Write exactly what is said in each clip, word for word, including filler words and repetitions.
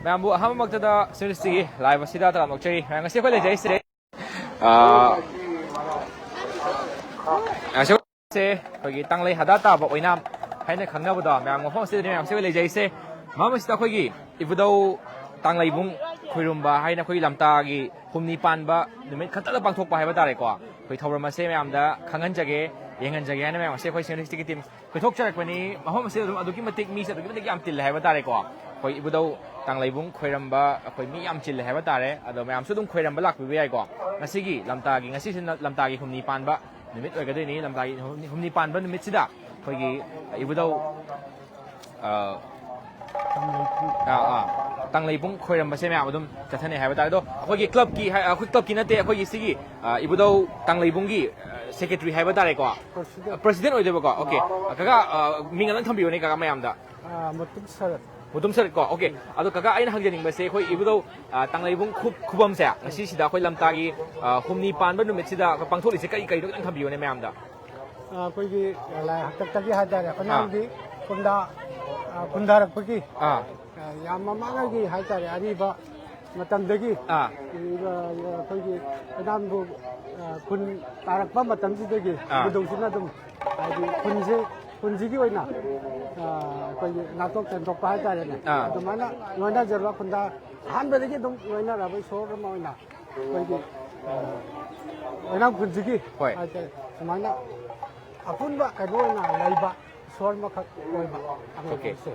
ꯃꯌꯥꯝꯕꯨ ꯑꯍꯥꯟꯕꯃꯛꯇꯗ ꯁꯤꯔꯤꯁꯇꯤꯒꯤ ꯂꯥꯏꯕ ꯑꯁꯤꯗ ꯇꯔꯥꯝꯅ ꯑꯣꯛꯆꯔꯤ꯫ ꯃꯌꯥꯝ, ꯉꯁꯤ ꯑꯩꯈꯣꯏ ꯂꯩꯖꯔꯤꯁꯦ, ꯑꯥ, ꯉꯁꯤ ꯑꯩꯈꯣꯏꯁꯦ ꯑꯩꯈꯣꯏꯒꯤ ꯇꯥꯡꯂꯩ ꯍꯗꯥ ꯇꯥꯕ ꯑꯣꯏꯅꯥꯝ ꯍꯥꯏꯅ ꯈꯪꯅꯕꯗꯣ, ꯃꯌꯥꯝ ꯃꯐꯝ ꯑꯁꯤꯗꯅꯤ ꯃꯌꯥꯝ ꯉꯁꯤ ꯑꯩꯈꯣꯏ ꯂꯩꯖꯔꯤꯁꯦ꯫ ꯃꯐꯝ ꯑꯁꯤꯗ ꯑꯩꯈꯣꯏꯒꯤ ꯏꯕꯨꯙꯧ ꯇꯥꯡꯂꯩꯕꯨꯡ ꯈꯣꯏꯔꯨꯝꯕ ꯍꯥꯏꯅ ꯑꯩꯈꯣꯏꯒꯤ ꯂꯝꯇꯥꯒꯤ ꯍꯨꯝꯅꯤ ꯄꯥꯟꯕ ꯅꯨꯃꯤꯠ ꯈꯛꯇꯗ ꯄꯥꯡꯊꯣꯛꯄ ꯍꯥꯏꯕ ꯇꯥꯔꯦꯀꯣ꯫ ꯑꯩꯈꯣꯏ ꯊꯧꯔꯝ ꯑꯁꯦ ꯃꯌꯥꯝꯗ ꯈꯪꯍꯟꯖꯒꯦ, ꯌꯦꯡꯍꯟꯖꯒꯦ ꯍꯥꯏꯅ ꯃꯌꯥꯝ ꯉꯁꯤ ꯑꯩꯈꯣꯏ ꯁꯤꯔꯤꯁꯇꯤꯒꯤ ꯇꯤꯝ ꯀꯣꯏꯊꯣꯛꯆꯔꯛꯄꯅꯤ꯫ ꯃꯐꯝ ꯑꯁꯤꯗ ꯑꯗꯨꯝ ꯑꯗꯨꯛꯀꯤ ꯃꯇꯤꯛ ꯃꯤꯁꯦ ꯑꯗꯨꯛꯀꯤ ꯃꯇꯤꯛ ꯌꯥꯝ ꯇꯤꯜꯂꯦ ꯍꯥꯏꯕ ꯇꯥꯔꯦꯀꯣ꯫ ꯑꯩꯈꯣꯏ ꯏꯕꯨꯙꯧ ꯇꯥꯡꯂꯩꯕꯨꯡ ꯈꯣꯏꯔꯝꯕ ꯑꯩꯈꯣꯏ ꯃꯤ ꯌꯥꯝ ꯆꯤꯜꯂꯦ ꯍꯥꯏꯕ ꯇꯥꯔꯦ꯫ ꯑꯗꯣ ꯃꯌꯥꯝꯁꯨ ꯑꯗꯨꯝ ꯈꯣꯏꯔꯝꯕ ꯂꯥꯛꯄꯤꯕ ꯌꯥꯏꯀꯣ꯫ ꯉꯁꯤꯒꯤ ꯂꯝꯇꯥꯒꯤ, ꯉꯁꯤꯁꯤꯅ ꯂꯝꯇꯥꯒꯤ ꯍꯨꯝꯅꯤ ꯄꯥꯟꯕ ꯅꯨꯃꯤꯠ ꯑꯣꯏꯒꯗꯣꯏꯅꯤ꯫ ꯂꯝꯇꯥꯒꯤ ꯍꯨꯝꯅꯤ, ꯍꯨꯝꯅꯤ ꯄꯥꯟꯕ ꯅꯨꯃꯤꯠꯁꯤꯗ ꯑꯩꯈꯣꯏꯒꯤ ꯏꯕꯨꯙꯧ, ꯑ, ꯑꯥ, ꯑꯥ, ꯇꯥꯡꯂꯩꯕꯨꯡ ꯈꯣꯏꯔꯝꯕꯁꯦ ꯃꯌꯥꯝ ꯑꯗꯨꯝ ꯆꯠꯊꯅꯩ ꯍꯥꯏꯕ ꯇꯥꯔꯦ꯫ ꯑꯗꯣ ꯑꯩꯈꯣꯏꯒꯤ ꯀ꯭ꯂꯕꯀꯤ ꯍꯥꯏ-, ꯑꯩꯈꯣꯏ ꯀ꯭ꯂꯕꯀꯤ ꯅꯠꯇꯦ, ꯑꯩꯈꯣꯏꯒꯤ ꯁꯤꯒꯤ, ꯑ, ꯏꯕꯨꯙꯧ ꯇꯥꯡꯂꯩꯕꯨꯡꯒꯤ, ꯑ, ꯁꯦꯀ꯭ꯔꯦꯇꯔꯤ ꯍꯥꯏꯕ ꯇꯥꯔꯦꯀꯣ꯫ ꯄ꯭ꯔꯁꯤꯗꯦꯟ꯫ ꯄ꯭ꯔꯁꯤꯗꯦꯟ ꯑꯣꯏꯗꯣꯏꯕꯀꯣ꯫ ꯑꯣꯀꯦ꯫ ꯀꯀꯥ, ꯑ, ꯃꯤꯡ ꯑꯗꯨꯝ ꯊꯝꯕꯤꯌꯨꯅꯦ ꯀꯀꯥ ꯃꯌꯥꯝꯗ꯫ ꯑ, ꯃꯨꯇꯨꯝ ꯁꯔꯠ꯫ ꯃꯨꯇꯨꯝ ꯁꯔꯠ ꯀꯣ꯫ ꯑꯣꯀꯦ꯫ ꯑꯗꯣ ꯀꯀꯥ, ꯑꯩꯅ ꯍꯪꯖꯅꯤꯡꯕꯁꯦ, ꯑꯩꯈꯣꯏ ꯏꯕꯨꯙꯧ, ꯑ, ꯇꯥꯡꯂꯩꯕꯨꯡ ꯈꯨ-, ꯈꯨꯕꯝꯁꯦ ꯉꯁꯤꯁꯤꯗ ꯑꯩꯈꯣꯏ ꯂꯝꯇꯥꯒꯤ, ꯑ, ꯍꯨꯝꯅꯤ ꯄꯥꯟꯕ ꯅꯨꯃꯤꯠꯁꯤꯗ ꯑꯩꯈꯣꯏ ꯄꯥꯡꯊꯣꯛꯂꯤꯁꯦ ꯀꯔꯤ ꯀꯔꯤꯅꯣ ꯈꯤꯇꯪ ꯊꯝꯕꯤꯌꯨꯅꯦ ꯃꯌꯥꯝꯗ꯫ ꯑ, ꯑꯩꯈꯣꯏꯒꯤ ꯂꯥꯏ ꯍꯥꯛꯇꯛꯇꯒꯤ ꯍꯥꯏꯇꯥꯔꯦ, ꯑꯥ꯫ ꯑꯩꯈꯣꯏꯅꯥꯝꯒꯤ ꯈꯨꯟꯗꯥ-, ꯑ, ꯈꯨꯟꯗꯥꯔꯛꯄꯒꯤ, ꯑꯥ꯫ ꯑ, ꯌꯥꯝ ꯃꯃꯥꯡꯉꯩꯒꯤ ꯍꯥꯏꯇꯥꯔꯦ, ꯑꯔꯤꯕ ꯃꯇꯝꯗꯒꯤ, ꯑꯥ꯫ ꯑ, ꯑꯩꯈꯣꯏꯒꯤ ꯑꯣꯏꯅꯥꯝꯕꯨ, ꯑ, ꯈꯨꯟ ꯇꯥꯔꯛꯄ ꯃꯇꯝꯁꯤꯗꯒꯤ ꯑꯥ꯫ ꯏꯕꯨꯙꯧꯁꯤꯅ ꯑꯗꯨꯝ, ꯍꯥꯏꯗꯤ ꯈꯨꯟꯁꯦ, ꯈꯨꯟꯁꯤꯒꯤ ꯑꯣꯏꯅ, ꯑ, ꯑꯩꯈꯣꯏꯒꯤ ꯅꯥꯟꯊꯣꯛ ꯁꯦꯡꯗꯣꯛꯄ ꯍꯥꯏꯇꯥꯔꯦꯅꯦ꯫ ꯑꯥ꯫ ꯑꯗꯨꯃꯥꯏꯅ ꯂꯣꯏꯅꯖꯔꯨꯕ ꯈꯨꯟꯗꯥ ꯑꯍꯥꯟꯕꯗꯒꯤ ꯑꯗꯨꯝ ꯂꯣꯏꯅꯔꯕ ꯏꯁꯣꯔ ꯑꯃ ꯑꯣꯏꯅ ꯑꯩꯈꯣꯏꯒꯤ, ꯑ, ꯑꯣꯏꯅꯥꯝ ꯈꯨꯟꯁꯤꯒꯤ ꯍꯣꯏ꯫ ꯍꯥꯏꯇꯥꯔꯦ, ꯁꯨꯃꯥꯏꯅ ꯑꯄꯨꯟꯕ ꯀꯩꯅꯣ ꯑꯣꯏꯅ ꯂꯩꯕ ꯏꯁꯣꯔ ꯑꯃꯈꯛ ꯑꯣꯏꯕ ꯑꯣꯀꯦ꯫ ꯑꯉꯝꯕꯁꯦ꯫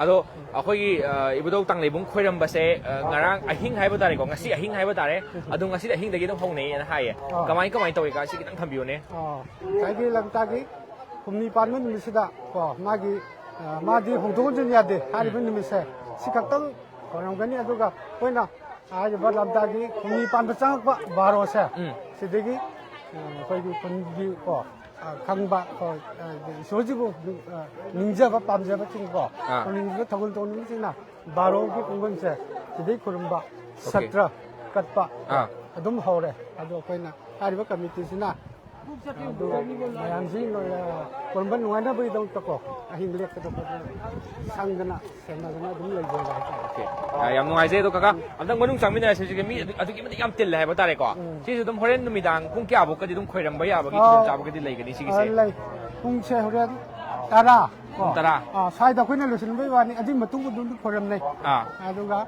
ꯑꯗꯣ ꯑꯩꯈꯣꯏꯒꯤ, ꯑ, ꯏꯕꯨꯙꯧ ꯇꯥꯡꯂꯩꯕꯨꯡ ꯈꯣꯏꯔꯝꯕꯁꯦ, ꯑ, ꯉꯔꯥꯡ ꯑꯍꯤꯡ ꯍꯥꯏꯕ ꯇꯥꯔꯦꯀꯣ, ꯉꯁꯤ ꯑꯍꯤꯡ ꯍꯥꯏꯕ ꯇꯥꯔꯦ, ꯑꯗꯣ ꯉꯁꯤꯗꯤ ꯑꯍꯤꯡꯗꯒꯤ ꯑꯗꯨꯝ ꯍꯧꯅꯩꯌꯦꯅ ꯍꯥꯏꯌꯦ꯫ ꯑꯥ꯫ ꯀꯃꯥꯏ, ꯀꯃꯥꯏ ꯇꯧꯏ ꯀꯥ, ꯁꯤ ꯈꯤꯇꯪ ꯊꯝꯕꯤꯌꯨꯅꯦ꯫ ꯑꯥ, ꯉꯁꯥꯏꯒꯤ ꯂꯝꯇꯥꯒꯤ ꯍꯨꯝꯅꯤ ꯄꯥꯟꯕ ꯅꯨꯃꯤꯠꯁꯤꯗ ꯀꯣ, ꯃꯥꯒꯤ, ꯑ, ꯃꯥꯗꯤ ꯍꯣꯡꯗꯣꯛ ꯍꯣꯡꯖꯤꯟ ꯌꯥꯗꯦ ꯍꯥꯏꯔꯤꯕ ꯎꯝ꯫ ꯅꯨꯃꯤꯠꯁꯦ, ꯁꯤ ꯈꯛꯇꯪ ꯈꯣꯏꯔꯝꯒꯅꯤ꯫ ꯑꯗꯨꯒ ꯑꯩꯈꯣꯏꯅ ꯍꯥꯏꯔꯤꯕ ꯂꯝꯇꯥꯒꯤ ꯍꯨꯝꯅꯤ ꯄꯥꯟꯕ ꯆꯪꯉꯛꯄ ꯕꯥꯔꯣꯁꯦ, ꯎꯝ꯫ ꯁꯤꯗꯒꯤ, ꯑ, ꯑꯩꯈꯣꯏꯒꯤ ꯈꯨꯟꯒꯤ ꯀꯣ, ꯑ, ꯈꯪꯕ ꯀꯣ, ꯑ, ꯏꯁꯣꯔꯁꯤꯕꯨ, ꯑ, ꯅꯤꯡꯖꯕ ꯄꯥꯝꯖꯕꯁꯤꯡ ꯀꯣ, ꯑꯥ꯫ ꯈꯨꯟꯒꯤ ꯊꯧꯒꯜ ꯇꯧꯅꯤꯡꯕꯁꯤꯡꯅ ꯕꯥꯔꯣꯒꯤ ꯀꯨꯝꯕꯝꯁꯦ ꯁꯤꯗꯩ ꯈꯨꯔꯨꯝꯕ, ꯑꯣꯀꯦ꯫ ꯁꯇ꯭ꯔ ꯀꯠꯄ ꯑꯥ꯫ ꯑꯗꯨꯝ ꯍꯧꯔꯦ꯫ ꯑꯗꯣ ꯑꯩꯈꯣꯏꯅ ꯍꯥꯏꯔꯤꯕ ꯀꯃꯤꯇꯤꯁꯤꯅ ꯑꯗꯨ ꯃꯌꯥꯝꯁꯤ ꯂꯣꯏꯅ ꯈꯨꯔꯨꯝꯕ ꯅꯨꯡꯉꯥꯏꯅꯕꯒꯤꯗꯃꯛꯇꯀꯣ, ꯑꯍꯤꯡ ꯂꯦꯛꯄꯗ ꯈꯣꯠꯄꯗ ꯁꯪꯗꯅ ꯁꯦꯟꯅꯗꯅ ꯑꯗꯨꯝ ꯂꯩꯖꯕ ꯍꯥꯏꯇꯥꯔꯦ꯫ ꯑꯣꯀꯦ꯫ ꯑ, ꯌꯥꯝ ꯅꯨꯡꯉꯥꯏꯖꯩ꯫ ꯑꯗꯣ ꯀꯀꯥ, ꯑꯝꯇꯪ ꯃꯅꯨꯡ ꯆꯪꯃꯤꯟꯅꯔꯁꯤ꯫ ꯍꯧꯖꯤꯛꯀꯤ ꯃꯤ ꯑꯗꯨ-, ꯑꯗꯨꯛꯀꯤ ꯃꯇꯤꯛ ꯌꯥꯝ ꯇꯤꯜꯂꯦ ꯍꯥꯏꯕ ꯇꯥꯔꯦꯀꯣ꯫ ꯎꯝ꯫ ꯁꯤꯁꯨ ꯑꯗꯨꯝ ꯍꯣꯔꯦꯟ ꯅꯨꯃꯤꯗꯥꯡ ꯄꯨꯡ ꯀꯌꯥꯐꯥꯎꯀꯗꯤ ꯑꯗꯨꯝ ꯈꯣꯏꯔꯝꯕ ꯌꯥꯕꯒꯤ ꯑ, ꯈꯨꯗꯣꯡꯆꯥꯕꯒꯗꯤ ꯂꯩꯒꯅꯤ ꯁꯤꯒꯤꯁꯦ? ꯑ, ꯂꯩ꯫ ꯄꯨꯡꯁꯦ ꯍꯣꯔꯦꯟ ꯇꯔꯥ ꯀꯣ꯫ ꯄꯨꯡ ꯇꯔꯥ꯫ ꯑ, ꯁ꯭ꯋꯥꯏꯗ ꯑꯩꯈꯣꯏꯅ ꯂꯣꯏꯁꯤꯟꯕꯩ ꯋꯥꯅꯤ, ꯑꯗꯨꯒꯤ ꯃꯇꯨꯡ ꯑꯗꯨꯝ ꯈꯣꯏꯔꯝꯅꯩ꯫ ꯑꯥ꯫ ꯑꯗꯨꯒ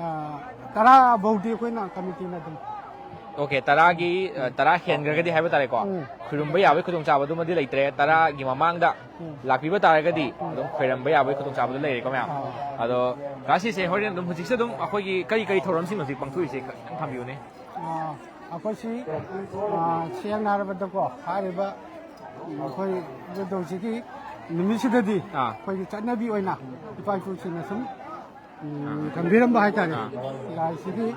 ꯑ, ꯇꯔꯥ ꯐꯥꯎꯗꯤ ꯑꯩꯈꯣꯏꯅ ꯀꯃꯤꯇꯤꯅ ꯑꯗꯨꯝ꯫ ꯑꯣꯀꯦ, ꯇꯔꯥꯒꯤ, ꯑ, ꯇꯔꯥ ꯍꯦꯟꯈ꯭ꯔꯒꯗꯤ ꯍꯥꯏꯕ ꯇꯥꯔꯦꯀꯣ, ꯎꯝ꯫ ꯈꯨꯔꯨꯝꯕ ꯌꯥꯕꯒꯤ ꯈꯨꯗꯣꯡꯆꯥꯕꯗꯨꯃꯗꯤ ꯂꯩꯇ꯭ꯔꯦ꯫ ꯇꯔꯥꯒꯤ ꯃꯃꯥꯡꯗ ꯎꯝ꯫ ꯂꯥꯛꯄꯤꯕ ꯇꯥꯔꯒꯗꯤ ꯎꯝ꯫ ꯑꯗꯨꯝ ꯈꯣꯏꯔꯝꯕ ꯌꯥꯕꯒꯤ ꯈꯨꯗꯣꯡꯆꯥꯕꯗꯨ ꯂꯩꯔꯦꯀꯣ ꯃꯌꯥꯝ꯫ ꯑꯥ꯫ ꯑꯗꯣ ꯉꯁꯤꯁꯦ ꯍꯣꯔꯦꯟ ꯑꯗꯨꯝ ꯍꯧꯖꯤꯛꯁꯦ ꯑꯗꯨꯝ ꯑꯩꯈꯣꯏꯒꯤ ꯀꯔꯤ ꯀꯔꯤ ꯊꯧꯔꯝꯁꯤꯡ ꯍꯧꯖꯤꯛ ꯄꯥꯡꯊꯣꯛꯏꯁꯦ ꯈꯤꯇꯪ ꯊꯝꯕꯤꯌꯨꯅꯦ꯫ ꯑ, ꯑꯩꯈꯣꯏꯁꯤ, ꯑ, ꯁꯦꯡꯅ ꯍꯥꯏꯔꯕꯗꯀꯣ, ꯍꯥꯏꯔꯤꯕ ꯑꯩꯈꯣꯏ ꯏꯕꯨꯙꯧꯁꯤꯒꯤ ꯅꯨꯃꯤꯠꯁꯤꯗꯗꯤ ꯑꯥ꯫ ꯑꯩꯈꯣꯏꯒꯤ ꯆꯠꯅꯕꯤ ꯑꯣꯏꯅ ꯏꯄꯥ ꯏꯄꯨꯁꯤꯡꯅ ꯁꯨꯝ ꯎꯝ, ꯊꯝꯕꯤꯔꯝꯕ ꯍꯥꯏꯇꯥꯔꯦ꯫ ꯑꯥ꯫ ꯂꯥꯏꯁꯤꯗꯤ,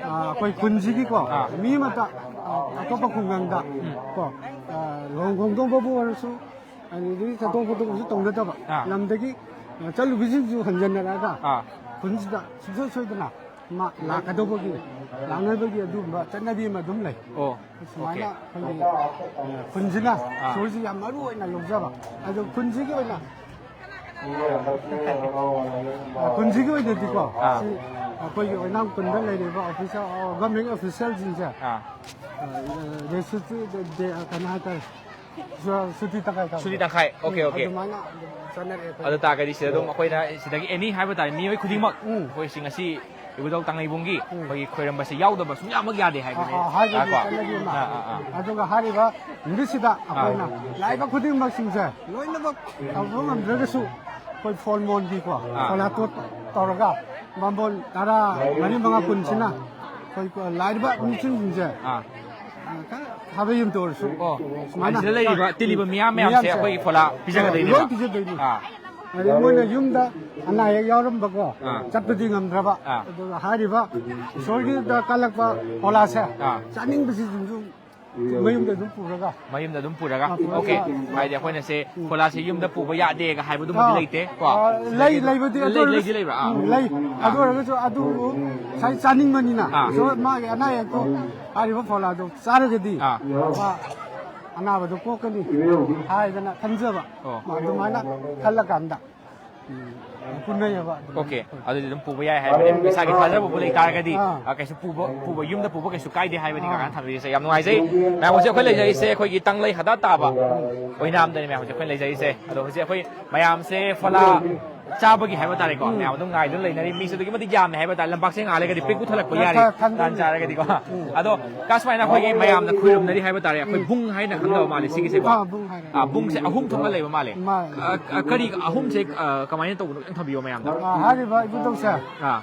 ꯑ, ꯑꯩꯈꯣꯏ ꯈꯨꯟꯁꯤꯒꯤꯀꯣ, ꯑꯥ꯫ ꯃꯤ ꯑꯃꯠꯇ, ꯑ, ꯑꯇꯣꯞꯄ ꯈꯨꯡꯒꯪꯗ ꯎꯝ꯫ ꯀꯣ, ꯑ, ꯂꯨꯍꯣꯡ ꯈꯣꯡꯗꯣꯡꯕꯕꯨ ꯑꯣꯏꯔꯁꯨ, ꯑꯗꯨꯗꯒꯤ ꯆꯠꯊꯣꯛ ꯈꯣꯠꯇꯣꯛꯄꯁꯨ ꯇꯧꯅꯗꯕ ꯑꯥ꯫ ꯂꯝꯗꯒꯤ, ꯑ, ꯆꯠꯂꯨꯕꯁꯤꯡꯁꯨ ꯍꯟꯖꯟꯅꯔꯛꯑꯒ ꯑꯥ꯫ ꯈꯨꯟꯁꯤꯗ ꯁꯨꯡꯁꯣꯏ ꯁꯣꯏꯗꯅ ꯃꯥ ꯂꯥꯛꯀꯗꯧꯕꯒꯤ, ꯂꯥꯛꯅꯕꯒꯤ ꯑꯗꯨꯒꯨꯝꯕ ꯆꯠꯅꯕꯤ ꯑꯃ ꯑꯗꯨꯝ ꯂꯩ꯫ ꯑꯣ, ꯁꯨꯃꯥꯏꯅ ꯑꯣꯀꯦ꯫ ꯑꯩꯈꯣꯏꯒꯤ, ꯑ, ꯈꯨꯟꯁꯤꯅ ꯑꯥ꯫ ꯏꯁꯣꯔꯁꯤ ꯌꯥꯝ ꯃꯔꯨ ꯑꯣꯏꯅ ꯂꯧꯖꯕ꯫ ꯑꯗꯣ ꯈꯨꯟꯁꯤꯒꯤ ꯑꯣꯏꯅ ꯈꯨꯟꯁꯤꯒꯤ ꯑꯣꯏꯅꯗꯤꯀꯣ, ꯑꯥ꯫ ꯁꯤ ꯑꯩꯈꯣꯏꯒꯤ ꯑꯣꯏꯅꯥꯝ ꯈꯨꯟꯗ ꯂꯩꯔꯤꯕ ꯑꯣꯐꯤꯁꯥꯔ, ꯒꯚꯔꯟꯃꯦꯟ ꯑꯣꯐꯤꯁꯤꯌꯦꯜꯁꯤꯡꯁꯦ, ꯑꯥ꯫ ꯑ, ꯔꯦꯁꯤꯁꯇꯤ ꯗꯦ, ꯀꯩꯅꯣ ꯍꯥꯏꯇꯥꯔꯦ, ꯁꯨ-, ꯁꯨꯇꯤ ꯇꯪꯈꯥꯏ ꯊꯝꯕ꯫ ꯁꯨꯇꯤ ꯇꯪꯈꯥꯏ, ꯑꯣꯀꯦ, ꯎꯝ, ꯑꯣꯀꯦ꯫ ꯑꯗꯨꯃꯥꯏꯅ ꯑꯗꯨꯝ ꯆꯠꯅꯔꯦ ꯑꯩꯈꯣꯏ꯫ ꯑꯗꯨ ꯇꯥꯔꯒꯗꯤ ꯁꯤꯗ ꯑꯗꯨꯝ ꯑꯩꯈꯣꯏꯅ ꯁꯤꯗꯒꯤ ꯑꯦꯅꯤ ꯍꯥꯏꯕ ꯇꯥꯔꯦ, ꯃꯤꯑꯣꯏ ꯈꯨꯗꯤꯡꯃꯛ, ꯎꯝ꯫ ꯑꯩꯈꯣꯏ ꯁꯤ ꯉꯁꯤ ꯏꯕꯨꯙꯧ ꯇꯥꯡꯂꯩꯕꯨꯡꯒꯤ ꯎꯝ꯫ ꯑꯩꯈꯣꯏꯒꯤ ꯈꯣꯏꯔꯝꯕꯁꯦ ꯌꯥꯎꯗꯕ ꯁꯨꯡꯌꯥꯃꯛ ꯌꯥꯗꯦ ꯍꯥꯏꯕꯅꯦ꯫ ꯑꯥ, ꯑꯥ, ꯍꯥꯏꯕꯒꯤ ꯇꯥꯀꯣ? ꯆꯠꯅꯕꯤ ꯑꯃ꯫ ꯑꯥ, ꯑꯥ, ꯑꯥ꯫ ꯑꯗꯨꯒ ꯍꯥꯏꯔꯤꯕ ꯅꯨꯃꯤꯠꯁꯤꯗ ꯑꯩꯈꯣꯏꯅ ꯑꯥ꯫ ꯂꯥꯛꯏꯕ ꯈꯨꯗꯤꯡꯃꯛꯁꯤꯡꯁꯦ ꯂꯣꯏꯅꯃꯛ ꯇꯧꯕ ꯉꯝꯗ꯭ꯔꯒꯁꯨ ꯑꯩꯈꯣꯏ ꯐꯣꯜ ꯃꯣꯟꯒꯤꯀꯣ, ꯑꯥ꯫ ꯐꯣꯂꯥꯇꯣ ꯇꯧꯔꯒ ꯕꯥꯃꯣꯟ ꯇꯔꯥ, ꯃꯔꯤ, ꯃꯉꯥ, ꯀꯨꯟꯁꯤꯅ ꯑꯩꯈꯣꯏ ꯂꯥꯛꯏꯕ ꯃꯤꯁꯤꯡꯁꯤꯡꯁꯦ, ꯑꯥ꯫ ꯑꯥ, ꯈꯔ ꯊꯥꯕꯩ ꯑꯃꯇ ꯑꯣꯏꯔꯁꯨ ꯑꯣ, ꯁꯨꯃꯥꯏꯅ ꯁꯤꯗ ꯂꯩꯔꯤꯕ, ꯇꯤꯜꯂꯤꯕ ꯃꯤꯌꯥꯝ ꯃꯌꯥꯝꯁꯦ ꯃꯤꯌꯥꯝꯁꯦ ꯑꯩꯈꯣꯏꯒꯤ ꯐꯣꯂꯥ ꯄꯤꯖꯒꯗꯣꯏꯅꯦꯕ? ꯂꯣꯏ ꯄꯤꯖꯗꯣꯏꯅꯤ꯫ ꯑꯥ꯫ ꯑꯗꯩ ꯃꯣꯏꯅ ꯌꯨꯝꯗ ꯑꯅꯥ ꯑꯌꯦꯛ ꯌꯥꯎꯔꯝꯕꯀꯣ, ꯑꯥ꯫ ꯆꯠꯄꯗꯤ ꯉꯝꯗ꯭ꯔꯕ, ꯑꯥ꯫ ꯑꯗꯨꯒ ꯍꯥꯏꯔꯤꯕ ꯏꯁꯣꯔꯒꯤꯗ ꯀꯜꯂꯛꯄ ꯐꯣꯂꯥꯁꯦ ꯑꯥ꯫ ꯆꯥꯅꯤꯡꯕꯁꯤꯡꯁꯨ ꯃꯌꯨꯝꯗ ꯑꯗꯨꯝ ꯄꯨꯔꯒ꯫ ꯃꯌꯨꯝꯗ ꯑꯗꯨꯝ ꯄꯨꯔꯒ? ꯑꯥ, ꯄꯨꯔꯒ꯫ ꯑꯣꯀꯦ꯫ ꯍꯥꯏꯗꯤ ꯑꯩꯈꯣꯏꯅ ꯁꯦ ꯎꯝ꯫ ꯐꯣꯂꯥꯁꯦ ꯌꯨꯝꯗ ꯄꯨꯕ ꯌꯥꯗꯦꯒ ꯍꯥꯏꯕꯗꯨꯃꯗꯤ ꯑꯥ꯫ ꯂꯩꯇꯦ ꯀꯣ? ꯑꯥ, ꯂꯩ, ꯂꯩꯕꯗꯤ ꯑꯗꯨ ꯂꯩ, ꯑꯣꯏꯔꯒꯁꯨ ꯂꯩꯗꯤ ꯂꯩꯕ꯭ꯔꯥ? ꯑꯥ꯫ ꯎꯝ, ꯂꯩ꯫ ꯑꯥ꯫ ꯑꯗꯨ ꯑꯣꯏꯔꯒꯁꯨ ꯑꯗꯨ ꯉꯁꯥꯏ ꯆꯥꯅꯤꯡꯕꯅꯤꯅ ꯑꯥ꯫ ꯏꯁꯣꯔ ꯃꯥꯒꯤ ꯑꯅꯥ ꯑꯌꯦꯛꯇꯣ ꯍꯥꯏꯔꯤꯕ ꯐꯣꯂꯥꯗꯣ ꯆꯥꯔꯒꯗꯤ ꯑꯥ꯫ ꯃꯥ ꯑꯅꯥꯕꯗꯣ ꯀꯣꯛꯀꯅꯤ ꯍꯥꯏꯗꯅ ꯈꯟꯖꯕ꯫ ꯑꯣ꯫ ꯑꯗꯨꯃꯥꯏꯅ ꯈꯜꯂꯀꯥꯟꯗ, ꯎꯝ, ꯄꯨꯟꯅꯩꯌꯦꯕ ꯑꯗꯨꯃꯥꯏꯅ꯫ ꯑꯣꯀꯦ, ꯑꯗꯨꯗꯤ ꯑꯗꯨꯝ ꯄꯨꯕ ꯌꯥꯏ ꯍꯥꯏꯕꯅꯦ꯫ ꯏꯁꯥꯒꯤ ꯊꯥꯖꯕꯕꯨ ꯂꯩ ꯇꯥꯔꯒꯗꯤ, ꯑꯥ꯫ ꯑ, ꯀꯩꯁꯨ ꯄꯨꯕ, ꯄꯨꯕ, ꯌꯨꯝꯗ ꯄꯨꯕ ꯀꯩꯁꯨ ꯀꯥꯏꯗꯦ ꯍꯥꯏꯕꯅꯤ ꯑꯥ꯫ ꯀꯀꯥꯅ ꯊꯝꯕꯤꯔꯤꯁꯦ꯫ ꯌꯥꯝ ꯅꯨꯡꯉꯥꯏꯖꯩ꯫ ꯃꯌꯥꯝ, ꯍꯧꯖꯤꯛ ꯑꯩꯈꯣꯏ ꯂꯩꯖꯔꯤꯁꯦ ꯑꯩꯈꯣꯏꯒꯤ ꯇꯥꯡꯂꯩ ꯍꯗꯥ ꯇꯥꯕ ꯑꯣꯏꯅꯥꯝꯗꯅꯤ꯫ ꯃꯌꯥꯝ, ꯍꯧꯖꯤꯛ ꯑꯩꯈꯣꯏ ꯂꯩꯖꯔꯤꯁꯦ꯫ ꯑꯗꯣ ꯍꯧꯖꯤꯛ ꯑꯩꯈꯣꯏ ꯃꯌꯥꯝꯁꯦ ꯐꯣꯂꯥ ꯆꯥꯕꯒꯤ ꯍꯥꯏꯕ ꯇꯥꯔꯦꯀꯣ, ꯎꯝ꯫ ꯃꯌꯥꯝ ꯑꯗꯨꯝ ꯉꯥꯏꯗꯨꯅ ꯂꯩꯅꯔꯤ꯫ ꯃꯤꯁꯨ ꯑꯗꯨꯛꯀꯤ ꯃꯇꯤꯛ ꯌꯥꯝꯃꯦ ꯍꯥꯏꯕ ꯇꯥꯔꯦ꯫ ꯂꯝꯄꯥꯛꯁꯦ ꯉꯥꯏꯍꯥꯛ ꯂꯩꯔꯒꯗꯤ ꯄꯤꯛ ꯄꯨꯊꯜꯂꯛꯄ ꯌꯥꯔꯤ, ꯊꯟ-, ꯊꯟ-, ꯇꯥꯟ ꯆꯥꯔꯒꯗꯤꯀꯣ꯫ ꯎꯝ꯫ ꯑꯗꯣ ꯀꯥ ꯁꯨꯃꯥꯏꯅ ꯑꯩꯈꯣꯏꯒꯤ ꯃꯌꯥꯝꯅ ꯈꯨꯔꯨꯝꯅꯔꯤ ꯍꯥꯏꯕ ꯇꯥꯔꯦ꯫ ꯑꯩꯈꯣꯏ ꯎꯝ꯫ ꯕꯨꯡ ꯍꯥꯏꯅ ꯈꯪꯅꯕ ꯃꯥꯜꯂꯦ ꯁꯤꯒꯤꯁꯦꯀꯣ꯫ ꯑꯥ, ꯕꯨꯡ ꯍꯥꯏꯅ꯫ ꯑꯥ, ꯕꯨꯡꯁꯦ ꯑꯍꯨꯝ ꯊꯣꯛꯅ ꯂꯩꯕ ꯃꯥꯜꯂꯦ꯫ ꯃꯥꯅꯦ꯫ ꯑ, ꯑ, ꯀꯔꯤ ꯑꯍꯨꯝꯁꯦ, ꯑ, ꯀꯃꯥꯏꯅ ꯇꯧꯕꯅꯣ ꯈꯤꯇꯪ ꯊꯝꯕꯤꯌꯣ ꯃꯌꯥꯝꯗ꯫ ꯑꯥ, ꯍꯥꯏꯔꯤꯕ ꯏꯕꯨꯙꯧꯁꯦ ꯑꯥ꯫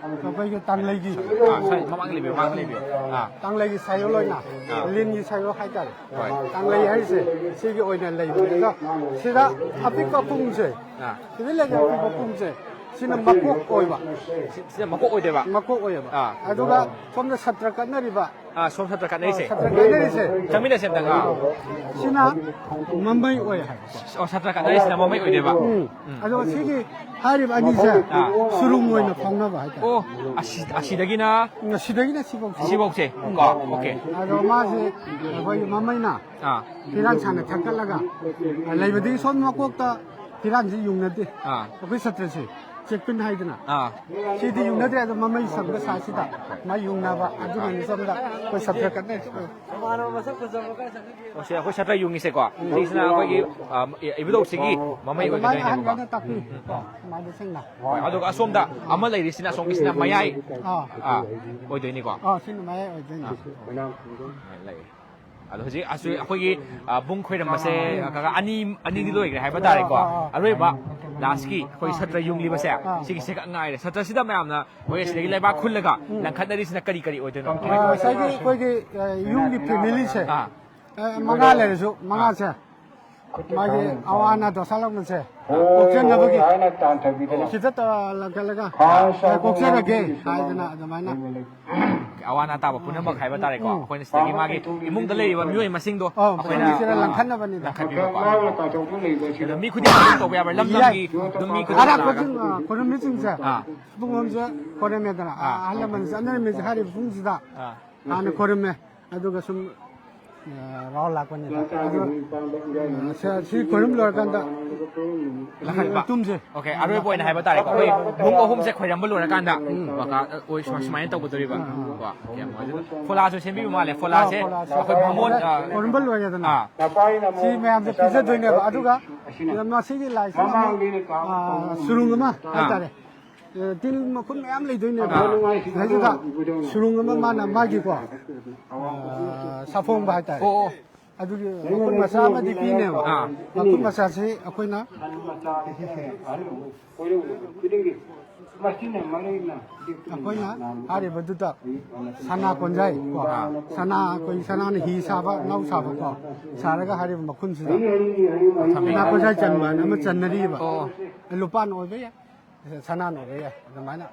ꯑꯩꯈꯣꯏꯒꯤ ꯇꯥꯡꯂꯩꯒꯤ, ꯑꯥ, ꯁ꯭ꯋꯥꯏ ꯃꯃꯥꯡꯗ ꯂꯩꯕꯤꯌꯨ, ꯃꯃꯥꯡꯗ ꯂꯩꯕꯤꯌꯨ꯫ ꯑꯥ꯫ ꯇꯥꯡꯂꯩꯒꯤ ꯁꯥꯏꯌꯣꯜ ꯑꯣꯏꯅ, ꯑꯥ꯫ ꯂꯤꯟꯒꯤ ꯁꯥꯏꯌꯣꯜ ꯍꯥꯏꯇꯥꯔꯦ꯫ ꯍꯣꯏ꯫ ꯇꯥꯡꯂꯩ ꯍꯥꯏꯔꯤꯁꯦ ꯁꯤꯒꯤ ꯑꯣꯏꯅ ꯂꯩꯕꯅꯦ꯫ ꯑꯗꯣ ꯁꯤꯗ ꯑꯄꯤꯛꯄ ꯄꯨꯡꯁꯦ, ꯑꯥ꯫ ꯁꯤꯗ ꯂꯩꯔꯤꯕ ꯑꯄꯤꯛꯄ ꯄꯨꯡꯁꯦ, ꯁꯤꯅ ꯃꯀꯣꯛ ꯑꯣꯏꯕ꯫ ꯁꯤ-, ꯁꯤꯅ ꯃꯀꯣꯛ ꯑꯣꯏꯗꯣꯏꯕ? ꯃꯀꯣꯛ ꯑꯣꯏꯌꯦꯕ꯫ ꯑꯥ꯫ ꯑꯗꯨꯒ ꯁꯣꯝꯗ ꯁꯇ꯭ꯔ ꯀꯠꯅꯔꯤꯕ, ꯑꯥ, ꯁꯣꯝ ꯁꯇ꯭ꯔ ꯀꯠꯅꯔꯤꯁꯦ? ꯑꯥ, ꯁꯇ꯭ꯔ ꯀꯠꯅꯔꯤꯁꯦ꯫ ꯆꯪꯃꯤꯟꯅꯁꯦ ꯑꯝꯇꯪ, ꯑꯥ꯫ ꯁꯤꯅ ꯃꯃꯩ ꯑꯣꯏ ꯍꯥꯏꯕꯀꯣ꯫ ꯑꯣ, ꯁꯇ꯭ꯔ ꯀꯠꯅꯔꯤꯁꯤꯅ ꯃꯃꯩ ꯑꯣꯏꯗꯣꯏꯕ? ꯎꯝ꯫ ꯎꯝ꯫ ꯑꯗꯣ ꯁꯤꯒꯤ ꯍꯥꯏꯔꯤꯕ ꯑꯅꯤꯁꯦ ꯑꯥ꯫ ꯁꯨꯔꯨꯡ ꯑꯣꯏꯅ ꯐꯥꯎꯅꯕ ꯍꯥꯏꯇꯥꯔꯦ꯫ ꯑꯣ, ꯑꯁꯤ-, ꯑꯁꯤꯗꯒꯤꯅ? ꯎꯝ, ꯑꯁꯤꯗꯒꯤꯅ ꯁꯤꯐꯧ꯫ ꯁꯤꯐꯧꯁꯦ? ꯎꯝ꯫ ꯀꯣ, ꯑꯣꯀꯦ꯫ ꯑꯗꯣ ꯃꯥꯁꯦ ꯑꯩꯈꯣꯏꯒꯤ ꯃꯃꯩꯅ ꯑꯥ꯫ ꯐꯤꯔꯥꯟ ꯁꯥꯟꯅ ꯊꯛꯀꯠꯂꯒ ꯂꯩꯕꯗꯒꯤ ꯁꯣꯝ ꯃꯀꯣꯛꯇ ꯐꯤꯔꯥꯟꯁꯤ ꯌꯨꯡꯅꯗꯦ꯫ ꯑꯥ꯫ ꯑꯩꯈꯣꯏ ꯁꯇ꯭ꯔꯁꯦ ꯆꯦꯛꯄꯤꯟ ꯍꯥꯏꯗꯅ꯫ ꯑꯥ꯫ ꯁꯤꯗꯤ ꯌꯨꯡꯅꯗ꯭ꯔꯦ, ꯑꯗꯣ ꯃꯃꯩ ꯁꯝꯕ ꯁꯥꯏꯁꯤꯗ ꯃꯥ ꯌꯨꯡꯅꯕ, ꯑꯗꯨꯒꯤꯅꯤ ꯁꯣꯝꯗ ꯑꯩꯈꯣꯏ ꯁꯇ꯭ꯔ ꯀꯠꯅꯩ꯫ ꯑꯣ, ꯁꯤ ꯑꯩꯈꯣꯏ ꯁꯇ꯭ꯔ ꯌꯨꯡꯉꯤꯁꯦꯀꯣ꯫ ꯁꯤꯁꯤꯅ ꯑꯩꯈꯣꯏꯒꯤ, ꯑ, ꯏꯕꯨꯙꯧꯁꯤꯒꯤ ꯃꯃꯩ ꯑꯗꯨꯃꯥꯏꯅ ꯑꯣꯏꯒꯗꯣꯏꯅꯦꯕꯀꯣ꯫ ꯑꯍꯟꯈꯩꯅ ꯇꯥꯛꯄꯤ꯫ ꯎꯝ, ꯎꯝ꯫ ꯁꯨꯃꯥꯏꯅ ꯁꯤꯡꯅ꯫ ꯍꯣꯏ, ꯑꯗꯨꯒ ꯑꯁꯣꯝꯗ ꯑꯃ ꯂꯩꯔꯤꯁꯤꯅ ꯑꯁꯣꯝꯒꯤꯁꯤꯅ ꯃꯌꯥꯏ, ꯑꯥ꯫ ꯑꯥ, ꯑꯣꯏꯗꯣꯏꯅꯤꯀꯣ꯫ ꯑꯥ, ꯁꯤꯅ ꯃꯌꯥꯏ ꯑꯣꯏꯗꯣꯏꯅꯤ꯫ ꯑꯥ꯫ ꯂꯩ꯫ ꯑꯗꯣ ꯍꯧꯖꯤꯛ ꯑꯁꯤ ꯑꯩꯈꯣꯏꯒꯤ, ꯑ, ꯕꯨꯡ ꯈꯣꯏꯔꯝꯕꯁꯦ, ꯑ, ꯀꯀꯥ, ꯑꯅꯤ, ꯑꯅꯤꯗꯤ ꯂꯣꯏꯈ꯭ꯔꯦ ꯍꯥꯏꯕ ꯇꯥꯔꯦꯀꯣ꯫ ꯑꯥ, ꯑꯥ, ꯑꯥ꯫ ꯑꯔꯣꯏꯕ ꯂꯥꯁꯀꯤ ꯑꯩꯈꯣꯏ ꯑꯥ꯫ ꯁꯇ꯭ꯔ ꯌꯨꯡꯂꯤꯕꯁꯦ, ꯑꯥ꯫ ꯁꯤꯒꯤꯁꯦ ꯈꯛ ꯉꯥꯏꯔꯦ꯫ ꯁꯇ꯭ꯔꯁꯤꯗ ꯃꯌꯥꯝꯅ ꯃꯣꯏ ꯑꯁꯤꯗꯒꯤ ꯂꯩꯕꯥꯛ ꯈꯨꯜꯂꯒ ꯎꯝ꯫ ꯂꯪꯈꯠꯅꯔꯤꯁꯤꯅ ꯀꯔꯤ ꯀꯔꯤ ꯑꯣꯏꯗꯣꯏꯅꯣ? ꯑꯥ, ꯉꯁꯥꯏꯒꯤ ꯑꯩꯈꯣꯏꯒꯤ, ꯑ, ꯌꯨꯝꯒꯤ ꯐꯦꯃꯤꯂꯤꯁꯦ, ꯑꯥ꯫ ꯑ, ꯃꯉꯥ ꯂꯩꯔꯁꯨ, ꯑꯥ꯫ ꯃꯉꯥꯁꯦ ꯃꯥꯒꯤ ꯑꯋꯥ ꯑꯅꯥ ꯗꯣꯁꯥ ꯂꯥꯛꯄꯁꯦ ꯀꯣꯛꯆꯅꯕꯒꯤ ꯁꯤꯗ ꯇꯧꯔ ꯂꯪꯈꯠꯂꯒ, ꯑ, ꯀꯣꯛꯆꯔꯒꯦ ꯍꯥꯏꯗꯅ ꯑꯗꯨꯃꯥꯏꯅ꯫ ꯑꯋꯥ ꯑꯅꯥ ꯇꯥꯕ ꯄꯨꯝꯅꯃꯛ ꯍꯥꯏꯕ ꯇꯥꯔꯦꯀꯣ꯫ ꯎꯝ꯫ ꯑꯩꯈꯣꯏꯅ ꯁꯤꯗꯒꯤ ꯃꯥꯒꯤ ꯏꯃꯨꯡꯗ ꯂꯩꯔꯤꯕ ꯃꯤꯑꯣꯏ ꯃꯁꯤꯡꯗꯣ ꯑꯣ, ꯑꯩꯈꯣꯏꯅ, ꯁꯤꯗ ꯑ, ꯂꯪꯈꯠꯅꯕꯅꯤꯗ꯫ ꯂꯪꯈꯠꯄꯤꯕꯀꯣ꯫ ꯑꯗꯣ ꯃꯤ ꯈꯨꯗꯤꯡꯃꯛ ꯑꯗꯨꯝ ꯇꯧꯕ ꯌꯥꯕ꯭ꯔꯥ? ꯂꯝ ꯌꯥꯏ꯫ ꯂꯝꯒꯤ ꯑꯗꯨꯝ ꯃꯤ ꯈꯨꯗꯤꯡꯃꯛ ꯑꯔꯥꯞꯄ ꯂꯥꯛꯑꯒ ꯁꯤꯡ-, ꯑ, ꯈꯨꯔꯨꯝꯃꯤꯁꯤꯡꯁꯦ ꯑꯥ꯫ ꯄꯨꯡ ꯑꯃꯁꯦ ꯈꯣꯏꯔꯝꯃꯦꯗꯅ꯫ ꯑꯥ꯫ ꯑꯍꯜ ꯂꯃꯟ ꯆꯠꯅꯔꯝꯃꯤꯁꯦ ꯍꯥꯏꯔꯤꯕ ꯄꯨꯡꯁꯤꯗ ꯑꯥ꯫ ꯍꯥꯟꯅ ꯈꯣꯏꯔꯝꯃꯦ꯫ ꯑꯗꯨꯒ ꯁꯨꯝ ꯑ, ꯔꯥꯎꯟ ꯂꯥꯛꯄꯅꯤꯗ꯫ ꯑꯗꯣ, ꯑ, ꯁꯤ, ꯁꯤ ꯈꯣꯏꯔꯝ ꯂꯣꯏꯔꯀꯥꯟꯗ ꯂꯥꯛꯍꯟꯕ꯫ ꯇꯨꯝꯁꯦ꯫ ꯑꯣꯀꯦ, ꯑꯔꯣꯏꯕ ꯑꯣꯏꯅ ꯍꯥꯏꯕ ꯇꯥꯔꯦꯀꯣ, ꯑꯩꯈꯣꯏ ꯄꯨꯡ ꯑꯍꯨꯝꯁꯦ ꯈꯣꯏꯔꯝꯕ ꯂꯣꯏꯔꯀꯥꯟꯗ, ꯎꯝ꯫ ꯋꯥꯀꯥ, ꯑ, ꯑꯣꯏ, ꯁꯨꯃꯥꯏ-, ꯁꯨꯃꯥꯏꯅ ꯇꯧꯒꯗꯣꯔꯤꯕ꯫ ꯑꯥ, ꯑꯥ꯫ ꯀꯣ, ꯑꯣꯀꯦ, ꯑꯗꯨꯅ ꯐꯣꯂꯥꯁꯨ ꯁꯦꯝꯕꯤꯕ ꯃꯥꯜꯂꯦ꯫ ꯐꯣꯂꯥꯁꯦ ꯑꯥ, ꯐꯣꯂꯥꯁꯦ꯫ ꯑꯩꯈꯣꯏ ꯕꯥꯃꯣꯟ, ꯑ, ꯈꯣꯏꯔꯝꯕ ꯂꯣꯏꯔꯦꯗꯅ꯫ ꯑꯥ꯫ ꯁꯤ ꯃꯌꯥꯝꯁꯦ ꯄꯤꯖꯗꯣꯏꯅꯦꯕ꯫ ꯑꯗꯨꯒ ꯃꯁꯤꯒꯤ ꯂꯥꯏꯁꯤꯅ ꯑꯃꯨꯛ, ꯑꯥ, ꯁꯨꯔꯨꯡ ꯑꯃ ꯑꯥ꯫ ꯍꯥꯏꯇꯥꯔꯦ꯫ ꯑ, ꯇꯤꯜ ꯃꯈꯨꯟ ꯃꯌꯥꯝ ꯂꯩꯗꯣꯏꯅꯦꯕ꯫ ꯑꯥ꯫ ꯁꯤꯗꯩꯁꯤꯗ ꯁꯨꯔꯨꯡ ꯑꯃ ꯃꯥꯅ ꯃꯥꯒꯤꯀꯣ, ꯑ, ꯁꯥꯐꯣꯡꯕ ꯍꯥꯏꯇꯥꯔꯦ꯫ ꯑꯣ, ꯑꯣ꯫ ꯑꯗꯨꯒꯤ ꯃꯈꯨꯟ ꯃꯆꯥ ꯑꯃꯗꯤ ꯄꯤꯅꯦꯕ꯫ ꯑꯥ꯫ ꯃꯈꯨꯟ ꯃꯆꯥꯁꯤ ꯑꯩꯈꯣꯏꯅ, ꯑꯩꯈꯣꯏꯅ ꯍꯥꯏꯔꯤꯕꯗꯨꯗ ꯁꯅꯥ ꯀꯣꯟꯖꯥꯏ ꯀꯣ, ꯑꯥ꯫ ꯁꯅꯥ, ꯑꯩꯈꯣꯏ ꯁꯅꯥꯅ ꯍꯤ ꯁꯥꯕ, ꯅꯥꯎ ꯁꯥꯕ ꯀꯣ, ꯁꯥꯔꯒ ꯍꯥꯏꯔꯤꯕ ꯃꯈꯨꯟꯁꯤꯗ ꯊꯝꯃꯦ꯫ ꯁꯅꯥ ꯀꯣꯟꯖꯥꯏ ꯆꯟꯕ ꯍꯥꯏꯅ ꯑꯃ ꯆꯟꯅꯔꯤꯕ꯫ ꯑꯣ꯫ ꯂꯨꯄꯥꯅ ꯑꯣꯏꯕ ꯌꯥꯏ, ꯁꯅꯥꯅ ꯑꯣꯏꯕ ꯌꯥꯏ, ꯑꯗꯨꯃꯥꯏꯅ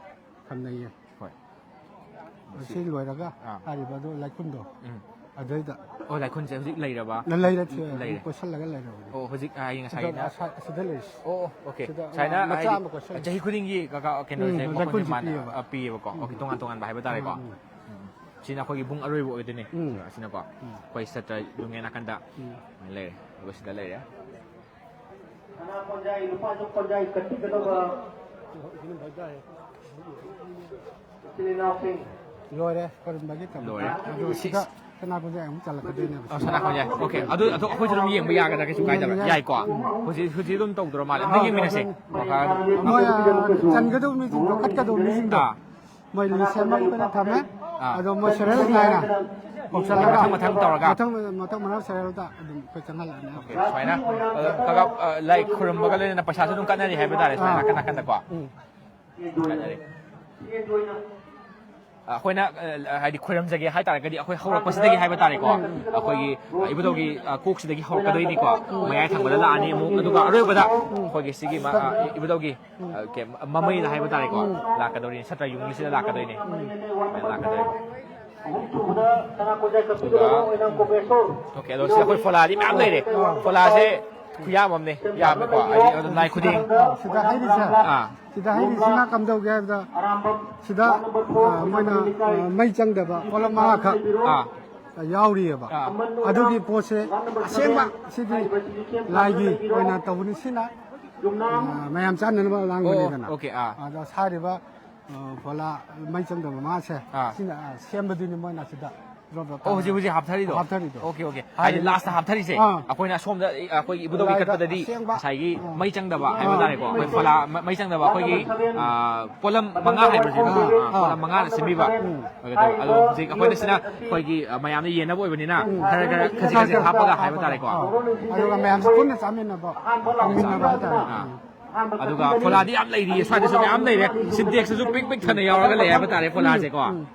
ꯊꯝꯅꯩꯌꯦ꯫ ꯍꯣꯏ꯫ ꯃꯁꯤ ꯂꯣꯏꯔꯒ ꯑꯥ꯫ ꯍꯥꯏꯔꯤꯕ ꯑꯗꯨ ꯂꯥꯏꯈꯨꯝꯗꯣ ꯎꯝ꯫ ꯑꯗꯩꯗ ꯑꯣ, ꯂꯥꯏꯈꯨꯟꯁꯦ ꯍꯧꯖꯤꯛ ꯂꯩꯔꯕ? ꯂꯩꯔꯦ, ꯂꯩꯔꯦ꯫ ꯀꯣꯏꯁꯜꯂꯒ ꯂꯩꯔꯕꯅꯤ꯫ ꯑꯣ, ꯍꯧꯖꯤꯛ, ꯑ, ꯍꯥꯏꯗꯤ ꯉꯁꯥꯏꯒꯤꯅ ꯑꯁ-, ꯑꯁꯤꯗ ꯂꯩꯔꯤꯁꯦ꯫ ꯑꯣ, ꯑꯣ, ꯑꯣꯀꯦ꯫ ꯁꯤꯗ ꯁꯨꯃꯥꯏꯅ ꯃꯆꯥ ꯍꯥꯏꯗꯤ ꯑꯃ ꯀꯣꯏꯁꯜꯂꯤ꯫ ꯆꯍꯤ ꯈꯨꯗꯤꯡꯒꯤ ꯀꯀꯥ ꯀꯩꯅꯣꯁꯦ ꯎꯝ, ꯃꯈꯣꯟꯁꯦ ꯂꯥꯏꯈꯨꯟꯁꯦ ꯃꯥꯅ, ꯄꯤꯌꯦꯕ꯫ ꯑ, ꯄꯤꯌꯦꯕꯀꯣ꯫ ꯎꯝ꯫ ꯑꯣꯀꯦ, ꯇꯣꯉꯥꯟ ꯇꯣꯉꯥꯟꯕ ꯍꯥꯏꯕ ꯇꯥꯔꯦꯀꯣ꯫ ꯎꯝ, ꯎꯝ꯫ ꯎꯝ꯫ ꯁꯤꯅ ꯑꯩꯈꯣꯏꯒꯤ ꯕꯨꯡ ꯑꯔꯣꯏꯕ ꯑꯣꯏꯗꯣꯏꯅꯦ꯫ ꯎꯝ꯫ ꯑꯁꯤꯅꯀꯣ꯫ ꯎꯝ꯫ ꯑꯩꯈꯣꯏ ꯁꯥꯇ꯭ꯔ ꯌꯨꯝꯉꯦ ꯅꯥꯀꯟꯗ ꯎꯝ꯫ ꯂꯩꯔꯦ꯫ ꯑꯗꯨꯒ ꯁꯤꯗ ꯂꯩꯔꯦ꯫ ꯁꯅꯥ ꯀꯣꯟꯖꯥꯏ, ꯂꯨꯄꯥ ꯆꯨꯞ ꯀꯣꯟꯖꯥꯏ ꯀꯠꯄꯤꯒꯗꯧꯕ ꯏꯆꯤꯜ ꯏꯅꯥꯎꯁꯤꯡ꯫ ꯂꯣꯏꯔꯦ, ꯈꯣꯏꯔꯝꯕꯒꯤ ꯊꯝꯃꯣ꯫ ꯂꯣꯏꯔꯦ꯫ ꯑꯗꯨ ꯁꯤ ꯁꯤꯗ ꯁꯅꯥ ꯀꯣꯟꯖꯥꯏ ꯑꯃꯨꯛ ꯆꯜꯂꯛꯀꯗꯣꯏꯅꯦꯕ꯫ ꯑ, ꯁꯅꯥ ꯀꯣꯟꯖꯥꯏ꯫ ꯑꯣꯀꯦ꯫ ꯑꯗꯨ, ꯑꯗꯨ ꯑꯩꯈꯣꯏꯁꯨ ꯑꯗꯨꯝ ꯌꯦꯡꯕ ꯌꯥꯒꯗ꯭ꯔꯥ? ꯀꯩꯁꯨ ꯀꯥꯏꯗꯕ꯭ꯔꯥ? ꯌꯥꯏ, ꯌꯥꯏ꯫ ꯌꯥꯏꯀꯣ? ꯎꯝ꯫ ꯍꯧꯖꯤꯛ, ꯍꯧꯖꯤꯛ ꯑꯗꯨꯝ ꯇꯧꯗꯣꯔ ꯃꯥꯜꯂꯦ꯫ ꯑꯝꯇ ꯌꯦꯡꯃꯤꯟꯅꯁꯦ꯫ ꯃꯣꯏ, ꯑ, ꯆꯟꯒꯗꯧꯕ ꯃꯤꯁꯤꯡꯗꯣ, ꯀꯠꯀꯗꯧꯕ ꯃꯤꯁꯤꯡꯗꯣ꯫ ꯑꯥ꯫ ꯃꯣꯏ ꯂꯤꯁ ꯑꯃ ꯑꯩꯈꯣꯏꯅ ꯊꯝꯃꯦ꯫ ꯑꯥ꯫ ꯑꯗꯣ ꯃꯣꯏ ꯁꯦꯔꯦꯜ ꯅꯥꯏꯅ ꯀꯧꯁꯜꯂꯒ ꯃꯊꯪ ꯃꯊꯪ ꯇꯧꯔꯒ? ꯃꯊꯪ, ꯃꯊꯪ ꯃꯅꯥꯎ ꯁꯦꯔꯦꯜꯗ ꯑꯗꯨꯝ ꯑꯩꯈꯣꯏ ꯆꯪꯍꯜꯂꯛꯑꯅꯤ꯫ ꯑꯣꯀꯦ, ꯁꯨꯃꯥꯏꯅ, ꯑ, ꯈꯔ, ꯑ, ꯂꯥꯏ ꯈꯨꯔꯨꯝꯕꯒ ꯂꯣꯏꯅꯅ ꯄꯩꯁꯥꯁꯨ ꯑꯗꯨꯝ ꯀꯠꯅꯔꯤ ꯍꯥꯏꯕ ꯇꯥꯔꯦ, ꯁꯨꯃꯥꯏꯅ ꯑꯥ꯫ ꯅꯥꯀꯟ ꯅꯥꯀꯟꯗꯀꯣ꯫ ꯎꯝ꯫ ꯀꯠꯅꯔꯤ꯫ ꯑ, ꯑꯩꯈꯣꯏꯅ, ꯑ, ꯍꯥꯏꯗꯤ ꯈꯨꯔꯨꯝꯖꯒꯦ ꯍꯥꯏ ꯇꯥꯔꯒꯗꯤ ꯑꯩꯈꯣꯏ ꯍꯧꯔꯛꯄꯁꯤꯗꯒꯤ ꯍꯥꯏꯕ ꯇꯥꯔꯦꯀꯣ, ꯑꯩꯈꯣꯏꯒꯤ, ꯑ, ꯏꯕꯨꯙꯧꯒꯤ, ꯑ, ꯀꯣꯛꯁꯤꯗꯒꯤ ꯍꯧꯔꯛꯀꯗꯣꯏꯅꯤꯀꯣ, ꯃꯌꯥꯏ ꯊꯪꯕꯗ ꯂꯥꯛꯑꯅꯤ ꯑꯃꯨꯛ, ꯑꯗꯨꯒ ꯑꯔꯣꯏꯕꯗ ꯑꯩꯈꯣꯏꯒꯤ ꯁꯤꯒꯤ ꯃ-, ꯑ, ꯏꯕꯨꯙꯧꯒꯤ ꯑ, ꯀꯩ, ꯃꯃꯩꯗ ꯍꯥꯏꯕ ꯇꯥꯔꯦꯀꯣ, ꯎꯝ꯫ ꯂꯥꯛꯀꯗꯧꯔꯤꯅꯤ, ꯁꯥꯇ꯭ꯔ ꯌꯨꯝꯒꯤꯁꯤꯗ ꯂꯥꯛꯀꯗꯣꯏꯅꯤ꯫ ꯎꯝ꯫ ꯂꯥꯛꯀꯗꯣꯏꯅꯤ꯫ ꯑꯗꯨꯒ, ꯑꯣꯀꯦ, ꯑꯗꯣ ꯁꯤꯗ ꯑꯩꯈꯣꯏ ꯐꯣꯂꯥꯗꯤ ꯃꯌꯥꯝ ꯂꯩꯔꯦ꯫ ꯑꯥ꯫ ꯐꯣꯂꯥꯁꯦ ꯈꯨꯌꯥꯝ ꯑꯃꯅꯦ, ꯌꯥꯝꯃꯦꯀꯣ꯫ ꯍꯥꯏꯗꯤ ꯑꯗꯨꯝ ꯂꯥꯏ ꯈꯨꯗꯦꯡ꯫ ꯁꯤꯗ ꯍꯩꯔꯤꯁꯦ, ꯑꯥ꯫ ꯁꯤꯗ ꯍꯩꯔꯤꯁꯤꯅ ꯀꯝꯗꯧꯒꯦ ꯍꯥꯏꯕꯗ, ꯁꯤꯗ, ꯑ, ꯃꯣꯏꯅ, ꯑ, ꯃꯩ ꯆꯪꯗꯕ ꯄꯣꯠꯂꯝ ꯃꯉꯥꯈꯛ꯫ ꯑꯥ꯫ ꯌꯥꯎꯔꯤꯑꯕ꯫ ꯑꯥ꯫ ꯑꯗꯨꯒꯤ ꯄꯣꯠꯁꯦ ꯑꯁꯦꯡꯕ ꯁꯤꯗꯤ ꯂꯥꯏꯒꯤ ꯑꯣꯏꯅ ꯇꯧꯕꯅꯤ꯫ ꯁꯤꯅ, ꯑ, ꯃꯌꯥꯝ ꯆꯥꯅꯅꯕ ꯑꯣ, ꯂꯥꯡꯕꯅꯤꯗꯅ꯫ ꯑꯣꯀꯦ, ꯑꯥ꯫ ꯑꯗꯣ ꯁꯥꯔꯤꯕ, ꯑ, ꯐꯣꯂꯥ ꯃꯩ ꯆꯪꯗꯕ ꯃꯉꯥꯁꯦ, ꯑꯥ꯫ ꯁꯤꯅ, ꯑ, ꯁꯦꯝꯕꯗꯨꯅꯤ ꯃꯣꯏꯅ ꯁꯤꯗ drop drop ꯑꯣ, ꯍꯧꯖꯤꯛ, ꯇꯧꯔꯒ ꯍꯧꯖꯤꯛ ꯍꯥꯞꯊꯔꯤꯗꯣ? ꯍꯥꯞꯊꯔꯤꯗꯣ꯫ Okay, okay. ꯍꯥꯏꯗꯤ ꯍꯥꯏꯗꯤ last ꯍꯥꯞꯊꯔꯤꯁꯦ, ꯑꯥ꯫ ꯑꯩꯈꯣꯏꯅ ꯑꯁꯣꯝꯗ, ꯑꯩꯈꯣꯏꯒꯤ ꯏꯕꯨꯙꯧꯒꯤ ꯂꯥꯏꯗ ꯀꯠꯄꯗꯗꯤ ꯑꯁꯦꯡꯕ꯫ ꯉꯁꯥꯏꯒꯤ ꯑꯥ꯫ ꯃꯩ ꯆꯪꯗꯕ ꯍꯥꯏꯕ ꯑꯥ꯫ ꯇꯥꯔꯦꯀꯣ, ꯑꯩꯈꯣꯏ ꯐꯣꯂꯥ ꯃ-, ꯃꯩ ꯆꯪꯗꯕ ꯑꯩꯈꯣꯏꯒꯤ, ꯑꯥ, ꯄꯣꯠꯂꯝ ꯃꯉꯥ ꯍꯥꯏꯕꯁꯤꯅꯦ꯫ ꯑꯥ, ꯑꯥ, ꯑꯥ꯫ ꯄꯣꯠꯂꯝ ꯃꯉꯥꯅ ꯁꯦꯝꯕꯤꯕ꯫ ꯎꯝ꯫ ꯑꯗꯣ, ꯑꯗꯣ ꯍꯧꯖꯤꯛ ꯑꯩꯈꯣꯏꯅ ꯁꯤꯅ ꯑꯩꯈꯣꯏꯒꯤ, ꯑ, ꯃꯌꯥꯝꯅ ꯌꯦꯟꯅꯕ ꯑꯣꯏꯕꯅꯤꯅ ꯎꯝ꯫ ꯈꯔ ꯈꯔ ꯈꯖꯤꯛ ꯈꯖꯤꯛ ꯍꯥꯞꯄꯒ ꯍꯥꯏꯕ ꯇꯥꯔꯦꯀꯣ꯫ ꯑꯥ꯫ ꯑꯗꯨꯒ ꯃꯌꯥꯝꯁꯨ ꯄꯨꯟꯅ ꯆꯥꯃꯤꯟꯅꯕ, ꯇꯧꯃꯤꯟꯅꯕ ꯍꯥꯏꯇꯥꯔꯦ꯫ ꯑꯥ꯫ ꯎꯝ꯫ ꯑꯗꯨꯒ ꯐꯣꯂꯥꯗꯤ ꯌꯥꯝ ꯂꯩꯔꯤꯌꯦ, ꯁ꯭ꯋꯥꯏꯗꯁꯨ ꯃꯌꯥꯝ ꯂꯩꯔꯦ꯫ Sintex-ꯁꯨ ꯄꯤꯛ ꯄꯤꯛ ꯊꯟꯅ ꯌꯥꯎꯔꯒ ꯂꯩ ꯍꯥꯏꯕ ꯇꯥꯔꯦ ꯐꯣꯂꯥꯁꯦꯀꯣ꯫ ꯎꯝ꯫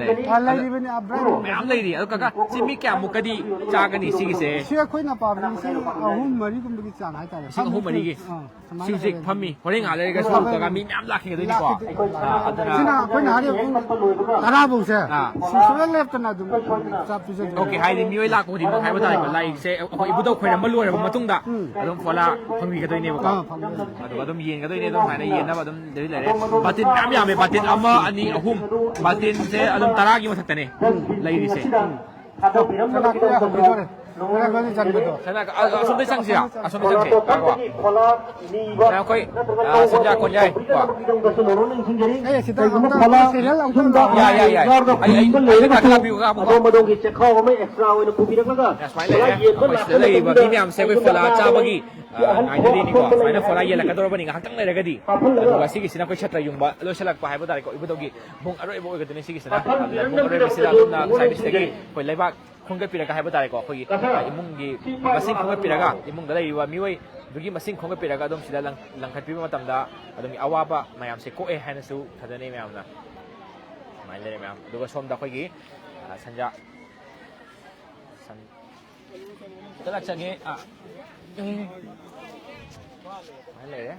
ꯂꯩ꯫ ꯑꯥ, ꯂꯩꯔꯤꯕꯅꯤ, ꯑ, brand ꯃꯌꯥꯝ ꯂꯩꯔꯤ꯫ ꯑꯗꯣ ꯀꯀꯥ, ꯁꯤ ꯃꯤ ꯀꯌꯥꯃꯨꯛꯀꯗꯤ ꯆꯥꯒꯅꯤ ꯁꯤꯒꯤꯁꯦ? ꯁꯤ ꯑꯩꯈꯣꯏꯅ ꯄꯥꯕꯗꯤ ꯂꯤꯁꯤꯡ ꯑꯍꯨꯝ ꯃꯔꯤꯒꯨꯝꯕꯒꯤ ꯆꯥꯡ ꯍꯥꯏꯇꯥꯔꯦ꯫ ꯂꯤꯁꯤꯡ ꯑꯍꯨꯝ ꯃꯔꯤꯒꯤ? ꯑꯥ꯫ ꯁꯤ ꯍꯧꯖꯤꯛ ꯐꯝꯃꯤ꯫ ꯍꯣꯔꯦꯟ ꯉꯥꯏꯍꯥꯛ ꯂꯩꯔꯒ ꯁꯣꯔꯣꯛꯇꯒ ꯃꯤ ꯃꯌꯥꯝ ꯂꯥꯛꯈꯤꯒꯗꯣꯏꯅꯤꯀꯣ꯫ ꯑꯥ, ꯑꯗꯨꯅ ꯁꯤꯅ ꯑꯩꯈꯣꯏꯅ ꯍꯥꯏꯔꯤꯕ ꯄꯨꯡ ꯇꯔꯥ ꯐꯥꯎꯁꯦ ꯑꯥ꯫ ꯁꯤ ꯁꯨꯡꯂꯦꯞ ꯂꯦꯞꯇꯅ ꯑꯗꯨꯝ ꯆꯥꯛ ꯄꯤꯖꯗꯣꯏꯅꯤ꯫ ꯑꯣꯀꯦ, ꯍꯥꯏꯗꯤ ꯃꯤꯑꯣꯏ ꯂꯥꯛꯄ ꯈꯨꯗꯤꯡꯃꯛ ꯍꯥꯏꯕ ꯇꯥꯔꯦꯀꯣ, ꯂꯥꯏꯁꯦ ꯑꯩꯈꯣꯏ ꯏꯕꯨꯙꯧ ꯈꯣꯏꯔꯝꯕ ꯂꯣꯏꯔꯕ ꯃꯇꯨꯡꯗ ꯎꯝ꯫ ꯑꯗꯨꯝ ꯐꯣꯂꯥ ꯐꯪꯕꯤꯒꯗꯣꯏꯅꯦꯕꯀꯣ꯫ ꯑꯥ, ꯐꯪꯒꯗꯣꯏꯅꯤ꯫ ꯑꯗꯨꯒ ꯑꯗꯨꯝ ꯌꯦꯟꯒꯗꯣꯏꯅꯦ, ꯑꯗꯨꯝ ꯁꯨꯃꯥꯏꯅ ꯌꯦꯟꯅꯕ ꯑꯗꯨꯝ ꯂꯩ ꯂꯩꯔꯦ꯫ ꯕꯥꯇꯤꯟ ꯃꯌꯥꯝ ꯌꯥꯝꯃꯦ, ꯕꯥꯇꯤꯟ ꯑꯃ, ꯑꯅꯤ, ꯑꯍꯨꯝ, ꯕꯥꯇꯤꯟꯁꯦ ꯑꯗꯨꯝ ꯇꯔꯥꯒꯤ ꯃꯊꯛꯇꯅꯦ ꯂꯩꯔꯤꯁꯦ꯫ ꯆꯠꯂꯣ, ꯀꯅꯥ ꯀꯅꯥ ꯍꯧꯕꯤꯗꯣꯔꯦ? ꯀꯅꯥ ꯀꯅꯥ ꯆꯟꯕꯗꯣ? ꯁꯅꯥ-, ꯑ-, ꯑꯁꯣꯝꯗꯩ ꯆꯪꯁꯤꯔꯥ? ꯑꯁꯣꯝꯗ ꯆꯪꯁꯦ꯫ ꯉꯥꯏꯈꯣ꯫ ꯁꯅꯥ ꯑꯩꯈꯣꯏ, ꯑ, ꯁꯟꯖꯥ ꯀꯣꯟꯌꯥꯏ ꯀꯣ꯫ ꯑꯦ, ꯁꯤꯗ ꯑꯝꯇ serial ꯑꯝꯇ ꯂꯥꯎ-, ꯌꯥꯏ, ꯌꯥꯏ, ꯌꯥꯏ꯫ ꯑꯩ, ꯑꯩ, ꯑꯩ ꯂꯥꯛꯀꯦ, ꯂꯥꯛꯄꯤꯌꯨ, ꯂꯥꯛꯄꯤꯌꯨ꯫ ꯑꯗꯣꯝ ꯑꯗꯣꯝꯒꯤ ꯆꯦꯈꯥꯎ ꯑꯃ extra ꯑꯣꯏꯅ ꯄꯨꯕꯤꯔꯛꯂꯒ ꯁꯨꯃꯥꯏꯅ ꯂꯩꯔꯦ꯫ ꯑꯩꯈꯣꯏ ꯁꯤꯗ ꯂꯩꯔꯤꯕ ꯃꯤ ꯃꯌꯥꯝꯁꯦ ꯑꯩꯈꯣꯏ ꯐꯣꯂꯥ ꯆꯥꯕꯒꯤ, ꯑ, ꯉꯥꯏꯅꯔꯤꯅꯤꯀꯣ꯫ ꯁꯨꯃꯥꯏꯅ ꯐꯣꯂꯥ ꯌꯦꯜꯂꯛꯀꯗꯧꯔꯕꯅꯤ ꯉꯥꯏꯍꯥꯛꯇꯪ ꯂꯩꯔꯒꯗꯤ꯫ ꯑꯗꯨꯒ ꯁꯤꯒꯤꯁꯤꯅ ꯑꯩꯈꯣꯏ ꯁꯇ꯭ꯔ ꯌꯨꯡꯕ ꯂꯣꯏꯁꯤꯜꯂꯛꯄ ꯍꯥꯏꯕ ꯇꯥꯔꯦꯀꯣ꯫ ꯏꯕꯨꯙꯧꯒꯤ ꯃꯨꯡ ꯑꯔꯣꯏꯕ ꯑꯣꯏꯒꯗꯣꯏꯅꯤ ꯁꯤꯒꯤꯁꯤꯅ꯫ ꯑꯗꯨꯅ ꯃꯨꯡ ꯑꯔꯣꯏꯕꯁꯤꯗ ꯑꯗꯣꯝꯅ ꯉꯁꯥꯏꯒꯤ ꯁꯤꯗꯒꯤ ꯑꯩꯈꯣꯏ ꯂꯩꯕꯥꯛ ꯈꯣꯝꯒꯠꯄꯤꯔꯒ ꯍꯥꯏꯕ ꯇꯥꯔꯦꯀꯣ, ꯑꯩꯈꯣꯏꯒꯤ, ꯑ, ꯏꯃꯨꯡꯒꯤ ꯃꯁꯤꯡ ꯈꯣꯝꯒꯠꯄꯤꯔꯒ ꯏꯃꯨꯡꯗ ꯂꯩꯔꯤꯕ ꯃꯤꯑꯣꯏꯗꯨꯒꯤ ꯃꯁꯤꯡ ꯈꯣꯝꯒꯠꯄꯤꯔꯒ ꯑꯗꯨꯝ ꯁꯤꯗ ꯂꯪ-, ꯂꯪꯈꯠꯄꯤꯕ ꯃꯇꯝꯗ ꯑꯗꯨꯝ ꯑꯋꯥꯕ ꯃꯌꯥꯝꯁꯦ ꯀꯣꯛꯑꯦ ꯍꯥꯏꯅꯁꯨ ꯊꯥꯖꯅꯩ ꯃꯌꯥꯝꯅ꯫ ꯁꯨꯃꯥꯏꯅ ꯂꯩꯔꯦ ꯃꯌꯥꯝ꯫ ꯑꯗꯨꯒ ꯁꯣꯝꯗ ꯑꯩꯈꯣꯏꯒꯤ, ꯑ, ꯁꯟꯖꯥ-, ꯁꯟ-, ꯑꯝꯇ ꯂꯥꯛꯆꯒꯦ꯫ ꯑ, ꯑꯦ꯫ ꯁꯨꯃꯥꯏꯅ ꯂꯩꯔꯦ꯫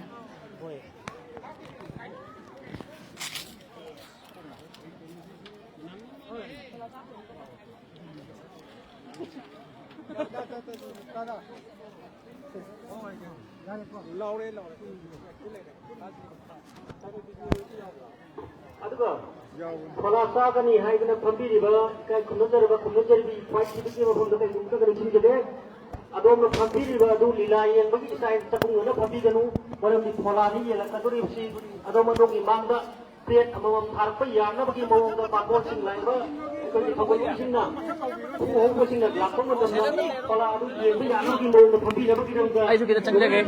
ꯑꯗꯨꯒ ꯐꯣꯂꯥ ꯆꯥꯒꯅꯤ ꯍꯥꯏꯗꯅ ꯐꯝꯕꯤꯔꯤꯕ ꯏꯀꯥꯏ ꯈꯨꯝꯅꯖꯔꯕ ꯈꯨꯝꯅꯖꯔꯤꯕꯤ ꯈ꯭ꯋꯥꯏ ꯊꯤꯕꯒꯤ ꯃꯐꯝꯗ ꯀꯩꯒꯨꯝꯕꯗ ꯅꯤꯡꯁꯤꯡꯖꯒꯦ꯫ ꯑꯗꯣꯝꯅ ꯐꯝꯕꯤꯔꯤꯕ ꯑꯗꯨ ꯂꯤꯂꯥ ꯌꯦꯡꯕꯒꯤ ꯏꯁꯇꯥꯏꯜ ꯆꯠꯐꯝ ꯑꯣꯏꯅ ꯐꯝꯕꯤꯒꯅꯨ꯫ ꯃꯔꯝꯗꯤ ꯐꯣꯂꯥꯗ ꯌꯦꯡꯂꯛꯀꯗꯧꯔꯤꯕꯁꯤ ꯑꯗꯣꯝ ꯑꯗꯣꯝꯒꯤ ꯃꯥꯡꯗ ꯄ꯭ꯂꯦꯠ ꯑꯃꯃꯝ ꯊꯥꯔꯛꯄ ꯌꯥꯅꯕꯒꯤ ꯃꯑꯣꯡꯗ ꯕꯥꯃꯣꯟꯁꯤꯡ ꯂꯥꯛꯏꯕ ꯑꯩꯈꯣꯏꯒꯤ ꯊꯧꯒꯜꯂꯣꯟꯁꯤꯡꯅ, ꯈꯨ ꯍꯧꯕꯁꯤꯡꯅ ꯂꯥꯛꯄ ꯃꯇꯝꯗ ꯐꯣꯂꯥ ꯑꯗꯨ ꯌꯦꯡꯕ ꯌꯥꯅꯕꯒꯤ ꯃꯑꯣꯡꯗ ꯐꯝꯕꯤꯅꯕꯒꯤꯗꯃꯛꯇ ꯑꯩꯁꯨ ꯈꯤꯇ ꯆꯪꯖꯒꯦ꯫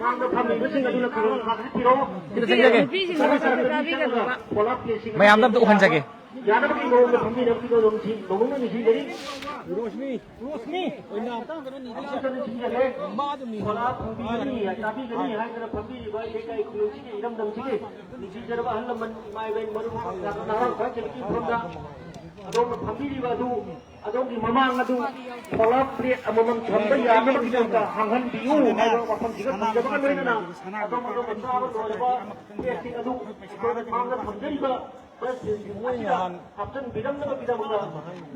ꯃꯥꯡꯗ ꯐꯝꯃꯤꯕꯁꯤꯡ ꯑꯗꯨꯅ ꯈꯪꯍꯟ ꯊꯥꯗꯕꯤꯔꯣ꯫ ꯈꯤꯇ ꯆꯪꯖꯒꯦ꯫ ꯅꯨꯄꯤꯁꯤꯡꯗꯣ ꯈꯔ ꯈꯔ ꯆꯥꯕꯤꯒꯅꯣꯕ꯫ ꯐꯣꯂꯥ ꯄ꯭ꯂꯦꯠꯁꯤꯡ ꯃꯌꯥꯝꯗ ꯑꯝꯇ ꯎꯍꯟꯖꯒꯦ꯫ ꯌꯥꯅꯕꯒꯤ ꯃꯑꯣꯡꯗ ꯐꯝꯕꯤꯅꯕꯒꯤꯗꯃꯛ ꯅꯧꯅ ꯅꯤꯡꯁꯤꯡꯖꯔꯤ꯫ ꯔꯣꯁꯅꯤ, ꯔꯣꯁꯅꯤ ꯑꯣꯏꯅ ꯑꯃꯨꯛꯇ ꯅꯤꯡꯁꯤꯡꯖꯔꯦ꯫ ꯃꯥꯗꯨꯅꯤ꯫ ꯐꯣꯂꯥ ꯐꯪꯕꯤꯒꯅꯤ, ꯆꯥꯕꯤꯒꯅꯤ ꯍꯥꯏꯗꯅ ꯐꯝꯕꯤꯔꯤꯕ ꯂꯩꯀꯥꯏ ꯈꯨꯂꯣꯜꯁꯤꯒꯤ ꯏꯔꯝꯗꯝꯁꯤꯒꯤ ꯅꯤꯡꯊꯤꯖꯔꯕ ꯑꯍꯜ ꯂꯃꯟ, ꯏꯃꯥ ꯏꯕꯦꯟ, ꯃꯔꯨꯞ ꯃꯄꯥꯡ, ꯅꯍꯥ ꯈ꯭ꯋꯥꯏꯁꯤꯟꯒꯤ ꯃꯐꯝꯗ ꯑꯗꯣꯝꯅ ꯐꯝꯕꯤꯔꯤꯕ ꯑꯗꯨ, ꯑꯗꯣꯝꯒꯤ ꯃꯃꯥꯡ ꯑꯗꯨ ꯐꯣꯂꯥ ꯄ꯭ꯂꯦꯠ ꯑꯃꯃꯝ ꯊꯝꯕ ꯌꯥꯅꯕꯒꯤꯗꯃꯛꯇ ꯍꯥꯡꯍꯟꯕꯤꯌꯨ ꯍꯥꯏꯕ ꯋꯥꯐꯝꯁꯤꯒ ꯊꯝꯖꯕꯒ ꯂꯣꯏꯅꯅ ꯑꯗꯣꯝ ꯑꯗꯣꯝꯅ ꯆꯥꯕ ꯂꯣꯏꯔꯕ ꯄ꯭ꯂꯦꯠꯁꯤꯡ ꯑꯗꯨ ꯑꯩꯈꯣꯏꯅ ꯃꯥꯡꯗ ꯊꯝꯖꯔꯤꯕ ꯃꯣꯏ ꯅꯍꯥꯟ ꯍꯥꯞꯆꯤꯟꯕꯤꯔꯝꯅꯕꯒꯤꯗꯃꯛꯇ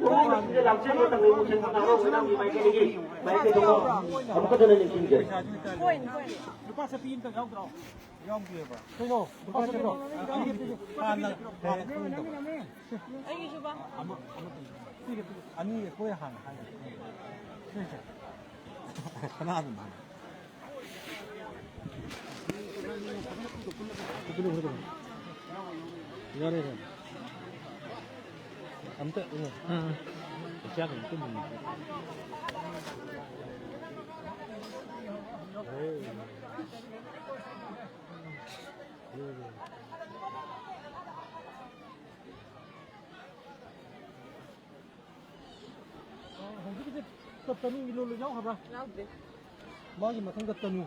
ꯂꯣꯏꯅ ꯂꯥꯛꯆꯔꯤꯕ ꯇꯪꯂꯩ ꯃꯁꯦꯟ ꯅꯍꯥꯔꯣꯜ ꯃꯌꯥꯝꯒꯤ ꯃꯥꯏꯀꯩꯗꯒꯤ ꯃꯥꯏꯀꯩꯗ ꯑꯃꯨꯛꯀ ꯍꯟꯅ ꯅꯤꯡꯁꯤꯡꯖꯔꯤ꯫ ꯂꯨꯄꯥ ꯆꯠꯄꯤ ꯑꯝꯇ ꯌꯥꯎꯗ꯭ꯔꯣ? ꯌꯥꯎꯗꯦꯕ꯫ ꯀꯩꯅꯣ? ꯂꯨꯄꯥ ꯆꯠꯄꯤꯔꯣ? ꯍꯥꯟꯅ, ꯍꯥꯟꯅ ꯈꯪꯗꯕ꯫ ꯑꯩꯒꯤꯁꯨ ꯄꯥꯝꯃꯦ꯫ ꯑꯃ, ꯑꯃ ꯄꯤꯒꯦ, ꯄꯤꯒꯦ꯫ ꯑꯅꯤ ꯑꯩꯈꯣꯏ ꯍꯥꯟꯅ ꯍꯥꯏꯒꯦ꯫ ꯁꯦ, ꯁꯦ꯫ ꯁꯅꯥ ꯑꯗꯨꯝ ꯍꯥꯏ꯫ ꯌꯥꯔꯦ, ꯌꯥꯔꯦ꯫ ꯑꯝꯇ, ꯎꯝ꯫ ꯎꯝ, ꯎꯝ꯫ ꯏꯆꯥ ꯀꯩꯅꯣ ꯇꯨꯝꯃꯤ꯫ ꯍꯧꯖꯤꯛꯀꯤꯗꯤ ꯇꯅꯨꯒꯤ ꯂꯣꯜ ꯌꯥꯎꯈ꯭ꯔꯕ꯭ꯔꯥ? ꯌꯥꯎꯗ꯭ꯔꯦ꯫ ꯃꯥꯒꯤ ꯃꯊꯪꯗ ꯇꯅꯨ꯫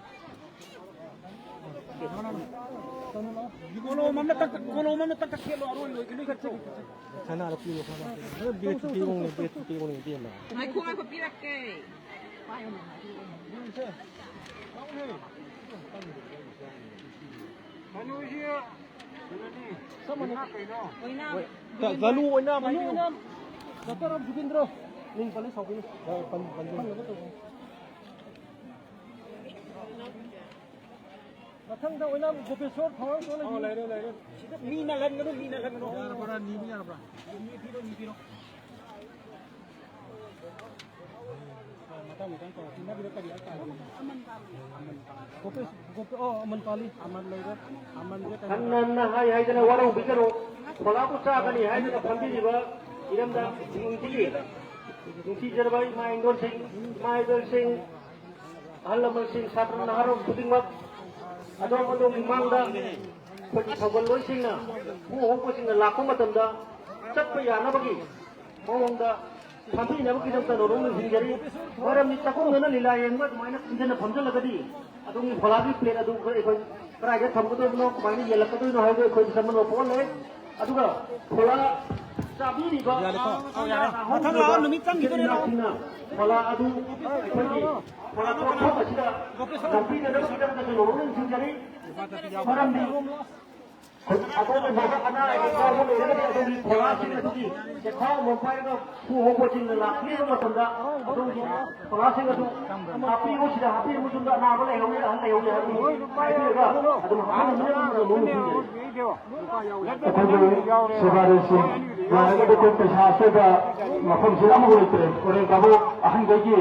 ꯇꯅꯨ ꯂꯥꯛꯑꯣ꯫ ꯀꯣꯂꯣꯝ ꯑꯃ ꯇꯛ-, ꯀꯣꯂꯣꯝ ꯑꯃ ꯇꯛ-, ꯇꯛ ꯊꯦꯠꯂꯣ, ꯑꯔꯣꯏ ꯂꯣꯏꯒꯤ ꯂꯣꯏ ꯆꯠꯈ꯭ꯔꯣ꯫ ꯁꯅꯥꯗ ꯄꯤꯌꯨ, ꯁꯅꯥ ꯄꯤꯌꯨ꯫ ꯕꯦꯠꯁꯨ ꯄꯤꯌꯨ, ꯕꯦꯠꯁꯨ ꯄꯤꯌꯨ, ꯏꯕꯦꯝꯃ꯫ ꯉꯥꯏꯈꯣ, ꯉꯥꯏꯈꯣ, ꯄꯤꯔꯛꯀꯦ꯫ ꯀꯩꯅꯣꯁꯤ ꯆꯞ ꯃꯥꯟꯅꯩ꯫ ꯀꯩꯅꯣ? ꯑꯣꯏꯅꯥꯝ꯫ ꯍꯣꯏ꯫ ꯀ-, ꯀꯩꯅꯣ ꯑꯣꯏꯅꯥꯝ ꯍꯥꯏꯕꯤꯌꯨ꯫ ꯑꯣꯏꯅꯥꯝ꯫ ꯗꯥꯛꯇꯔ ꯔꯥꯝ ꯁꯨꯀꯦꯟꯗ꯭ꯔꯣ꯫ ꯃꯤꯡ ꯄꯜꯂꯤ ꯁꯥꯎꯕꯤꯅꯨ꯫ ꯄꯟ-, ꯄꯟꯖꯅꯨ꯫ ꯃꯊꯪꯗ ꯑꯣꯏꯅꯥꯝ ꯒꯣꯄꯦꯁꯣꯔ ꯊꯧꯔꯥꯡ ꯆꯣꯜꯂꯁꯤ꯫ ꯑꯣ, ꯂꯩꯔꯦ, ꯂꯩꯔꯦ꯫ ꯁꯤꯗ ꯃꯤꯅ ꯂꯟꯒꯅꯨ, ꯃꯤꯅ ꯂꯟꯒꯅꯨ꯫ ꯌꯥꯔꯕ꯭ꯔꯥ? ꯅꯤꯕ ꯌꯥꯔꯕ꯭ꯔꯥ? ꯃꯤ ꯄꯤꯔꯣ, ꯃꯤ ꯄꯤꯔꯣ꯫ ꯃꯊꯪ, ꯃꯊꯪ ꯇꯧꯔꯣ꯫ ꯁꯤꯟꯅꯕꯤꯔꯣ, ꯀꯔꯤ ꯍꯥꯏꯇꯥꯔꯦ? ꯒꯣꯄꯦꯁ, ꯒꯣꯄꯦ-, ꯑꯣ, ꯑꯃꯟ ꯄꯥꯜꯂꯤ꯫ ꯑꯃꯟ ꯂꯩꯔꯦ꯫ ꯑꯃꯟꯁꯦ ꯀꯩꯅꯣ? ꯍꯟꯅ ꯍꯟꯅ ꯍꯥꯏ ꯍꯥꯏꯗꯅ ꯋꯥꯔꯧꯕꯤꯒꯅꯨ꯫ ꯐꯣꯂꯥꯕꯨ ꯆꯥꯒꯅꯤ ꯍꯥꯏꯗꯨꯅ ꯐꯝꯕꯤꯔꯤꯕ ꯏꯔꯝꯗꯝ ꯅꯤꯡꯊꯤꯒꯤ ꯅꯤꯡꯊꯤꯖꯔꯕ ꯏꯃꯥ ꯏꯟꯗꯣꯜꯁꯤꯡ, ꯏꯃꯥ ꯏꯕꯦꯜꯁꯤꯡ, ꯑꯍꯜ ꯂꯃꯟꯁꯤꯡ, ꯁꯥꯇ꯭ꯔ ꯅꯍꯥꯔꯣꯜ ꯈꯨꯗꯤꯡꯃꯛ, ꯑꯗꯣꯝ ꯑꯗꯣꯝꯒꯤ ꯃꯥꯡꯗ ꯑꯩꯈꯣꯏꯒꯤ ꯊꯧꯒꯜꯂꯣꯏꯁꯤꯡꯅ, ꯈꯨ ꯍꯧꯕꯁꯤꯡꯅ ꯂꯥꯛꯄ ꯃꯇꯝꯗ ꯆꯠꯄ ꯌꯥꯅꯕꯒꯤ ꯃꯑꯣꯡꯗ ꯁꯥꯐꯤꯅꯕꯒꯤꯗꯃꯛꯇ ꯅꯣꯂꯨꯛꯅ ꯅꯤꯡꯁꯤꯡꯖꯔꯤ꯫ ꯃꯔꯝꯗꯤ ꯆꯥꯛꯈꯨꯝꯗꯅ ꯂꯤꯂꯥ ꯌꯦꯡꯕ ꯑꯗꯨꯃꯥꯏꯅ ꯈꯨꯟꯖꯟꯅ ꯐꯝꯖꯜꯂꯒꯗꯤ ꯑꯗꯣꯝꯒꯤ ꯐꯣꯂꯥꯒꯤ ꯄ꯭ꯂꯦꯠ ꯑꯗꯨ ꯑꯩꯈꯣꯏ ꯀꯗꯥꯏꯗ ꯊꯝꯒꯗꯕꯅꯣ, ꯀꯃꯥꯏꯅ ꯌꯦꯜꯂꯛꯀꯗꯣꯏꯅꯣ ꯍꯥꯏꯕꯗꯨ ꯑꯩꯈꯣꯏꯗ ꯆꯃꯝꯅꯕ ꯄꯣꯛꯍꯜꯂꯦ꯫ ꯑꯗꯨꯒ ꯐꯣꯂꯥ ꯆꯥꯕꯤꯔꯤꯕ ꯌꯥꯔꯦꯀꯣ? ꯑꯣ, ꯌꯥꯔꯦ꯫ ꯃꯊꯪ ꯂꯥꯛꯑꯣ, ꯅꯨꯃꯤꯠ ꯆꯪꯈꯤꯗꯣꯔꯦ, ꯂꯥꯛꯑꯣ꯫ ꯏꯆꯤꯟ ꯏꯅꯥꯎꯁꯤꯡꯅ ꯐꯣꯂꯥ ꯑꯗꯨ ꯑꯩꯈꯣꯏꯒꯤ ꯐꯣꯂꯥ ꯄꯣꯠꯊꯣꯛ ꯑꯁꯤꯗ ꯂꯧꯕꯤꯅꯅꯕꯒꯤꯗꯃꯛꯇꯁꯨ ꯅꯣꯂꯨꯛꯅ ꯅꯤꯡꯁꯤꯡꯖꯔꯤ꯫ ꯃꯔꯝꯗꯤ ꯑꯗꯣꯝꯒꯨꯝꯕ ꯑꯅꯥ ꯑꯌꯦꯛ ꯌꯥꯎꯕ ꯂꯩꯔꯒꯗꯤ ꯑꯗꯣꯝꯒꯤ ꯐꯣꯂꯥꯁꯤꯡ ꯑꯗꯨꯒꯤ ꯆꯦꯈꯥꯎ ꯑꯃ ꯄꯥꯏꯔꯒ ꯈꯨ ꯍꯧꯕꯁꯤꯡꯅ ꯂꯥꯛꯄꯤꯕ ꯃꯇꯝꯗ ꯑꯗꯣꯝꯒꯤ ꯐꯣꯂꯥꯁꯤꯡ ꯑꯗꯨ ꯍꯥꯞꯄꯤꯌꯨ꯫ ꯁꯤꯗ ꯍꯥꯞꯄꯤꯔꯕ ꯃꯇꯨꯡꯗ ꯑꯅꯥꯕ ꯂꯩꯍꯧꯔꯤ, ꯑꯍꯜ ꯂꯩꯍꯧꯔꯤ ꯍꯥꯏꯕꯗꯨ ꯍꯥꯏꯕꯤꯔꯒ ꯑꯗꯨꯝ ꯍꯥꯞꯍꯟꯕꯤꯅꯕ ꯅꯣꯂꯨꯛꯅ ꯅꯤꯡꯁꯤꯡꯖꯔꯤ꯫ ꯑꯩꯈꯣꯏꯒꯤ ꯁꯦꯕꯥꯔꯤꯁꯤꯡ ꯌꯥꯔꯒꯗꯤ ꯑꯩꯈꯣꯏ ꯄꯩꯁꯥ ꯑꯁꯤꯗ ꯃꯐꯝꯁꯤꯗ ꯑꯃꯐꯥꯎ ꯂꯩꯇ꯭ꯔꯦ꯫ ꯍꯣꯔꯦꯟ ꯚꯥꯕꯣꯛ ꯑꯍꯟꯈꯩꯒꯤ,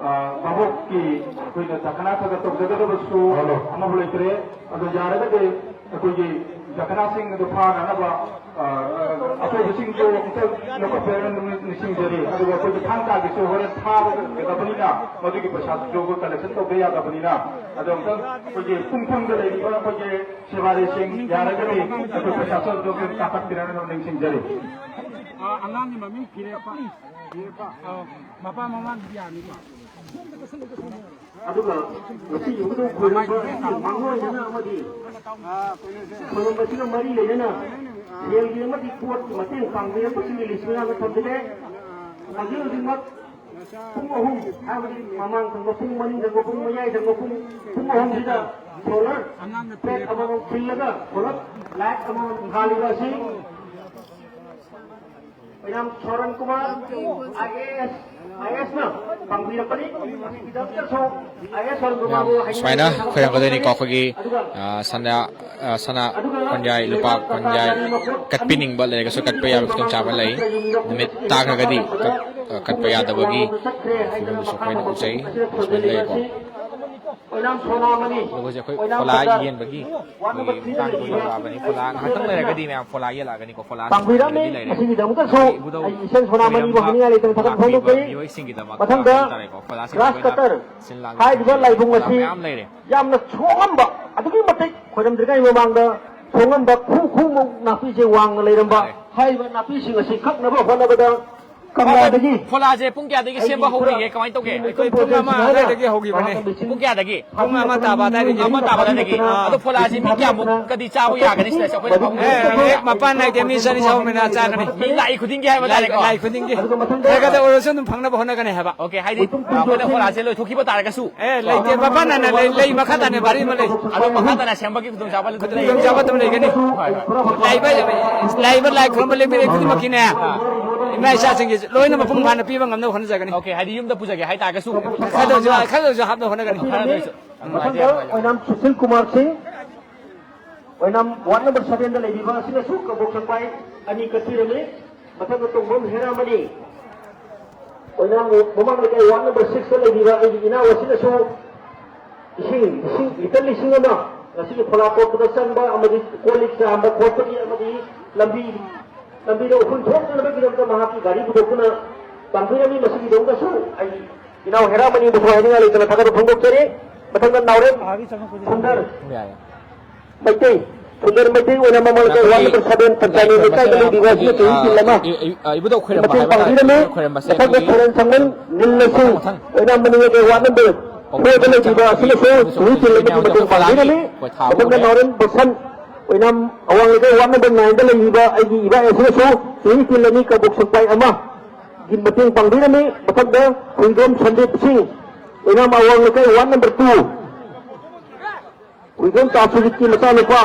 ꯑ, ꯚꯥꯕꯣꯛꯀꯤ ꯑꯩꯈꯣꯏꯅ ꯗꯈꯅꯥ ꯈꯔ ꯈꯔ ꯇꯧꯖꯒꯗꯕꯁꯨ ꯍꯜꯂꯣ꯫ ꯑꯃꯐꯥꯎ ꯂꯩꯇ꯭ꯔꯦ꯫ ꯑꯗꯣ ꯌꯥꯔꯒꯗꯤ ꯑꯩꯈꯣꯏꯒꯤ ꯗꯈꯅꯥꯁꯤꯡ ꯑꯗꯨ ꯐꯥꯅꯅꯕ, ꯑ, ꯑꯆꯧꯕꯁꯤꯡꯗꯣ ꯑꯝꯇ ꯂꯧꯈꯠꯄꯤꯔꯒ ꯅꯤꯡꯁꯤꯡꯖꯔꯤ꯫ ꯑꯗꯨꯒ ꯑꯩꯈꯣꯏꯒꯤ ꯊꯥꯡ ꯇꯥꯒꯤꯁꯨ ꯍꯣꯔꯦꯟ ꯊꯥꯕꯒꯗꯕꯅꯤꯅ ꯃꯗꯨꯒꯤ ꯄꯩꯁꯥꯁꯨ ꯀꯂꯦꯛꯁꯟ ꯇꯧꯗ ꯌꯥꯗꯕꯅꯤꯅ, ꯑꯗꯣ ꯑꯝꯇꯪ ꯑꯩꯈꯣꯏꯒꯤ ꯄꯨꯡ ꯄꯨꯡꯗ ꯂꯩꯔꯤꯕ ꯑꯩꯈꯣꯏꯒꯤ ꯁꯦꯕꯥꯔꯤꯁꯤꯡ ꯌꯥꯔꯒꯗꯤ ꯑꯩꯈꯣꯏ ꯄꯩꯁꯥꯁꯨ ꯑꯗꯨꯝ ꯀꯥꯈꯠꯄꯤꯔꯒ ꯅꯤꯡꯁꯤꯡꯖꯔꯤ꯫ ꯑ, ꯑꯉꯥꯡꯒꯤ ꯃꯃꯤꯡ ꯐꯤꯔꯦꯞꯄ, ꯐꯤꯔꯦꯞꯄ, ꯑ, ꯃꯄꯥ ꯃꯃꯥꯒꯤꯗꯤ ꯌꯥꯅꯤꯀꯣ? ꯑꯗꯨꯒ ꯉꯁꯤ ꯏꯕꯨꯙꯧ ꯈꯣꯏꯔꯝꯕ ꯃꯔꯨꯑꯣꯏꯅ ꯑꯃꯗꯤ ꯈꯣꯏꯔꯝꯕꯁꯤꯒ ꯃꯔꯤ ꯂꯩꯅꯅ ꯁꯦꯜꯒꯤ ꯑꯃꯗꯤ ꯄꯣꯠꯀꯤ ꯃꯇꯦꯡ ꯄꯥꯡꯕꯤꯔꯛꯄꯁꯤꯡꯒꯤ ꯂꯤꯁ ꯃꯌꯥꯝꯗ ꯊꯝꯖꯒꯦ꯫ ꯍꯧꯖꯤꯛ ꯍꯧꯖꯤꯛꯃꯛ ꯄꯨꯡ ꯑꯍꯨꯝ, ꯍꯥꯏꯕꯗꯤ ꯃꯃꯥꯡ ꯊꯪꯕ ꯄꯨꯡ, ꯃꯅꯤꯡ ꯊꯪꯕ ꯄꯨꯡ, ꯃꯌꯥꯏ ꯊꯪꯕ ꯄꯨꯡ, ꯄꯨꯡ ꯑꯍꯨꯝꯁꯤꯗ ꯁꯣꯂꯔ ꯄ꯭ꯂꯦꯠ ꯑꯃꯃꯝ ꯈꯤꯜꯂꯒ ꯁꯣꯂꯔ ꯂꯥꯏꯠ ꯑꯃꯃꯝ ꯊꯥꯜꯂꯤꯕ ꯑꯁꯤ ꯑꯣꯏꯅꯥꯝ ꯁꯣꯔꯟ ꯀꯨꯃꯥꯔ, ꯑꯥꯏ ꯑꯦ ꯑꯦꯁ, ꯃꯌꯥꯝ ꯁꯨꯃꯥꯏꯅ ꯈꯣꯏꯔꯝꯒꯗꯣꯏꯅꯤꯀꯣ꯫ ꯑꯩꯈꯣꯏꯒꯤ, ꯑ, ꯁꯅꯥ, ꯑ, ꯁꯅꯥ ꯀꯣꯟꯌꯥꯏ, ꯂꯨꯄꯥ ꯀꯣꯟꯌꯥꯏ ꯀꯠꯄꯤꯅꯤꯡꯕ ꯂꯩꯔꯒꯁꯨ ꯀꯠꯄ ꯌꯥꯕꯒꯤ ꯈꯨꯗꯣꯡꯆꯥꯕ ꯂꯩ꯫ ꯅꯨꯃꯤꯠ ꯇꯥꯈ꯭ꯔꯒꯗꯤ ꯀꯠ-, ꯑ, ꯀꯠꯄ ꯌꯥꯗꯕꯒꯤ ꯐꯤꯕꯝꯗꯨꯁꯨ ꯑꯩꯈꯣꯏꯅ ꯎꯖꯩ꯫ ꯁꯨꯃꯥꯏꯅ ꯂꯩꯀꯣ꯫ ꯑꯗꯨꯒ ꯍꯧꯖꯤꯛ ꯑꯩꯈꯣꯏ ꯐꯣꯂꯥ ꯌꯦꯟꯕꯒꯤ ꯑꯩꯈꯣꯏꯒꯤ ꯃꯇꯥꯡꯗ ꯑꯩꯈꯣꯏ ꯌꯧꯔꯛꯑꯕꯅꯤ꯫ ꯐꯣꯂꯥ ꯉꯥꯏꯍꯥꯛꯇꯪ ꯂꯩꯔꯒꯗꯤ ꯃꯌꯥꯝ ꯐꯣꯂꯥ ꯌꯦꯜꯂꯛꯑꯒꯅꯤꯀꯣ꯫ ꯐꯣꯂꯥꯁꯤ ꯄꯥꯡꯕꯤꯔꯝꯃꯤ꯫ ꯌꯦꯟꯕꯒꯤ ꯂꯩꯔꯦ꯫ ꯃꯁꯤꯒꯤꯗꯃꯛꯇꯁꯨ ꯑꯩꯈꯣꯏ ꯏꯕꯨꯙꯧ ꯑꯩ ꯏꯆꯟ ꯁꯣꯅꯥꯃꯅꯤꯕꯨ ꯈꯣꯏꯔꯝꯕ ꯍꯥꯏꯅꯤꯡꯉꯥꯏ ꯂꯩꯇꯅ ꯊꯥꯒꯠꯄ ꯂꯥꯛꯄꯤꯕ ꯐꯣꯡꯗꯣꯛꯆꯔꯤ꯫ ꯃꯤꯑꯣꯏꯁꯤꯡꯒꯤꯗꯃꯛꯇ ꯃꯊꯪꯗ ꯍꯥꯏꯇꯥꯔꯦꯀꯣ, ꯐꯣꯂꯥꯁꯤꯡ grass ꯑꯩꯈꯣꯏꯅ cutter ꯁꯤꯜ ꯂꯥꯡꯕ ꯍꯥꯏꯔꯤꯕ ꯊꯤꯡꯖꯤꯟꯕ ꯂꯥꯏꯕꯨꯡ ꯐꯣꯂꯥ ꯑꯁꯤ ꯃꯌꯥꯝ ꯂꯩꯔꯦ꯫ ꯌꯥꯝꯅ ꯁꯣꯡꯉꯝꯕ, ꯑꯗꯨꯛꯀꯤ ꯃꯇꯤꯛ ꯈꯣꯏꯔꯝꯗ꯭ꯔꯤꯉꯩ ꯃꯃꯥꯡꯗ ꯁꯣꯡꯉꯝꯕ ꯈꯨ ꯈꯨꯃꯨꯛ ꯅꯥꯄꯤꯁꯦ ꯋꯥꯡꯅ ꯂꯩꯔꯝꯕ ꯂꯩꯔꯦ꯫ ꯍꯥꯏꯔꯤꯕ ꯅꯥꯄꯤꯁꯤꯡ ꯑꯁꯤ ꯀꯛꯅꯕ ꯍꯣꯠꯅꯕꯗ ꯀꯪꯂꯥꯗꯒꯤ ꯐꯣꯂꯥꯁꯦ ꯄꯨꯡ ꯀꯌꯥꯗꯒꯤ ꯁꯦꯝꯕ ꯍꯧꯔꯤꯒꯦ? ꯀꯃꯥꯏꯅ ꯇꯧꯒꯦ? ꯑꯩꯈꯣꯏ ꯄꯨꯡ ꯑꯃ ꯑꯗꯨꯋꯥꯏꯗꯒꯤ ꯍꯧꯈꯤꯕꯅꯦ꯫ ꯄꯨꯡ ꯀꯌꯥꯗꯒꯤ? ꯄꯨꯡ ꯑꯃ ꯇꯥꯕ ꯑꯗꯨꯋꯥꯏꯗꯒꯤ꯫ ꯄꯨꯡ ꯑꯃ ꯇꯥꯕ ꯑꯗꯨꯋꯥꯏꯗꯒꯤ꯫ ꯑꯗꯣ ꯐꯣꯂꯥꯁꯤ ꯃꯤ ꯀꯌꯥꯃꯨꯛꯀꯗꯤ ꯆꯥꯕ ꯌꯥꯒꯅꯤ ꯁꯤꯗ? ꯑꯩꯈꯣꯏꯅ ꯐꯝ-, ꯑꯦ, ꯍꯦꯛ ꯃꯄꯥꯟ ꯅꯥꯏꯗꯦ, ꯃꯤ ꯆꯅꯤ ꯆꯍꯨꯝ ꯃꯌꯥ ꯆꯥꯒꯅꯤ꯫ ꯃꯤ ꯂꯥꯛꯏ ꯈꯨꯗꯤꯡꯒꯤ ꯍꯥꯏꯕ ꯂꯥꯏ, ꯇꯥꯔꯦꯀꯣ? ꯂꯥꯏ ꯈꯨꯗꯤꯡꯒꯤ꯫ ꯑꯗꯨꯒ ꯃꯊꯪꯗ ꯈꯔ ꯈꯔꯗ ꯑꯣꯏꯔꯁꯨ ꯑꯗꯨꯝ ꯐꯪꯅꯕ ꯍꯣꯠꯅꯒꯅꯤ ꯍꯥꯏꯕ꯫ ꯑꯣꯀꯦ, ꯍꯥꯏꯗꯤ, ꯑ, ꯑꯩꯈꯣꯏꯅ ꯐꯣꯂꯥꯁꯦ ꯂꯣꯏꯊꯣꯛꯈꯤꯕ ꯇꯥꯔꯒꯁꯨ꯫ ꯑꯦ, ꯂꯩꯇꯦ, ꯃꯄꯥꯟ ꯅꯥꯏꯅ ꯂꯩ, ꯂꯩ ꯃꯈꯥ ꯇꯥꯅ ꯚꯥꯔꯤ ꯑꯃ ꯂꯩ꯫ ꯑꯗꯣ ꯃꯈꯥ ꯇꯥꯅ ꯁꯦꯝꯕꯒꯤ ꯈꯨꯗꯣꯡꯆꯥꯕ ꯑꯗꯨ ꯂꯩ꯫ ꯈꯨꯗꯣꯡꯆꯥꯕ ꯑꯗꯨꯝ ꯂꯩꯒꯅꯤ꯫ ꯍꯣꯏ, ꯍꯣꯏ꯫ ꯂꯥꯏꯕ, ꯂꯥꯏꯕ ꯂꯥꯏ ꯈꯨꯔꯨꯝꯕ ꯂꯦꯛꯄꯤꯔꯦ ꯈꯨꯗꯤꯡꯃꯛꯀꯤꯅꯦ, ꯏꯃꯥ ꯏꯆꯥꯁꯤꯡꯒꯤ ꯂꯣꯏꯅ ꯃꯄꯨꯡ ꯐꯥꯅ ꯄꯤꯕ ꯉꯝꯅꯕ ꯍꯣꯠꯅꯖꯒꯅꯤ꯫ ꯑꯣꯀꯦ, ꯍꯥꯏꯗꯤ ꯌꯨꯝꯗ ꯄꯨꯖꯒꯦ ꯍꯥꯏꯇꯥꯔꯒꯁꯨ꯫ ꯈꯔꯗ ꯑꯣꯏꯔꯁꯨ, ꯈꯔꯗ ꯑꯣꯏꯔꯁꯨ ꯍꯥꯞꯅꯕ ꯍꯣꯠꯅꯒꯅꯤ꯫ ꯈꯔꯗ ꯑꯣꯏꯔꯁꯨ꯫ ꯃꯊꯪꯗ ꯑꯣꯏꯅꯥꯝ ꯁꯨꯁꯤꯜ ꯀꯨꯃꯥꯔ ꯁꯤꯡ, ꯑꯣꯏꯅꯥꯝ ward number seven ꯗ ꯂꯩꯕꯤꯕ ꯑꯁꯤꯅꯁꯨ ꯀꯕꯣꯛ ꯁꯦꯛꯃꯥꯏ ꯑꯅꯤ ꯀꯠꯄꯤꯔꯝꯃꯤ꯫ ꯃꯊꯪꯗ ꯇꯣꯡꯕꯝ ꯍꯦꯔꯥꯃꯅꯤ, ꯑꯣꯏꯅꯥꯝ ꯃꯃꯥꯡ ꯂꯩꯀꯥꯏ ward number six ꯇ ꯂꯩꯕꯤꯕ ꯑꯩꯒꯤ ꯏꯅꯥꯎ ꯑꯁꯤꯅꯁꯨ ꯏꯁꯤꯡ, ꯏꯁꯤꯡ litre ꯂꯤꯁꯤꯡ ꯑꯃ ꯉꯁꯤꯒꯤ ꯐꯣꯂꯥ ꯀꯣꯠꯄꯗ ꯆꯪꯕ ꯑꯃꯗꯤ ꯀꯣꯜ ꯂꯤꯛ ꯆꯥꯝꯕ ꯈꯣꯠꯄꯒꯤ ꯑꯃꯗꯤ ꯂꯝꯕꯤ, ꯂꯝꯕꯤꯗ ꯎꯐꯨꯟ ꯊꯣꯛꯇꯅꯕꯒꯤꯗꯃꯛꯇ ꯃꯍꯥꯛꯀꯤ ꯒꯥꯔꯤ ꯄꯨꯊꯣꯛꯇꯨꯅ ꯄꯥꯡꯊꯣꯛꯂꯝꯃꯤ꯫ ꯃꯁꯤꯒꯤꯗꯃꯛꯇꯁꯨ ꯑꯩ ꯏꯅꯥꯎ ꯍꯦꯔꯥꯃꯅꯤꯕꯨꯁꯨ ꯍꯥꯏꯅꯤꯡꯉꯥꯏ ꯂꯩꯇꯅ ꯊꯥꯒꯠꯄ ꯐꯣꯡꯗꯣꯛꯆꯔꯤ꯫ ꯃꯊꯪꯗ ꯅꯥꯎꯔꯦꯝ ꯁꯨꯟꯗꯔ ꯌꯥꯏ꯫ ꯃꯩꯇꯩ, ꯁꯨꯟꯗꯔ ꯃꯩꯇꯩ ꯑꯣꯏꯅꯥꯝ ꯃꯃꯥꯡ ꯂꯩꯀꯥꯏ ward number seven ꯄꯟꯆꯥꯃꯤ ꯂꯩꯀꯥꯏꯗ ꯂꯩꯕꯤꯕ ꯑꯁꯤꯅ ꯆꯍꯤ ꯀꯨꯟ ꯑꯃ ꯏ-, ꯏ-, ꯑ, ꯏꯕꯨꯙꯧ ꯈꯣꯏꯔꯝꯕ ꯃꯇꯦꯡ ꯍꯥꯏꯕ ꯇꯥꯔꯦ꯫ ꯄꯥꯡꯕꯤꯔꯝꯃꯤ꯫ ꯏꯕꯨꯙꯧ ꯈꯣꯏꯔꯝꯕꯁꯦ ꯃꯊꯪꯗ ꯑꯩꯈꯣꯏꯒꯤ ꯁꯣꯔꯦꯟ ꯁꯪꯃꯟ ꯅꯤꯜꯂꯁꯤꯡ ꯃꯊꯪ ꯃꯊꯪ ꯑꯣꯏꯅꯥꯝ ꯃꯅꯤꯡ ꯂꯩꯀꯥꯏ ward number four ꯗ ꯂꯩꯕꯤꯕ ꯑꯁꯤꯅꯁꯨ ꯆꯍꯤ ꯀꯨꯟ ꯑꯃꯒꯤ ꯃꯇꯦꯡ ꯄꯥꯡꯕꯤꯔꯝꯃꯤ꯫ ꯃꯊꯪꯗ ꯅꯥꯎꯔꯦꯝ ꯕꯣꯁꯟ ꯑꯣꯏꯅꯥꯝ ꯑꯋꯥꯡ ꯂꯩꯀꯥꯏ ward number nine ꯗ ꯂꯩꯕꯤꯕ ꯑꯩꯒꯤ ꯏꯕꯥꯏ ꯑꯁꯤꯅꯁꯨ ꯆꯍꯤ ꯀꯨꯟ ꯑꯃꯒꯤ ꯀꯕꯣꯛ ꯁꯦꯛꯃꯥꯏ ꯑꯃꯒꯤ ꯃꯇꯦꯡ ꯄꯥꯡꯕꯤꯔꯝꯃꯤ꯫ ꯃꯊꯪꯗ ꯍꯨꯏꯗ꯭ꯔꯣꯝ ꯁꯟꯗꯤꯞ ꯁꯤꯡ, ꯑꯣꯏꯅꯥꯝ ꯑꯋꯥꯡ ꯂꯩꯀꯥꯏ ward number two, ꯍꯨꯏꯗ꯭ꯔꯣꯝ ꯇꯥꯁꯨꯖꯤꯠꯀꯤ ꯃꯆꯥꯅꯨꯄꯥ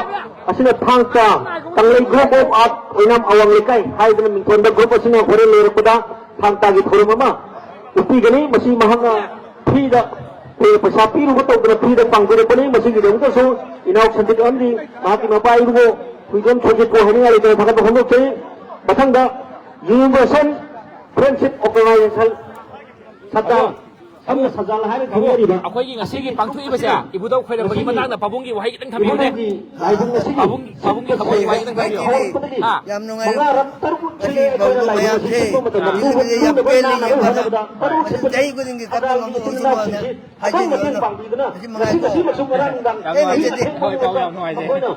ꯑꯁꯤꯅ ꯊꯥꯡ ꯇꯥ, ꯀꯪꯂꯩ group of art ꯑꯣꯏꯅꯥꯝ ꯑꯋꯥꯡ ꯂꯩꯀꯥꯏ ꯍꯥꯏꯗꯅ ꯃꯤꯡꯊꯣꯟꯕ group ꯑꯁꯤꯅ ꯍꯣꯔꯦꯟ ꯂꯣꯏꯔꯛꯄꯗ ꯊꯥꯡ ꯇꯥꯒꯤ ꯊꯧꯔꯝ ꯑꯃ ꯎꯠꯄꯤꯒꯅꯤ꯫ ꯃꯁꯤ ꯃꯍꯥꯛꯅ ꯐ꯭ꯔꯤꯗ, ꯑꯩꯈꯣꯏ ꯄꯩꯁꯥ ꯄꯤꯔꯨꯕ ꯇꯧꯗꯅ ꯐ꯭ꯔꯤꯗ ꯄꯥꯡꯕꯤꯔꯛꯄꯅꯤ꯫ ꯃꯁꯤꯒꯤꯗꯃꯛꯇꯁꯨ ꯏꯅꯥꯎ ꯁꯟꯖꯤꯠ ꯑꯃꯗꯤ ꯃꯍꯥꯛꯀꯤ ꯃꯄꯥ ꯏꯕꯨꯡꯉꯣ ꯍꯨꯏꯗꯣꯟ ꯁꯟꯖꯤꯠꯄꯨ ꯍꯥꯏꯅꯤꯡꯉꯥꯏ ꯂꯩꯇꯅ ꯊꯥꯒꯠꯄ ꯐꯣꯡꯗꯣꯛꯆꯔꯤ꯫ ꯃꯊꯪꯗ Universal Friendship Organization ꯁꯗꯥ ꯁꯝꯅ ꯁꯖꯥꯜ ꯍꯥꯏꯅ ꯈꯪꯅꯔꯤꯕ ꯑꯩꯈꯣꯏꯒꯤ ꯉꯁꯤꯒꯤ ꯄꯥꯡꯊꯣꯛꯏꯕꯁꯦ ꯏꯕꯨꯙꯧ ꯈꯣꯏꯔꯝꯕꯒꯤ ꯃꯇꯥꯡꯗ ꯄꯥꯕꯨꯡꯒꯤ ꯋꯥꯍꯩ ꯈꯤꯇꯪ ꯊꯝꯕꯤꯌꯨꯅꯦ꯫ ꯏꯕꯨꯙꯧꯒꯤ ꯂꯥꯏꯕꯨꯡ ꯑꯁꯤꯒꯤ ꯄꯥꯕꯨꯡ, ꯄꯥꯕꯨꯡꯒꯤ ꯊꯃꯣꯏꯒꯤ ꯋꯥꯍꯩ ꯈꯤꯇꯪ ꯊꯝꯕꯤꯌꯨ꯫ ꯍꯧꯔꯛꯄꯗꯒꯤ ꯍꯥ? ꯌꯥꯝ ꯅꯨꯡꯉꯥꯏꯔꯦꯀꯣ꯫ ꯃꯉꯥꯔꯛ ꯇꯔꯨꯛ ꯁꯤꯜꯂꯦ ꯑꯩꯈꯣꯏꯅ ꯂꯥꯏꯕꯨꯡ ꯑꯁꯤ ꯁꯤꯟꯕ ꯃꯇꯝꯗ ꯂꯨꯕ ꯂꯨꯅꯕ ꯅꯥꯅꯕ ꯍꯣꯠꯅꯕꯗ ꯇꯔꯨꯛ ꯁꯤꯟꯕ ꯆꯍꯤ ꯈꯨꯗꯤꯡꯒꯤ ꯀꯞꯄ ꯑꯗꯥꯒꯤ ꯉꯝꯕ ꯏꯆꯤꯜ ꯏꯅꯥꯎꯁꯤꯡꯁꯤ ꯍꯥꯏꯖꯤꯟꯅꯕ꯫ ꯑꯆꯧꯕ ꯃꯇꯦꯡ ꯄꯥꯡꯕꯤꯗꯨꯅ ꯉꯁꯤ, ꯉꯁꯤꯃꯛꯁꯨ ꯉꯔꯥꯡ ꯅꯨꯡꯗꯥꯡ ꯌꯥꯝ ꯅꯨꯡꯉꯥꯏꯖꯩ꯫ ꯍꯣꯏ, ꯄꯥꯕꯨꯡ, ꯌꯥꯝ ꯅꯨꯡꯉꯥꯏꯖꯩ꯫ ꯃꯈꯣꯏꯅ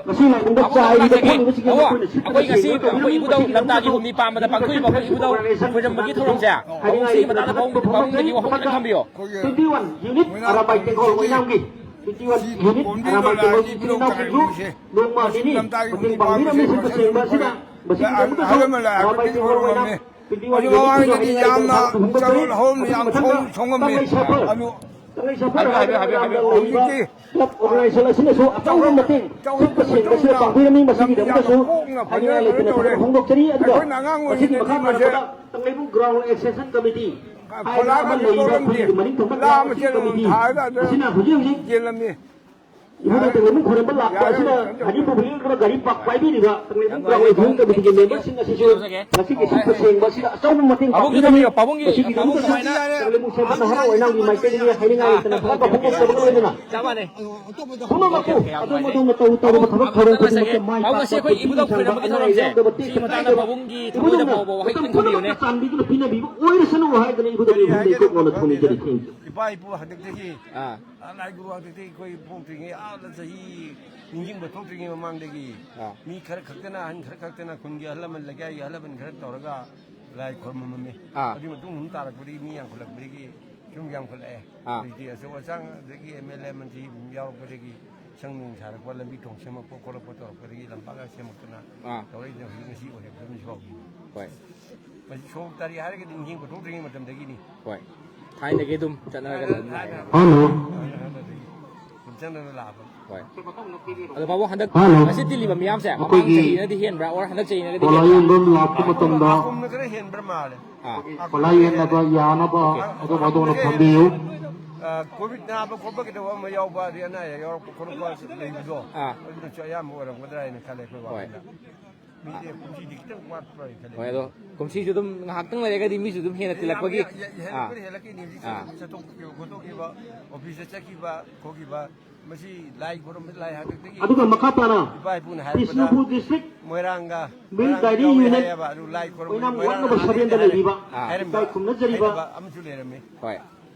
ꯉꯁꯤ ꯂꯥꯏꯕꯨꯡꯗ ꯆꯥ ꯏꯕ ꯊꯛꯂꯤꯕꯁꯤꯡ ꯑꯩꯈꯣꯏꯅ ꯁꯤꯠꯄ ꯑꯩꯈꯣꯏ ꯉꯁꯤ ꯁꯦꯡꯕ ꯑꯩꯈꯣꯏ ꯏꯕꯨꯙꯧ ꯂꯝꯇꯥꯒꯤ ꯍꯨꯝꯅꯤ ꯄꯥꯟꯕꯗ ꯄꯥꯡꯊꯣꯛꯏꯕ ꯑꯩꯈꯣꯏ ꯏꯕꯨꯙꯧ ꯈꯣꯏꯔꯝꯕꯒꯤ ꯊꯧꯔꯝꯁꯦ, ꯄꯥꯕꯨꯡ, ꯁꯤꯒꯤ ꯃꯇꯥꯡꯗ ꯄꯥꯕꯨꯡ, ꯄꯥꯕꯨꯡꯗꯒꯤ ꯋꯥꯍꯪ ꯈꯤꯇꯪ ꯊꯝꯕꯤꯌꯣ꯫ Twenty one unit Arambai ꯇꯦꯡꯈꯣꯜ ꯑꯣꯏꯅꯥꯝꯒꯤ, twenty one unit Arambai ꯇꯦꯡꯈꯣꯜꯒꯤ ꯏꯆꯤꯜ ꯏꯅꯥꯎꯁꯤꯡꯁꯨ ꯅꯣꯡꯃ ꯅꯤꯅꯤ ꯃꯇꯦꯡ ꯄꯥꯡꯕꯤꯔꯝꯃꯤ ꯁꯤꯠꯄ ꯁꯦꯡꯕ ꯑꯁꯤꯗ꯫ ꯃꯁꯤꯒꯤꯗꯃꯛꯇꯁꯨ ꯑꯔꯥꯝꯕꯥꯏ ꯇꯦꯡꯈꯣꯜ ꯑꯣꯏꯅꯥꯝ twenty one unit ꯁꯤꯁꯨ ꯍꯥꯏꯅꯤꯡꯉꯥꯏ ꯂꯩꯇꯅ ꯊꯥꯒꯠꯄ ꯐꯣꯡꯗꯣꯛꯆꯔꯤ꯫ ꯃꯁꯤꯒꯤ ꯃꯊꯪꯗ ꯀꯪꯂꯩ ꯁꯥꯐꯔ, ꯀꯪꯂꯩ ꯁꯥꯐꯔ ꯍꯥꯏꯕ ꯂꯝꯗꯝꯗ ꯂꯩꯔꯤꯕ club organization ꯑꯁꯤꯅꯁꯨ ꯑꯆꯧꯕ ꯃꯇꯦꯡ ꯁꯤꯠꯄ ꯁꯦꯡꯕꯁꯤꯗ ꯄꯥꯡꯕꯤꯔꯝꯃꯤ꯫ ꯃꯁꯤꯒꯤꯗꯃꯛꯇꯁꯨ ꯍꯥꯏꯅꯤꯡꯉꯥꯏ ꯂꯩꯇꯅ ꯊꯥꯒꯠꯄ ꯐꯣꯡꯗꯣꯛꯆꯔꯤ꯫ ꯑꯗꯨꯒ ꯃꯁꯤꯒꯤ ꯃꯈꯥ ꯇꯥꯔꯛꯄꯗ ꯀꯪꯂꯩꯕꯨꯡ Ground Extension Committee ꯍꯥꯏꯅ ꯑꯃ ꯂꯩꯔꯤꯕ ꯑꯩꯈꯣꯏꯒꯤ ꯃꯅꯤꯡ ꯊꯪꯕ ꯂꯥ ꯑꯁꯤꯒꯤ committee ꯑꯁꯤꯅ ꯍꯧꯖꯤꯛ ꯍꯧꯖꯤꯛ ꯏꯕꯨꯙꯧ ꯀꯪꯂꯩꯕꯨꯡ ꯈꯣꯏꯔꯝꯕ ꯂꯥꯛꯄ ꯑꯁꯤꯅ ꯍꯧꯖꯤꯛ ꯄꯨꯕꯤꯔꯤꯕ ꯒꯥꯔꯤ park ꯄꯥꯏꯕꯤꯔꯤꯕ ꯀꯪꯂꯩꯕꯨꯡ Ground Extension Committeeꯒꯤ memberꯁꯤꯡ ꯑꯁꯤꯁꯨ ꯉꯁꯤꯒꯤ ꯁꯤꯠꯄ ꯁꯦꯡꯕ ꯑꯁꯤꯗ ꯑꯆꯧꯕ ꯃꯇꯦꯡ ꯄꯥꯡꯕꯤꯔꯝꯃꯤ꯫ ꯃꯁꯤꯒꯤꯗꯃꯛꯇꯁꯨ ꯀꯪꯂꯩꯕꯨꯡ ꯁꯦꯝꯕ ꯅꯍꯥ ꯑꯣꯏꯅꯥꯝꯒꯤ ꯃꯥꯏꯀꯩꯗꯒꯤ ꯍꯥꯏꯅꯤꯡꯉꯥꯏ ꯂꯩꯇꯅ ꯊꯥꯒꯠꯄ ꯐꯣꯡꯗꯣꯛꯆꯕꯒ ꯂꯣꯏꯅꯅ ꯄꯨꯝꯅꯃꯛꯄꯨ ꯑꯗꯣꯝ ꯑꯗꯣꯝꯅ ꯇꯧꯔꯨ ꯇꯧꯔꯨꯕ ꯊꯕꯛ ꯊꯧꯔꯝ ꯈꯨꯗꯤꯡꯃꯛꯇ ꯃꯥꯏ ꯄꯥꯛꯄ ꯄꯨꯛꯅꯤꯡ ꯆꯪꯕ ꯑꯅꯥ ꯑꯌꯦꯛ ꯌꯥꯎꯗꯕ ꯇꯦꯛꯇ ꯀꯥꯏꯗꯕ ꯏꯕꯨꯙꯧꯅ ꯃꯇꯝ ꯄꯨꯝꯅꯃꯛꯇ ꯆꯥꯟꯕꯤꯗꯨꯅ ꯄꯤꯅꯕꯤꯕ ꯑꯣꯏꯔꯁꯅꯨ ꯍꯥꯏꯗꯅ ꯏꯕꯨꯙꯧꯒꯤ ꯏꯐꯝꯗ ꯏꯀꯣꯛ ꯂꯥꯎꯅ ꯊꯧꯅꯤꯖꯔꯤ꯫ Thank you꯫ ꯏꯄꯥ ꯏꯄꯨ ꯍꯟꯗꯛꯇꯒꯤ ꯑꯥ꯫ ꯂꯥꯏ ꯒꯨꯔꯨ ꯍꯟꯗꯛꯇꯒꯤ ꯑꯩꯈꯣꯏ ꯄꯣꯛꯇ꯭ꯔꯤꯉꯩ ꯑꯥꯗ ꯆꯍꯤ ꯅꯤꯡꯁꯤꯡꯕ ꯊꯣꯛꯇ꯭ꯔꯤꯉꯩ ꯃꯃꯥꯡꯗꯒꯤ ꯑꯥ꯫ ꯃꯤ ꯈꯔ ꯈꯛꯇꯅ, ꯑꯍꯟ ꯈꯔ ꯈꯛꯇꯅ, ꯈꯨꯟꯒꯤ ꯑꯍꯜ ꯂꯃꯟ, ꯂꯩꯀꯥꯏꯒꯤ ꯑꯍꯜ ꯂꯃꯟ ꯈꯔ ꯇꯧꯔꯒ ꯂꯥꯏ ꯈꯨꯔꯨꯝꯃꯝꯃꯤ꯫ ꯑꯥ꯫ ꯑꯗꯨꯒꯤ ꯃꯇꯨꯡ ꯁꯨꯝ ꯇꯥꯔꯛꯄꯗꯒꯤ ꯃꯤ ꯌꯥꯝꯈꯠꯂꯛꯄꯗꯒꯤ ꯁꯨꯝ ꯌꯥꯝꯈꯠꯂꯛꯑꯦ꯫ ꯑꯥ꯫ ꯍꯧꯖꯤꯛꯇꯤ ꯑꯆꯧ ꯑꯁꯥꯡ ꯑꯗꯒꯤ MLA ꯃꯟꯇ꯭ꯔꯤ ꯌꯥꯎꯔꯛꯄꯗꯒꯤ ꯁꯪ ꯅꯨꯡ ꯁꯥꯔꯛꯄ, ꯂꯝꯕꯤ ꯊꯣꯡ ꯁꯦꯝꯃꯛꯄ ꯈꯣꯠꯂꯛꯄ ꯇꯧꯔꯛꯄꯗꯒꯤ ꯂꯝꯄꯥꯛꯀ ꯁꯦꯝꯃꯛꯇꯅ ꯑꯥ꯫ ꯇꯧꯔꯛꯏꯁꯦ ꯍꯧꯖꯤꯛ ꯉꯁꯤ ꯑꯣꯏꯔꯦ ꯐꯤꯕꯝꯁꯤ ꯐꯥꯎꯕ꯫ ꯍꯣꯏ꯫ ꯃꯁꯤ ꯁꯣꯔꯣꯛ ꯇꯥꯔꯤ ꯍꯥꯏꯔꯒꯗꯤ ꯅꯤꯡꯁꯤꯡꯕ ꯊꯣꯛꯇ꯭ꯔꯤꯉꯩ ꯃꯇꯝꯗꯒꯤꯅꯤ꯫ ꯍꯣꯏ꯫ ꯊꯥꯏꯅꯗꯒꯤ ꯑꯗꯨꯝ ꯆꯠꯅꯔꯒ ꯂꯩꯕꯅꯤ꯫ ꯍꯜꯂꯣ꯫ ꯁꯨꯝ ꯆꯠꯅꯔ ꯂꯥꯛꯑꯕ꯫ ꯍꯣꯏ꯫ ꯑꯗꯣ ꯄꯥꯕꯨꯡ ꯍꯟꯗꯛ ꯍꯜꯂꯣ꯫ ꯉꯁꯤ ꯇꯤꯜꯂꯤꯕ ꯃꯤꯌꯥꯝꯁꯦ ꯃꯃꯥꯡ ꯑꯩꯈꯣꯏꯒꯤ ꯆꯍꯤꯅꯗꯤ ꯍꯦꯟꯕ꯭ꯔꯥ or ꯍꯟꯗꯛ ꯆꯍꯤꯅꯗꯤ ꯍꯦꯟꯕ꯭ꯔꯥ? ꯄꯣꯂꯥꯌꯦꯟꯕꯝ ꯂꯥꯛꯄ ꯃꯇꯝꯗ ꯀꯨꯝꯅ ꯈꯔ ꯍꯦꯟꯕ꯭ꯔꯥ ꯃꯥꯜꯂꯦ꯫ ꯈꯨꯠꯂꯥꯏ ꯌꯦꯡꯅꯕ ꯌꯥꯅꯕ ꯑꯗꯣꯝ ꯑꯗꯣꯝꯅ ꯐꯝꯕꯤꯌꯨ꯫ ꯀꯣꯚꯤꯗ ꯅꯥꯕ ꯈꯣꯠꯄ ꯀꯩꯗꯧꯕ ꯑꯃ ꯌꯥꯎꯕ, ꯑꯗꯩ ꯑꯅꯥ ꯑꯌꯦꯛ ꯌꯥꯎꯔꯛꯄ ꯈꯣꯠꯂꯛꯄ ꯂꯩꯕꯗꯣ, ꯑꯥ꯫ ꯑꯗꯨꯅꯁꯨ ꯑꯌꯥꯝꯕ ꯑꯣꯏꯔꯝꯒꯗ꯭ꯔꯥ ꯍꯥꯏꯅ ꯈꯜꯂꯦ ꯑꯩꯈꯣꯏ ꯍꯣꯏ꯫ ꯋꯥꯈꯜꯗ꯫ ꯃꯤꯗꯤ ꯀꯨꯝꯁꯤꯗꯤ ꯈꯤꯇꯪ ꯋꯥꯠꯄ꯭ꯔꯥ ꯍꯥꯏꯅ ꯈꯜꯂꯦ꯫ ꯍꯣꯏ, ꯑꯗꯣ ꯀꯨꯝꯁꯤꯁꯨ ꯑꯗꯨꯝ ꯉꯥꯏꯍꯥꯛꯇꯪ ꯂꯩꯔꯒꯗꯤ ꯃꯤꯁꯨ ꯑꯗꯨꯝ ꯍꯦꯟꯅ ꯇꯤꯜꯂꯛꯄꯒꯤ, ꯍꯦꯜꯂꯛꯄꯅꯤ, ꯍꯦꯜꯂꯛꯀꯅꯤ꯫ ꯍꯧꯖꯤꯛ ꯑꯥ꯫ ꯆꯠꯊꯣꯛꯈꯤꯕ ꯈꯣꯠꯇꯣꯛꯈꯤꯕ, ꯑꯣꯐꯤꯁꯇ ꯆꯠꯈꯤꯕ ꯈꯣꯠꯈꯤꯕ, ꯃꯁꯤ ꯂꯥꯏ ꯈꯨꯔꯨꯝꯕ, ꯂꯥꯏ ꯍꯥꯛꯇꯛꯇꯒꯤ ꯑꯗꯨꯒ ꯃꯈꯥ ꯇꯥꯅ ꯏꯄꯥ ꯏꯄꯨꯅ ꯍꯥꯏꯔꯛꯄꯗ ꯕꯤꯁꯅꯨꯄꯨꯔ ꯗꯤꯁꯇ꯭ꯔꯤꯛ ꯃꯣꯏꯔꯥꯡꯒ, ꯃꯤꯜ ꯃꯣꯏꯔꯥꯡꯒ ꯗꯥꯏꯔꯤ ꯇꯧꯏ ꯌꯨꯅꯤꯌꯟ ꯍꯥꯏꯌꯦꯕ꯫ ꯑꯗꯨ ꯂꯥꯏ ꯈꯨꯔꯨꯝꯕ ꯑꯣꯏꯅꯥꯝ ꯃꯣꯏꯔꯥꯡ ꯋꯥꯠꯅꯕ ꯍꯥꯟꯅꯗꯤ ꯁꯕꯦꯟꯗ ꯍꯥꯏꯔꯝꯃꯤ꯫ ꯂꯩꯔꯤꯕ ꯍꯥꯏꯔꯝꯕ, ꯏꯀꯥꯏ ꯈꯨꯝꯅꯖꯔꯤꯕ ꯍꯥꯏꯅꯕ ꯑꯃꯁꯨ ꯂꯩꯔꯝꯃꯤ꯫ ꯍꯣꯏ꯫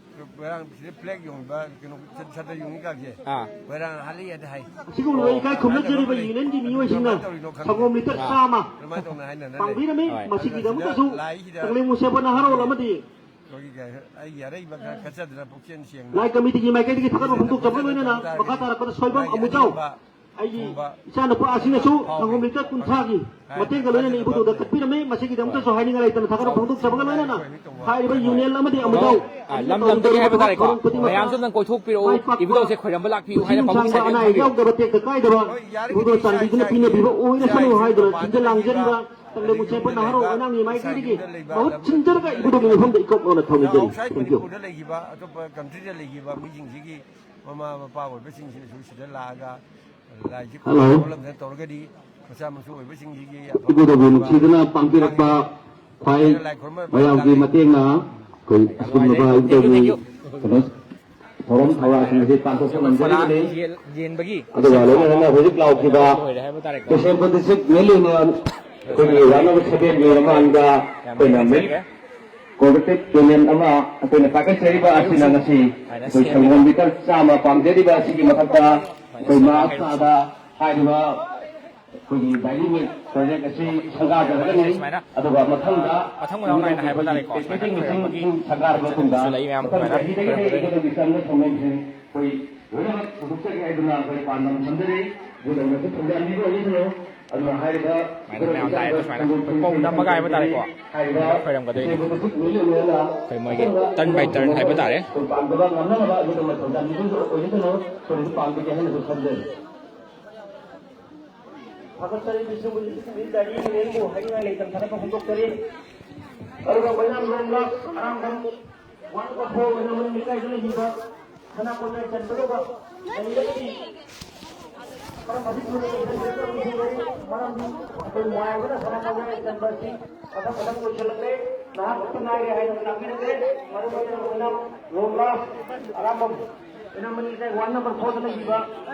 ꯃꯣꯏꯔꯥꯡ ꯁꯤꯗ ꯐ꯭ꯂꯦꯒ ꯌꯣꯟꯕ ꯀꯩꯅꯣ ꯁꯠ-, ꯁꯠꯇ꯭ꯔ ꯌꯣꯟꯕ ꯀꯥꯁꯦ ꯑꯥ꯫ ꯃꯣꯏꯔꯥꯡ ꯍꯥꯠꯂꯤ ꯍꯥꯏꯗꯤ ꯍꯥꯏ꯫ ꯑꯁꯤꯒꯨꯝꯂꯕ ꯏꯀꯥꯏ ꯈꯨꯝꯅꯖꯔꯤꯕ ꯌꯨꯅꯤꯌꯟꯒꯤ ꯃꯤꯑꯣꯏꯁꯤꯡꯅ ꯀꯃꯥꯏꯅ ꯇꯧꯔꯤꯅꯣ ꯈꯪꯗꯦ꯫ ꯁꯪꯒꯣꯝ ꯂꯤꯇꯔ ꯑꯥ꯫ ꯆꯥꯝꯃ ꯀꯃꯥꯏꯅ ꯇꯧꯅ ꯍꯥꯏꯅꯅ ꯄꯥꯡꯕꯤꯔꯝꯃꯤ꯫ ꯍꯣꯏ꯫ ꯃꯁꯤꯒꯤꯗꯃꯛꯇꯁꯨ ꯑꯗꯨꯅ ꯁꯤꯗ ꯀꯪꯂꯩ ꯃꯨꯁꯦꯕ ꯅꯍꯥꯔꯣꯜ ꯑꯃꯗꯤ ꯑꯩꯈꯣꯏꯒꯤ ꯑꯩꯒꯤ ꯑꯔꯩꯕ ꯈꯔ ꯈꯠꯆꯗꯅ ꯄꯨꯛꯆꯦꯜ ꯁꯦꯡꯅ ꯂꯥꯏ ꯀꯃꯤꯇꯤꯒꯤ ꯃꯥꯏꯀꯩꯗꯒꯤ ꯊꯥꯒꯠꯄ ꯐꯣꯡꯗꯣꯛꯆꯕꯒ ꯂꯣꯏꯅꯅ ꯃꯈꯥ ꯇꯥꯔꯛꯄꯗ ꯁꯣꯏꯕꯝ ꯑꯃꯨꯖꯥꯎ, ꯑꯩꯒꯤ ꯏꯆꯥꯅꯨꯄꯥ ꯑꯁꯤꯅꯁꯨ ꯁꯪꯒꯣꯝ ꯂꯤꯇꯔ ꯀꯨꯟꯊ꯭ꯔꯥꯒꯤ ꯃꯇꯦꯡꯒ ꯂꯣꯏꯅꯅ ꯏꯕꯨꯙꯧꯗ ꯀꯠꯄꯤꯔꯝꯃꯤ꯫ ꯃꯁꯤꯒꯤꯗꯃꯛꯇꯁꯨ ꯍꯥꯏꯅꯤꯡꯉꯥꯏ ꯂꯩꯇꯅ ꯊꯥꯒꯠꯄ ꯐꯣꯡꯗꯣꯛꯆꯕꯒ ꯂꯣꯏꯅꯅ ꯍꯥꯏꯔꯤꯕ ꯌꯨꯅꯤꯌꯟ ꯑꯃꯗꯤ ꯑꯃꯨꯖꯥꯎ ꯑꯥ, ꯂꯝ ꯂꯝꯗꯒꯤ ꯍꯥꯏꯕ ꯇꯥꯔꯦꯀꯣ, ꯃꯌꯥꯝꯁꯨ ꯑꯗꯨꯝ ꯀꯣꯏꯊꯣꯛꯄꯤꯔꯛꯎ, ꯃꯥꯏ ꯄꯥꯛꯄ, ꯏꯕꯨꯙꯧꯁꯦ ꯈꯣꯏꯔꯝꯕ ꯂꯥꯛꯄꯤꯌꯨ ꯍꯥꯏꯅ ꯄꯨꯛꯅꯤꯡ ꯐꯥꯎꯕ ꯆꯪꯕ, ꯑꯅꯥ ꯑꯌꯦꯛ ꯌꯥꯎꯗꯕ, ꯇꯦꯛꯇ ꯀꯥꯏꯗꯕ ꯏꯕꯨꯙꯧ ꯆꯥꯟꯕꯤꯗꯨꯅ ꯄꯤꯅꯕꯤꯕ ꯑꯣꯏꯔꯁꯅꯨ ꯍꯥꯏꯗꯨꯅ ꯁꯤꯗ ꯂꯥꯡꯖꯔꯤꯕ ꯀꯪꯂꯩ ꯃꯨꯁꯦꯕ ꯅꯍꯥꯔꯣꯜ ꯑꯣꯏꯅꯥꯡꯒꯤ ꯃꯥꯏꯀꯩꯗꯒꯤ ꯃꯍꯨꯠ ꯁꯤꯟꯖꯔꯒ ꯏꯕꯨꯙꯧꯒꯤ ꯃꯐꯝꯗ ꯏꯀꯣꯛ ꯂꯥꯎꯅ ꯊꯧꯅꯤꯖꯔꯤ꯫ Thank you꯫ ꯂꯩꯈꯤꯕ, ꯑꯇꯣꯞꯄ ꯀꯟꯇ꯭ꯔꯤꯗ ꯂꯩꯈꯤꯕ ꯃꯤꯁꯤꯡꯁꯤꯒꯤ ꯃꯃꯥ ꯃꯄꯥ ꯑꯣꯏꯕꯁꯤꯡꯁꯤꯅꯁꯨ ꯁꯤꯗ ꯂꯥꯛꯑꯒ ꯂꯥꯏꯁꯤ ꯍꯜꯂꯣ꯫ ꯈꯨꯔꯨꯝ ꯈꯣꯠꯂꯝꯗꯅ ꯇꯧꯔꯒꯗꯤ ꯃꯆꯥ ꯃꯁꯨ ꯑꯣꯏꯕꯁꯤꯡꯁꯤꯒꯤ ꯑꯐꯕ ꯏꯕꯨꯙꯧꯕꯨ ꯅꯨꯡꯁꯤꯗꯨꯅ ꯄꯥꯡꯕꯤꯔꯛꯄ ꯈ꯭ꯋꯥꯏ ꯂꯥꯏ ꯈꯨꯔꯨꯝꯕ ꯃꯌꯥꯝꯒꯤ ꯂꯥꯛꯑꯦ꯫ ꯃꯇꯦꯡꯅ ꯑꯩꯈꯣꯏ ꯑꯁꯤꯒꯨꯝꯂꯕ ꯏꯕꯨꯙꯧꯒꯤ ꯀꯩꯅꯣ ꯊꯧꯔꯝ ꯊꯧꯔꯥꯡꯁꯤꯡ ꯑꯁꯤ ꯄꯥꯡꯊꯣꯛꯄ ꯐꯣꯂꯥ ꯉꯝꯖꯔꯤꯕꯅꯤ꯫ ꯌꯦꯟ-, ꯌꯦꯟꯕꯒꯤ ꯑꯗꯨꯒ ꯂꯣꯏꯅꯅ ꯍꯧꯖꯤꯛ ꯂꯥꯎꯈꯤꯕ ꯂꯣꯏꯔꯦ ꯍꯥꯏꯕ ꯇꯥꯔꯦꯀꯣ꯫ ꯕꯤꯁꯅꯨꯄꯨꯔ ꯗꯤꯁꯇ꯭ꯔꯤꯛ ꯃꯤꯜ ꯌꯨꯅꯤꯌꯟ ꯑꯩꯈꯣꯏꯒꯤ ꯋꯥꯅꯣꯝ ꯁꯕꯦꯟꯒꯤ ꯃꯃꯥꯡꯗ ꯌꯥꯝ ꯑꯩꯈꯣꯏꯅ ꯃꯤꯜ ꯅꯨꯡꯉꯥꯏꯖꯔꯦ꯫ ꯀꯣꯑꯣꯄꯔꯦꯇꯤꯚ ꯌꯨꯅꯤꯌꯟ ꯑꯃ ꯑꯩꯈꯣꯏꯅ ꯄꯥꯏꯈꯠꯆꯔꯤꯕ ꯑꯁꯤꯅ ꯉꯁꯤ ꯑꯩꯈꯣꯏ ꯁꯪꯒꯣꯝ ꯂꯤꯇꯔ ꯆꯥꯝꯃ ꯄꯥꯝꯖꯔꯤꯕ ꯑꯁꯤꯒꯤ ꯃꯊꯛꯇ ꯑꯩꯈꯣꯏ ꯃꯍꯥꯛ ꯊꯥꯗ ꯍꯥꯏꯔꯤꯕ ꯑꯩꯈꯣꯏꯒꯤ ꯗꯥꯏꯔꯤ ꯃꯤꯜꯛ ꯄ꯭ꯔꯣꯖꯦꯛ ꯑꯁꯤ ꯁꯪꯒꯥꯖꯔꯒꯅꯤ꯫ ꯁꯨꯃꯥꯏꯅ, ꯑꯗꯨꯒ ꯃꯊꯪꯗ ꯑ, ꯃꯊꯪ ꯃꯅꯥꯎ ꯅꯥꯏꯅ ꯍꯥꯏꯕ ꯇꯥꯔꯦꯀꯣ, ꯁꯨꯃꯥꯏꯅ ꯄꯦꯀꯦꯖꯤꯡ ꯈꯣꯏꯔꯝꯕꯒꯤ ꯃꯁꯤꯡ ꯁꯪꯒꯥꯔꯕ ꯃꯇꯨꯡꯗ ꯁꯤꯗ ꯂꯩ ꯃꯌꯥꯝ ꯃꯊꯪ ꯁꯨꯃꯥꯏꯅ ꯆꯍꯤꯗꯒꯤ ꯈꯣꯏꯔꯝꯒꯗꯣꯏꯅꯤ꯫ ꯑꯩꯈꯣꯏꯅ ꯆꯪꯕ ꯊꯧꯔꯝꯁꯤꯡ ꯑꯩꯈꯣꯏ ꯂꯣꯏꯅꯃꯛ ꯄꯨꯊꯣꯛꯆꯒꯦ ꯍꯥꯏꯗꯨꯅ ꯑꯩꯈꯣꯏ ꯄꯥꯟꯗꯝ ꯊꯝꯖꯔꯤ꯫ ꯑꯗꯨꯗ ꯃꯁꯤ ꯊꯧꯖꯥꯟꯕꯤꯕ ꯑꯣꯏꯁꯅꯨ꯫ ꯑꯗꯨꯅ ꯍꯥꯏꯔꯤꯕ ꯁꯨꯃꯥꯏꯅ ꯃꯌꯥꯝ ꯂꯥꯛꯑꯦ, ꯁꯨꯃꯥꯏꯅ ꯄꯧ ꯅꯝꯃꯒ ꯍꯥꯏꯕ ꯇꯥꯔꯦꯀꯣ, ꯍꯥꯏꯔꯤꯕ ꯁꯨꯃꯥꯏꯅ ꯈꯣꯏꯔꯝꯒꯗꯣꯏꯅꯤ꯫ ꯑꯩꯈꯣꯏ ꯃꯣꯏꯒꯤ turn by turn ꯍꯥꯏꯕ ꯇꯥꯔꯦ꯫ ꯄꯥꯟꯗꯕ ꯉꯝꯅꯅꯕ ꯑꯗꯨꯗ ꯊꯧꯖꯥꯟꯕꯤꯕ ꯑꯣꯏꯁꯅꯨ꯫ ꯑꯩꯈꯣꯏꯅꯁꯨ ꯄꯥꯝꯖꯒꯦ ꯍꯥꯏꯅꯁꯨ ꯈꯟꯖꯔꯤ꯫ ꯊꯥꯒꯠꯆꯔꯤ ꯕꯤꯁꯅꯨꯄꯨꯔ ꯗꯤꯁꯇ꯭ꯔꯤꯛꯀꯤ ꯃꯤꯜ ꯗꯥꯏꯔꯤ ꯌꯨꯅꯤꯌꯟꯕꯨ ꯍꯥꯏꯅꯤꯡꯉꯥꯏ ꯂꯩꯇꯅ ꯊꯥꯒꯠꯄ ꯐꯣꯡꯗꯣꯛꯆꯔꯤ꯫ ꯑꯗꯨꯒ ꯑꯩꯈꯣꯏꯅ ꯂꯣꯝꯂꯥꯛ ꯑꯔꯥꯡꯕꯝ ꯋꯥꯔꯗ ꯅꯝꯕꯔ ꯐꯣꯔ ꯑꯣꯏꯅ ꯃꯅꯤꯡ ꯂꯩꯀꯥꯏꯗ ꯂꯩꯕꯤꯕ ꯁꯅꯥ ꯀꯣꯇꯥꯏ ꯆꯟꯒꯗꯧꯕ ꯂꯩꯔꯒꯗꯤ ꯈꯔ ꯃꯁꯤꯡ ꯊꯨꯅ ꯂꯩꯁꯤꯟꯕꯤꯔꯛꯇꯕꯁꯨ ꯂꯩ꯫ ꯃꯔꯝꯗꯤ ꯑꯩꯈꯣꯏ ꯃꯌꯥꯝꯗꯨꯅ ꯁꯅꯥ ꯀꯣꯇꯥꯏ ꯆꯟꯕ ꯑꯁꯤ ꯃꯊꯪ ꯃꯊꯪ ꯂꯣꯏꯁꯤꯜꯂꯛꯂꯦ꯫ ꯅꯍꯥꯛ ꯈꯛꯇ ꯉꯥꯏꯔꯦ ꯍꯥꯏꯅ ꯇꯥꯛꯄꯤꯔꯛꯂꯦ꯫ ꯃꯔꯨ ꯑꯣꯏꯅ ꯑꯩꯈꯣꯏꯅ ꯂꯣꯝꯂꯥꯛ ꯑꯔꯥꯡꯕꯝ ꯑꯩꯅ ꯃꯅꯤꯡ ꯂꯩꯀꯥꯏ ꯋꯥꯔꯗ ꯅꯝꯕꯔ ꯐꯣꯔꯗ ꯂꯩꯕꯤꯕ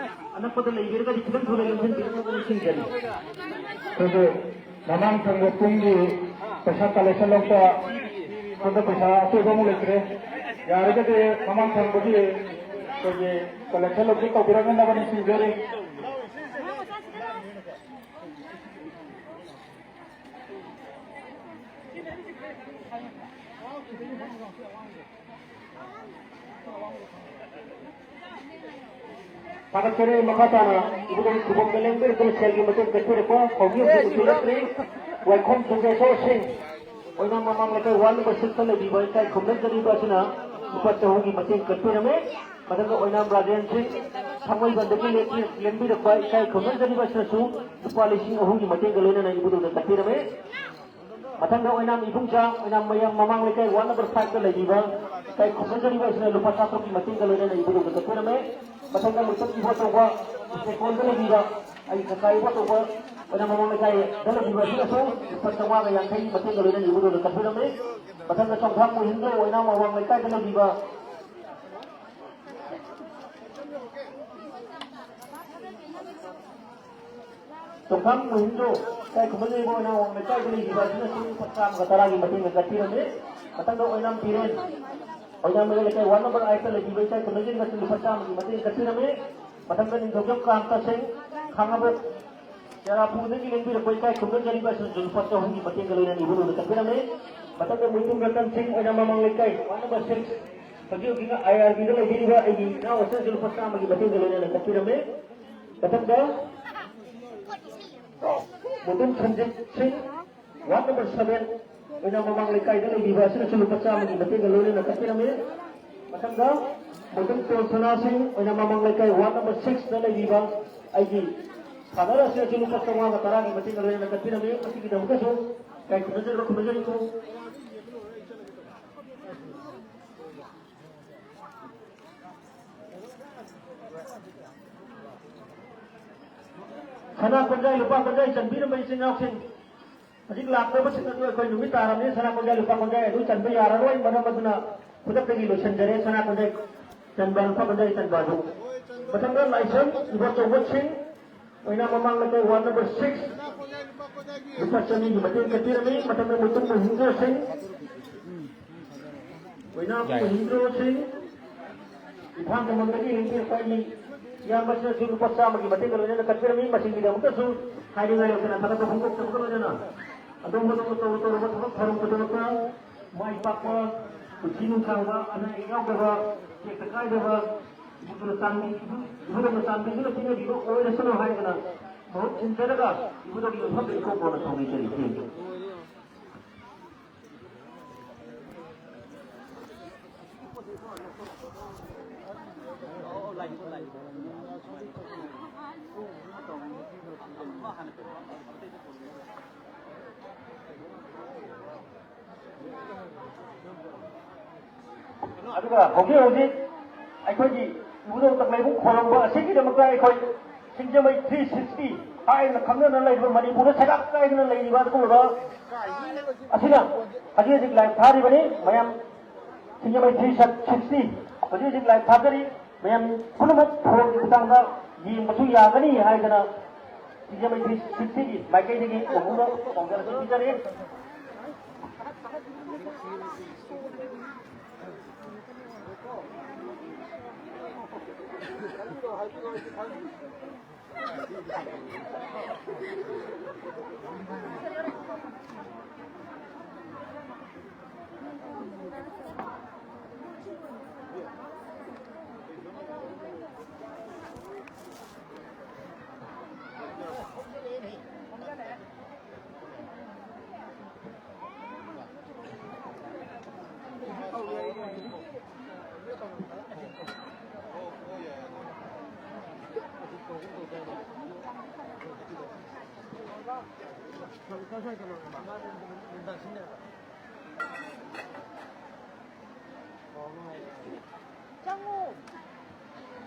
ꯑꯅꯛꯄꯗ ꯂꯩꯕꯤꯔꯒꯗꯤ ꯈꯤꯇꯪ ꯊꯨꯅ ꯂꯝꯖꯤꯡꯕꯤꯔꯛꯅꯕ ꯅꯤꯡꯁꯤꯡꯖꯔꯤ꯫ ꯑꯩꯈꯣꯏꯒꯤ ꯃꯃꯥꯡ ꯊꯪꯕ ꯄꯨꯡꯒꯤ ꯄꯩꯁꯥ ꯀꯂꯦꯛꯁꯟ ꯂꯧꯕ ꯁꯣꯝꯗ ꯄꯩꯁꯥ ꯑꯆꯣꯏꯕ ꯑꯃꯨꯛ ꯂꯩꯇ꯭ꯔꯦ꯫ ꯌꯥꯔꯒꯗꯤ ꯃꯃꯥꯡ ꯊꯪꯕꯒꯤ ꯑꯩꯈꯣꯏꯒꯤ ꯀꯂꯦꯛꯁꯟ ꯂꯧꯕ ꯇꯧꯕꯤꯔꯛꯅꯕ ꯅꯤꯡꯁꯤꯡꯖꯔꯤ꯫ ꯊꯥꯒꯠꯆꯔꯤ꯫ ꯃꯈꯥ ꯇꯥꯅ ꯏꯕꯨꯙꯧ ꯈꯨꯕꯝꯗ ꯂꯦꯡꯕꯤꯔꯛꯇꯨꯅ ꯁꯦꯜꯒꯤ ꯃꯇꯦꯡ ꯀꯠꯄꯤꯔꯛꯄ ꯍꯧꯖꯤꯛ ꯍꯧꯖꯤꯛ ꯎꯁꯤꯜꯂꯛꯇ꯭ꯔꯤ ꯋꯥꯏꯈꯣꯝ ꯖꯨꯒꯦꯁꯣꯔ ꯁꯤꯡ ꯑꯣꯏꯅꯥꯝ ꯃꯃꯥꯡ ꯂꯩꯀꯥꯏ ꯋꯥꯔꯗ ꯅꯝꯕꯔ ꯁꯤꯛꯁꯇ ꯂꯩꯕꯤꯕ ꯏꯀꯥꯏ ꯈꯨꯝꯅꯖꯔꯤꯕ ꯑꯁꯤꯅ ꯂꯨꯄꯥ ꯆꯍꯨꯝꯒꯤ ꯃꯇꯦꯡ ꯀꯠꯄꯤꯔꯝꯃꯤ꯫ ꯃꯊꯪꯗ ꯑꯣꯏꯅꯥꯝ ꯔꯥꯖꯦꯟ ꯁꯤꯡ ꯊꯥꯡꯃꯩꯕꯟꯗꯒꯤ ꯂꯦꯡ-, ꯂꯦꯡꯕꯤꯔꯛꯄ ꯏꯀꯥꯏ ꯈꯨꯝꯅꯖꯔꯤꯕ ꯑꯁꯤꯅꯁꯨ ꯂꯨꯄꯥ ꯂꯤꯁꯤꯡ ꯑꯍꯨꯝꯒꯤ ꯃꯇꯦꯡꯒ ꯂꯣꯏꯅꯅ ꯏꯕꯨꯙꯧꯗ ꯀꯠꯄꯤꯔꯝꯃꯤ꯫ ꯃꯊꯪꯗ ꯑꯣꯏꯅꯥꯝ ꯏꯕꯨꯡꯆꯥ, ꯑꯣꯏꯅꯥꯝ ꯃꯌꯥꯝ ꯃꯃꯥꯡ ꯂꯩꯀꯥꯏ ꯋꯥꯔꯗ ꯅꯝꯕꯔ ꯐꯥꯏꯚꯇ ꯂꯩꯕꯤꯕ ꯏꯀꯥꯏ ꯈꯨꯝꯅꯖꯔꯤꯕ ꯑꯁꯤꯅ ꯂꯨꯄꯥ ꯆꯥꯇ꯭ꯔꯨꯛꯀꯤ ꯃꯇꯦꯡꯒ ꯂꯣꯏꯅꯅ ꯏꯕꯨꯙꯧꯗ ꯀꯠꯄꯤꯔꯝꯃꯤ꯫ ꯃꯊꯪꯗ ꯃꯨꯛꯇ ꯏꯕꯣ ꯇꯧꯕ ꯏꯁꯇꯦꯀꯣꯜꯗ ꯂꯩꯕꯤꯕ ꯑꯩꯒꯤ ꯀꯀꯥ ꯏꯕꯣ ꯇꯧꯕ ꯑꯣꯏꯅꯥꯝ ꯃꯃꯥꯡ ꯂꯩꯀꯥꯏꯗ ꯂꯩꯕꯤꯕ ꯑꯁꯤꯅꯁꯨ ꯂꯨꯄꯥ ꯆꯥꯝꯃꯉꯥꯒ ꯌꯥꯡꯈꯩꯒꯤ ꯃꯇꯦꯡꯒ ꯂꯣꯏꯅꯅ ꯏꯕꯨꯙꯧꯗ ꯀꯠꯄꯤꯔꯝꯃꯤ꯫ ꯃꯊꯪꯗ ꯆꯣꯡꯊꯥꯝ ꯃꯣꯍꯤꯟꯗ꯭ꯔꯣ ꯑꯣꯏꯅꯥꯝ ꯑꯋꯥꯡ ꯂꯩꯀꯥꯏꯗ ꯂꯩꯕꯤꯕ ꯆꯣꯡꯊꯥꯝ ꯃꯣꯍꯤꯟꯗ꯭ꯔꯣ ꯏꯀꯥꯏ ꯈꯨꯝꯅꯖꯔꯤꯕ ꯑꯣꯏꯅꯥꯝ ꯑꯋꯥꯡ ꯂꯩꯀꯥꯏꯗ ꯂꯩꯕꯤꯕ ꯑꯁꯤꯅꯁꯨ ꯂꯨꯄꯥ ꯆꯥꯝꯃꯒ ꯇꯔꯥꯒꯤ ꯃꯇꯦꯡꯒ ꯀꯠꯄꯤꯔꯝꯃꯤ꯫ ꯃꯊꯪꯗ ꯑꯣꯏꯅꯥꯝ ꯕꯤꯔꯦꯟ, ꯑꯣꯏꯅꯥꯝ ꯃꯌꯥꯏ ꯂꯩꯀꯥꯏ ꯋꯥꯔꯗ ꯅꯝꯕꯔ ꯑꯥꯏꯠꯇ ꯂꯩꯕꯤꯕ ꯏꯀꯥꯏ ꯈꯨꯝꯅꯖꯔꯤꯕ ꯑꯁꯤꯅ ꯂꯨꯄꯥ ꯆꯥꯝꯃꯒꯤ ꯃꯇꯦꯡ ꯀꯠꯄꯤꯔꯝꯃꯤ꯫ ꯃꯊꯪꯗ ꯅꯤꯡꯊꯧꯖꯝ ꯀꯥꯟꯇ ꯁꯤꯡ, ꯈꯥꯡꯉꯕꯣꯛ ꯆꯦꯔꯥꯄꯨꯗꯒꯤ ꯂꯦꯡꯕꯤꯔꯛꯄ ꯏꯀꯥꯏ ꯈꯨꯝꯅꯖꯔꯤꯕ ꯑꯁꯤꯅꯁꯨ ꯂꯨꯄꯥ ꯆꯍꯨꯝꯒꯤ ꯃꯇꯦꯡꯒ ꯂꯣꯏꯅꯅ ꯏꯕꯨꯙꯧꯗ ꯀꯠꯄꯤꯔꯝꯃꯤ꯫ ꯃꯊꯪꯗ ꯃꯣꯏꯇꯨꯝ ꯔꯇꯟ ꯁꯤꯡ, ꯑꯣꯏꯅꯥꯝ ꯃꯃꯥꯡ ꯂꯩꯀꯥꯏ ꯋꯥꯔꯗ ꯅꯝꯕꯔ ꯁꯤꯛꯁ, ꯍꯧꯖꯤꯛ ꯍꯧꯖꯤꯛꯅ ꯑꯥꯏ ꯑꯥꯔ ꯕꯤꯗ ꯂꯩꯕꯤꯔꯤꯕ ꯑꯩꯒꯤ ꯏꯅꯥꯎ ꯑꯁꯤꯅꯁꯨ ꯂꯨꯄꯥ ꯆꯥꯝꯃꯒꯤ ꯃꯇꯦꯡꯒ ꯂꯣꯏꯅꯅ ꯀꯠꯄꯤꯔꯝꯃꯤ꯫ ꯃꯊꯪꯗ ꯃꯣꯏꯇꯨꯝ ꯁꯟꯖꯤꯠ ꯁꯤꯡ, ꯋꯥꯔꯗ ꯅꯝꯕꯔ ꯁꯚꯦꯟ, ꯑꯣꯏꯅꯥꯝ ꯃꯃꯥꯡ ꯂꯩꯀꯥꯏꯗ ꯂꯩꯕꯤꯕ ꯑꯁꯤꯅꯁꯨ ꯂꯨꯄꯥ ꯆꯥꯝꯃꯒꯤ ꯃꯇꯦꯡꯒ ꯂꯣꯏꯅꯅ ꯀꯠꯄꯤꯔꯝꯃꯤ꯫ ꯃꯊꯪꯗ ꯃꯣꯏꯇꯨꯝ ꯇꯣꯜꯁꯅꯥ ꯁꯤꯡ, ꯑꯣꯏꯅꯥꯝ ꯃꯃꯥꯡ ꯂꯩꯀꯥꯏ ꯋꯥꯔꯗ ꯅꯝꯕꯔ ꯁꯤꯛꯁꯇ ꯂꯩꯕꯤꯕ ꯑꯩꯒꯤ ꯁꯥꯟꯅꯔꯣꯏꯁꯤꯡ ꯑꯁꯤ ꯂꯨꯄꯥ ꯆꯥꯝꯃꯉꯥ ꯇꯔꯥꯒꯤ ꯃꯇꯦꯡ ꯂꯣꯏꯅꯅ ꯀꯠꯄꯤꯔꯝꯃꯤ꯫ ꯃꯁꯤꯒꯤꯗꯃꯛꯇꯁꯨ ꯌꯥꯝ ꯈꯨꯔꯨꯝꯖꯔꯤ, ꯈꯨꯔꯨꯝꯖꯔꯤꯀꯣ꯫ ꯁꯅꯥ ꯀꯣꯟꯖꯥꯏ, ꯂꯨꯄꯥ ꯀꯣꯟꯖꯥꯏ ꯆꯟꯕꯤꯔꯝꯕ ꯏꯆꯤꯟ ꯏꯅꯥꯎꯁꯤꯡ, ꯍꯧꯖꯤꯛ ꯂꯥꯛꯇꯕꯁꯤꯡ ꯑꯗꯨ ꯑꯩꯈꯣꯏ ꯅꯨꯃꯤꯠ ꯇꯥꯔꯕꯅꯤꯅ ꯁꯅꯥ ꯀꯣꯟꯖꯥꯏ, ꯂꯨꯄꯥ ꯀꯣꯟꯖꯥꯏ ꯑꯗꯨ ꯆꯟꯕ ꯌꯥꯔꯔꯣꯏ꯫ ꯃꯔꯝ ꯑꯗꯨꯅ ꯈꯨꯗꯛꯇꯒꯤ ꯂꯣꯏꯁꯤꯟꯖꯔꯦ ꯁꯅꯥ ꯀꯣꯟꯖꯥꯏ ꯆꯟꯕ, ꯂꯨꯄꯥ ꯀꯣꯟꯖꯥꯏ ꯆꯟꯕ ꯑꯗꯨ꯫ ꯃꯊꯪꯗ ꯂꯥꯏꯁ꯭ꯔꯝ ꯏꯕꯣꯆꯧꯕ ꯁꯤꯡ, ꯑꯣꯏꯅꯥꯝ ꯃꯃꯥꯡ ꯂꯩꯀꯥꯏ, ward number six, ꯂꯨꯄꯥ ꯆꯅꯤꯒꯤ ꯃꯇꯦꯡ ꯀꯠꯄꯤꯔꯝꯃꯤ꯫ ꯃꯊꯪꯗ ꯃꯣꯏꯇꯨꯝ ꯃꯍꯤꯟꯗ꯭ꯔ ꯁꯤꯡ, ꯑꯣꯏꯅꯥꯝ ꯃꯍꯤꯟꯗ꯭ꯔ ꯁꯤꯡ, ꯏꯝꯐꯥꯜ ꯈꯨꯡꯒꯪꯗꯒꯤ ꯍꯤꯡꯕꯤꯔꯛꯄ ꯑꯩꯒꯤ ꯏꯌꯥꯝꯕꯁꯤꯅꯁꯨ ꯂꯨꯄꯥ ꯆꯥꯝꯃꯒꯤ ꯃꯇꯦꯡꯒ ꯂꯣꯏꯅꯅ ꯀꯠꯄꯤꯔꯝꯃꯤ꯫ ꯃꯁꯤꯒꯤꯗꯃꯛꯇꯁꯨ ꯍꯥꯏꯅꯤꯡꯉꯥꯏ ꯂꯩꯇꯅ ꯊꯥꯒꯠꯄ ꯐꯣꯡꯗꯣꯛꯆꯕꯒ ꯂꯣꯏꯅꯅ ꯑꯗꯣꯝ ꯑꯗꯣꯝꯅ ꯇꯧꯔꯨ ꯇꯧꯔꯨꯕ ꯊꯕꯛ ꯊꯧꯔꯝ ꯈꯨꯗꯤꯡꯃꯛꯇ ꯃꯥꯏ ꯄꯥꯛꯄ, ꯄꯨꯟꯁꯤ ꯅꯨꯡꯁꯥꯡꯕ, ꯑꯅꯥ ꯑꯌꯦꯛ ꯌꯥꯎꯗꯕ, ꯇꯦꯛꯇ ꯀꯥꯏꯗꯕ, ꯏꯕꯨꯙꯧꯅ ꯆꯥꯟꯕꯤ-, ꯏꯕꯨ-, ꯏꯕꯨꯙꯧꯅ ꯆꯥꯟꯕꯤꯗꯨꯅ ꯄꯤꯅꯕꯤꯕ ꯑꯣꯏꯔꯁꯅꯨ ꯍꯥꯏꯗꯅ ꯃꯍꯨꯠ ꯁꯤꯟꯖꯔꯒ ꯏꯕꯨꯙꯧꯒꯤ ꯃꯐꯝꯗ ꯏꯀꯣꯟ ꯀꯣꯟꯅ ꯊꯧꯅꯤꯖꯔꯤ꯫ ꯑꯗꯨꯒ ꯍꯧꯖꯤꯛ ꯍꯧꯖꯤꯛ ꯑꯩꯈꯣꯏꯒꯤ ꯏꯕꯨꯙꯧ ꯇꯪꯂꯩꯕꯨꯡ ꯈꯣꯏꯔꯝꯕ ꯑꯁꯤꯒꯤꯗꯃꯛꯇ ꯑꯩꯈꯣꯏ ꯁꯤꯡꯖꯃꯩ three sixty ꯍꯥꯏꯅ ꯈꯪꯅꯅ ꯂꯩꯔꯤꯕ, ꯃꯅꯤꯄꯨꯔꯗ ꯁꯩꯒꯥꯛ ꯀꯥꯏꯗꯅ ꯂꯩꯔꯤꯕ ꯑꯗꯨꯒꯨꯝꯂꯕ ꯑꯁꯤꯅ ꯍꯧꯖꯤꯛ ꯍꯧꯖꯤꯛ live ꯊꯥꯔꯤꯕꯅꯤ꯫ ꯃꯌꯥꯝ ꯁꯤꯡꯖꯃꯩ three sixty ꯍꯧꯖꯤꯛ ꯍꯧꯖꯤꯛ live ꯊꯥꯖꯔꯤ꯫ ꯃꯌꯥꯝ ꯄꯨꯝꯅꯃꯛ ꯐꯣꯟꯒꯤ ꯈꯨꯠꯊꯥꯡꯗ ꯌꯦꯡꯕꯁꯨ ꯌꯥꯒꯅꯤ ꯍꯥꯏꯗꯅ ꯁꯤꯡꯖꯃꯩ three sixty ꯒꯤ ꯃꯥꯏꯀꯩꯗꯒꯤ ꯅꯧꯍꯧꯅ ꯄꯥꯎꯖꯦꯜ ꯑꯁꯤ ꯄꯤꯖꯔꯤ꯫ ꯆꯪꯉꯣ꯫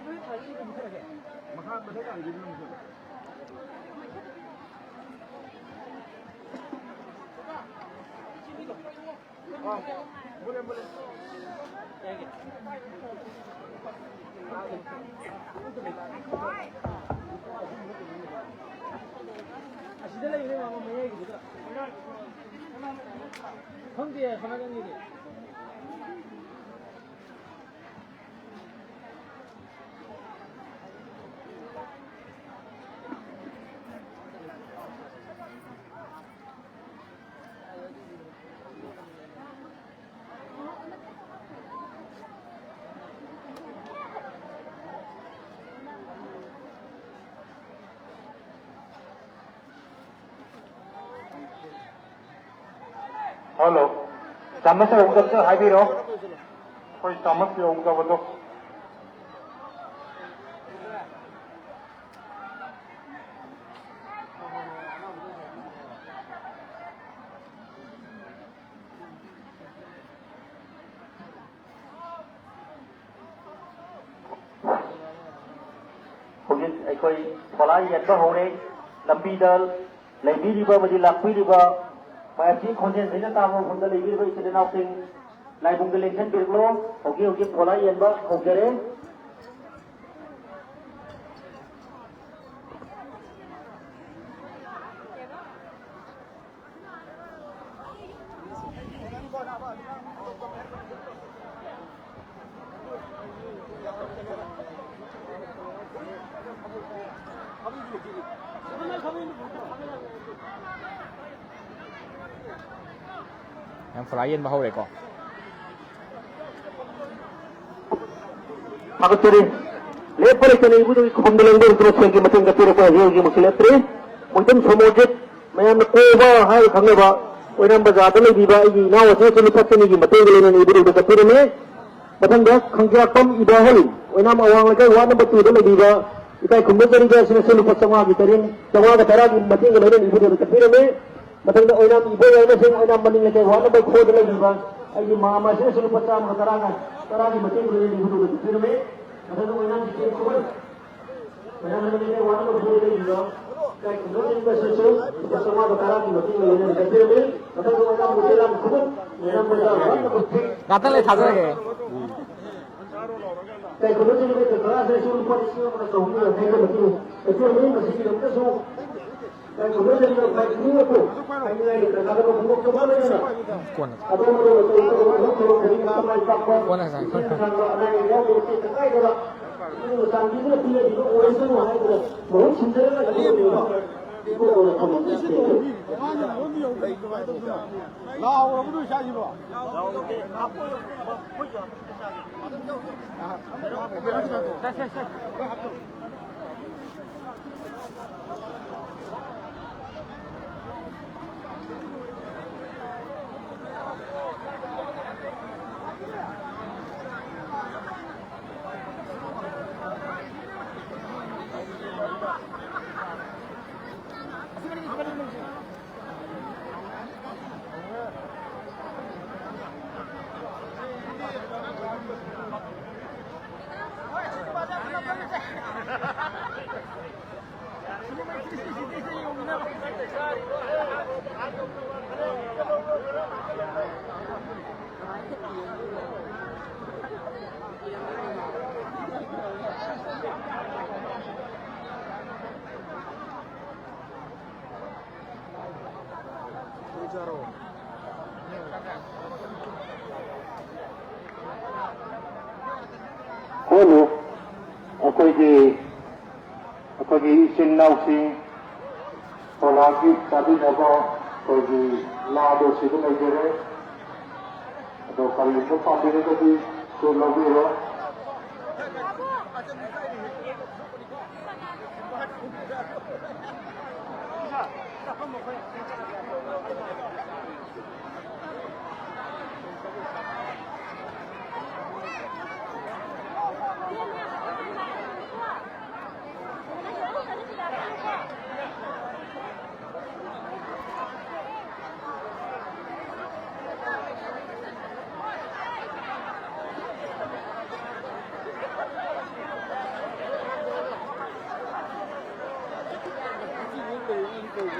ꯅꯣꯏ ꯒꯥꯔꯤ ꯑꯗꯨꯝ ꯊꯣꯛꯑꯒꯦ꯫ ꯃꯈꯥ ꯃꯊꯛ ꯀꯥꯡꯒꯤꯗꯨ ꯑꯗꯨꯝ ꯊꯣꯛꯑꯣ꯫ ꯑꯥ, ꯃꯨꯠꯂꯦ, ꯃꯨꯠꯂꯦ꯫ ꯑꯁꯤꯗ ꯂꯩꯔꯦ ꯃꯥꯃ ꯃꯌꯥꯏꯒꯤꯗꯨꯗ꯫ ꯈꯪꯗꯦ, ꯁꯅꯥ ꯅꯪꯒꯤꯗꯤ꯫ ꯍꯜꯂꯣ, ꯆꯥꯃꯁ ꯌꯧꯗꯕꯗꯣ ꯍꯥꯏꯕꯤꯔꯣ꯫ ꯑꯩꯈꯣꯏ ꯆꯥꯃꯁ ꯌꯧꯗꯕꯗꯣ꯫ ꯍꯧꯖꯤꯛ ꯑꯩꯈꯣꯏ ꯐꯣꯂꯥ ꯌꯦꯟꯕ ꯍꯧꯔꯦ꯫ ꯂꯝꯕꯤꯗ ꯂꯩꯕꯤꯔꯤꯕ ꯑꯃꯗꯤ ꯂꯥꯛꯄꯤꯔꯤꯕ ꯃꯌꯥꯝꯁꯤ ꯈꯣꯟꯖꯦꯜꯁꯤꯅ ꯇꯥꯕ ꯃꯐꯝꯗ ꯂꯩꯕꯤꯔꯤꯕ ꯏꯆꯤꯜ ꯏꯅꯥꯎꯁꯤꯡ ꯂꯥꯏꯕꯨꯡꯗ ꯂꯦꯡꯁꯤꯟꯕꯤꯔꯛꯂꯣ꯫ ꯍꯧꯖꯤꯛ ꯍꯧꯖꯤꯛ ꯐꯣꯂꯥ ꯌꯦꯟꯕ ꯍꯧꯖꯔꯦ꯫ ꯌꯥꯝ ꯐꯣꯂꯥ ꯌꯦꯟꯕ ꯍꯧꯔꯦꯀꯣ꯫ ꯊꯥꯒꯠꯆꯔꯤ꯫ ꯂꯦꯞꯄ ꯂꯩꯇꯅ ꯏꯕꯨꯙꯧꯒꯤ ꯈꯨꯕꯝꯗ ꯂꯦꯡꯗꯨꯅ ꯁꯦꯜꯒꯤ ꯃꯇꯦꯡ ꯀꯠꯄꯤꯔꯛꯄ ꯍꯧꯖꯤꯛ ꯍꯧꯖꯤꯛꯃꯛꯁꯨ ꯂꯦꯞꯇ꯭ꯔꯤ꯫ ꯃꯣꯏꯇꯝ ꯁꯣꯃꯣꯔꯖꯤꯠ, ꯃꯌꯥꯝꯅ ꯀꯣꯕ ꯍꯥꯏꯔꯒ ꯈꯪꯅꯕ ꯑꯣꯏꯅꯥꯝ ꯕꯖꯥꯔꯗ ꯂꯩꯕꯤꯕ ꯑꯩꯒꯤ ꯏꯅꯥꯎ ꯑꯁꯤꯅꯁꯨ ꯂꯨꯄꯥ ꯆꯅꯤꯒꯤ ꯃꯇꯦꯡꯒ ꯂꯣꯏꯅꯅ ꯏꯕꯨꯙꯧꯗ ꯀꯠꯄꯤꯔꯝꯃꯤ꯫ ꯃꯊꯪꯗ ꯈꯪꯖꯥꯛꯄꯝ ꯏꯕꯥꯍꯜ, ꯑꯣꯏꯅꯥꯝ ꯑꯋꯥꯡ ꯂꯩꯀꯥꯏ ꯋꯥꯔꯗ ꯅꯝꯕꯔ ꯇꯨꯗ ꯂꯩꯕꯤꯕ ꯏꯀꯥꯏ ꯈꯨꯝꯅꯖꯔꯤꯕ ꯑꯁꯤꯅꯁꯨ ꯂꯨꯄꯥ ꯆꯥꯝꯃꯉꯥꯒꯤ ꯇꯔꯦꯠ, ꯆꯥꯝꯃꯉꯥꯒ ꯇꯔꯥꯒꯤ ꯃꯇꯦꯡꯒ ꯂꯣꯏꯅꯅ ꯏꯕꯨꯙꯧꯗ ꯀꯠꯄꯤꯔꯝꯃꯤ꯫ ꯃꯊꯪꯗ ꯑꯣꯏꯅꯥꯝ ꯏꯕꯣꯌꯥꯏ ꯑꯃꯁꯨꯡ ꯑꯣꯏꯅꯥꯝ ꯃꯅꯤꯡ ꯂꯩꯀꯥꯏ ꯋꯥꯔꯗ ꯅꯝꯕꯔ ꯐꯣꯔꯗ ꯂꯩꯔꯤꯕ ꯑꯩꯒꯤ ꯃꯥꯝꯃ ꯑꯁꯤꯅꯁꯨ ꯂꯨꯄꯥ ꯆꯥꯝꯃꯒ ꯇꯔꯥꯒ, ꯇꯔꯥꯒꯤ ꯃꯇꯦꯡꯒ ꯂꯣꯏꯅꯅ ꯏꯕꯨꯙꯧꯗ ꯀꯠꯄꯤꯔꯝꯃꯤ꯫ ꯃꯊꯪꯗ ꯑꯣꯏꯅꯥꯝ ꯖꯤꯇꯦꯟ ꯈꯨꯃꯟ, ꯑꯣꯏꯅꯥꯝ ꯃꯅꯤꯡ ꯂꯩꯀꯥꯏ ꯋꯥꯔꯗ ꯅꯝꯕꯔ ꯐꯣꯔꯗ ꯂꯩꯔꯤꯕ ꯏꯀꯥꯏ ꯈꯨꯝꯅꯖꯔꯤꯕ ꯑꯁꯤꯁꯨ ꯂꯨꯄꯥ ꯆꯥꯝꯃꯉꯥꯒ ꯇꯔꯥꯒꯤ ꯃꯇꯦꯡꯒ ꯂꯣꯏꯅꯅ ꯀꯠꯄꯤꯔꯝꯃꯤ꯫ ꯃꯊꯪꯗ ꯑꯣꯏꯅꯥꯝ ꯃꯨꯇꯦꯂꯥꯝ ꯈꯨꯃꯟ, ꯑꯣꯏꯅꯥꯝ ꯕꯖꯥꯔ ꯋꯥꯔꯗ ꯅꯝꯕꯔ ꯊ꯭ꯔꯤ꯫ ꯉꯥꯛꯇꯪ ꯂꯩ, ꯊꯥꯖꯔꯒꯦ꯫ ꯀꯩꯒꯨꯝꯕ ꯅꯨꯃꯤꯠꯇ ꯇꯔꯥꯗꯁꯨ ꯂꯨꯄꯥ ꯂꯤꯁꯤꯡ ꯑꯃꯒ ꯆꯍꯨꯝꯒ ꯌꯥꯡꯈꯩꯒ ꯃꯇꯨꯡ ꯑꯩꯈꯣꯏ ꯃꯁꯤꯒꯤꯗꯃꯛꯇꯁꯨ ꯀꯩꯒꯨꯝꯕ ꯅꯨꯃꯤꯠꯇ ꯃꯥꯏꯄꯨꯅꯕꯨ ꯍꯥꯏꯅꯤꯡꯉꯥꯏ ꯂꯩꯇ꯭ꯔꯕ ꯊꯕꯛ ꯐꯣꯡꯗꯣꯛꯆꯕ ꯂꯩꯔꯅ ꯀꯣꯟꯅ꯫ ꯑꯗꯣꯝ ꯑꯗꯣꯝ ꯑꯆꯧ ꯑꯆꯧꯕ ꯊꯕꯛ ꯊꯧꯔꯝ ꯈꯨꯗꯤꯡꯃꯛꯇ ꯃꯥꯏ ꯄꯥꯛꯄ ꯀꯣꯟꯅ ꯁꯥꯏ꯫ ꯄꯨꯛꯅꯤꯡ ꯊꯧꯒꯠꯄ ꯑꯅꯥ ꯑꯌꯦꯛ ꯌꯥꯎꯗꯕ ꯇꯦꯛꯇ ꯀꯥꯏꯗꯕ ꯄꯨꯛꯅꯤꯡ ꯆꯥꯟꯕꯤꯗꯨꯅ ꯄꯤꯔꯛꯂꯤꯕ ꯑꯣꯏꯔꯁꯅꯨ ꯍꯥꯏꯗꯨꯅ ꯃꯍꯨꯠ ꯁꯤꯟꯖꯔꯒ ꯏꯀꯣꯟ ꯀꯣꯟꯅ ꯊꯝꯃꯝꯖꯒꯦ꯫ ꯂꯥꯎꯔꯕꯗꯣ ꯏꯁꯥꯁꯤꯕꯣ꯫ ꯍꯣꯂꯨ, ꯑꯩꯈꯣꯏꯒꯤ, ꯑꯩꯈꯣꯏꯒꯤ ꯏꯆꯤꯟ ꯏꯅꯥꯎꯁꯤꯡ ꯄ꯭ꯔꯣꯒ꯭ꯔꯥꯝꯒꯤ ꯆꯥꯕꯤꯅꯕ ꯑꯩꯈꯣꯏꯒꯤ ꯂꯥꯗꯣ ꯁꯤꯗ ꯂꯩꯖꯔꯦ꯫ ꯑꯗꯣ ꯀꯔꯤꯒꯨꯝꯕ ꯄꯥꯝꯕꯤꯔꯒꯗꯤ ꯁꯨ ꯂꯧꯕꯤꯔꯣ꯫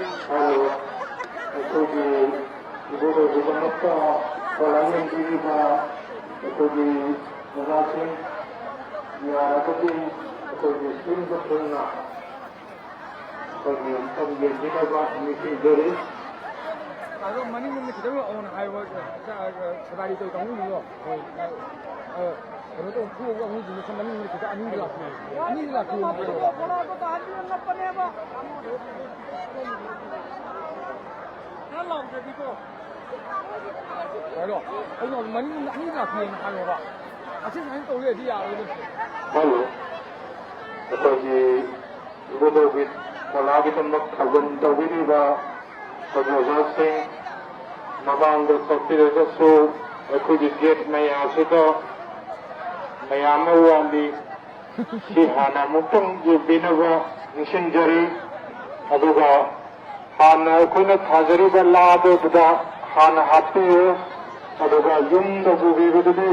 ꯍꯜꯂꯣ, ꯑꯩꯈꯣꯏꯒꯤ ꯏꯕꯨꯡꯉꯣꯒꯤꯗꯃꯛꯇ ꯄꯣꯂꯥꯡ ꯌꯦꯡꯕꯤꯔꯤꯕ ꯑꯩꯈꯣꯏꯒꯤ ꯑꯣꯖꯥꯁꯤꯡ, ꯌꯥꯔꯒꯗꯤ ꯑꯩꯈꯣꯏꯒꯤ ꯁ꯭ꯀꯨꯜ ꯃꯈꯩꯅ ꯑꯩꯈꯣꯏꯒꯤ ꯃꯐꯝ ꯌꯦꯡꯕꯤꯅꯕ ꯅꯤꯡꯁꯤꯡꯖꯔꯤ꯫ ꯑꯗꯣ ꯃꯅꯤꯡꯂꯣꯝꯗ ꯈꯤꯇꯪ ꯂꯥꯛꯑꯣꯅ ꯍꯥꯏꯕ, ꯁꯗꯥꯔꯤ ꯇꯧ ꯀꯥꯡꯕꯨꯗꯨꯗꯣ꯫ ꯍꯣꯏ꯫ ꯑ, ꯀꯩꯅꯣ ꯇꯧ, ꯊꯣꯛꯑꯒ ꯑꯃꯨꯛ ꯍꯧꯖꯤꯛ ꯁꯣꯝ ꯃꯅꯤꯡꯂꯣꯝꯗ ꯈꯤꯇꯪ ꯑꯅꯤꯗ ꯂꯥꯛꯄꯤꯌꯣ꯫ ꯑꯅꯤꯗ ꯂꯥꯛꯄꯤꯌꯣꯅ ꯍꯥꯏꯌꯣ꯫ ꯍꯜꯂꯣ, ꯑꯩꯅ ꯃꯅꯤꯡꯂꯣꯝꯗ ꯑꯅꯤꯗ ꯂꯥꯛꯄꯤꯌꯣꯅ ꯍꯥꯏꯌꯣꯕ꯫ ꯑꯁꯤ ꯁꯨꯃꯥꯏꯅ ꯇꯧ ꯂꯩꯔꯗꯤ ꯌꯥꯔꯣꯏꯗ꯫ ꯍꯜꯂꯣ꯫ ꯑꯩꯈꯣꯏꯒꯤ ꯏꯕꯨꯙꯧꯒꯤ ꯀꯂꯥꯒꯤꯗꯃꯛ ꯊꯧꯒꯜ ꯇꯧꯕꯤꯔꯤꯕ ꯑꯩꯈꯣꯏꯒꯤ ꯑꯣꯖꯥꯁꯤꯡ, ꯃꯃꯥꯡꯗ ꯆꯠꯄꯤꯔꯒꯁꯨ ꯑꯩꯈꯣꯏꯒꯤ ꯒꯦꯠ ꯃꯌꯥꯁꯤꯗ ꯃꯌꯥꯝ ꯑꯃ ꯋꯥꯠꯂꯤ꯫ ꯁꯤ ꯍꯥꯟꯅ ꯑꯃꯨꯛꯇꯪ ꯌꯦꯡꯕꯤꯅꯕ ꯅꯤꯡꯁꯤꯡꯖꯔꯤ꯫ ꯑꯗꯨꯒ ꯍꯥꯟꯅ ꯑꯩꯈꯣꯏꯅ ꯊꯥꯖꯔꯤꯕ ꯂꯥꯗꯨꯗ ꯍꯥꯟꯅ ꯍꯥꯞꯄꯤꯌꯨ, ꯑꯗꯨꯒ ꯌꯨꯝꯗ ꯄꯨꯕꯤꯕꯗꯨꯗꯤ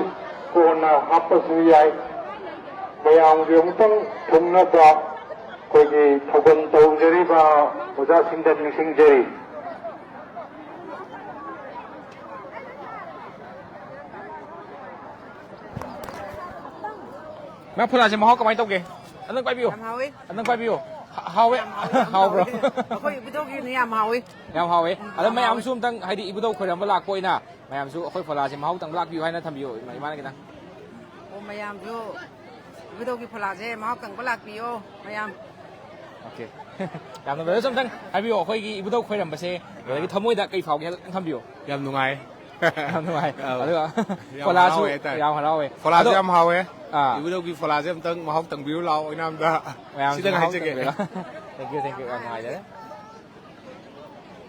ꯀꯣꯟꯅ ꯍꯥꯞꯄꯁꯨ ꯌꯥꯏ꯫ ꯃꯌꯥꯝꯒꯤ ꯑꯃꯨꯛꯇꯪ ꯊꯨꯡꯅꯕ ꯑꯩꯈꯣꯏꯒꯤ ꯊꯧꯒꯜ ꯇꯧꯖꯔꯤꯕ ꯑꯣꯖꯥꯁꯤꯡꯗ ꯅꯤꯡꯁꯤꯡꯖꯔꯤ꯫ ꯃꯥ ꯐꯣꯂꯥꯁꯦ ꯃꯍꯥꯎ ꯀꯃꯥꯏꯅ ꯇꯧꯒꯦ? ꯑꯗꯨꯝ ꯄꯥꯏꯕꯤꯌꯨ꯫ ꯌꯥꯝ ꯍꯥꯎꯋꯤ꯫ ꯑꯗꯨꯝ ꯄꯥꯏꯕꯤꯌꯨ꯫ ꯍꯥ-, ꯍꯥꯎꯋꯦ? ꯌꯥꯝ ꯍꯥꯎꯋꯤ, ꯌꯥꯝ ꯍꯥꯎꯕ꯭ꯔꯣ? ꯍꯥꯎꯋꯤ꯫ ꯑꯩꯈꯣꯏ ꯏꯕꯨꯙꯧꯒꯤꯅꯤ, ꯌꯥꯝ ꯍꯥꯎꯋꯤ꯫ ꯌꯥꯝ ꯍꯥꯎꯋꯦ꯫ ꯎꯝ, ꯑꯗꯣ ꯌꯥꯝ ꯃꯌꯥꯝꯁꯨ ꯍꯥꯎꯋꯤ꯫ ꯑꯝꯇꯪ, ꯍꯥꯏꯗꯤ, ꯏꯕꯨꯙꯧ ꯈꯣꯏꯔꯝꯕ ꯂꯥꯛꯄ ꯑꯣꯏꯅ ꯃꯌꯥꯝꯁꯨ ꯑꯩꯈꯣꯏ ꯐꯣꯂꯥꯁꯦ ꯃꯍꯥꯎ ꯇꯪꯕ ꯂꯥꯛꯄꯤꯌꯨ ꯍꯥꯏꯅ ꯊꯝꯕꯤꯌꯨ, ꯏꯃꯥ-, ꯏꯃꯥꯅ ꯈꯤꯇꯪ꯫ ꯑꯣ, ꯃꯌꯥꯝꯁꯨ ꯏꯕꯨꯙꯧꯒꯤ ꯐꯣꯂꯥꯁꯦ ꯃꯍꯥꯎ ꯇꯪꯕ ꯂꯥꯛꯄꯤꯌꯣ, ꯃꯌꯥꯝ꯫ ꯑꯣꯀꯦ꯫ ꯌꯥꯝꯅ brother, ꯑꯝꯇꯪ ꯍꯥꯏꯕꯤꯌꯨ, ꯑꯩꯈꯣꯏꯒꯤ ꯏꯕꯨꯙꯧ ꯈꯣꯏꯔꯝꯕꯁꯦ brotherꯒꯤ ꯊꯃꯣꯏꯗ ꯀꯩ ꯐꯥꯎꯒꯦ ꯍꯥꯏꯕꯗꯣ ꯈꯤꯇꯪ ꯊꯝꯕꯤꯌꯨ꯫ ꯌꯥꯝ ꯅꯨꯡꯉꯥꯏ꯫ ꯌꯥꯝ ꯅꯨꯡꯉꯥꯏ꯫ ꯑꯧ꯫ ꯑꯗꯨꯒ ꯌꯥꯝ ꯐꯣꯂꯥꯁꯨ ꯍꯔꯥꯎꯋꯦ ꯍꯥꯏꯇꯥꯔꯦ꯫ ꯌꯥꯝ ꯍꯔꯥꯎꯋꯦ꯫ ꯐꯣꯂꯥꯁꯨ ꯑꯗꯣ ꯌꯥꯝ ꯍꯥꯎꯋꯦ꯫ ꯑꯥ꯫ ꯏꯕꯨꯙꯧꯒꯤ ꯐꯣꯂꯥꯁꯦ ꯑꯝꯇꯪ ꯃꯍꯥꯎ ꯇꯪꯕꯤꯔꯨ ꯂꯥꯛꯑꯣ ꯑꯣꯏꯅꯥꯝꯗ꯫ ꯃꯌꯥꯝꯁꯨ ꯁꯤꯗꯪ ꯃꯍꯥꯎ ꯍꯥꯏꯖꯒꯦ꯫ ꯇꯪꯕꯤꯔꯣ꯫ Thank you, thank you꯫ ꯌꯥꯝ ꯅꯨꯡꯉꯥꯏꯖꯔꯦ꯫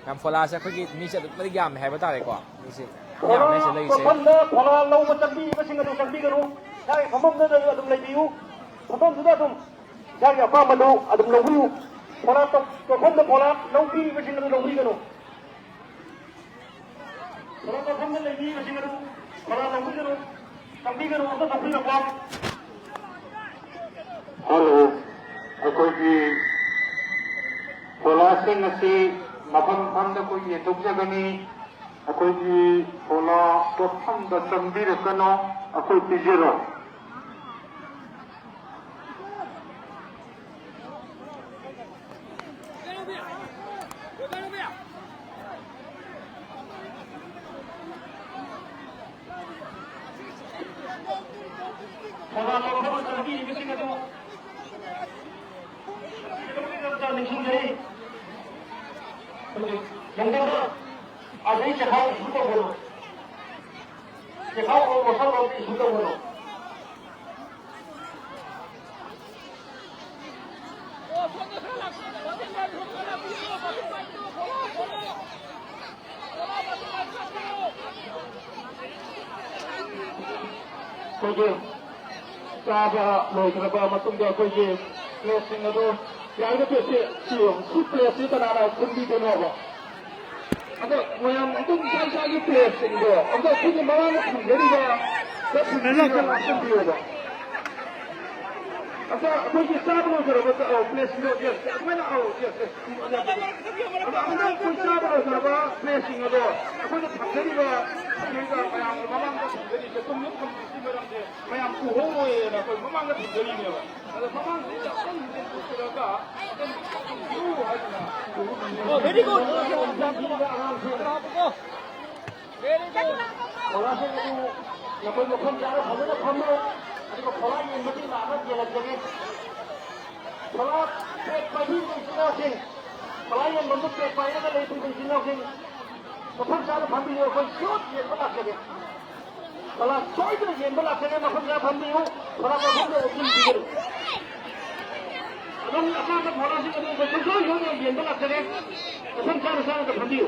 ꯌꯥꯝ ꯐꯣꯂꯥꯁꯦ ꯑꯩꯈꯣꯏꯒꯤ ꯃꯤꯁꯦ ꯑꯗꯨꯛꯀꯤ ꯃꯇꯤꯛ ꯌꯥꯝꯃꯦ ꯍꯥꯏꯕ ꯇꯥꯔꯦꯀꯣ꯫ ꯃꯤꯁꯦ ꯐꯣꯂꯥ ꯌꯥꯝꯃꯦ ꯁꯤꯗ ꯂꯩꯔꯤꯁꯦ꯫ ꯐꯝꯐꯝꯗ ꯐꯣꯂꯥ ꯂꯧꯕ ꯆꯪꯕꯤꯕꯁꯤꯡ ꯑꯗꯨ ꯆꯪꯕꯤꯒꯅꯨ꯫ ꯏꯁꯥꯒꯤ ꯐꯝꯐꯝꯗꯨꯗ ꯑꯗꯨꯝ ꯂꯩꯕꯤꯌꯨ꯫ ꯐꯝꯐꯝꯗꯨꯗ ꯑꯗꯨꯝ ꯏꯁꯥꯒꯤ ꯑꯄꯥꯝꯕꯗꯨ ꯑꯗꯨꯝ ꯂꯧꯕꯤꯌꯨ꯫ ꯐꯣꯂꯥ ꯇꯧ-, ꯇꯧꯐꯝꯗ ꯐꯣꯂꯥ ꯂꯧꯕꯤꯕꯁꯤꯡ ꯑꯗꯨ ꯂꯧꯕꯤꯒꯅꯨ꯫ ꯐꯣꯂꯥ ꯇꯧꯐꯝꯗ ꯂꯩꯕꯤꯕꯁꯤꯡ ꯑꯗꯨ ꯐꯣꯂꯥ ꯂꯧꯕꯤꯒꯅꯨ, ꯆꯪꯕꯤꯒꯅꯨ, ꯑꯝꯇ ꯊꯣꯛꯄꯤꯔꯛꯄ꯫ ꯍꯜꯂꯣ, ꯑꯩꯈꯣꯏꯒꯤ ꯄꯣꯂꯥꯁꯤꯡ ꯑꯁꯤ ꯃꯐꯝ ꯃꯐꯝꯗ ꯑꯩꯈꯣꯏ ꯌꯦꯟꯊꯣꯛꯆꯒꯅꯤ꯫ ꯑꯩꯈꯣꯏꯒꯤ ꯄꯣꯂꯥ ꯄꯣꯠꯐꯝꯗ ꯆꯪꯕꯤꯔꯛꯀꯅꯨ, ꯑꯩꯈꯣꯏ ꯄꯤꯖꯔꯣꯏ꯫ ꯊꯧꯕꯥꯜ ꯂꯣꯝꯗ ꯆꯪꯕꯤꯔꯤꯕꯁꯤꯡ ꯑꯗꯨ ꯅꯤꯡꯁꯤꯡꯖꯔꯤ꯫ ꯂꯝꯗꯝꯗ ꯑꯗꯩ ꯆꯦꯈꯥꯎ ꯏꯁꯨ ꯇꯧꯒꯅꯨ꯫ ꯆꯦꯈꯥꯎ ꯃꯣꯁꯜ ꯂꯣꯝꯗ ꯏꯁꯨ ꯇꯧꯒꯅꯨ꯫ ꯑꯩꯈꯣꯏꯒꯤ ꯆꯥꯕ ꯂꯣꯏꯈ꯭ꯔꯕ ꯃꯇꯨꯡꯗ ꯑꯩꯈꯣꯏꯒꯤ ꯄ꯭ꯂꯦꯠꯁꯤꯡ ꯑꯗꯨ ꯌꯥꯔꯤꯕ ꯄ꯭ꯂꯦꯠꯁꯤ ꯁꯤ ꯌꯦꯡꯉꯨ꯫ ꯁꯤ ꯄ꯭ꯂꯦꯠꯁꯤ ꯀꯅꯥꯅ ꯈꯨꯟꯕꯤꯗꯣꯏꯅꯣꯕ? ꯑꯗꯣ ꯃꯌꯥꯝ ꯑꯗꯨꯝ ꯏꯁꯥ ꯏꯁꯥꯒꯤ ꯄ꯭ꯂꯦꯠꯁꯤꯡꯗꯣ ꯑꯝꯇ ꯑꯩꯈꯣꯏꯒꯤ ꯃꯃꯥꯡꯗ ꯊꯝꯖꯔꯤꯕ ꯄ꯭ꯂꯦꯠꯁꯤꯡꯗꯣ ꯑꯝꯇ ꯂꯥꯛꯁꯤꯟꯕꯤꯌꯣꯕ꯫ ꯑꯝꯇ ꯑꯩꯈꯣꯏꯒꯤ ꯆꯥꯕ ꯂꯣꯏꯈ꯭ꯔꯕ ꯆꯥ-, ꯑꯧ, ꯄ꯭ꯂꯦꯠꯁꯤꯡꯗꯣ, ꯌꯦꯁ, ꯑꯗꯨꯃꯥꯏꯅ, ꯑꯧ, ꯌꯦꯁ, ꯌꯦꯁ, ꯑꯗꯣ ꯑꯃꯨꯛꯇ ꯑꯩꯈꯣꯏ ꯆꯥꯕ ꯂꯣꯏꯈ꯭ꯔꯕ ꯄ꯭ꯂꯦꯠꯁꯤꯡ ꯑꯗꯣ ꯑꯩꯈꯣꯏꯅ ꯊꯝꯖꯔꯤꯕ ꯁꯤꯗꯩꯗ ꯃꯌꯥꯝꯒꯤ ꯃꯃꯥꯡꯗ ꯊꯝꯖꯔꯤꯁꯦ ꯆꯨꯝꯅ ꯊꯝꯕꯒꯤ ꯃꯔꯝꯁꯦ ꯃꯌꯥꯝ ꯎꯍꯧꯔꯣꯏꯅ ꯑꯩꯈꯣꯏ ꯃꯃꯥꯡꯗ ꯊꯝꯖꯔꯤꯅꯦꯕ꯫ ꯑꯗꯣ ꯃꯃꯥꯡꯁꯤꯗ ꯑꯗꯨꯝ ꯌꯦꯡꯊꯣꯛꯄꯤꯔꯒ ꯑꯗꯨꯝ ꯊꯝꯕꯤꯌꯨ ꯍꯥꯏꯗꯅ ꯑꯣ, very good. ꯑꯉꯥꯡꯁꯤꯡ ꯑꯣꯖꯥꯁꯤꯡ ꯑꯗꯨ ꯅꯈꯣꯏ ꯃꯐꯝ ꯆꯥꯅ ꯐꯖꯅ ꯐꯝꯃꯨ꯫ ꯑꯗꯨꯒ ꯐꯣꯂꯥ ꯌꯦꯟꯕꯗꯤ ꯂꯥꯛꯑꯒ ꯌꯦꯜꯂꯛꯆꯒꯦ꯫ ꯐꯣꯂꯥ ꯄꯦꯛ ꯄꯥꯏꯕꯤꯕ ꯏꯆꯤꯟ ꯏꯅꯥꯎꯁꯤꯡ, ꯐꯣꯂꯥ ꯌꯦꯟꯐꯝꯗ ꯄꯦꯛ ꯄꯥꯏꯔꯒ ꯂꯩꯕꯤꯕ ꯏꯆꯤꯟ ꯏꯅꯥꯎꯁꯤꯡ, ꯃꯐꯝ ꯆꯥꯅ ꯐꯝꯕꯤꯌꯨ꯫ ꯑꯩꯈꯣꯏ ꯁꯤꯌꯣꯠ ꯌꯦꯟꯕ ꯂꯥꯛꯆꯒꯦ꯫ ꯐꯣꯂꯥ ꯁꯣꯏꯗꯅ ꯌꯦꯟꯕ ꯂꯥꯛꯆꯒꯦ꯫ ꯃꯐꯝ ꯆꯥꯅ ꯐꯝꯕꯤꯌꯨ꯫ ꯐꯣꯂꯥ ꯃꯐꯝꯗ ꯑꯣꯛꯁꯤꯟ ꯄꯤꯒꯅꯤ꯫ ꯑꯗꯣꯝꯒꯤ ꯑꯄꯥꯝꯕ ꯐꯣꯂꯥꯁꯤꯡ ꯑꯗꯨ ꯑꯩꯈꯣꯏ ꯁꯨꯡꯁꯣꯏ ꯁꯣꯏꯗꯅ ꯌꯦꯟꯕ ꯂꯥꯛꯆꯒꯦ꯫ ꯃꯐꯝ ꯆꯥꯅ ꯆꯥꯅ ꯐꯝꯕꯤꯌꯨ꯫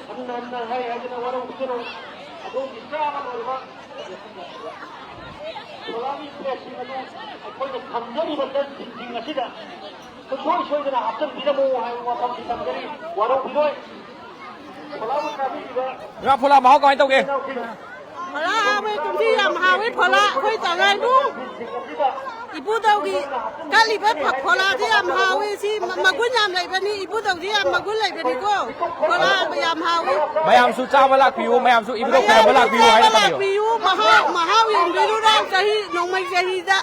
ꯍꯟꯅ ꯍꯟꯅ ꯍꯥꯏ ꯍꯥꯏꯗꯅ ꯋꯥꯔꯧꯕꯤꯒꯅꯨ꯫ ꯑꯗꯣꯝꯒꯤ ꯆꯥꯕ ꯂꯣꯏꯔꯕ ꯄ꯭ꯔꯣꯒ꯭ꯔꯥꯝꯒꯤ ꯄ꯭ꯔꯦꯁꯁꯤꯡ ꯑꯗꯨ ꯑꯩꯈꯣꯏꯅ ꯊꯝꯖꯔꯤꯕ ꯇꯟꯁꯤꯡꯁꯤꯡ ꯑꯁꯤꯗ ꯁꯨꯡꯁꯣꯏ ꯁꯣꯏꯗꯅ ꯍꯥꯞꯆꯤꯟꯕꯤꯔꯝꯃꯨ ꯍꯥꯏꯕ ꯋꯥꯐꯝꯁꯤ ꯊꯝꯖꯔꯤ꯫ ꯋꯥꯔꯧꯕꯤꯔꯣꯏ꯫ ꯐꯣꯂꯥꯕꯨ ꯆꯥꯕꯤꯔꯤꯕ ꯏꯃꯥ, ꯐꯣꯂꯥ ꯃꯍꯥꯎ ꯀꯃꯥꯏꯅ ꯇꯧꯒꯦ? ꯏꯅꯥꯎꯁꯤꯡ ꯐꯣꯂꯥ ꯍꯥꯎꯋꯦ, ꯀꯨꯝꯁꯤ ꯌꯥꯝ ꯍꯥꯎꯋꯤ ꯐꯣꯂꯥ꯫ ꯑꯩꯈꯣꯏ ꯆꯥꯎꯔꯥꯛꯄꯨ ꯏꯕꯨꯙꯧꯒꯤ ꯀꯠꯂꯤꯕ ꯐ-, ꯐꯣꯂꯥꯁꯤ ꯌꯥꯝ ꯍꯥꯎꯋꯤ꯫ ꯁꯤ ꯃ-, ꯃꯒꯨꯟ ꯌꯥꯝ ꯂꯩꯕꯅꯤ꯫ ꯏꯕꯨꯙꯧꯁꯤ ꯌꯥꯝ ꯃꯒꯨꯟ ꯂꯩꯕꯅꯤꯀꯣ꯫ ꯐꯣꯂꯥ ꯌꯥꯝ ꯍꯥꯎꯋꯤ꯫ ꯃꯌꯥꯝꯁꯨ ꯆꯥꯕ ꯂꯥꯛꯄꯤꯌꯨ, ꯃꯌꯥꯝꯁꯨ ꯏꯕꯨꯙꯧ ꯈꯣꯏꯔꯝꯕ ꯃꯌꯥꯝꯁꯨ ꯂꯥꯛꯄꯤꯌꯨ ꯍꯥꯏꯅ ꯆꯥꯕ ꯇꯝꯕꯤꯌꯨ꯫ ꯂꯥꯛꯄꯤꯌꯨ꯫ ꯃꯍꯥꯎ, ꯃꯍꯥꯎ ꯌꯦꯡꯕꯤꯔꯨꯔꯥ ꯆꯍꯤ, ꯅꯣꯡꯃꯩ ꯆꯍꯤꯗ꯫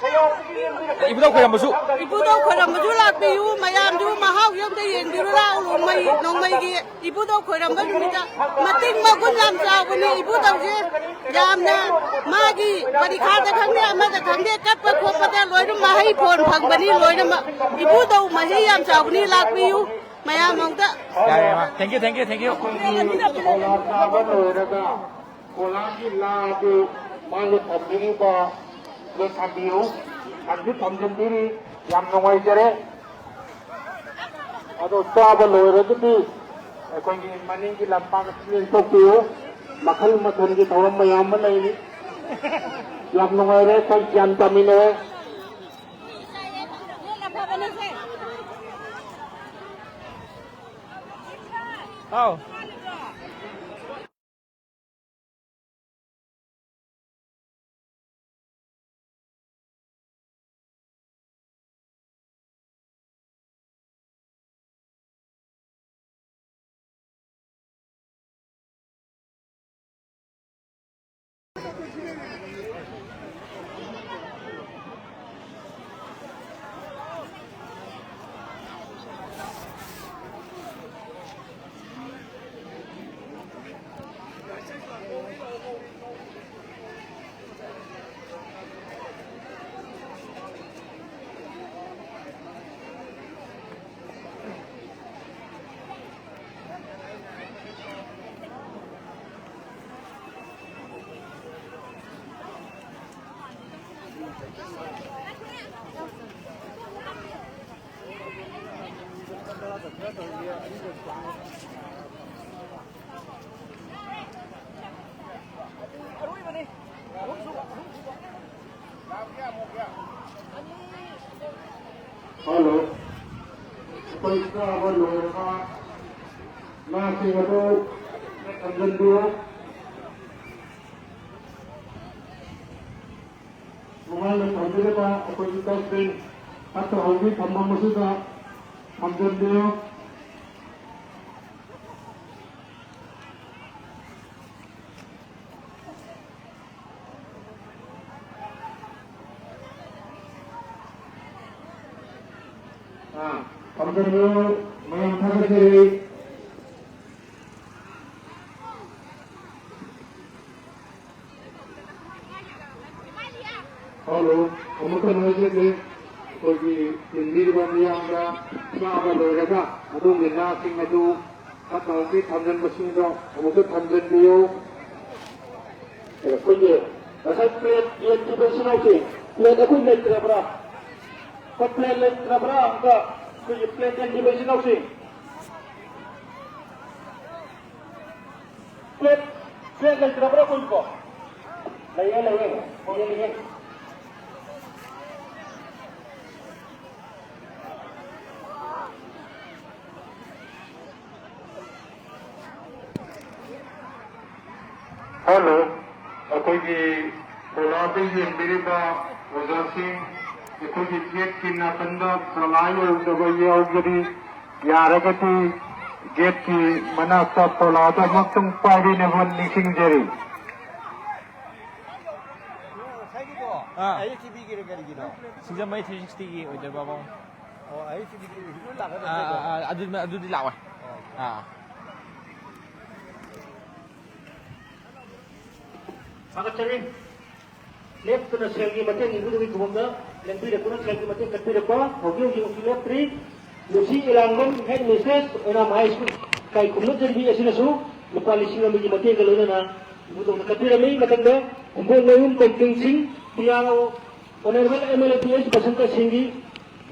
ꯏꯕꯨꯙꯧ ꯈꯣꯏꯔꯝꯕꯁꯨ꯫ ꯏꯕꯨꯙꯧ ꯈꯣꯏꯔꯝꯕꯁꯨ ꯂꯥꯛꯄꯤꯌꯨ꯫ ꯃꯌꯥꯝꯁꯨ ꯃꯍꯥꯎꯁꯨ ꯑꯝꯇ ꯌꯦꯡꯕꯤꯔꯨꯔꯥ ꯅꯣꯡꯃꯩ, ꯅꯣꯡꯃꯩꯒꯤ꯫ ꯏꯕꯨꯙꯧ ꯈꯣꯏꯔꯝꯕ ꯅꯨꯃꯤꯠꯇ ꯃꯇꯤꯛ ꯃꯒꯨꯟ ꯌꯥꯝ ꯆꯥꯎꯕꯅꯤ꯫ ꯏꯕꯨꯙꯧꯁꯦ ꯌꯥꯝꯅ ꯃꯥꯒꯤ ꯄꯔꯤꯈꯥꯗ ꯈꯪꯗꯦ, ꯑꯃꯗ ꯈꯪꯗꯦ, ꯀꯞꯄ ꯈꯣꯠꯄꯗ ꯂꯣꯏꯅ ꯃꯍꯩ ꯐꯣꯟ ꯐꯪꯕꯅꯤ ꯂꯣꯏꯅꯃꯛ꯫ ꯏꯕꯨꯙꯧ ꯃꯍꯩ ꯌꯥꯝ ꯆꯥꯎꯕꯅꯤ, ꯂꯥꯛꯄꯤꯌꯨ ꯃꯌꯥꯝ ꯑꯝꯇ꯫ ꯌꯥꯔꯦ, ꯏꯃꯥ꯫ Thank you, thank you, thank you꯫ Cola ꯆꯥꯕ ꯂꯣꯏꯔꯒ ꯀꯣꯂꯥꯒꯤ ꯂꯥ ꯑꯗꯨ ꯃꯥꯒꯤ ꯊꯝꯕꯤꯔꯤꯕ ꯑꯗꯨ ꯊꯝꯕꯤꯌꯨ꯫ ꯊꯝꯁꯨ ꯊꯝꯖꯤꯟꯕꯤꯔꯤ꯫ ꯌꯥꯝ ꯅꯨꯡꯉꯥꯏꯖꯔꯦ꯫ ꯑꯗꯣ ꯆꯥꯕ ꯂꯣꯏꯔꯒꯗꯤ ꯑꯩꯈꯣꯏꯒꯤ ꯃꯅꯤꯡꯒꯤ ꯂꯝꯄꯥꯛ ꯑꯁꯤꯗ ꯂꯦꯡꯊꯣꯛꯄꯤꯌꯨ꯫ ꯃꯈꯜ ꯃꯊꯦꯜꯒꯤ ꯊꯧꯔꯝ ꯃꯌꯥꯝ ꯑꯃ ꯂꯩꯔꯤ꯫ ꯌꯥꯝ ꯅꯨꯡꯉꯥꯏꯔꯦ, ꯑꯩꯈꯣꯏ ꯒ꯭ꯌꯥꯟ ꯇꯥꯃꯤꯟꯅꯔꯦ꯫ ꯍꯥꯎ꯫ ꯑꯔꯣꯏꯕꯅꯤ꯫ ꯑꯍꯨꯝꯁꯨꯕ꯫ ꯍꯜꯂꯣ꯫ ꯑꯩꯈꯣꯏ ꯆꯥꯕ ꯂꯣꯏꯔꯕ ꯉꯥꯁꯤꯡ ꯑꯗꯨ ꯊꯝꯖꯤꯟꯕꯤꯌꯨ꯫ ꯇꯣꯉꯥꯟꯅ ꯊꯝꯕꯤꯔꯤꯕ ꯑꯩꯈꯣꯏꯒꯤ dustbin ꯐꯠꯇ ꯍꯥꯎꯗꯤ ꯊꯝꯐꯝ ꯑꯁꯤꯗ ꯊꯝꯖꯤꯟꯕꯤꯌꯨ꯫ ꯑꯥ, ꯊꯝꯖꯤꯜꯂꯨ꯫ ꯃꯌꯥꯝ ꯊꯥꯒꯠꯆꯔꯤ꯫ ꯍꯜꯂꯣ, ꯑꯃꯨꯛꯀ ꯍꯟꯅ ꯍꯥꯏꯖꯒꯦ, ꯑꯩꯈꯣꯏꯒꯤ ꯇꯤꯟꯕꯤꯔꯤꯕ ꯃꯤꯌꯥꯝꯗ ꯆꯥꯕ ꯂꯣꯏꯔꯒ ꯑꯗꯣꯝꯒꯤ ꯉꯥꯁꯤꯡ ꯑꯗꯨ ꯐꯠꯇ ꯍꯥꯎꯗꯤ ꯊꯝꯖꯤꯟꯕꯁꯤꯡꯗꯣ ꯑꯃꯨꯛꯁꯨ ꯊꯝꯖꯤꯟꯕꯤꯌꯨ꯫ ꯑꯩꯈꯣꯏꯒꯤ ꯉꯁꯥꯏ plate ꯌꯦꯟꯈꯤꯕ ꯏꯆꯤꯟ ꯏꯅꯥꯎꯁꯤꯡ, plate ꯑꯩꯈꯣꯏ ꯂꯩꯇ꯭ꯔꯕ꯭ꯔꯥ? ꯑꯩꯈꯣꯏ plate ꯂꯩꯇ꯭ꯔꯕ꯭ꯔꯥ? ꯑꯝꯇ ꯑꯩꯈꯣꯏꯒꯤ plate ꯌꯦꯟꯈꯤꯕ ꯏꯆꯤꯟ ꯏꯅꯥꯎꯁꯤꯡ꯫ Plate, plate ꯂꯩꯇ꯭ꯔꯕ꯭ꯔꯥ ꯑꯩꯈꯣꯏꯒꯤꯀꯣ? ꯂꯩꯌꯦ, ꯂꯩꯌꯦ, ꯂꯩꯌꯦ, ꯂꯩꯌꯦ꯫ ꯍꯜꯂꯣ, ꯑꯩꯈꯣꯏꯒꯤ ꯄꯣꯂꯥꯗ ꯌꯦꯡꯕꯤꯔꯤꯕ ꯑꯣꯖꯥꯁꯤꯡ, ꯑꯩꯈꯣꯏꯒꯤ gateꯀꯤ ꯅꯥꯀꯟꯗ ꯄꯣꯂꯥ ꯌꯧꯗꯕ ꯌꯥꯎꯖꯔꯤ꯫ ꯌꯥꯔꯒꯗꯤ gateꯀꯤ ꯃꯅꯥꯛꯇ ꯄꯣꯂꯥꯗ ꯑꯃꯨꯛꯇꯪ ꯄꯥꯏꯕꯤꯅꯕ ꯅꯤꯡꯁꯤꯡꯖꯔꯤ꯫ ꯑꯥ꯫ ꯑꯥꯏ ꯑꯦꯁ ꯇꯤ ꯚꯤꯒꯤꯔ ꯀꯔꯤꯒꯤꯅꯣ? ꯁꯤꯡꯖꯃꯩ three sixtyꯒꯤ ꯑꯣꯏꯗꯣꯏꯕ, ꯄꯥꯕꯨꯡ꯫ ꯑꯣ, ꯑꯥꯏ ꯑꯦꯁ ꯇꯤ ꯚꯤꯒꯤ ꯂꯣꯏ ꯂꯥꯛꯀꯗ꯭ꯔꯥ? ꯑꯥ, ꯑꯥ, ꯑꯥ, ꯑꯗꯨꯗꯤ, ꯑꯗꯨꯗꯤ ꯂꯥꯛꯑꯣꯏ꯫ ꯑꯣ꯫ ꯑꯥ꯫ ꯊꯥꯒꯠꯆꯔꯤ꯫ ꯂꯦꯞꯇꯅ ꯁꯦꯜꯒꯤ ꯃꯇꯦꯡ ꯏꯕꯨꯡꯗꯨꯒꯤ ꯈꯨꯕꯝꯗ ꯂꯦꯡꯕꯤꯔꯛꯇꯨꯅ ꯁꯦꯜꯒꯤ ꯃꯇꯦꯡ ꯀꯠꯄꯤꯔꯛꯄ ꯍꯧꯖꯤꯛ ꯍꯧꯖꯤꯛꯃꯛꯁꯨ ꯂꯦꯞꯇ꯭ꯔꯤ꯫ ꯂꯨꯁꯤ ꯏꯂꯥꯡꯕꯝ, head mistress, ꯑꯣꯏꯅꯥꯝ high school ꯏꯀꯥꯏ ꯈꯨꯝꯅꯖꯔꯤꯕꯤ ꯑꯁꯤꯅꯁꯨ ꯂꯨꯄꯥ ꯂꯤꯁꯤꯡ ꯑꯃꯒꯤ ꯃꯇꯦꯡꯒ ꯂꯣꯏꯅꯅ ꯏꯕꯨꯡꯗꯣꯝꯗ ꯀꯠꯄꯤꯔꯝꯃꯤ꯫ ꯃꯊꯪꯗ ꯍꯤꯡꯒꯣꯜꯃꯌꯨꯝ ꯇꯣꯝꯊꯤꯟ ꯁꯤꯡ, ꯄꯤ ꯑꯥꯔ ꯑꯣ, Honourable M L A P H Basanta ꯁꯤꯡꯒꯤ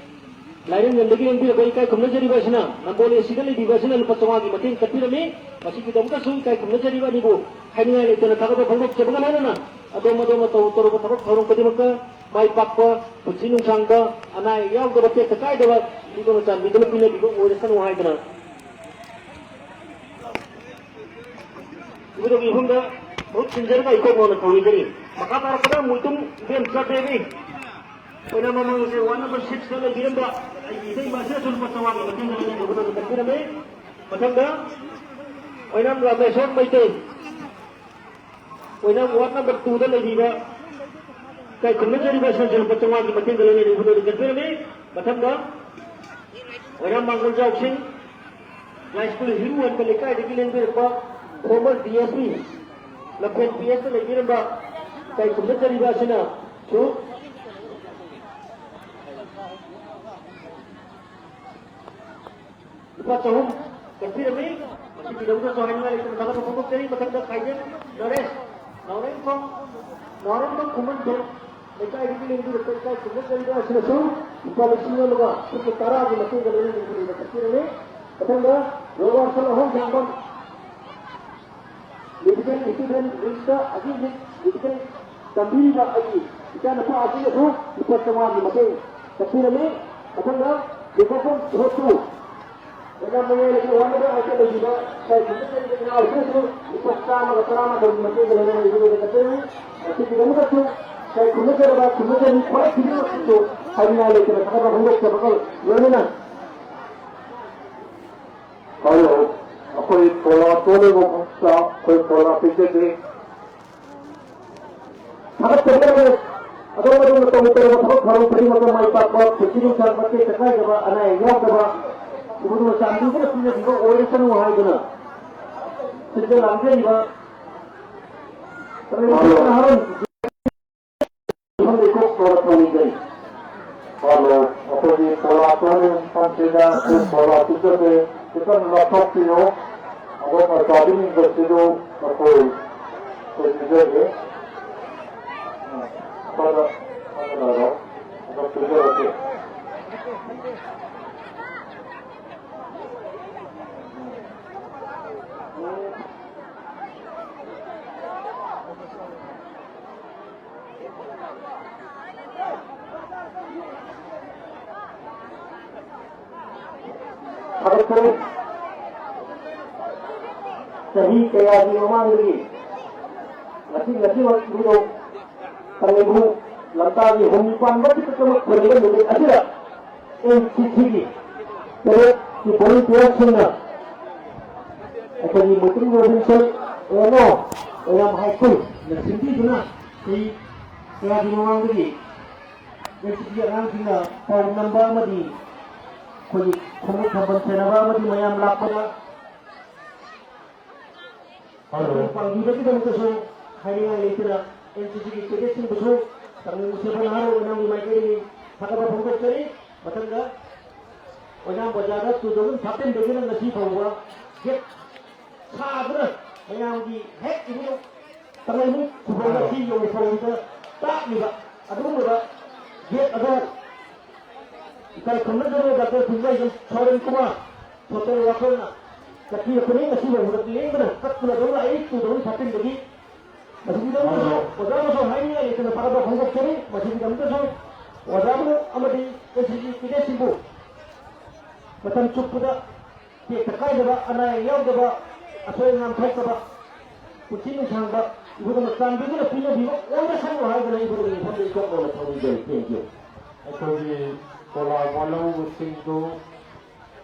ꯂꯥꯏꯔꯦꯝꯕꯝꯗꯒꯤ ꯂꯦꯡꯕꯤꯔꯛꯄ ꯏꯀꯥꯏ ꯈꯨꯝꯅꯖꯔꯤꯕ ꯑꯁꯤꯅ ꯅꯝꯕꯣꯜ ꯑꯦ ꯁꯤꯗ ꯂꯩꯕꯤꯕ ꯑꯁꯤꯅ ꯂꯨꯄꯥ ꯆꯥꯝꯃꯉꯥꯒꯤ ꯃꯇꯦꯡ ꯀꯠꯄꯤꯔꯝꯃꯤ꯫ ꯃꯁꯤꯒꯤꯗꯃꯛꯇꯁꯨ ꯏꯀꯥꯏ ꯈꯨꯝꯅꯖꯔꯤꯕ ꯑꯅꯤꯕꯨ ꯍꯥꯏꯅꯤꯡꯉꯥꯏ ꯂꯩꯇꯅ ꯊꯥꯒꯠꯄ ꯐꯣꯡꯗꯣꯛꯆꯕꯒ ꯂꯣꯏꯅꯅ ꯑꯗꯣꯝ ꯑꯗꯣꯝꯅ ꯇꯧ-, ꯇꯧꯔꯨꯕ ꯊꯕꯛ ꯊꯧꯔꯝ ꯈꯨꯗꯤꯡꯃꯛꯇ ꯃꯥꯏ ꯄꯥꯛꯄ, ꯄꯨꯟꯁꯤ ꯅꯨꯡꯁꯥꯡꯕ, ꯑꯅꯥ ꯑꯌꯦꯛ ꯌꯥꯎꯗꯕ, ꯇꯦꯛꯇ ꯀꯥꯏꯗꯕ ꯏꯕꯨꯡꯉꯣ ꯆꯥꯟꯕꯤꯗꯨꯅ ꯄꯤꯅꯕꯤꯕ ꯑꯣꯏꯔꯁꯅꯨ ꯍꯥꯏꯗꯅ ꯏꯕꯨꯡꯉꯣꯒꯤ ꯏꯐꯝꯗ ꯃꯍꯨꯠ ꯁꯤꯟꯖꯔꯒ ꯏꯀꯣꯛ ꯃꯧꯅ ꯊꯧꯅꯤꯖꯔꯤ꯫ ꯃꯈꯥ ꯇꯥꯔꯛꯄꯗ ꯃꯣꯏꯇꯨꯝ ꯏꯕꯦꯝꯆꯥ ꯕꯦꯕꯤ, ꯑꯩꯈꯣꯏꯅ ꯃꯃꯥꯡꯁꯦ ꯋꯥꯔꯗ ꯅꯝꯕꯔ ꯁꯤꯛꯁꯇ ꯂꯩꯕꯤꯔꯝꯕ ꯑꯩꯒꯤ ꯏꯇꯩꯃ ꯑꯁꯤꯅꯁꯨ ꯂꯨꯄꯥ ꯆꯥꯝꯃꯉꯥꯒꯤ ꯃꯇꯦꯡ ꯂꯧꯅꯅ ꯏꯕꯨꯡꯉꯣꯗ ꯀꯠꯄꯤꯔꯝꯃꯤ꯫ ꯃꯊꯪꯗ ꯑꯣꯏꯅꯥꯝ ꯔꯥꯃꯦꯁꯣꯔ ꯃꯩꯇꯩ, ꯑꯣꯏꯅꯥꯝ ꯋꯥꯔꯗ ꯅꯝꯕꯔ ꯇꯨꯗ ꯂꯩꯔꯤꯕ ꯏꯀꯥꯏ ꯈꯨꯝꯅꯖꯔꯤꯕ ꯁꯟꯁꯦ ꯂꯨꯄꯥ ꯆꯥꯝꯃꯉꯥꯒꯤ ꯃꯇꯦꯡꯗ ꯂꯣꯏꯅꯅ ꯏꯕꯨꯡꯉꯣꯗ ꯀꯠꯄꯤꯔꯝꯃꯤ꯫ ꯃꯊꯪꯗ ꯑꯣꯏꯅꯥꯝ ꯃꯥꯡꯒꯣꯜ ꯖꯥꯎꯁꯤꯡ ꯍꯥꯏ ꯁ꯭ꯀꯨꯜ ꯍꯤꯔꯨ ꯍꯟꯕ ꯂꯩꯀꯥꯏꯗꯒꯤ ꯂꯦꯡꯕꯤꯔꯛꯄ former D S P, ꯂꯝꯐꯦꯜ P S ꯇ ꯂꯩꯕꯤꯔꯝꯕ ꯏꯀꯥꯏ ꯈꯨꯝꯅꯖꯔꯤꯕ ꯑꯁꯤꯅꯁꯨ ꯂꯨꯄꯥ ꯆꯍꯨꯝ ꯀꯠꯄꯤꯔꯝꯃꯤ꯫ ꯃꯁꯤꯒꯤꯗꯃꯛꯇꯁꯨ ꯍꯥꯏꯅꯤꯡꯉꯥꯏ ꯂꯩꯇꯅ ꯊꯥꯒꯠꯄ ꯐꯣꯡꯗꯣꯛꯆꯔꯤ꯫ ꯃꯊꯪꯗ ꯈꯥꯏꯖꯦꯝ ꯅꯔꯦꯁ, ꯅꯥꯎꯔꯦꯝꯈꯣꯡ, ꯅꯥꯎꯔꯦꯝꯈꯣꯡ ꯈꯨꯃꯟꯊꯦꯜ ꯂꯩꯀꯥꯏꯗꯒꯤ ꯂꯦꯡꯕꯤꯔꯛꯄ ꯏꯀꯥꯏ ꯈꯨꯝꯅꯖꯔꯤꯕ ꯑꯁꯤꯅꯁꯨ ꯂꯨꯄꯥ ꯂꯤꯁꯤꯡ ꯑꯃꯒ ꯐꯨꯠ ꯇꯔꯥꯒꯤ ꯃꯇꯦꯡꯒ ꯂꯣꯏꯅꯅ ꯀꯠꯄꯤꯔꯝꯃꯤ꯫ ꯃꯊꯪꯗ ꯔꯣꯕꯥꯔꯠꯁꯟ ꯑꯍꯣꯡ ꯁꯥꯡꯕꯝ, ꯃꯦꯗꯤꯀꯦꯜ ꯏꯟꯁꯇꯤꯇ꯭ꯌꯨꯁꯟ ꯔꯤꯝꯁꯇ ꯍꯧꯖꯤꯛ ꯍꯧꯖꯤꯛ ꯃꯦꯗꯤꯀꯦꯜ ꯇꯝꯕꯤꯔꯤꯕ ꯑꯩꯒꯤ ꯏꯆꯥꯅꯨꯄꯥ ꯑꯁꯤꯅꯁꯨ ꯂꯨꯄꯥ ꯆꯥꯝꯃꯉꯥꯒꯤ ꯃꯇꯦꯡ ꯀꯠꯄꯤꯔꯝꯃꯤ꯫ ꯃꯊꯪꯗ ꯂꯤꯀꯣꯄꯝ ꯁꯣꯠꯇꯨ ꯑꯣꯏꯅꯥꯝ ꯃꯌꯥꯏ ꯂꯩꯀꯥꯏ ꯋꯥꯔꯗ ꯅꯝꯕꯔ ꯑꯥꯏꯠꯇ ꯂꯩꯔꯤꯕ ꯏꯀꯥꯏ ꯈꯨꯝꯅꯖꯔꯤꯕ ꯏꯅꯥꯎ ꯑꯁꯤꯅꯁꯨ ꯂꯨꯄꯥ ꯆꯥꯝꯃꯒ ꯇꯔꯥꯃꯥꯊꯣꯏꯒꯤ ꯃꯇꯦꯡ ꯂꯣꯏꯅꯅ ꯏꯕꯨꯡꯉꯣꯗ ꯀꯠꯆꯔꯤ꯫ ꯃꯁꯤꯒꯤꯗꯃꯛꯇꯁꯨ ꯏꯀꯥꯏ ꯈꯨꯝꯅꯖꯔꯕ ꯈꯨꯝꯅꯖꯔꯤ ꯈ꯭ꯋꯥꯏ ꯈꯨꯗꯤꯡꯃꯛꯁꯨ ꯍꯥꯏꯅꯤꯡꯉꯥꯏ ꯂꯩꯇꯅ ꯊꯥꯒꯠꯄ ꯐꯣꯡꯗꯣꯛꯆꯕꯒ ꯂꯣꯏꯅꯅ ꯍꯜꯂꯣ, ꯑꯩꯈꯣꯏ ꯄꯣꯂꯥ ꯇꯣꯂꯤꯕ ꯃꯐꯝꯁꯤꯗ ꯑꯩꯈꯣꯏ ꯄꯣꯂꯥ ꯄꯤꯖꯒꯦ꯫ ꯊꯥꯒꯠꯆꯔꯤ꯫ ꯑꯗꯣꯝ ꯑꯗꯣꯝꯅ ꯇꯧꯔꯨ ꯇꯧꯔꯨꯕ ꯊꯕꯛ ꯊꯧꯔꯝ ꯈꯨꯗꯤꯡꯃꯛꯇ ꯃꯥꯏ ꯄꯥꯛꯄ, ꯄꯨꯟꯁꯤ ꯅꯨꯡꯁꯥꯡꯕ, ꯇꯦꯛꯇ ꯀꯥꯏꯗꯕ, ꯑꯅꯥ ꯑꯌꯦꯛ ꯌꯥꯎꯗꯕ, ꯏꯕꯨꯡꯉꯣ ꯆꯥꯟꯕꯤꯗꯨꯅ ꯄꯤꯖꯕꯤꯕ ꯑꯣꯏꯔꯁꯅꯨ ꯍꯥꯏꯗꯨꯅ ꯁꯤꯗ ꯂꯥꯡꯖꯔꯤꯕ ꯍꯜꯂꯣ꯫ ꯅꯍꯥꯔꯣꯜ ꯍꯜꯂꯣ, ꯑꯩꯈꯣꯏꯒꯤ ꯄꯣꯂꯥ ꯇꯣꯂꯤꯕ ꯃꯐꯝꯁꯤꯗ ꯑꯩꯈꯣꯏ ꯄꯣꯂꯥ ꯄꯤꯖꯒꯦ꯫ ꯈꯤꯇꯪ ꯂꯥꯞꯊꯣꯛꯄꯤꯌꯨ꯫ ꯑꯗꯣꯝꯅ ꯆꯥꯕꯤꯅꯤꯡꯕꯁꯤꯁꯨ ꯑꯩꯈꯣꯏ, ꯑꯩꯈꯣꯏ ꯄꯤꯖꯒꯦ꯫ ꯎꯝ, ꯐꯔꯦ, ꯐꯔꯦ, ꯐꯔꯦ꯫ ꯑꯗꯣ ꯄꯤꯖꯔꯒꯦ꯫ ꯊꯥꯒꯠꯆꯔꯤ꯫ ꯆꯍꯤ ꯀꯌꯥꯒꯤ ꯃꯃꯥꯡꯗꯒꯤ ꯉꯁꯤ, ꯉꯁꯤꯃꯛ ꯏꯕꯨꯙꯧ ꯇꯥꯡꯂꯩꯃꯨ ꯂꯝꯇꯥꯒꯤ ꯍꯨꯝꯅꯤ ꯄꯥꯟꯕ ꯈꯛꯇꯃꯛ ꯊꯣꯟꯕ ꯅꯨꯃꯤꯠ ꯑꯁꯤꯗ ꯑꯦꯟ ꯁꯤ ꯁꯤꯒꯤ ꯇꯔꯦꯠꯀꯤ ꯚꯣꯂꯨꯟꯇꯤꯌꯔꯁꯤꯡꯅ ꯑꯩꯈꯣꯏꯒꯤ ꯃꯨꯇꯨꯝ ꯔꯣꯕꯤꯟꯁꯟ ꯑꯦꯟ ꯑꯣ ꯑꯣꯏꯔꯥꯝ ꯍꯥꯏ ꯁ꯭ꯀꯨꯜꯅ ꯁꯤꯟꯕꯤꯗꯨꯅ ꯆꯍꯤ ꯀꯌꯥꯒꯤ ꯃꯃꯥꯡꯗꯒꯤ ꯑꯦꯟ ꯁꯤ ꯁꯤꯒꯤ ꯑꯉꯥꯡꯁꯤꯡꯅ ꯄꯥꯎ ꯅꯝꯕ ꯑꯃꯗꯤ ꯑꯩꯈꯣꯏꯒꯤ ꯈꯣꯡꯎꯞ ꯊꯝꯕꯜ ꯁꯦꯟꯅꯕ ꯑꯃꯗꯤ ꯃꯌꯥꯝ ꯂꯥꯛꯄꯗ ꯍꯜꯂꯣ꯫ ꯄꯥꯡꯕꯤꯕꯒꯤꯗꯃꯛꯇꯁꯨ ꯍꯥꯏꯅꯤꯡꯉꯥꯏ ꯂꯩꯇꯅ ꯑꯦꯟ ꯁꯤ ꯁꯤꯒꯤ ꯀꯦꯗꯦꯠꯁꯤꯡꯕꯨꯁꯨ ꯇꯥꯡꯂꯩꯃꯨ ꯁꯦꯝꯕ ꯅꯍꯥꯔꯣꯜ ꯑꯣꯏꯅ ꯃꯥꯏꯀꯩꯗꯒꯤ ꯊꯥꯒꯠꯄ ꯐꯣꯡꯗꯣꯛꯆꯔꯤ꯫ ꯃꯊꯪꯗ ꯑꯣꯏꯅꯥꯝ ꯕꯖꯥꯔꯗ ꯇꯨ ꯊꯥꯎꯖꯟ ꯊꯥꯔꯇꯤꯟꯗꯒꯤꯅ ꯉꯁꯤ ꯐꯥꯎꯕ ꯒꯦꯠ ꯁꯥꯗꯨꯅ ꯃꯌꯥꯝꯒꯤ ꯍꯦꯛ ꯏꯕꯨꯡ ꯇꯥꯡꯂꯩꯃꯨ ꯈꯨꯕꯝ ꯑꯁꯤ ꯌꯧꯕ ꯐꯥꯎꯕꯗ ꯇꯥꯛꯂꯤꯕ ꯑꯗꯨꯒꯨꯝꯂꯕ ꯒꯦꯠ ꯑꯗꯨ ꯏꯀꯥꯏ ꯈꯨꯝꯅꯗꯕ ꯗꯥꯛꯇꯔ ꯊꯨꯝꯖꯥꯏꯖꯝ ꯁꯣꯔꯦꯟ ꯀꯨꯃꯥꯔ ꯁꯣꯇꯦꯜ ꯋꯥꯈꯜꯅ ꯆꯠꯈꯤꯕ ꯈꯨꯗꯤꯡ ꯑꯁꯤꯕ ꯍꯧꯔꯛ ꯂꯦꯡꯗꯅ ꯀꯠꯇꯨꯅ ꯑꯗꯨꯝ ꯂꯥꯛꯏ꯫ ꯇꯨ ꯊꯥꯎꯖꯟ ꯊꯥꯔꯇꯤꯟꯗꯒꯤ ꯃꯁꯤꯒꯤꯗꯃꯛꯇꯁꯨ ꯑꯣꯖꯥ ꯑꯃꯁꯨ ꯍꯥꯏꯅꯤꯡꯉꯥꯏ ꯂꯩꯇꯅ ꯊꯥꯒꯠꯄ ꯐꯣꯡꯗꯣꯛꯆꯔꯤ꯫ ꯃꯁꯤꯒꯤꯗꯃꯛꯇꯁꯨ ꯑꯣꯖꯥꯕꯨ ꯑꯃꯗꯤ ꯑꯦꯟ ꯁꯤ ꯁꯤ ꯀꯦꯗꯦꯠꯁꯤꯡꯕꯨ ꯃꯇꯝ ꯆꯨꯞꯄꯗ ꯇꯦꯛꯇ ꯀꯥꯏꯗꯕ, ꯑꯅꯥ ꯑꯌꯦꯛ ꯌꯥꯎꯗꯕ, ꯑꯁꯣꯏ ꯑꯉꯥꯝ ꯊꯣꯛꯇꯕ, ꯄꯨꯟꯁꯤ ꯅꯨꯡꯁꯥꯡꯕ ꯏꯕꯨꯡꯉꯣꯅ ꯆꯥꯟꯕꯤꯗꯨꯅ ꯄꯤꯅꯕꯤꯕ ꯑꯣꯏꯔꯁꯅꯨ ꯍꯥꯏꯗꯨꯅ ꯏꯕꯨꯡꯉꯣꯒꯤ ꯃꯐꯝꯗ ꯏꯀꯣꯛ ꯂꯥꯎꯅ ꯊꯧꯅꯤꯖꯔꯤ꯫ Thank you꯫ ꯑꯩꯈꯣꯏꯒꯤ ꯄꯣꯂꯥ ꯋꯥꯂꯧꯕꯁꯤꯡꯗꯨ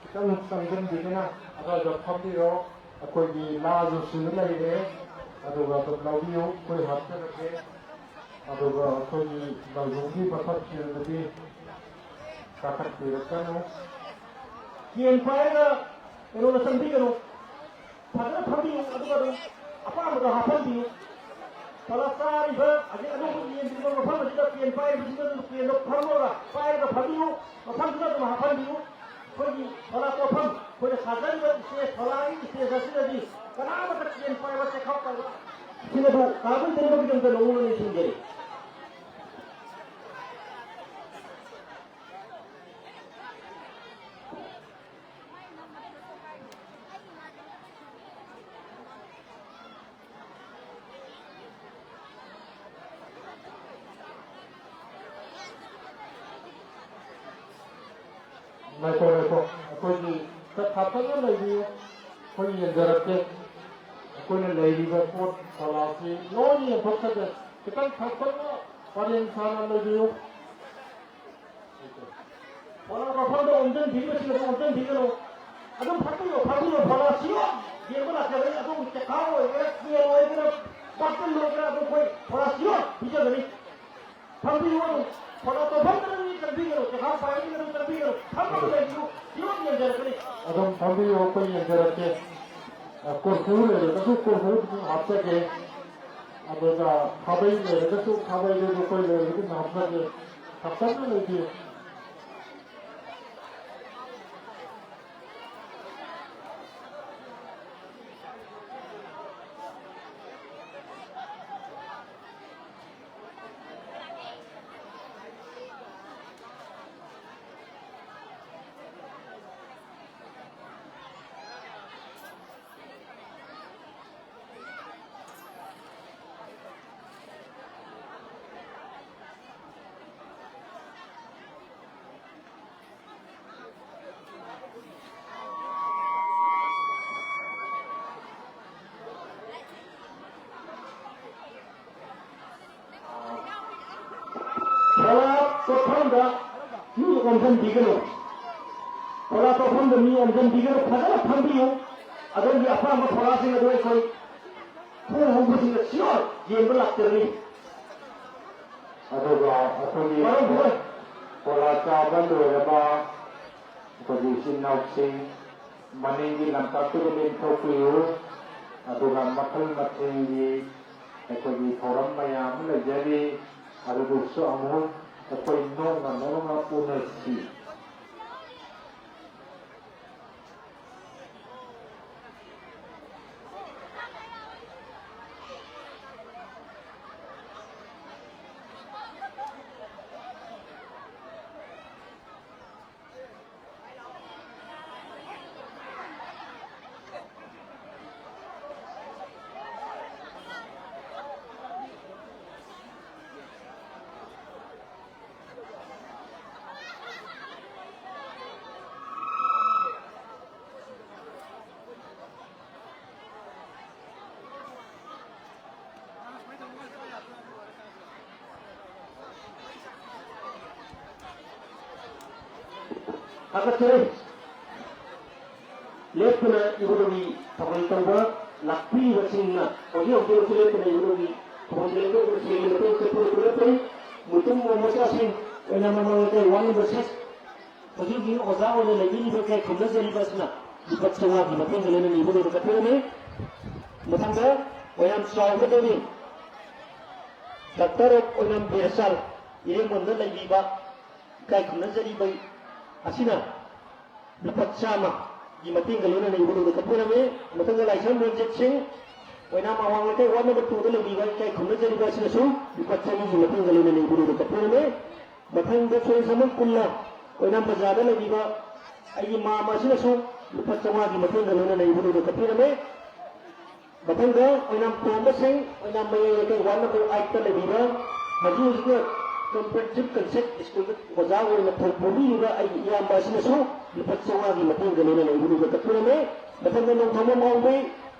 ꯈꯤꯇꯪ ꯆꯪꯁꯤꯟꯕꯤꯗꯨꯅ ꯑꯗꯨꯋꯥꯏꯗ ꯐꯝꯕꯤꯔꯣ꯫ ꯑꯩꯈꯣꯏꯒꯤ ꯂꯥꯁꯨ ꯁꯤꯗ ꯂꯩꯔꯦ, ꯑꯗꯨꯒ ꯑꯗꯨꯝ ꯂꯧꯕꯤꯌꯨ, ꯑꯩꯈꯣꯏ ꯍꯥꯞꯆꯔꯒꯦ꯫ ꯑꯗꯨꯒ ꯑꯩꯈꯣꯏꯒꯤ ꯂꯥꯏꯕꯨꯡꯒꯤ ꯃꯊꯛꯁꯤꯗꯗꯤ ꯀꯥꯈꯠꯄꯤꯔꯛꯀꯅꯨ꯫ ꯀꯦꯟ ꯄꯥꯏꯔꯒ ꯀꯩꯅꯣꯗ ꯆꯪꯕꯤꯒꯅꯨ꯫ ꯐꯖꯅ ꯐꯝꯕꯤꯌꯨ, ꯑꯗꯨꯒ ꯑꯗꯨꯝ ꯑꯄꯥꯝꯕꯗꯣ ꯍꯥꯞꯍꯟꯕꯤꯌꯨ꯫ ꯄꯣꯂꯥ ꯆꯥꯔꯤꯕ, ꯑꯗꯩ ꯑꯅꯧꯕ ꯌꯦꯟꯗ꯭ꯔꯤꯕ ꯃꯐꯝ ꯑꯁꯤꯗ ꯀꯦꯟ ꯄꯥꯏꯔꯤꯕꯁꯤꯡꯗꯣ ꯑꯗꯨꯝ ꯀꯦꯟꯗꯣ ꯐꯝꯃꯒ ꯄꯥꯏꯔꯒ ꯐꯝꯕꯤꯌꯨ, ꯃꯐꯝꯗꯨꯗ ꯑꯗꯨꯝ ꯍꯥꯞꯍꯟꯕꯤꯌꯨ꯫ ꯑꯩꯈꯣꯏꯒꯤ ꯄꯣꯂꯥ ꯄꯣꯠꯐꯝ, ꯑꯩꯈꯣꯏꯅ ꯁꯥꯖꯔꯤꯕ ꯁ꯭ꯇꯦꯖ, ꯄꯣꯂꯥꯒꯤ ꯁ꯭ꯇꯦꯖ ꯑꯁꯤꯗꯗꯤ ꯀꯅꯥꯃꯠꯇ ꯀꯦꯟ ꯄꯥꯏꯕ, ꯆꯦꯈꯥꯎ ꯄꯥꯏꯕ ꯁꯤꯅꯕꯨ ꯇꯥꯕ ꯏꯟꯗꯅꯕꯒꯤꯗꯃꯛꯇ ꯅꯣꯡꯃ ꯅꯤꯡꯁꯤꯡꯖꯔꯤ꯫ ꯉꯥꯏꯈꯣ, ꯉꯥꯏꯈꯣ꯫ ꯑꯩꯈꯣꯏꯒꯤ ꯈꯥꯛꯇꯪꯒ ꯂꯩꯕꯤꯌꯨ, ꯑꯩꯈꯣꯏ ꯌꯦꯡꯖꯔꯛꯀꯦ꯫ ꯑꯩꯈꯣꯏꯅ ꯂꯩꯔꯤꯕ ꯄꯣꯠ ꯐꯣꯂꯥꯁꯤ ꯂꯣꯏꯅ ꯌꯦꯟꯊꯣꯛꯆꯒꯦ꯫ ꯈꯤꯇꯪ ꯈꯥꯛꯇꯪꯒ ꯄꯔꯦꯡ ꯁꯥꯅ ꯂꯩꯕꯤꯌꯨ꯫ ꯐꯣꯂꯥ ꯃꯐꯝꯗ ꯑꯣꯟꯁꯤꯟꯕꯤꯔꯤꯕꯁꯤꯡ ꯑꯗꯨ ꯑꯣꯟꯁꯤꯟꯕꯤꯒꯅꯨ꯫ ꯑꯗꯨꯝ ꯐꯝꯕꯤꯌꯨ, ꯐꯝꯕꯤꯌꯨ, ꯐꯣꯂꯥ ꯁꯤꯌꯣ꯫ ꯌꯦꯡꯕ ꯂꯥꯛꯆꯕꯅꯤ꯫ ꯑꯗꯣꯝꯒꯤ ꯆꯦꯈꯥꯎ ꯑꯣꯏꯒꯦꯔꯥ, ꯀꯦꯟ ꯑꯣꯏꯒꯦꯔꯥ, ꯕꯥꯇꯤꯜ ꯑꯣꯏꯒꯦꯔꯥ, ꯑꯗꯨꯝ ꯑꯩꯈꯣꯏ ꯐꯣꯂꯥ ꯁꯤꯌꯣ ꯄꯤꯖꯒꯅꯤ꯫ ꯐꯝꯕꯤꯌꯨ ꯑꯗꯨꯝ꯫ ꯐꯣꯂꯥ ꯇꯧꯐꯝꯗꯅ ꯃꯤ ꯆꯪꯕꯤꯒꯅꯨ, ꯆꯦꯈꯥꯎ ꯄꯥꯏꯕꯤꯒꯅꯨ, ꯆꯪꯕꯤꯒꯅꯨ꯫ ꯐꯝꯃꯒ ꯂꯩꯕꯤꯌꯨ, ꯁꯤꯌꯣ ꯌꯦꯡꯖꯔꯛꯀꯅꯤ꯫ ꯑꯗꯨꯝ ꯐꯝꯕꯤꯌꯨ, ꯑꯩꯈꯣꯏ ꯌꯦꯡꯖꯔꯛꯀꯦ꯫ ꯀꯣꯔꯐꯨ ꯂꯩꯔꯒꯁꯨ ꯀꯣꯔꯐꯨ ꯑꯗꯨꯝ ꯍꯥꯞꯆꯒꯦ꯫ ꯑꯗꯨꯒ ꯈꯥꯕꯩ ꯂꯩꯔꯒꯁꯨ ꯈꯥꯕꯩꯗꯨ ꯑꯩꯈꯣꯏ ꯂꯩꯔꯒ ꯑꯗꯨꯝ ꯍꯥꯞꯆꯒꯦ꯫ ꯈꯥꯛꯇꯪꯒ ꯂꯩꯕꯤꯌꯨ꯫ ꯐꯣꯂꯥ ꯇꯣꯠꯐꯝꯗ ꯃꯤ ꯑꯣꯟꯁꯤꯟꯕꯤꯒꯅꯨ꯫ ꯐꯣꯂꯥ ꯇꯣꯠꯐꯝꯗ ꯃꯤ ꯑꯣꯟꯁꯤꯟꯕꯤꯒꯅꯨ꯫ ꯐꯖꯅ ꯐꯝꯕꯤꯌꯨ꯫ ꯑꯗꯣꯝꯒꯤ ꯑꯄꯥꯝꯕ ꯐꯣꯂꯥꯁꯤꯡ ꯑꯗꯨ ꯑꯩꯈꯣꯏ ꯈꯨ ꯍꯧꯕꯁꯤꯡꯅ sure ꯌꯦꯡꯕ ꯂꯥꯛꯆꯒꯅꯤ꯫ ꯑꯗꯨꯒ ꯑꯩꯈꯣꯏꯒꯤ ꯃꯔꯨꯞ ꯍꯣꯏ꯫ ꯐꯣꯂꯥ ꯆꯥꯕ ꯂꯣꯏꯔꯕ ꯑꯩꯈꯣꯏꯒꯤ ꯏꯆꯤꯟ ꯏꯅꯥꯎꯁꯤꯡ ꯃꯅꯤꯡꯒꯤ ꯂꯝꯄꯥꯛꯇꯨꯗ ꯂꯦꯡꯊꯣꯛꯄꯤꯌꯨ꯫ ꯑꯗꯨꯒ ꯃꯈꯜ ꯃꯊꯦꯜꯒꯤ ꯑꯩꯈꯣꯏꯒꯤ ꯊꯧꯔꯝ ꯃꯌꯥꯝ ꯑꯃ ꯂꯩꯖꯔꯤ꯫ ꯑꯗꯨꯗꯨꯁꯨ ꯑꯃꯨꯛ ꯑꯩꯈꯣꯏ ꯅꯣꯛꯅ ꯅꯣꯛꯅ ꯎꯅꯁꯤ꯫ ꯊꯥꯒꯠꯆꯔꯤ꯫ ꯂꯦꯞꯇꯅ ꯏꯕꯨꯙꯧꯒꯤ ꯊꯧꯒꯜ ꯇꯧꯕ ꯂꯥꯛꯄꯤꯔꯤꯕꯁꯤꯡꯅ ꯍꯧꯖꯤꯛ ꯍꯧꯖꯤꯛ ꯂꯦꯞꯇꯅ ꯏꯕꯨꯙꯧꯒꯤ ꯊꯧꯒꯜ ꯂꯦꯞꯇꯅ ꯃꯇꯦꯡ ꯆꯠꯄꯗ ꯄꯨꯔꯛꯄꯅꯤ꯫ ꯃꯨꯇꯨꯝ ꯃꯣꯃꯣꯆꯥꯁꯤꯡ ꯑꯣꯏꯅ ꯃꯃꯥꯡ ꯂꯩꯀꯥꯏ ꯋꯥꯔꯗ ꯅꯝꯕꯔ ꯁꯤꯛꯁ ꯍꯧꯖꯤꯛ ꯍꯧꯖꯤꯛ ꯑꯣꯖꯥ ꯑꯣꯏꯅ ꯂꯩꯕꯤꯔꯤꯕ ꯀꯌꯥ ꯈꯨꯝꯅꯖꯔꯤꯕ ꯑꯁꯤꯅ ꯂꯨꯄꯥ ꯆꯥꯝꯃꯉꯥꯒꯤ ꯃꯇꯦꯡꯒ ꯂꯣꯏꯅꯅ ꯏꯕꯨꯙꯧꯗ ꯀꯠꯄꯤꯔꯝꯃꯤ꯫ ꯃꯊꯪꯗ ꯃꯌꯥꯝ ꯆꯥꯎꯒꯗꯧꯔꯤ ꯗꯥꯛꯇꯔ ꯑꯣꯐ ꯑꯣꯏꯅꯥꯝ ꯕꯤꯔꯆꯥꯜ ꯏꯔꯦꯡꯕꯝꯗ ꯂꯩꯕꯤꯕ ꯏꯀꯥꯏ ꯈꯨꯝꯅꯖꯔꯤꯕ ꯑꯁꯤꯅ ꯂꯨꯄꯥ ꯆꯥꯝꯃꯒꯤ ꯃꯇꯦꯡꯒ ꯂꯣꯏꯅꯅ ꯏꯕꯨꯙꯧꯗ ꯀꯠꯄꯤꯔꯝꯃꯤ꯫ ꯃꯊꯪꯗ ꯂꯥꯏꯁ꯭ꯔꯝ ꯔꯟꯖꯤꯠ ꯁꯤꯡ, ꯑꯣꯏꯅꯥꯝ ꯑꯋꯥꯡ ꯂꯩꯀꯥꯏ ꯋꯥꯔꯗ ꯅꯝꯕꯔ ꯇꯨꯗ ꯂꯩꯕꯤꯕ ꯏꯀꯥꯏ ꯈꯨꯝꯅꯖꯔꯤꯕ ꯑꯁꯤꯅꯁꯨ ꯂꯨꯄꯥ ꯆꯅꯤꯒꯤ ꯃꯇꯦꯡꯒ ꯂꯣꯏꯅꯅ ꯏꯕꯨꯙꯧꯗ ꯀꯠꯄꯤꯔꯝꯃꯤ꯫ ꯃꯊꯪꯗ ꯁꯣꯏꯁꯃꯟ ꯀꯨꯜꯂ, ꯑꯣꯏꯅꯥꯝ ꯕꯖꯥꯔꯗ ꯂꯩꯕꯤꯕ ꯑꯩꯒꯤ ꯃꯥꯝꯃ ꯑꯁꯤꯅꯁꯨ ꯂꯨꯄꯥ ꯆꯥꯝꯃꯉꯥꯒꯤ ꯃꯇꯦꯡꯒ ꯂꯣꯏꯅꯅ ꯏꯕꯨꯙꯧꯗ ꯀꯠꯄꯤꯔꯝꯃꯤ꯫ ꯃꯊꯪꯗ ꯑꯣꯏꯅꯥꯝ ꯇꯣꯝꯕ ꯁꯤꯡ, ꯑꯣꯏꯅꯥꯝ ꯃꯌꯥꯏ ꯂꯩꯀꯥꯏ ꯋꯥꯔꯗ ꯅꯝꯕꯔ ꯑꯥꯏꯠꯇ ꯂꯩꯕꯤꯕ, ꯍꯧꯖꯤꯛ ꯍꯧꯖꯤꯛꯅ ꯀꯝꯄ꯭ꯔꯦꯍꯦꯟꯁꯤꯞ ꯀꯟꯁꯦꯞ ꯁ꯭ꯀꯨꯜꯗ ꯑꯣꯖꯥ ꯑꯣꯏꯅ ꯊꯧ ꯄꯨꯕꯤꯔꯤꯕ ꯑꯩꯒꯤ ꯏꯌꯥꯝꯕ ꯑꯁꯤꯅꯁꯨ ꯂꯨꯄꯥ ꯆꯥꯝꯃꯉꯥꯒꯤ ꯃꯇꯦꯡꯒ ꯂꯣꯏꯅꯅ ꯏꯕꯨꯙꯧꯗ ꯀꯠꯄꯤꯔꯝꯃꯤ꯫ ꯃꯊꯪꯗ ꯅꯣꯡꯊꯣꯝꯕꯝ ꯑꯥꯎꯕꯤ,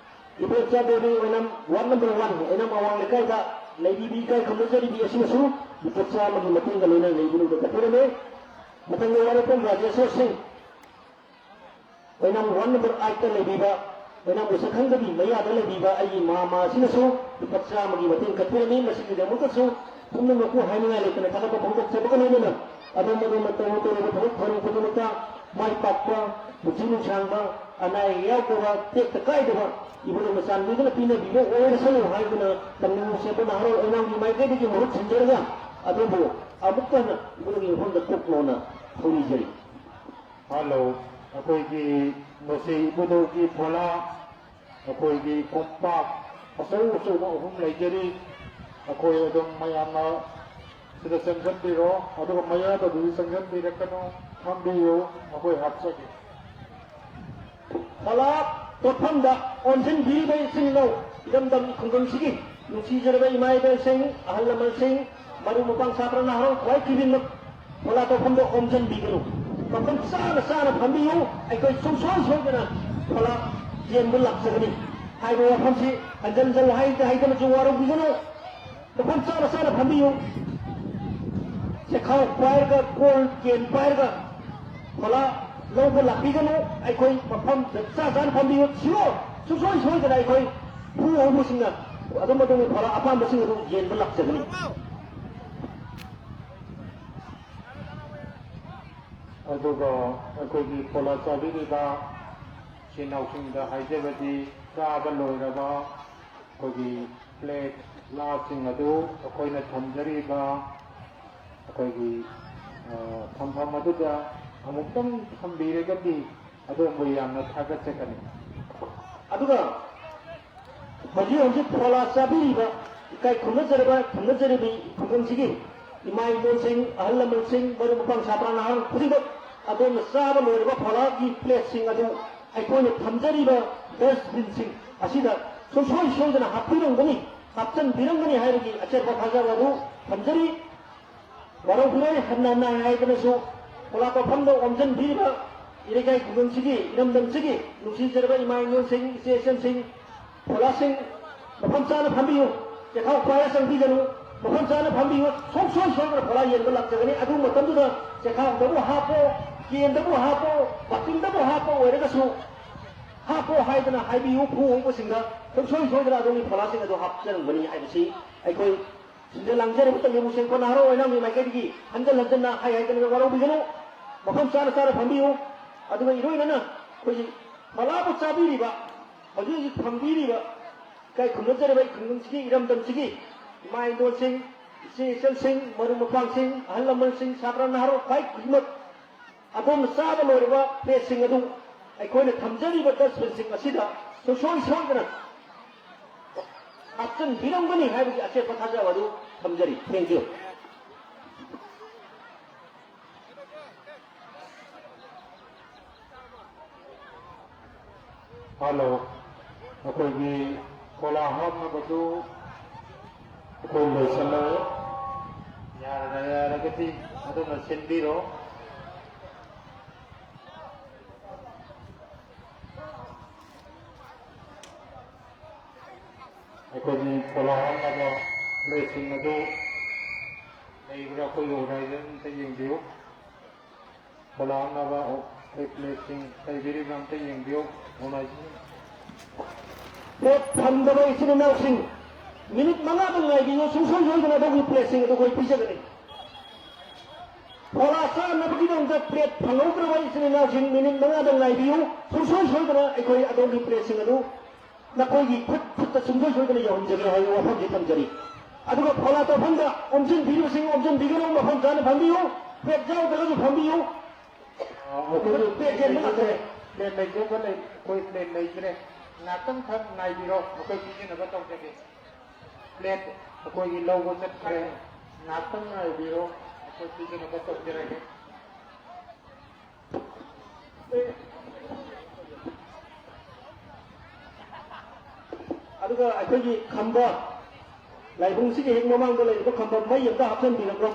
ꯏꯕꯣꯆꯥ ꯗꯦꯕꯤ, ꯑꯣꯏꯅꯥꯝ ꯋꯥꯔꯗ ꯅꯝꯕꯔ ꯋꯥꯟ, ꯑꯣꯏꯅꯥꯝ ꯑꯋꯥꯡ ꯂꯩꯀꯥꯏꯗ ꯂꯩꯕꯤꯕꯤ ꯏꯀꯥꯏ ꯈꯨꯝꯅꯖꯔꯤꯕꯤ ꯑꯁꯤꯅꯁꯨ ꯂꯨꯄꯥ ꯆꯥꯝꯃꯒꯤ ꯃꯇꯦꯡꯒ ꯂꯣꯏꯅꯅ ꯏꯕꯨꯙꯧꯗ ꯀꯠꯄꯤꯔꯝꯃꯤ꯫ ꯃꯊꯪꯗ ꯋꯥꯔꯦꯄꯝ ꯔꯥꯖꯦꯁꯣꯔ ꯁꯤꯡ, ꯑꯣꯏꯅꯥꯝ ꯋꯥꯔꯗ ꯅꯝꯕꯔ ꯑꯥꯏꯠꯇ ꯂꯩꯕꯤꯕ, ꯑꯣꯏꯅꯥꯝ ꯎꯁꯥꯈꯪꯗꯕꯤ ꯃꯌꯥꯗ ꯂꯩꯕꯤꯕ ꯑꯩꯒꯤ ꯃꯥꯝꯃ ꯑꯁꯤꯅꯁꯨ ꯂꯨꯄꯥ ꯆꯥꯝꯃꯒꯤ ꯃꯇꯦꯡ ꯀꯠꯄꯤꯔꯝꯃꯤ꯫ ꯃꯁꯤꯒꯤꯗꯃꯛꯇꯁꯨ ꯄꯨꯝꯅꯃꯛꯄꯨ ꯍꯥꯏꯅꯤꯡꯉꯥꯏ ꯂꯩꯇꯅ ꯊꯥꯒꯠꯄ ꯐꯣꯡꯗꯣꯛꯆꯕꯒ ꯂꯣꯏꯅꯅ ꯑꯗꯣꯝ ꯑꯗꯣꯝꯅ ꯇꯧꯔꯨ ꯇꯧꯔꯨꯕ ꯊꯕꯛ ꯊꯧꯔꯝ ꯈꯨꯗꯤꯡꯃꯛꯇ ꯃꯥꯏ ꯄꯥꯛꯄ, ꯄꯨꯟꯁꯤ ꯅꯨꯡꯁꯥꯡꯕ, ꯑꯅꯥ ꯑꯌꯦꯛ ꯌꯥꯎꯗꯕ, ꯇꯦꯛꯇ ꯀꯥꯏꯗꯕ ꯏꯕꯨꯙꯧꯅ ꯆꯥꯟꯕꯤꯗꯨꯅ ꯄꯤꯅꯕꯤꯕ ꯑꯣꯏꯔꯁꯅꯨ ꯍꯥꯏꯗꯨꯅ ꯇꯝꯅꯤꯡꯕ ꯁꯦꯝꯕ ꯅꯍꯥꯔꯣꯜ ꯑꯣꯏꯅꯥꯝꯒꯤ ꯃꯥꯏꯀꯩꯗꯒꯤ ꯃꯍꯨꯠ ꯁꯤꯟꯖꯔꯒ ꯑꯗꯣꯝꯕꯨ ꯑꯃꯨꯛꯀ ꯍꯟꯅ ꯏꯕꯨꯙꯧꯒꯤ ꯃꯐꯝꯗ ꯀꯣꯛ ꯂꯣꯟꯅ ꯊꯧꯅꯤꯖꯔꯤ꯫ ꯍꯜꯂꯣ, ꯑꯩꯈꯣꯏꯒꯤ ꯉꯁꯤ ꯏꯕꯨꯙꯧꯒꯤ ꯐꯣꯂꯥ, ꯑꯩꯈꯣꯏꯒꯤ ꯀꯣꯝꯄꯥꯛ ꯑꯆꯧ ꯑꯆꯧꯕ ꯑꯍꯨꯝ ꯂꯩꯖꯔꯤ꯫ ꯑꯩꯈꯣꯏ ꯑꯗꯨꯝ ꯃꯌꯥꯝꯅ ꯁꯤꯗ ꯆꯪꯁꯤꯟꯕꯤꯔꯣ, ꯑꯗꯨꯒ ꯃꯌꯥꯗ ꯑꯗꯨꯗꯤ ꯆꯪꯁꯤꯟꯕꯤꯔꯛꯀꯅꯨ, ꯐꯝꯕꯤꯌꯨ, ꯑꯩꯈꯣꯏ ꯍꯥꯞꯆꯒꯦ꯫ ꯐꯣꯂꯥ ꯇꯣꯠꯐꯝꯗ ꯑꯣꯟꯁꯤꯟꯕꯤꯔꯤꯕ ꯏꯆꯤꯟ ꯏꯅꯥꯎ ꯏꯔꯝꯗꯝ ꯈꯨꯡꯒꯪꯁꯤꯒꯤ ꯅꯨꯡꯁꯤꯖꯔꯕ ꯏꯃꯥ ꯏꯕꯦꯜꯁꯤꯡ, ꯑꯍꯜ ꯂꯃꯟꯁꯤꯡ, ꯃꯔꯨꯞ ꯃꯄꯥꯡ ꯁꯥꯇ꯭ꯔ ꯅꯍꯥꯔꯣꯜ ꯈ꯭ꯋꯥꯏ ꯈꯨꯗꯤꯡꯃꯛ ꯐꯣꯂꯥ ꯇꯣꯠꯐꯝꯗ ꯑꯣꯝꯁꯤꯟꯕꯤꯒꯅꯨ꯫ ꯃꯐꯝ ꯆꯥꯅ ꯆꯥꯅ ꯐꯝꯕꯤꯌꯨ꯫ ꯑꯩꯈꯣꯏ ꯁꯨꯡꯁꯣꯏ ꯁꯣꯏꯗꯅ ꯐꯣꯂꯥ ꯌꯦꯟꯕ ꯂꯥꯛꯆꯒꯅꯤ꯫ ꯍꯥꯏꯔꯤꯕ ꯋꯥꯐꯝꯁꯤ ꯍꯟꯖꯤꯟ ꯍꯟꯖꯤꯟ ꯍꯥꯏ-, ꯍꯥꯏꯗꯅꯁꯨ ꯋꯥꯔꯧꯕꯤꯒꯅꯨ꯫ ꯃꯐꯝ ꯆꯥꯅ ꯆꯥꯅ ꯐꯝꯕꯤꯌꯨ꯫ ꯆꯦꯈꯥꯎ ꯄꯥꯏꯔꯒ, ꯀꯣꯜ ꯀꯦꯟ ꯄꯥꯏꯔꯒ ꯐꯣꯂꯥ ꯂꯧꯕ ꯂꯥꯛꯄꯤꯒꯅꯨ꯫ ꯑꯩꯈꯣꯏ ꯃꯐꯝ ꯆꯞ ꯆꯥ ꯆꯥꯅ ꯐꯝꯕꯤꯌꯨ꯫ ꯁꯤꯔꯣ ꯁꯨꯡꯁꯣꯏ ꯁꯣꯏꯗꯅ ꯑꯩꯈꯣꯏ ꯐꯨ ꯍꯧꯕꯁꯤꯡꯅ ꯑꯗꯨꯝ ꯑꯗꯨꯒꯤ ꯐꯣꯂꯥ ꯑꯄꯥꯝꯕꯁꯤꯡ ꯑꯗꯨ ꯌꯦꯟꯕ ꯂꯥꯛꯆꯒꯅꯤ꯫ ꯑꯗꯨꯒ ꯑꯩꯈꯣꯏꯒꯤ ꯐꯣꯂꯥ ꯆꯥꯕꯤꯔꯤꯕ ꯏꯆꯤꯟ ꯏꯅꯥꯎꯁꯤꯡꯗ ꯍꯥꯏꯖꯕꯗꯤ, ꯆꯥꯕ ꯂꯣꯏꯔꯕ ꯑꯩꯈꯣꯏꯒꯤ ꯄ꯭ꯂꯦꯠ, ꯒ꯭ꯂꯥꯁꯁꯤꯡ ꯑꯗꯨ ꯑꯩꯈꯣꯏꯅ ꯊꯝꯖꯔꯤꯕ ꯑꯩꯈꯣꯏꯒꯤ, ꯑ, ꯊꯝꯐꯝ ꯑꯗꯨꯗ ꯑꯃꯨꯛꯇꯪ ꯊꯝꯕꯤꯔꯒꯗꯤ ꯑꯗꯣꯝꯕꯨ ꯌꯥꯝꯅ ꯊꯥꯒꯠꯆꯒꯅꯤ꯫ ꯑꯗꯨꯒ ꯍꯧꯖꯤꯛ ꯍꯧꯖꯤꯛ ꯐꯣꯂꯥ ꯆꯥꯕꯤꯔꯤꯕ ꯏꯀꯥꯏ ꯈꯨꯝꯅꯖꯔꯕ, ꯈꯨꯝꯅꯖꯔꯤꯕꯤ ꯈꯨꯡꯒꯪꯁꯤꯒꯤ ꯏꯃꯥ ꯏꯕꯦꯜꯁꯤꯡ, ꯑꯍꯜ ꯂꯃꯟꯁꯤꯡ, ꯃꯔꯨꯞ ꯃꯄꯥꯡ, ꯁꯥꯇ꯭ꯔ ꯅꯍꯥꯔꯣꯜ ꯈꯨꯗꯤꯡꯃꯛ, ꯑꯗꯣꯝꯅ ꯆꯥꯕ ꯂꯣꯏꯔꯕ ꯐꯣꯂꯥꯒꯤ ꯄ꯭ꯂꯦꯠꯁꯤꯡ ꯑꯗꯨ ꯑꯩꯈꯣꯏꯅ ꯊꯝꯖꯔꯤꯕ ꯗꯁꯕꯤꯟꯁꯤꯡ ꯑꯁꯤꯗ ꯁꯨꯡꯁꯣꯏ ꯁꯣꯏꯗꯅ ꯍꯥꯞꯄꯤꯔꯝꯒꯅꯤ, ꯍꯥꯞꯆꯤꯟꯕꯤꯔꯝꯒꯅꯤ ꯍꯥꯏꯕꯒꯤ ꯑꯆꯦꯠꯄ ꯊꯥꯖꯕ ꯑꯗꯨ ꯊꯝꯖꯔꯤ꯫ ꯋꯥꯔꯧꯕꯤꯔꯣꯏ, ꯍꯟꯅ ꯍꯟꯅ ꯍꯥꯏꯗꯅꯁꯨ ꯄꯣꯂꯥꯠ ꯃꯐꯝꯗ ꯑꯣꯝꯁꯤꯟꯕꯤꯔꯤꯕ ꯏꯔꯩꯀꯥꯏ ꯈꯨꯡꯒꯪꯁꯤꯒꯤ, ꯏꯔꯝꯗꯝꯁꯤꯒꯤ ꯅꯨꯡꯁꯤꯖꯔꯕ ꯏꯃꯥ ꯏꯕꯦꯜꯁꯤꯡ, ꯏꯆꯦ ꯏꯆꯜꯁꯤꯡ, ꯄꯣꯂꯥꯠꯁꯤꯡ ꯃꯐꯝ ꯆꯥꯅ ꯐꯝꯕꯤꯌꯨ꯫ ꯆꯦꯈꯥꯎ ꯄꯥꯏꯔ ꯆꯪꯕꯤꯒꯅꯨ꯫ ꯃꯐꯝ ꯆꯥꯅ ꯐꯝꯕꯤꯌꯨ꯫ ꯁꯨꯡꯁꯣꯏ ꯁꯣꯏꯗꯅ ꯄꯣꯂꯥꯠ ꯌꯦꯟꯕ ꯂꯥꯛꯆꯒꯅꯤ꯫ ꯑꯗꯨ ꯃꯇꯝꯗꯨꯗ ꯆꯦꯈꯥꯎꯗꯕꯨ ꯍꯥꯞꯄꯣ, ꯀꯦꯟꯗꯕꯨ ꯍꯥꯞꯄꯣ, ꯕꯥꯇꯤꯟꯗꯕꯨ ꯍꯥꯞꯄꯣ ꯑꯣꯏꯔꯒꯁꯨ ꯍꯥꯞꯄꯣ ꯍꯥꯏꯗꯅ ꯍꯥꯏꯕꯤꯌꯨ꯫ ꯐꯨ ꯍꯧꯕꯁꯤꯡꯗ ꯁꯨꯡꯁꯣꯏ ꯁꯣꯏꯗꯅ ꯑꯗꯣꯝꯒꯤ ꯄꯣꯂꯥꯠꯁꯤꯡ ꯑꯗꯨ ꯍꯥꯞꯆꯔꯝꯒꯅꯤ ꯍꯥꯏꯕꯁꯤ ꯑꯩꯈꯣꯏ ꯁꯤꯗ ꯂꯥꯡꯖꯔꯤꯕ ꯇꯥꯏꯕꯪ ꯁꯦꯡꯕ ꯅꯍꯥꯔꯣꯜ ꯑꯣꯏꯅ ꯃꯤ ꯃꯥꯏꯀꯩꯗꯒꯤ ꯍꯟꯖꯟ ꯍꯟꯖꯟꯅ ꯍꯥꯏ ꯍꯥꯏꯗꯅ ꯋꯥꯔꯧꯕꯤꯒꯅꯨ꯫ ꯃꯐꯝ ꯆꯥꯅ ꯆꯥꯅ ꯐꯝꯕꯤꯌꯨ꯫ ꯑꯗꯨꯒ ꯏꯔꯣꯏꯅꯅ ꯑꯩꯈꯣꯏꯒꯤ ꯐꯣꯂꯥꯕꯨ ꯆꯥꯕꯤꯔꯤꯕ, ꯍꯧꯖꯤꯛ ꯍꯧꯖꯤꯛ ꯐꯪꯕꯤꯔꯤꯕ, ꯏꯀꯥꯏ ꯈꯨꯝꯅꯖꯔꯤꯕ ꯑꯩ ꯈꯨꯡꯒꯪꯁꯤꯒꯤ, ꯏꯔꯝꯗꯝꯁꯤꯒꯤ ꯏꯃꯥ ꯏꯟꯗꯣꯜꯁꯤꯡ, ꯏꯆꯦ ꯏꯆꯜꯁꯤꯡ, ꯃꯔꯨꯞ ꯃꯄꯥꯡꯁꯤꯡ, ꯑꯍꯜ ꯂꯃꯟꯁꯤꯡ, ꯁꯥꯇ꯭ꯔ ꯅꯍꯥꯔꯣꯜ ꯈ꯭ꯋꯥꯏ ꯈꯨꯗꯤꯡꯃꯛ ꯑꯗꯣꯝꯅ ꯆꯥꯕ ꯂꯣꯏꯔꯕ ꯄ꯭ꯂꯦꯠꯁꯤꯡ ꯑꯗꯨ ꯑꯩꯈꯣꯏꯅ ꯊꯝꯖꯔꯤꯕ ꯗꯁꯕꯤꯟꯁꯤꯡ ꯑꯁꯤꯗ ꯁꯨꯡꯁꯣꯏ ꯁꯣꯏꯗꯅ ꯍꯥꯞꯆꯤꯟꯕꯤꯔꯝꯒꯅꯤ ꯍꯥꯏꯕꯒꯤ ꯑꯆꯦꯠꯄ ꯊꯥꯖꯕ ꯑꯗꯨ ꯊꯝꯖꯔꯤ꯫ Thank you꯫ ꯍꯜꯂꯣ, ꯑꯩꯈꯣꯏꯒꯤ ꯐꯣꯂꯥ ꯍꯥꯞꯅꯕꯗꯨ ꯑꯩꯈꯣꯏ ꯂꯣꯏꯁꯤꯜꯂꯛꯑꯦ꯫ ꯌꯥꯔꯒ, ꯌꯥꯔꯒꯗꯤ ꯑꯗꯨꯝꯅ ꯁꯤꯟꯕꯤꯔꯣ꯫ ꯑꯩꯈꯣꯏꯒꯤ ꯐꯣꯂꯥ ꯍꯥꯞꯅꯕ ꯄ꯭ꯂꯦꯠꯁꯤꯡ ꯑꯗꯨ ꯂꯩꯕ꯭ꯔꯥ? ꯑꯩꯈꯣꯏꯒꯤ ꯑꯣꯔꯒꯅꯥꯏꯖꯔ ꯑꯝꯇ ꯌꯦꯡꯕꯤꯌꯨ꯫ ꯄꯣꯂꯥꯡꯅꯕ ꯑꯩꯈꯣꯏ ꯄ꯭ꯂꯦꯠꯁꯤꯡ ꯂꯩꯕꯤꯔꯤꯕ꯭ꯔꯥ ꯑꯝꯇ ꯌꯦꯡꯕꯤꯌꯨ꯫ ꯑꯣꯔꯒꯅꯥꯏꯖꯦꯁꯟ꯫ ꯄ꯭ꯂꯦꯠ ꯐꯪꯗꯕ ꯏꯆꯤꯟ ꯏꯅꯥꯎꯁꯤꯡ, ꯃꯤꯅꯤꯠ ꯃꯉꯥꯗꯪ ꯉꯥꯏꯕꯤꯌꯨ, ꯁꯨꯡꯁꯣꯏ ꯁꯣꯏꯗꯅ ꯑꯗꯣꯝꯒꯤ ꯄ꯭ꯂꯦꯠꯁꯤꯡ ꯑꯗꯨ ꯑꯩꯈꯣꯏ ꯄꯤꯖꯒꯅꯤ꯫ ꯐꯣꯂꯥ ꯆꯥꯅꯕꯒꯤꯗꯃꯛꯇ ꯄ꯭ꯂꯦꯠ ꯐꯪꯍꯧꯗ꯭ꯔꯕ ꯏꯆꯤꯟ ꯏꯅꯥꯎꯁꯤꯡ, ꯃꯤꯅꯤꯠ ꯃꯉꯥꯗꯪ ꯉꯥꯏꯕꯤꯌꯨ, ꯁꯨꯡꯁꯣꯏ ꯁꯣꯏꯗꯅ ꯑꯩꯈꯣꯏ ꯑꯗꯣꯝꯒꯤ ꯄ꯭ꯂꯦꯠꯁꯤꯡ ꯑꯗꯨ ꯅꯈꯣꯏꯒꯤ ꯈꯨꯠ ꯈꯨꯠꯇ ꯁꯨꯡꯁꯣꯏ ꯁꯣꯏꯗꯅ ꯌꯧꯍꯟꯖꯒꯦ ꯍꯥꯏꯕ ꯋꯥꯐꯝꯁꯤ ꯊꯝꯖꯔꯤ꯫ ꯑꯗꯨꯒ ꯐꯣꯂꯥ ꯇꯧꯐꯝꯗ ꯑꯣꯝꯁꯤꯟꯕꯤꯔꯤꯕꯁꯤꯡ ꯑꯣꯝꯁꯤꯟꯕꯤꯒꯅꯨ, ꯃꯐꯝ ꯆꯥꯅ ꯐꯝꯕꯤꯌꯨ, ꯄ꯭ꯂꯦꯠ ꯌꯥꯎꯗ꯭ꯔꯒꯁꯨ ꯐꯝꯕꯤꯌꯨ꯫ ꯑꯩꯈꯣꯏ ꯄ꯭ꯂꯦꯠ ꯌꯦꯟꯕ ꯉꯥꯛꯇꯅꯦ꯫ ꯄ꯭ꯂꯦꯠ ꯂꯩꯖꯕ ꯂꯩ, ꯑꯩꯈꯣꯏ ꯄ꯭ꯂꯦꯠ ꯂꯩꯇ꯭ꯔꯦ꯫ ꯉꯥꯛꯇꯪꯈꯛ ꯉꯥꯏꯕꯤꯔꯣ, ꯑꯩꯈꯣꯏ ꯄꯤꯖꯅꯕ ꯇꯧꯖꯒꯦ꯫ ꯄ꯭ꯂꯦꯠ ꯑꯩꯈꯣꯏꯒꯤ ꯂꯧꯕ ꯆꯠꯈ꯭ꯔꯦ꯫ ꯉꯥꯛꯇꯪ ꯉꯥꯏꯕꯤꯔꯣ, ꯑꯩꯈꯣꯏ ꯄꯤꯖꯅꯕ ꯇꯧꯖꯔꯒꯦ꯫ ꯑꯗꯨꯒ ꯑꯩꯈꯣꯏꯒꯤ ꯈꯝꯕ, ꯂꯥꯏꯕꯨꯡꯁꯤꯒꯤ ꯍꯦꯛ ꯃꯃꯥꯡꯗ ꯂꯩꯔꯤꯕ ꯈꯝꯕ ꯃꯩ ꯑꯝꯇ ꯍꯥꯞꯆꯤꯟꯕꯤꯔꯝꯃꯣ꯫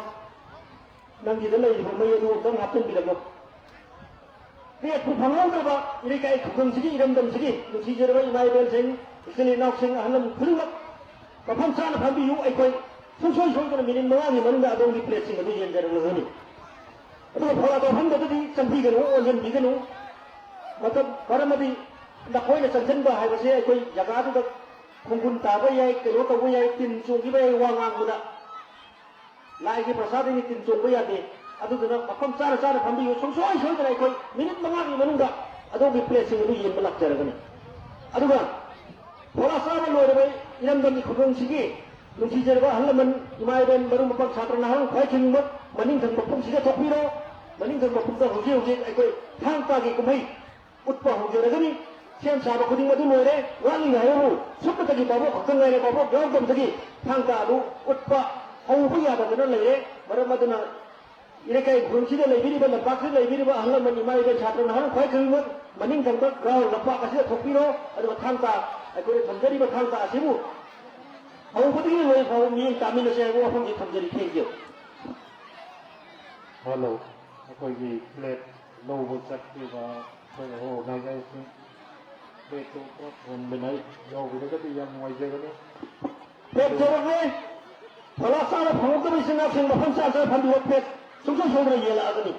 ꯅꯪꯒꯤꯗ ꯂꯩꯔꯤꯕ ꯃꯩ ꯑꯗꯨ ꯑꯝꯇꯪ ꯍꯥꯞꯆꯤꯟꯕꯤꯔꯝꯃꯣ꯫ ꯄ꯭ꯂꯦꯠꯄꯨ ꯐꯪꯍꯧꯗ꯭ꯔꯕ ꯏꯔꯩꯀꯥꯏ ꯈꯨꯡꯒꯪꯁꯤꯒꯤ ꯏꯔꯝꯗꯝꯁꯤꯒꯤ ꯅꯨꯡꯁꯤꯖꯔꯕ ꯏꯃꯥ ꯏꯕꯦꯜꯁꯤꯡ, ꯏꯆꯤꯜ ꯏꯅꯥꯎꯁꯤꯡ, ꯑꯍꯜ ꯂꯃꯟ ꯈꯨꯗꯤꯡꯃꯛ ꯃꯐꯝ ꯆꯥꯅ ꯐꯝꯕꯤꯌꯨ꯫ ꯑꯩꯈꯣꯏ ꯁꯨꯡꯁꯣꯏ ꯁꯣꯏꯗꯅ ꯃꯤꯅꯤꯠ ꯃꯉꯥꯒꯤ ꯃꯅꯨꯡꯗ ꯑꯗꯣꯝꯒꯤ ꯄ꯭ꯂꯦꯠꯁꯤꯡ ꯑꯗꯨ ꯌꯦꯟꯖꯔꯛꯂꯒꯅꯤ꯫ ꯑꯗꯨꯒ ꯐꯣꯂꯥ ꯇꯧꯐꯝꯗꯨꯗꯗꯤ ꯆꯪꯕꯤꯒꯅꯨ, ꯑꯣꯟꯁꯤꯟꯕꯤꯒꯅꯨ꯫ ꯃꯇꯝ, ꯃꯔꯝ ꯑꯗꯨꯗꯤ ꯅꯈꯣꯏꯅ ꯆꯪꯁꯤꯟꯕ ꯍꯥꯏꯕꯁꯦ ꯑꯩꯈꯣꯏ ꯖꯒꯥꯗꯨꯗ ꯈꯣꯡꯒꯨꯟ ꯇꯥꯕ ꯌꯥꯏ, ꯀꯩꯅꯣ ꯇꯧꯕ ꯌꯥꯏ, ꯇꯤꯟ ꯆꯣꯡꯈꯤꯕ ꯌꯥꯏ ꯋꯥ ꯉꯥꯡꯕꯗ꯫ ꯂꯥꯏꯒꯤ ꯄ꯭ꯔꯁꯥꯗꯅꯤ, ꯇꯤꯟ ꯆꯣꯡꯕ ꯌꯥꯗꯦ꯫ ꯑꯗꯨꯗꯨꯅ ꯃꯐꯝ ꯆꯥꯅ ꯆꯥꯅ ꯐꯝꯕꯤꯌꯨ꯫ ꯁꯨꯡꯁꯣꯏ ꯁꯣꯏꯗꯅ ꯑꯩꯈꯣꯏ ꯃꯤꯅꯤꯠ ꯃꯉꯥꯒꯤ ꯃꯅꯨꯡꯗ ꯑꯗꯣꯝꯒꯤ ꯄ꯭ꯂꯦꯠꯁꯤꯡ ꯑꯗꯨ ꯌꯦꯟꯕ ꯂꯥꯛꯆꯔꯒꯅꯤ꯫ ꯑꯗꯨꯒ ꯐꯣꯂꯥ ꯆꯥꯕ ꯂꯣꯏꯔꯕ ꯏꯔꯝꯗꯝꯒꯤ ꯈꯨꯡꯒꯪꯁꯤꯒꯤ ꯅꯨꯡꯁꯤꯖꯔꯕ ꯑꯍꯜ ꯂꯃꯟ, ꯏꯃꯥ ꯏꯕꯦꯟ, ꯃꯔꯨꯞ ꯃꯄꯥꯡ, ꯁꯥꯇ꯭ꯔ ꯅꯍꯥꯔꯣꯜ ꯈ꯭ꯋꯥꯏ ꯈꯨꯗꯤꯡꯃꯛ ꯃꯅꯤꯡ ꯊꯪꯕ ꯄꯨꯡꯁꯤꯗ ꯊꯣꯛꯄꯤꯔꯣ꯫ ꯃꯅꯤꯡ ꯊꯪꯕ ꯄꯨꯡꯗ ꯍꯧꯖꯤꯛ ꯍꯧꯖꯤꯛ ꯑꯩꯈꯣꯏ ꯊꯥꯡ ꯇꯥꯒꯤ ꯀꯨꯝꯍꯩ ꯎꯠꯄ ꯍꯧꯖꯔꯒꯅꯤ꯫ ꯁꯦꯝ ꯁꯥꯕ ꯈꯨꯗꯤꯡꯃꯛ ꯑꯗꯨ ꯂꯣꯏꯔꯦ꯫ ꯋꯥꯠꯂꯤ ꯍꯥꯏꯕꯕꯨ ꯁꯨꯞꯅꯇꯒꯤ ꯚꯥꯕꯣꯛ ꯈꯛꯇ ꯉꯥꯏꯔꯦ꯫ ꯚꯥꯕꯣꯛ ꯌꯥꯎꯗꯕꯗꯒꯤ ꯊꯥꯡ ꯇꯥ ꯑꯗꯨ ꯎꯠꯄ ꯍꯧꯕ ꯌꯥꯗꯗꯅ ꯂꯩꯔꯦ꯫ ꯃꯔꯝ ꯑꯗꯨꯅ ꯏꯔꯩꯀꯥꯏ ꯈꯨꯟꯁꯤꯗ ꯂꯩꯕꯤꯔꯤꯕ, ꯂꯝꯄꯥꯛꯁꯤꯗ ꯂꯩꯕꯤꯔꯤꯕ ꯑꯍꯜ ꯂꯃꯟ, ꯏꯃꯥ ꯏꯕꯦꯜ, ꯁꯥꯇ꯭ꯔ ꯅꯍꯥꯔꯣꯜ ꯈ꯭ꯋꯥꯏ ꯈꯨꯗꯤꯡꯃꯛ ꯃꯅꯤꯡ ꯊꯪꯕ ꯒ꯭ꯔꯥꯎꯟ ꯂꯝꯄꯥꯛ ꯑꯁꯤꯗ ꯊꯣꯛꯄꯤꯔꯣ꯫ ꯑꯗꯨꯒ ꯊꯥꯡ ꯇꯥ, ꯑꯩꯈꯣꯏꯅ ꯊꯝꯖꯔꯤꯕ ꯊꯥꯡ ꯇꯥ ꯑꯁꯤꯕꯨ ꯍꯧꯕꯗꯒꯤ ꯂꯣꯏꯕ ꯐꯥꯎꯕ ꯃꯤꯠꯌꯦꯡ ꯇꯥꯃꯤꯟꯅꯁꯦ ꯍꯥꯏꯕ ꯋꯥꯐꯝꯁꯤ ꯊꯝꯖꯔꯤ꯫ Thank you꯫ ꯍꯜꯂꯣ, ꯑꯩꯈꯣꯏꯒꯤ ꯄ꯭ꯂꯦꯠ ꯂꯧꯕ ꯆꯠꯈꯤꯕ ꯑꯩꯈꯣꯏ ꯑꯣꯔꯒꯅꯥꯏꯖꯔꯁꯤꯡ, ꯄ꯭ꯂꯦꯠꯇꯨ ꯈꯔ ꯊꯨꯍꯟꯕꯤꯅ ꯌꯥꯎꯕꯤꯔꯒꯗꯤ ꯌꯥꯝ ꯅꯨꯡꯉꯥꯏꯖꯒꯅꯤ꯫ ꯄ꯭ꯂꯦꯠ ꯌꯧꯔꯛꯂꯦ꯫ ꯐꯣꯂꯥ ꯆꯥꯅ ꯐꯪꯉꯛꯇꯕ ꯏꯆꯤꯟ ꯏꯅꯥꯎꯁꯤꯡ ꯃꯐꯝ ꯆꯥ ꯆꯥꯅ ꯐꯝꯕꯤꯌꯨ꯫ ꯄ꯭ꯂꯦꯠ ꯁꯨꯡꯁꯣꯏ ꯁꯣꯏꯗꯅ ꯌꯦꯜꯂꯛꯑꯒꯅꯤ꯫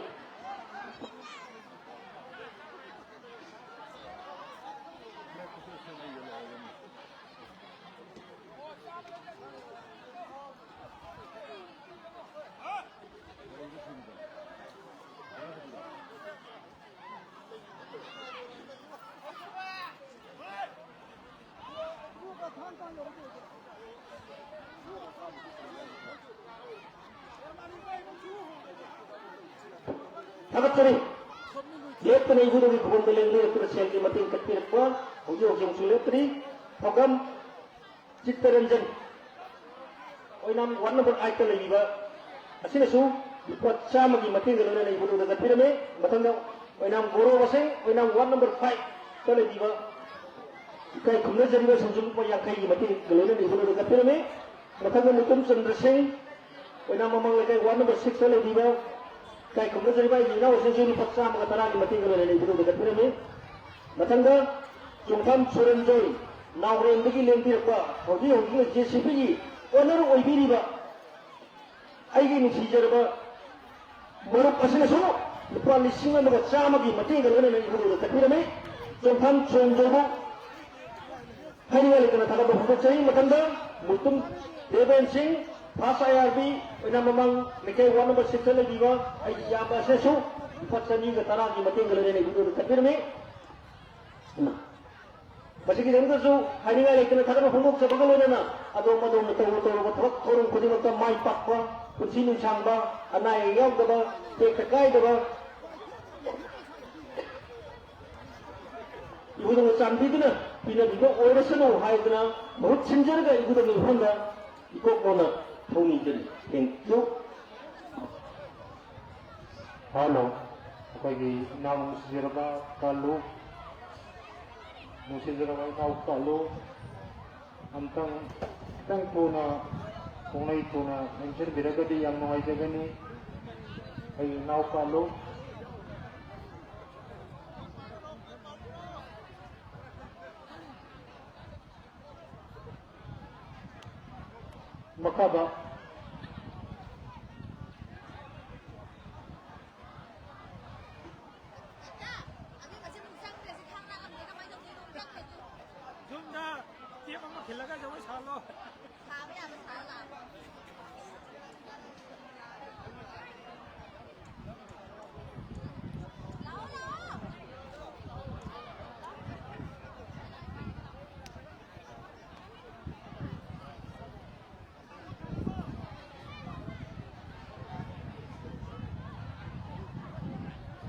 ꯊꯥꯒꯠꯆꯔꯤ꯫ ꯂꯦꯞꯇꯅ ꯏꯕꯨꯙꯧꯒꯤ ꯈꯨꯕꯝꯗ ꯂꯦꯡꯕꯤꯔꯛꯇꯨꯅ ꯁꯦꯜꯒꯤ ꯃꯇꯦꯡ ꯀꯠꯄꯤꯔꯛꯄ ꯍꯧꯖꯤꯛ ꯍꯧꯖꯤꯛꯁꯨ ꯂꯦꯞꯇ꯭ꯔꯤ꯫ ꯊꯧꯒꯝ ꯆꯤꯠꯇꯔꯟꯖꯟ, ꯑꯣꯏꯅꯥꯝ ꯋꯥꯔꯗ ꯅꯝꯕꯔ ꯑꯥꯏꯠꯇ ꯂꯩꯕꯤꯕ ꯑꯁꯤꯅꯁꯨ ꯂꯨꯄꯥ ꯆꯥꯝꯃꯒꯤ ꯃꯇꯦꯡꯒ ꯂꯣꯏꯅꯅ ꯏꯕꯨꯙꯧꯗ ꯀꯠꯄꯤꯔꯝꯃꯤ꯫ ꯃꯊꯪꯗ ꯑꯣꯏꯅꯥꯝ ꯒꯣꯔꯣ ꯋꯥꯁꯦꯡ, ꯑꯣꯏꯅꯥꯝ ꯋꯥꯔꯗ ꯅꯝꯕꯔ ꯐꯥꯏꯚꯇ ꯂꯩꯕꯤꯕ ꯏꯀꯥꯏ ꯈꯨꯝꯅꯖꯔꯤꯕꯁꯤꯡꯁꯨ ꯂꯨꯄꯥ ꯌꯥꯡꯈꯩꯒꯤ ꯃꯇꯦꯡꯒ ꯂꯣꯏꯅꯅ ꯏꯕꯨꯙꯧꯗ ꯀꯠꯄꯤꯔꯝꯃꯤ꯫ ꯃꯊꯪꯗ ꯃꯨꯇꯨꯝ ꯆꯟꯗ꯭ꯔ ꯁꯤꯡ, ꯑꯣꯏꯅꯥꯝ ꯃꯃꯥꯡ ꯂꯩꯀꯥꯏ ꯋꯥꯔꯗ ꯅꯝꯕꯔ ꯁꯤꯛꯁꯇ ꯂꯩꯕꯤꯕ ꯏꯀꯥꯏ ꯈꯨꯝꯅꯖꯔꯤꯕ ꯑꯩꯒꯤ ꯏꯅꯥꯎꯁꯤꯡꯁꯨ ꯂꯨꯄꯥ ꯆꯥꯝꯃꯒ ꯇꯔꯥꯒꯤ ꯃꯇꯦꯡꯒ ꯂꯣꯏꯅꯅ ꯏꯕꯨꯙꯧꯗ ꯀꯠꯄꯤꯔꯝꯃꯤ꯫ ꯃꯊꯪꯗ ꯆꯣꯡꯊꯥꯝ ꯁꯨꯔꯟꯖꯣꯏ, ꯅꯥꯎꯔꯦꯝꯗꯒꯤ ꯂꯦꯡꯕꯤꯔꯛꯄ, ꯍꯧꯖꯤꯛ ꯍꯧꯖꯤꯛ ꯖꯦ ꯁꯤ ꯕꯤꯒꯤ ꯑꯣꯅꯔ ꯑꯣꯏꯕꯤꯔꯤꯕ ꯑꯩꯒꯤ ꯅꯨꯡꯁꯤꯖꯔꯕ ꯃꯔꯨꯞ ꯑꯁꯤꯅꯁꯨ ꯂꯨꯄꯥ ꯂꯤꯁꯤꯡ ꯑꯃꯒ ꯆꯥꯝꯃꯒꯤ ꯃꯇꯦꯡꯒ ꯂꯣꯏꯅꯅ ꯏꯕꯨꯙꯧꯗ ꯀꯠꯄꯤꯔꯝꯃꯤ꯫ ꯆꯣꯡꯊꯥꯝ ꯁꯣꯡꯖꯣꯏꯕꯨ ꯍꯥꯏꯅꯤꯡꯉꯥꯏ ꯂꯩꯇꯅ ꯊꯥꯒꯠꯄ ꯐꯣꯡꯗꯣꯛꯆꯔꯤ꯫ ꯃꯊꯪꯗ ꯃꯨꯇꯨꯝ ꯗꯦꯕꯦꯟ ꯁꯤꯡ, ꯐꯥꯁ ꯑꯥꯏ ꯑꯥꯔ ꯕꯤ, ꯑꯣꯏꯅꯥꯝ ꯃꯃꯥꯡ ꯂꯩꯀꯥꯏ ꯋꯥꯔꯗ ꯅꯝꯕꯔ ꯁꯤꯛꯁꯇ ꯂꯩꯕꯤꯕ ꯑꯩꯒꯤ ꯏꯌꯥꯝꯕ ꯑꯁꯤꯅꯁꯨ ꯂꯨꯄꯥ ꯆꯅꯤꯒ ꯇꯔꯥꯒꯤ ꯃꯇꯦꯡꯒ ꯂꯣꯏꯅꯅ ꯏꯕꯨꯙꯧꯗ ꯀꯠꯄꯤꯔꯝꯃꯤ꯫ ꯃꯁꯤꯒꯤꯗꯃꯛꯇꯁꯨ ꯍꯥꯏꯅꯤꯡꯉꯥꯏ ꯂꯩꯇꯅ ꯊꯥꯒꯠꯄ ꯐꯣꯡꯗꯣꯛꯆꯕꯒ ꯂꯣꯏꯅꯅ ꯑꯗꯣꯝ ꯑꯗꯣꯝꯅ ꯇꯧꯔꯨ ꯇꯧꯔꯨꯕ ꯊꯕꯛ ꯊꯧꯔꯝ ꯈꯨꯗꯤꯡꯃꯛꯇ ꯃꯥꯏ ꯄꯥꯛꯄ, ꯄꯨꯟꯁꯤ ꯅꯨꯡꯁꯥꯡꯕ, ꯑꯅꯥ ꯑꯌꯦꯛ ꯌꯥꯎꯗꯕ, ꯇꯦꯛꯇ ꯀꯥꯏꯗꯕ, ꯏꯕꯨꯙꯧꯅ ꯆꯥꯟꯕꯤꯗꯨꯅ ꯄꯤꯅꯕꯤꯕ ꯑꯣꯏꯔꯁꯅꯨ ꯍꯥꯏꯗꯨꯅ ꯃꯍꯨꯠ ꯁꯤꯟꯖꯔꯒ ꯏꯕꯨꯙꯧꯒꯤ ꯃꯐꯝꯗ ꯏꯀꯣꯛ ꯃꯣꯟꯅ ꯊꯧꯅꯤꯖꯔꯤ꯫ Thank you꯫ ꯍꯜꯂꯣ, ꯑꯩꯈꯣꯏꯒꯤ ꯏꯅꯥꯎ ꯅꯨꯡꯁꯤꯖꯔꯕ ꯀꯥꯂꯨ, ꯅꯨꯡꯁꯤꯖꯔꯕ ꯏꯅꯥꯎ ꯀꯥꯂꯨ, ꯑꯝꯇꯪ ꯈꯤꯇꯪ ꯊꯨꯅ ꯄꯨꯡꯅꯩ ꯊꯨꯅ ꯂꯦꯡꯁꯤꯟꯕꯤꯔꯒꯗꯤ ꯌꯥꯝ ꯅꯨꯡꯉꯥꯏꯖꯒꯅꯤ꯫ ꯑꯩꯒꯤ ꯏꯅꯥꯎ ꯀꯥꯂꯨ꯫ ꯃꯈꯥꯗ ꯌꯨꯝꯗ ꯇꯦꯞ ꯑꯃ ꯈꯤꯜꯂꯒ ꯖꯒꯣꯏ ꯁꯥꯍꯜꯂꯣ꯫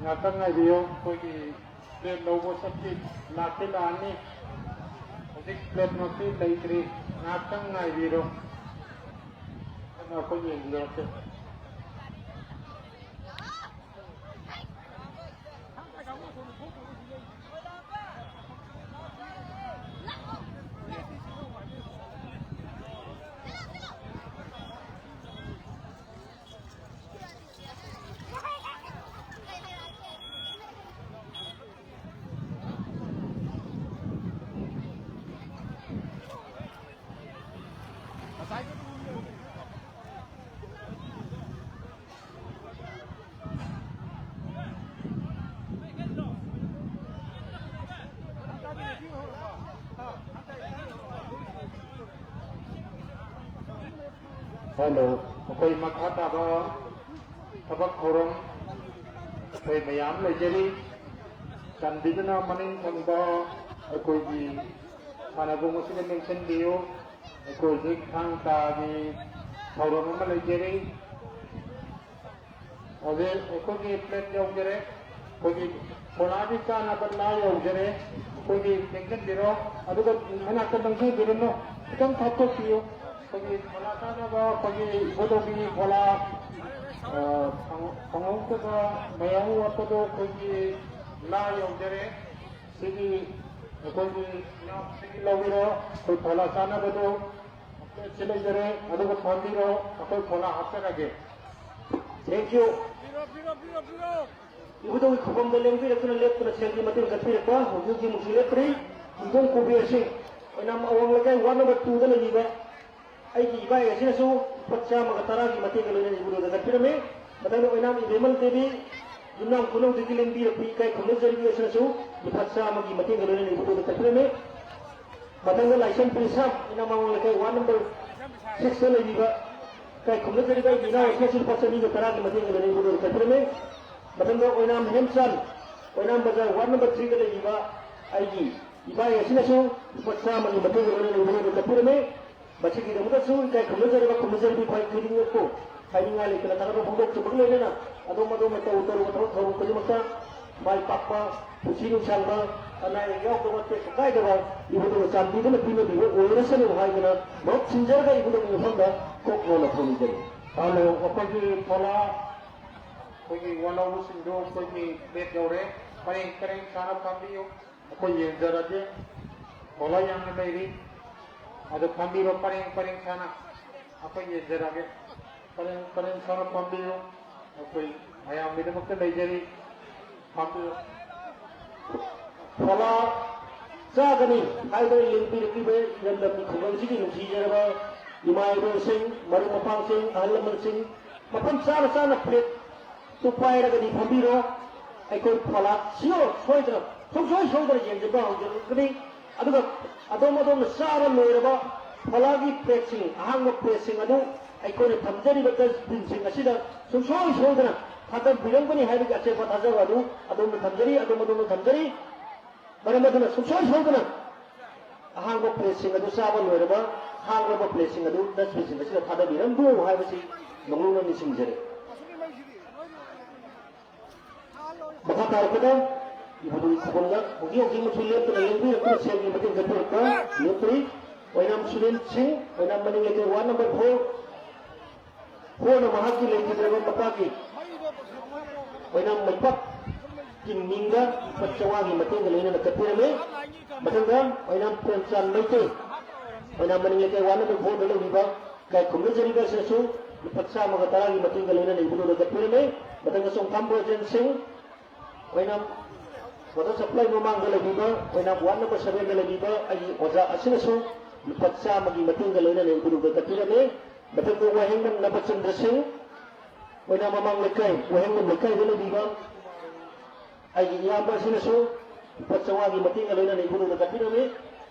ꯉꯥꯛꯇꯪ ꯉꯥꯏꯕꯤꯌꯨ꯫ ꯑꯩꯈꯣꯏꯒꯤ plate ꯂꯧꯕ ꯆꯠꯄꯤ ꯂꯥꯛꯇꯤ ꯂꯥꯛꯑꯅꯤ꯫ ꯍꯧꯖꯤꯛ plate ꯃꯛꯇꯤ ꯂꯩꯇ꯭ꯔꯤ꯫ ꯉꯥꯛꯇꯪ ꯉꯥꯏꯕꯤꯔꯣ꯫ ꯑꯗꯨꯅ ꯑꯩꯈꯣꯏ ꯌꯦꯡꯕꯤꯔꯛꯀꯦ꯫ Hello, ꯑꯩꯈꯣꯏ ꯃꯈꯥ ꯇꯥꯕ ꯊꯕꯛ ꯊꯧꯔꯝ ꯑꯩꯈꯣꯏ ꯃꯌꯥꯝ ꯂꯩꯖꯔꯤ꯫ ꯆꯥꯟꯕꯤꯗꯨꯅ ꯃꯅꯤꯡ ꯊꯪꯕ ꯑꯩꯈꯣꯏꯒꯤ ꯁꯥꯟꯅꯕꯨꯡ ꯑꯁꯤꯗ ꯂꯦꯡꯁꯤꯟꯕꯤꯌꯨ꯫ ꯑꯩꯈꯣꯏ ꯍꯧꯖꯤꯛ ꯊꯥꯡ ꯇꯥꯒꯤ ꯊꯧꯔꯝ ꯑꯃ ꯂꯩꯖꯔꯤ꯫ ꯍꯧꯖꯤꯛ ꯑꯩꯈꯣꯏꯒꯤ plate ꯌꯧꯖꯔꯦ꯫ ꯑꯩꯈꯣꯏꯒꯤ ꯐꯣꯂꯥꯒꯤ ꯆꯥꯅꯕ ꯂꯥ ꯌꯧꯖꯔꯦ꯫ ꯑꯩꯈꯣꯏꯒꯤ ꯂꯦꯡꯁꯤꯟꯕꯤꯔꯣ꯫ ꯑꯗꯨꯒ ꯃꯅꯥꯛꯇ ꯂꯪꯁꯤꯟꯕꯤꯔꯨꯅꯨ꯫ ꯈꯤꯇꯪ ꯊꯥꯞꯇꯣꯛꯄꯤꯌꯨ꯫ ꯑꯩꯈꯣꯏꯒꯤ ꯐꯣꯂꯥ ꯆꯥꯅꯕ ꯑꯩꯈꯣꯏꯒꯤ ꯏꯕꯣꯗꯧꯒꯤ ꯐꯣꯂꯥ, ꯑ, ꯐꯪꯍꯧ-, ꯐꯪꯍꯧꯗꯕ ꯃꯌꯥꯝ ꯋꯥꯠꯄꯗꯣ ꯑꯩꯈꯣꯏꯒꯤ ꯂꯥ ꯌꯧꯖꯔꯦ꯫ ꯁꯤꯒꯤ ꯑꯩꯈꯣꯏꯒꯤ ꯏꯅꯥꯎꯁꯤꯡꯒꯤ ꯂꯧꯕꯤꯔꯣ꯫ ꯑꯩꯈꯣꯏ ꯐꯣꯂꯥ ꯆꯥꯅꯕꯗꯣ ꯁꯤ ꯂꯩꯖꯔꯦ꯫ ꯑꯗꯨꯒ ꯐꯝꯕꯤꯔꯣ꯫ ꯑꯩꯈꯣꯏ ꯐꯣꯂꯥ ꯍꯥꯞꯆꯔꯒꯦ꯫ Thank you꯫ ꯏꯕꯨꯙꯧꯒꯤ ꯈꯨꯕꯝꯗ ꯂꯦꯡꯕꯤꯔꯛꯇꯨꯅ ꯂꯦꯞꯇꯨꯅ ꯁꯦꯜꯒꯤ ꯃꯇꯦꯡ ꯆꯠꯄꯤꯔꯛꯄ ꯍꯧꯖꯤꯛ ꯍꯧꯖꯤꯛꯃꯛꯁꯨ ꯂꯦꯞꯇ꯭ꯔꯤ꯫ ꯏꯕꯨꯡ ꯀꯣꯕꯤꯔ ꯁꯤꯡ, ꯑꯣꯏꯅꯥꯝ ꯑꯋꯥꯡ ꯂꯩꯀꯥꯏ ward number two ꯗ ꯂꯩꯕꯤꯕ ꯑꯩꯒꯤ ꯏꯕꯥꯏ ꯑꯁꯤꯅꯁꯨ ꯂꯨꯄꯥ ꯆꯥꯝꯃꯒ ꯇꯔꯥꯒꯤ ꯃꯇꯦꯡꯒ ꯂꯣꯏꯅꯅ ꯏꯕꯨꯙꯧꯗ ꯀꯠꯄꯤꯔꯝꯃꯤ꯫ ꯃꯊꯪꯗ ꯑꯣꯏꯅꯥꯝ ꯏꯕꯦꯝꯃꯜ ꯗꯦꯕꯤ, ꯌꯨꯝꯅꯥꯝ ꯈꯨꯅꯧꯗꯒꯤ ꯂꯦꯡꯕꯤꯔꯛꯄꯤ ꯏꯀꯥꯏ ꯈꯨꯝꯅꯖꯔꯤꯕꯤ ꯑꯁꯤꯅꯁꯨ ꯂꯨꯄꯥ ꯆꯥꯝꯃꯒꯤ ꯃꯇꯦꯡꯒ ꯂꯣꯏꯅꯅ ꯏꯕꯨꯙꯧꯗ ꯀꯠꯄꯤꯔꯝꯃꯤ꯫ ꯃꯊꯪꯗ ꯂꯥꯏꯁ꯭ꯔꯝ ꯄ꯭ꯔꯤꯟꯁ ꯁꯥꯝ, ꯑꯣꯏꯅꯥꯝ ꯑꯋꯥꯡ ꯂꯩꯀꯥꯏ ward number six ꯇ ꯂꯩꯕꯤꯕ ꯏꯀꯥꯏ ꯈꯨꯝꯅꯖꯔꯤꯕ ꯑꯩꯒꯤ ꯏꯅꯥꯎ ꯑꯁꯤꯅꯁꯨ ꯂꯨꯄꯥ ꯆꯅꯤꯒ ꯇꯔꯥꯒꯤ ꯃꯇꯦꯡꯒ ꯂꯣꯏꯅꯅ ꯏꯕꯨꯙꯧꯗ ꯀꯠꯄꯤꯔꯝꯃꯤ꯫ ꯃꯊꯪꯗ ꯑꯣꯏꯅꯥꯝ ꯍꯦꯝꯆꯥꯟ, ꯑꯣꯏꯅꯥꯝ ꯕꯖꯥꯔ ward number three ꯗ ꯂꯩꯕꯤꯕ ꯑꯩꯒꯤ ꯏꯕꯥꯏ ꯑꯁꯤꯅꯁꯨ ꯂꯨꯄꯥ ꯆꯥꯝꯃꯒꯤ ꯃꯇꯦꯡꯒ ꯂꯣꯏꯅꯅ ꯏꯕꯨꯙꯧꯗ ꯀꯠꯄꯤꯔꯝꯃꯤ꯫ ꯃꯁꯤꯒꯤꯗꯃꯛꯇꯁꯨ ꯏꯀꯥꯏ ꯈꯨꯝꯅꯖꯔꯕ ꯈꯨꯝꯅꯖꯔꯕꯤ ꯈ꯭ꯋꯥꯏ ꯈꯨꯗꯤꯡꯃꯛꯄꯨ ꯍꯥꯏꯅꯤꯡꯉꯥꯏ ꯂꯩꯇꯅ ꯊꯥꯒꯠꯄ ꯐꯣꯡꯗꯣꯛꯆꯕꯒ ꯂꯣꯏꯅꯅ ꯑꯗꯣꯝ ꯑꯗꯣꯝꯅ ꯇꯧ ꯇꯧꯔꯨꯕ ꯊꯕꯛ ꯊꯧꯔꯝ ꯈꯨꯗꯤꯡꯃꯛꯇ ꯃꯥꯏ ꯄꯥꯛꯄ, ꯄꯨꯟꯁꯤ ꯅꯨꯡꯁꯥꯡꯕ, ꯑꯅꯥ ꯑꯌꯦꯛ ꯌꯥꯎꯗꯕ, ꯇꯦꯛꯄ ꯀꯥꯏꯗꯕ ꯏꯕꯨꯡꯗꯨꯅ ꯆꯥꯟꯕꯤꯗꯨꯅ ꯄꯤꯅꯕꯤꯕ ꯑꯣꯏꯔꯁꯅꯨ ꯍꯥꯏꯗꯨꯅ ꯃꯍꯨꯠ ꯁꯤꯟꯖꯔꯒ ꯏꯕꯨꯡꯗꯨꯒꯤ ꯃꯐꯝꯗ ꯀꯣꯛ ꯅꯣꯟꯅ ꯊꯧꯅꯤꯖꯔꯤ꯫ ꯍꯜꯂꯣ, ꯑꯩꯈꯣꯏꯒꯤ ꯄꯣꯂꯥ, ꯑꯩꯈꯣꯏꯒꯤ ꯋꯥ ꯂꯧꯕꯁꯤꯡꯗꯣ ꯑꯩꯈꯣꯏꯒꯤ ꯄ꯭ꯂꯦꯠ ꯌꯧꯔꯦ꯫ ꯄꯔꯦꯡ ꯄꯔꯦꯡ ꯁꯥꯅ ꯐꯝꯕꯤꯌꯨ꯫ ꯑꯩꯈꯣꯏ ꯌꯦꯡꯖꯔꯒꯦ꯫ ꯄꯣꯂꯥ ꯌꯥꯝꯅ ꯂꯩꯔꯤ꯫ ꯑꯗꯨ ꯐꯝꯕꯤꯔꯣ, ꯄꯔꯦꯡ ꯄꯔꯦꯡ ꯁꯥꯅ꯫ ꯑꯩꯈꯣꯏ ꯌꯦꯡꯖꯔꯒꯦ꯫ ꯄꯔꯦꯡ ꯄꯔꯦꯡ ꯁꯥꯅ ꯐꯝꯕꯤꯌꯨ꯫ ꯑꯩꯈꯣꯏ ꯃꯌꯥꯝꯒꯤꯗꯃꯛꯇ ꯂꯩꯖꯔꯤ꯫ ꯐꯝꯕꯤꯌꯨ꯫ ꯐꯣꯂꯥ ꯆꯥꯒꯅꯤ ꯍꯥꯏꯗꯨꯅ ꯂꯦꯡꯕꯤꯔꯛꯂꯤꯕ ꯏꯔꯝꯗꯝꯒꯤ ꯈꯨꯡꯒꯪꯁꯤꯒꯤ ꯅꯨꯡꯁꯤꯖꯔꯕ ꯏꯃꯥ ꯏꯕꯦꯜꯁꯤꯡ, ꯃꯔꯨꯞ ꯃꯄꯥꯡꯁꯤꯡ, ꯑꯍꯜ ꯂꯃꯟꯁꯤꯡ, ꯃꯐꯝ ꯆꯥꯅ ꯆꯥꯅ ꯄ꯭ꯂꯦꯠꯇꯨ ꯄꯥꯏꯔꯒꯗꯤ ꯐꯝꯕꯤꯔꯣ꯫ ꯑꯩꯈꯣꯏ ꯐꯣꯂꯥ sure ꯁꯣꯏꯗꯅ, ꯁꯨꯡꯁꯣꯏ ꯁꯣꯏꯗꯅ ꯌꯦꯡꯁꯤꯟꯕ ꯍꯧꯖꯔꯛꯀꯅꯤ꯫ ꯑꯗꯨꯒ ꯑꯗꯣꯝ ꯑꯗꯣꯝꯅ ꯆꯥꯕ ꯂꯣꯏꯔꯕ ꯐꯣꯂꯥꯒꯤ ꯄ꯭ꯂꯦꯠꯁꯤꯡ, ꯑꯍꯥꯡꯕ ꯄ꯭ꯂꯦꯠꯁꯤꯡ ꯑꯗꯨ ꯑꯩꯈꯣꯏꯅ ꯊꯝꯖꯔꯤꯕ ꯗꯁꯕꯤꯟꯁꯤꯡ ꯑꯁꯤꯗ ꯁꯨꯡꯁꯣꯏ ꯁꯣꯏꯗꯅ ꯊꯥꯗꯕꯤꯔꯝꯒꯅꯤ ꯍꯥꯏꯕꯒꯤ ꯑꯆꯦꯠꯄ ꯊꯥꯖꯕ ꯑꯗꯨ ꯑꯗꯣꯝꯗ ꯊꯝꯖꯔꯤ, ꯑꯗꯣꯝ ꯑꯗꯣꯝꯗ ꯊꯝꯖꯔꯤ꯫ ꯃꯔꯝ ꯑꯗꯨꯅ ꯁꯨꯡꯁꯣꯏ ꯁꯣꯏꯗꯅ ꯑꯍꯥꯡꯕ ꯄ꯭ꯂꯦꯠꯁꯤꯡ ꯑꯗꯨ ꯆꯥꯕ ꯂꯣꯏꯔꯕ, ꯍꯥꯡꯂꯕ ꯄ꯭ꯂꯦꯠꯁꯤꯡ ꯑꯗꯨ ꯗꯁꯕꯤꯟꯁꯤꯡ ꯑꯁꯤꯗ ꯊꯥꯗꯕꯤꯔꯝꯃꯨ ꯍꯥꯏꯕꯁꯤ ꯅꯧꯅ ꯅꯤꯡꯁꯤꯡꯖꯔꯤ꯫ ꯃꯈꯥ ꯇꯥꯔꯛꯄꯗ ꯏꯕꯨꯙꯧꯒꯤ ꯈꯨꯕꯝꯗ ꯍꯧꯖꯤꯛ ꯍꯧꯖꯤꯛꯃꯛꯁꯨ ꯂꯦꯞꯇꯅ ꯂꯦꯡꯕꯤꯔꯛꯇꯨꯅ ꯁꯦꯜꯒꯤ ꯃꯇꯦꯡ ꯆꯠꯄꯤꯔꯛꯄ ꯂꯦꯞꯇ꯭ꯔꯤ꯫ ꯑꯣꯏꯅꯥꯝ ꯁꯨꯅꯤꯜ ꯁꯤꯡ, ꯑꯣꯏꯅꯥꯝ ꯃꯅꯤꯡ ꯂꯩꯀꯥꯏ ꯋꯥꯔꯗ ꯅꯝꯕꯔ ꯐꯣꯔ, ꯐꯣꯔꯅ ꯃꯍꯥꯛꯀꯤ ꯂꯩꯈꯤꯗ꯭ꯔꯕ ꯃꯄꯥꯒꯤ ꯑꯣꯏꯅꯥꯝ ꯃꯩꯄꯥꯛꯀꯤ ꯃꯤꯡꯗ ꯂꯨꯄꯥ ꯆꯥꯝꯃꯉꯥꯒꯤ ꯃꯇꯦꯡꯒ ꯂꯣꯏꯅꯅ ꯀꯠꯄꯤꯔꯝꯃꯤ꯫ ꯃꯊꯪꯗ ꯑꯣꯏꯅꯥꯝ ꯄ꯭ꯔꯦꯝꯆꯥꯟ ꯃꯩꯇꯩ, ꯑꯣꯏꯅꯥꯝ ꯃꯅꯤꯡ ꯂꯩꯀꯥꯏ ꯋꯥꯔꯗ ꯅꯝꯕꯔ ꯐꯣꯔꯗ ꯂꯩꯔꯤꯕ ꯏꯀꯥꯏ ꯈꯨꯝꯅꯖꯔꯤꯕ ꯑꯁꯤꯅꯁꯨ ꯂꯨꯄꯥ ꯆꯥꯝꯃꯒ ꯇꯔꯥꯒꯤ ꯃꯇꯦꯡꯒ ꯂꯣꯏꯅꯅ ꯏꯕꯨꯙꯧꯗ ꯀꯠꯄꯤꯔꯝꯃꯤ꯫ ꯃꯊꯪꯗ ꯆꯣꯡꯐꯥꯝ ꯕ꯭ꯔꯣꯖꯦꯟ ꯁꯤꯡ, ꯑꯣꯏꯅꯥꯝ ꯋꯥꯇꯔ ꯁꯄ꯭ꯂꯥꯏ ꯃꯃꯥꯡꯗ ꯂꯩꯕꯤꯕ, ꯑꯣꯏꯅꯥꯝ ꯋꯥꯔꯗ ꯅꯝꯕꯔ ꯁꯚꯦꯟꯗ ꯂꯩꯕꯤꯕ ꯑꯩꯒꯤ ꯑꯣꯖꯥ ꯑꯁꯤꯅꯁꯨ ꯂꯨꯄꯥ ꯆꯥꯝꯃꯒꯤ ꯃꯇꯦꯡꯒ ꯂꯣꯏꯅꯅ ꯏꯕꯨꯙꯧꯗ ꯀꯠꯄꯤꯔꯝꯃꯤ꯫ ꯃꯊꯪꯗ ꯋꯥꯍꯦꯡꯕꯝ ꯅꯕꯆꯟꯗ꯭ꯔ ꯁꯤꯡ, ꯑꯣꯏꯅꯥꯝ ꯃꯃꯥꯡ ꯂꯩꯀꯥꯏ, ꯋꯥꯍꯦꯡꯕꯝ ꯂꯩꯀꯥꯏꯗ ꯂꯩꯕꯤꯕ ꯑꯩꯒꯤ ꯏꯌꯥꯝꯕ ꯑꯁꯤꯅꯁꯨ ꯂꯨꯄꯥ ꯆꯥꯝꯃꯉꯥꯒꯤ ꯃꯇꯦꯡꯒ ꯂꯣꯏꯅꯅ ꯏꯕꯨꯙꯧꯗ ꯀꯠꯄꯤꯔꯝꯃꯤ꯫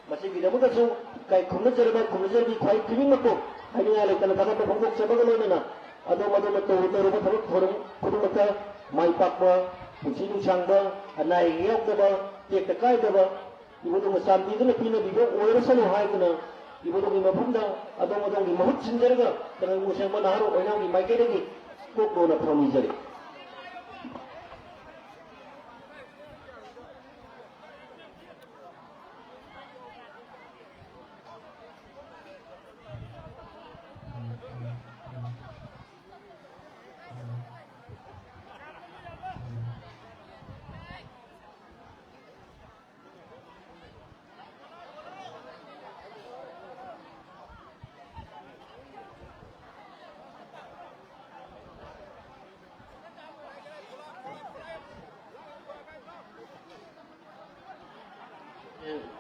ꯃꯁꯤꯒꯤꯗꯃꯛꯇꯁꯨ ꯏꯀꯥꯏ ꯈꯨꯝꯅꯖꯔꯕ ꯈꯨꯝꯅꯖꯔꯕꯤ ꯈ꯭ꯋꯥꯏ ꯈꯨꯗꯤꯡꯃꯛꯄꯨ ꯍꯥꯏꯅꯤꯡꯉꯥꯏ ꯂꯩꯇꯅ ꯊꯥꯒꯠꯄ ꯐꯣꯡꯗꯣꯛꯆꯕꯒ ꯂꯣꯏꯅꯅ ꯑꯗꯣꯝ ꯑꯗꯣꯝꯅ ꯇꯧꯔꯨ ꯇꯧꯔꯨꯕ ꯊꯕꯛ ꯊꯧꯔꯝ ꯈꯨꯗꯤꯡꯃꯛꯇ ꯃꯥꯏ ꯄꯥꯛꯄ, ꯄꯨꯟꯁꯤ ꯅꯨꯡꯁꯥꯡꯕ, ꯑꯅꯥ ꯑꯌꯦꯛ ꯌꯥꯎꯗꯕ, ꯇꯦꯛꯇ ꯀꯥꯏꯗꯕ, ꯏꯕꯨꯙꯧꯅ ꯆꯥꯟꯕꯤꯗꯨꯅ ꯄꯤꯅꯕꯤꯕ ꯑꯣꯏꯔꯁꯅꯨ ꯍꯥꯏꯗꯨꯅ ꯏꯕꯨꯙꯧꯒꯤ ꯃꯐꯝꯗ ꯑꯗꯣꯝ ꯑꯗꯣꯝꯒꯤ ꯃꯍꯨꯠ ꯁꯤꯟꯖꯔꯒ ꯇꯦꯡꯅꯧ ꯁꯦꯡꯕ ꯅꯍꯥꯔꯣꯜ ꯑꯣꯏꯅꯥꯝꯒꯤ ꯃꯥꯏꯀꯩꯗꯒꯤ ꯀꯣꯛ ꯅꯣꯟꯅ ꯊꯧꯅꯤꯖꯔꯤ꯫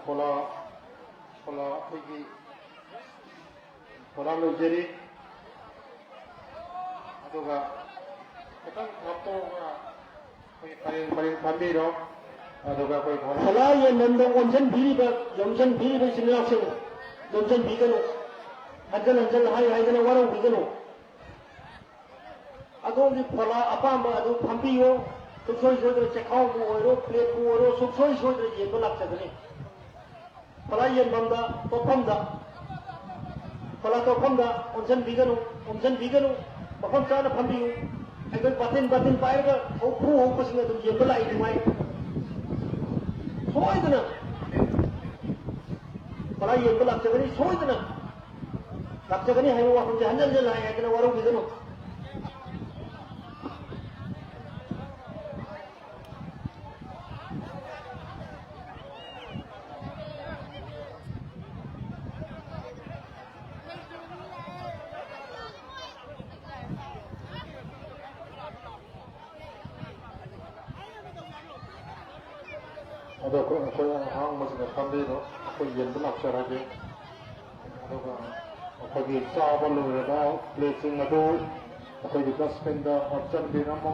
ꯐꯣꯂꯥ, ꯐꯣꯂꯥ ꯑꯩꯈꯣꯏꯒꯤ ꯐꯣꯂꯥ ꯂꯣꯏꯖꯔꯤ꯫ ꯑꯗꯨꯒ ꯈꯤꯇꯪ ꯊꯥꯞꯇꯣꯛꯑꯒ ꯑꯩꯈꯣꯏ ꯄꯔꯦꯡ ꯄꯔꯦꯡ ꯐꯝꯕꯤꯔꯣ꯫ ꯑꯗꯨꯒ ꯑꯩꯈꯣꯏ ꯐꯣꯂꯥ ꯌꯦꯟꯐꯝꯗ ꯑꯣꯟꯁꯤꯟꯕꯤꯔꯤꯕ, ꯌꯣꯝꯁꯤꯟꯕꯤꯔꯤꯕ ꯏꯆꯤꯟ ꯏꯅꯥꯎꯁꯤꯡ, ꯌꯣꯝꯁꯤꯟꯕꯤꯒꯅꯨ꯫ ꯍꯟꯖꯤꯟ ꯍꯟꯖꯤꯟ ꯍꯥꯏ ꯍꯥꯏꯗꯅ ꯋꯥꯔꯧꯕꯤꯒꯅꯨ꯫ ꯑꯗꯣꯝꯒꯤ ꯐꯣꯂꯥ ꯑꯄꯥꯝꯕ ꯑꯗꯨ ꯐꯝꯕꯤꯌꯨ꯫ ꯁꯨꯡꯁꯣꯏ ꯁꯣꯏꯗꯅ ꯆꯦꯈꯥꯎꯕꯨ ꯑꯣꯏꯔꯣ, ꯄ꯭ꯂꯦꯠꯄꯨ ꯑꯣꯏꯔꯣ, ꯁꯨꯡꯁꯣꯏ ꯁꯣꯏꯗꯅ ꯌꯦꯟꯕ ꯂꯥꯛꯆꯒꯅꯤ꯫ ꯐꯣꯂꯥ ꯌꯦꯟꯐꯝꯗ, ꯇꯣꯠꯐꯝꯗ, ꯐꯣꯂꯥ ꯇꯣꯠꯐꯝꯗ ꯑꯣꯟꯁꯤꯟꯕꯤꯒꯅꯨ, ꯑꯣꯟꯁꯤꯟꯕꯤꯒꯅꯨ, ꯃꯐꯝ ꯆꯥꯅ ꯐꯝꯕꯤꯌꯨ꯫ ꯑꯩꯈꯣꯏ ꯕꯥꯇꯤꯟ, ꯕꯥꯇꯤꯟ ꯄꯥꯏꯔꯒ ꯍꯧ-, ꯈꯨ ꯍꯧꯕꯁꯤꯡ ꯑꯗꯨꯝ ꯌꯦꯟꯕ ꯂꯥꯛꯏ ꯅꯨꯡꯉꯥꯏ꯫ ꯁꯣꯏꯗꯅ ꯐꯣꯂꯥ ꯌꯦꯟꯕ ꯂꯥꯛꯆꯒꯅꯤ, ꯁꯣꯏꯗꯅ ꯂꯥꯛꯆꯒꯅꯤ ꯍꯥꯏꯕ ꯋꯥꯐꯝꯁꯦ ꯍꯟꯖꯤꯟ ꯍꯟꯖꯤꯟ ꯍꯥꯏ ꯍꯥꯏꯗꯅ ꯋꯥꯔꯧꯕꯤꯒꯅꯨ꯫ ꯑꯗꯣ ꯑꯩꯈꯣꯏ, ꯑꯩꯈꯣꯏ ꯑꯍꯥꯡꯕꯁꯤꯡꯅ ꯐꯝꯕꯤꯔꯣ, ꯑꯩꯈꯣꯏ ꯌꯦꯟꯕ ꯂꯥꯛꯆꯔꯒꯦ꯫ ꯑꯗꯨꯒ ꯑꯩꯈꯣꯏꯒꯤ ꯆꯥꯕ ꯂꯣꯏꯔꯕ ꯄ꯭ꯂꯦꯠꯁꯤꯡ ꯑꯗꯨ ꯑꯩꯈꯣꯏꯒꯤ ꯗꯁꯕꯤꯟꯗ ꯍꯥꯞꯆꯤꯟꯕꯤꯔꯝꯃꯣ꯫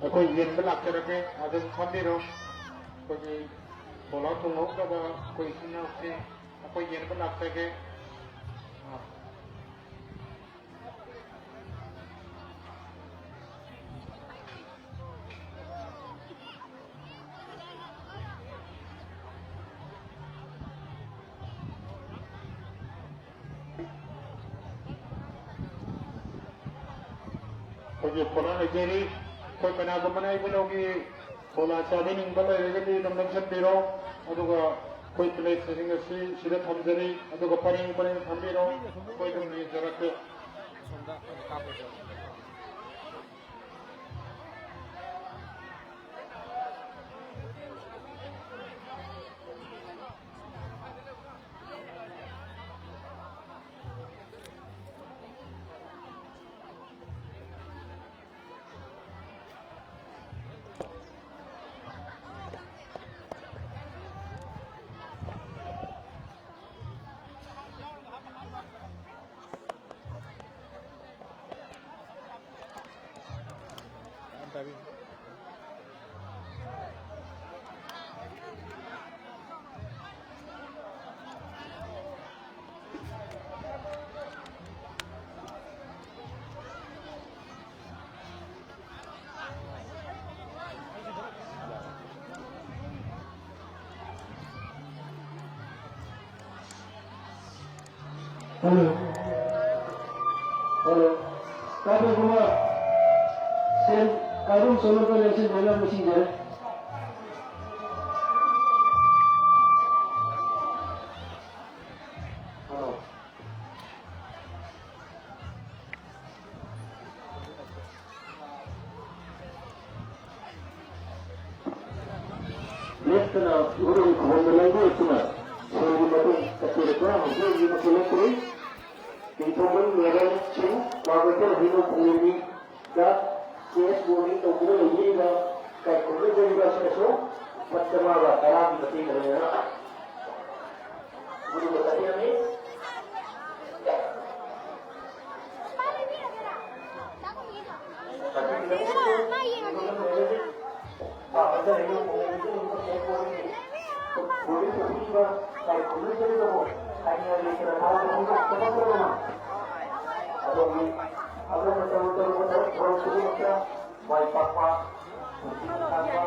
ꯑꯩꯈꯣꯏ ꯌꯦꯟꯕ ꯂꯥꯛꯆꯔꯒꯦ, ꯑꯗꯨꯝ ꯐꯝꯕꯤꯔꯣ꯫ ꯑꯩꯈꯣꯏꯒꯤ ꯄꯣꯂꯥ ꯊꯣꯡꯍꯧꯗꯕ ꯑꯩꯈꯣꯏ ꯏꯆꯤꯟ ꯏꯅꯥꯎꯁꯤꯡ, ꯑꯩꯈꯣꯏ ꯌꯦꯟꯕ ꯂꯥꯛꯆꯒꯦ꯫ ꯑꯩꯈꯣꯏꯒꯤ ꯄꯣꯂꯥ ꯂꯩꯖꯔꯤ꯫ ꯑꯩꯈꯣꯏ ꯀꯅꯥꯒꯨꯝꯕꯅ ꯑꯩꯕꯨ ꯂꯧꯒꯦ ꯀꯣꯂꯥ ꯆꯥꯕꯤꯅꯤꯡꯕ ꯂꯩꯔꯒꯗꯤ ꯑꯗꯨꯝ ꯂꯦꯡꯁꯤꯟꯕꯤꯔꯣ, ꯑꯗꯨꯒ ꯑꯩꯈꯣꯏ ꯄ꯭ꯂꯦꯠꯁꯤꯡ ꯑꯁꯤ ꯁꯤꯗ ꯊꯝꯖꯔꯤ, ꯑꯗꯨꯒ ꯄꯔꯦꯡ ꯄꯔꯦꯡ ꯊꯝꯕꯤꯔꯣ, ꯑꯩꯈꯣꯏ ꯑꯗꯨꯝ ꯌꯦꯡꯖꯔꯛꯀꯦ꯫ Hello. Hello. Kabe kuma sen kadum solo to lensin bola musinjare. Hello. ꯂꯦꯞꯇꯅ ꯎꯔꯨꯝ ꯈꯨꯕꯝꯗ ꯂꯩꯕ ꯑꯁꯤꯅ ꯁꯣꯔꯒꯤ ꯃꯇꯨꯡ ꯀꯠꯄꯤꯔꯛꯄ ꯍꯧꯖꯤꯛ ꯍꯧꯖꯤꯛꯃꯛꯁꯨ ꯂꯦꯞꯇ꯭ꯔꯤ꯫ ꯇꯤꯡꯊꯣꯛꯄ ꯂꯣꯏꯔꯦ꯫ ꯀ꯭ꯋꯥꯀꯩꯊꯦꯜ ꯍꯩꯅꯧ ꯈꯣꯡꯖꯣꯝꯒꯤꯗ ꯀꯦꯁ ꯕꯣꯔꯗꯤꯡ ꯇꯧꯗꯨꯅ ꯂꯩꯕꯤꯔꯤꯕ ꯏꯀꯥꯏ ꯈꯨꯝꯅꯖꯔꯤꯕ ꯑꯁꯤꯅꯁꯨ ꯂꯨꯄꯥ ꯆꯥꯝꯃꯉꯥ ꯇꯔꯥꯒꯤ ꯃꯇꯦꯡ ꯂꯩꯔꯒ ꯃꯥꯏ ꯄꯥꯛꯄ, ꯄꯨꯟꯁꯤ ꯁꯥꯡꯕ,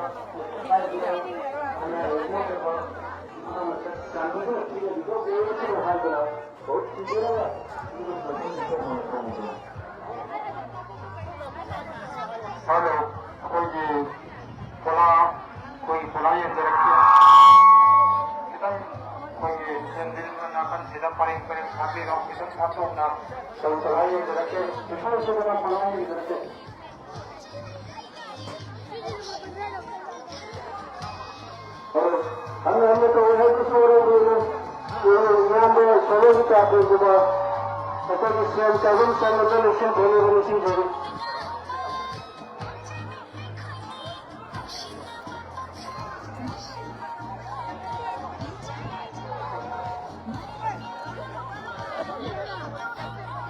ꯑꯅꯥ ꯑꯌꯦꯛ ꯌꯥꯎꯗꯕ, ꯏꯃꯥ ꯃꯁꯛ ꯆꯥꯟꯕꯤꯗꯨꯅ ꯄꯤꯔꯤꯕ ꯍꯥꯏꯗꯨꯅ ꯍꯧꯔꯛꯈꯤꯗꯦ꯫ ꯍꯜꯂꯣ, ꯑꯩꯈꯣꯏꯒꯤ ꯀꯣꯂꯥ ꯍꯟꯅ ꯍꯟꯅ ꯇꯧꯋꯦ ꯍꯥꯏꯕꯁꯨ ꯋꯥꯔꯧꯕꯤꯔꯣꯏ꯫ ꯏꯌꯥꯝꯕ ꯁꯣꯂꯣꯒꯤ ꯇꯥꯕꯤꯔꯤꯕ ꯑꯩꯈꯣꯏꯒꯤ ꯁꯦꯜ ꯆꯥꯐꯝ ꯆꯪꯕꯗ ꯂꯤꯁꯤꯡ ꯐꯪꯅꯕ ꯅꯤꯡꯁꯤꯡꯖꯔꯤ꯫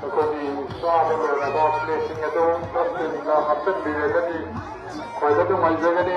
ꯑꯩꯈꯣꯏꯒꯤ ꯆꯥꯕ ꯂꯣꯏꯔꯕ ꯄ꯭ꯂꯦꯠꯁꯤꯡ ꯑꯗꯨ ꯗꯁꯕꯤꯟꯗ ꯍꯥꯞꯆꯤꯟꯕꯤꯔꯒꯗꯤ ꯈ꯭ꯋꯥꯏꯗꯒꯤ ꯅꯨꯡꯉꯥꯏꯖꯒꯅꯤ꯫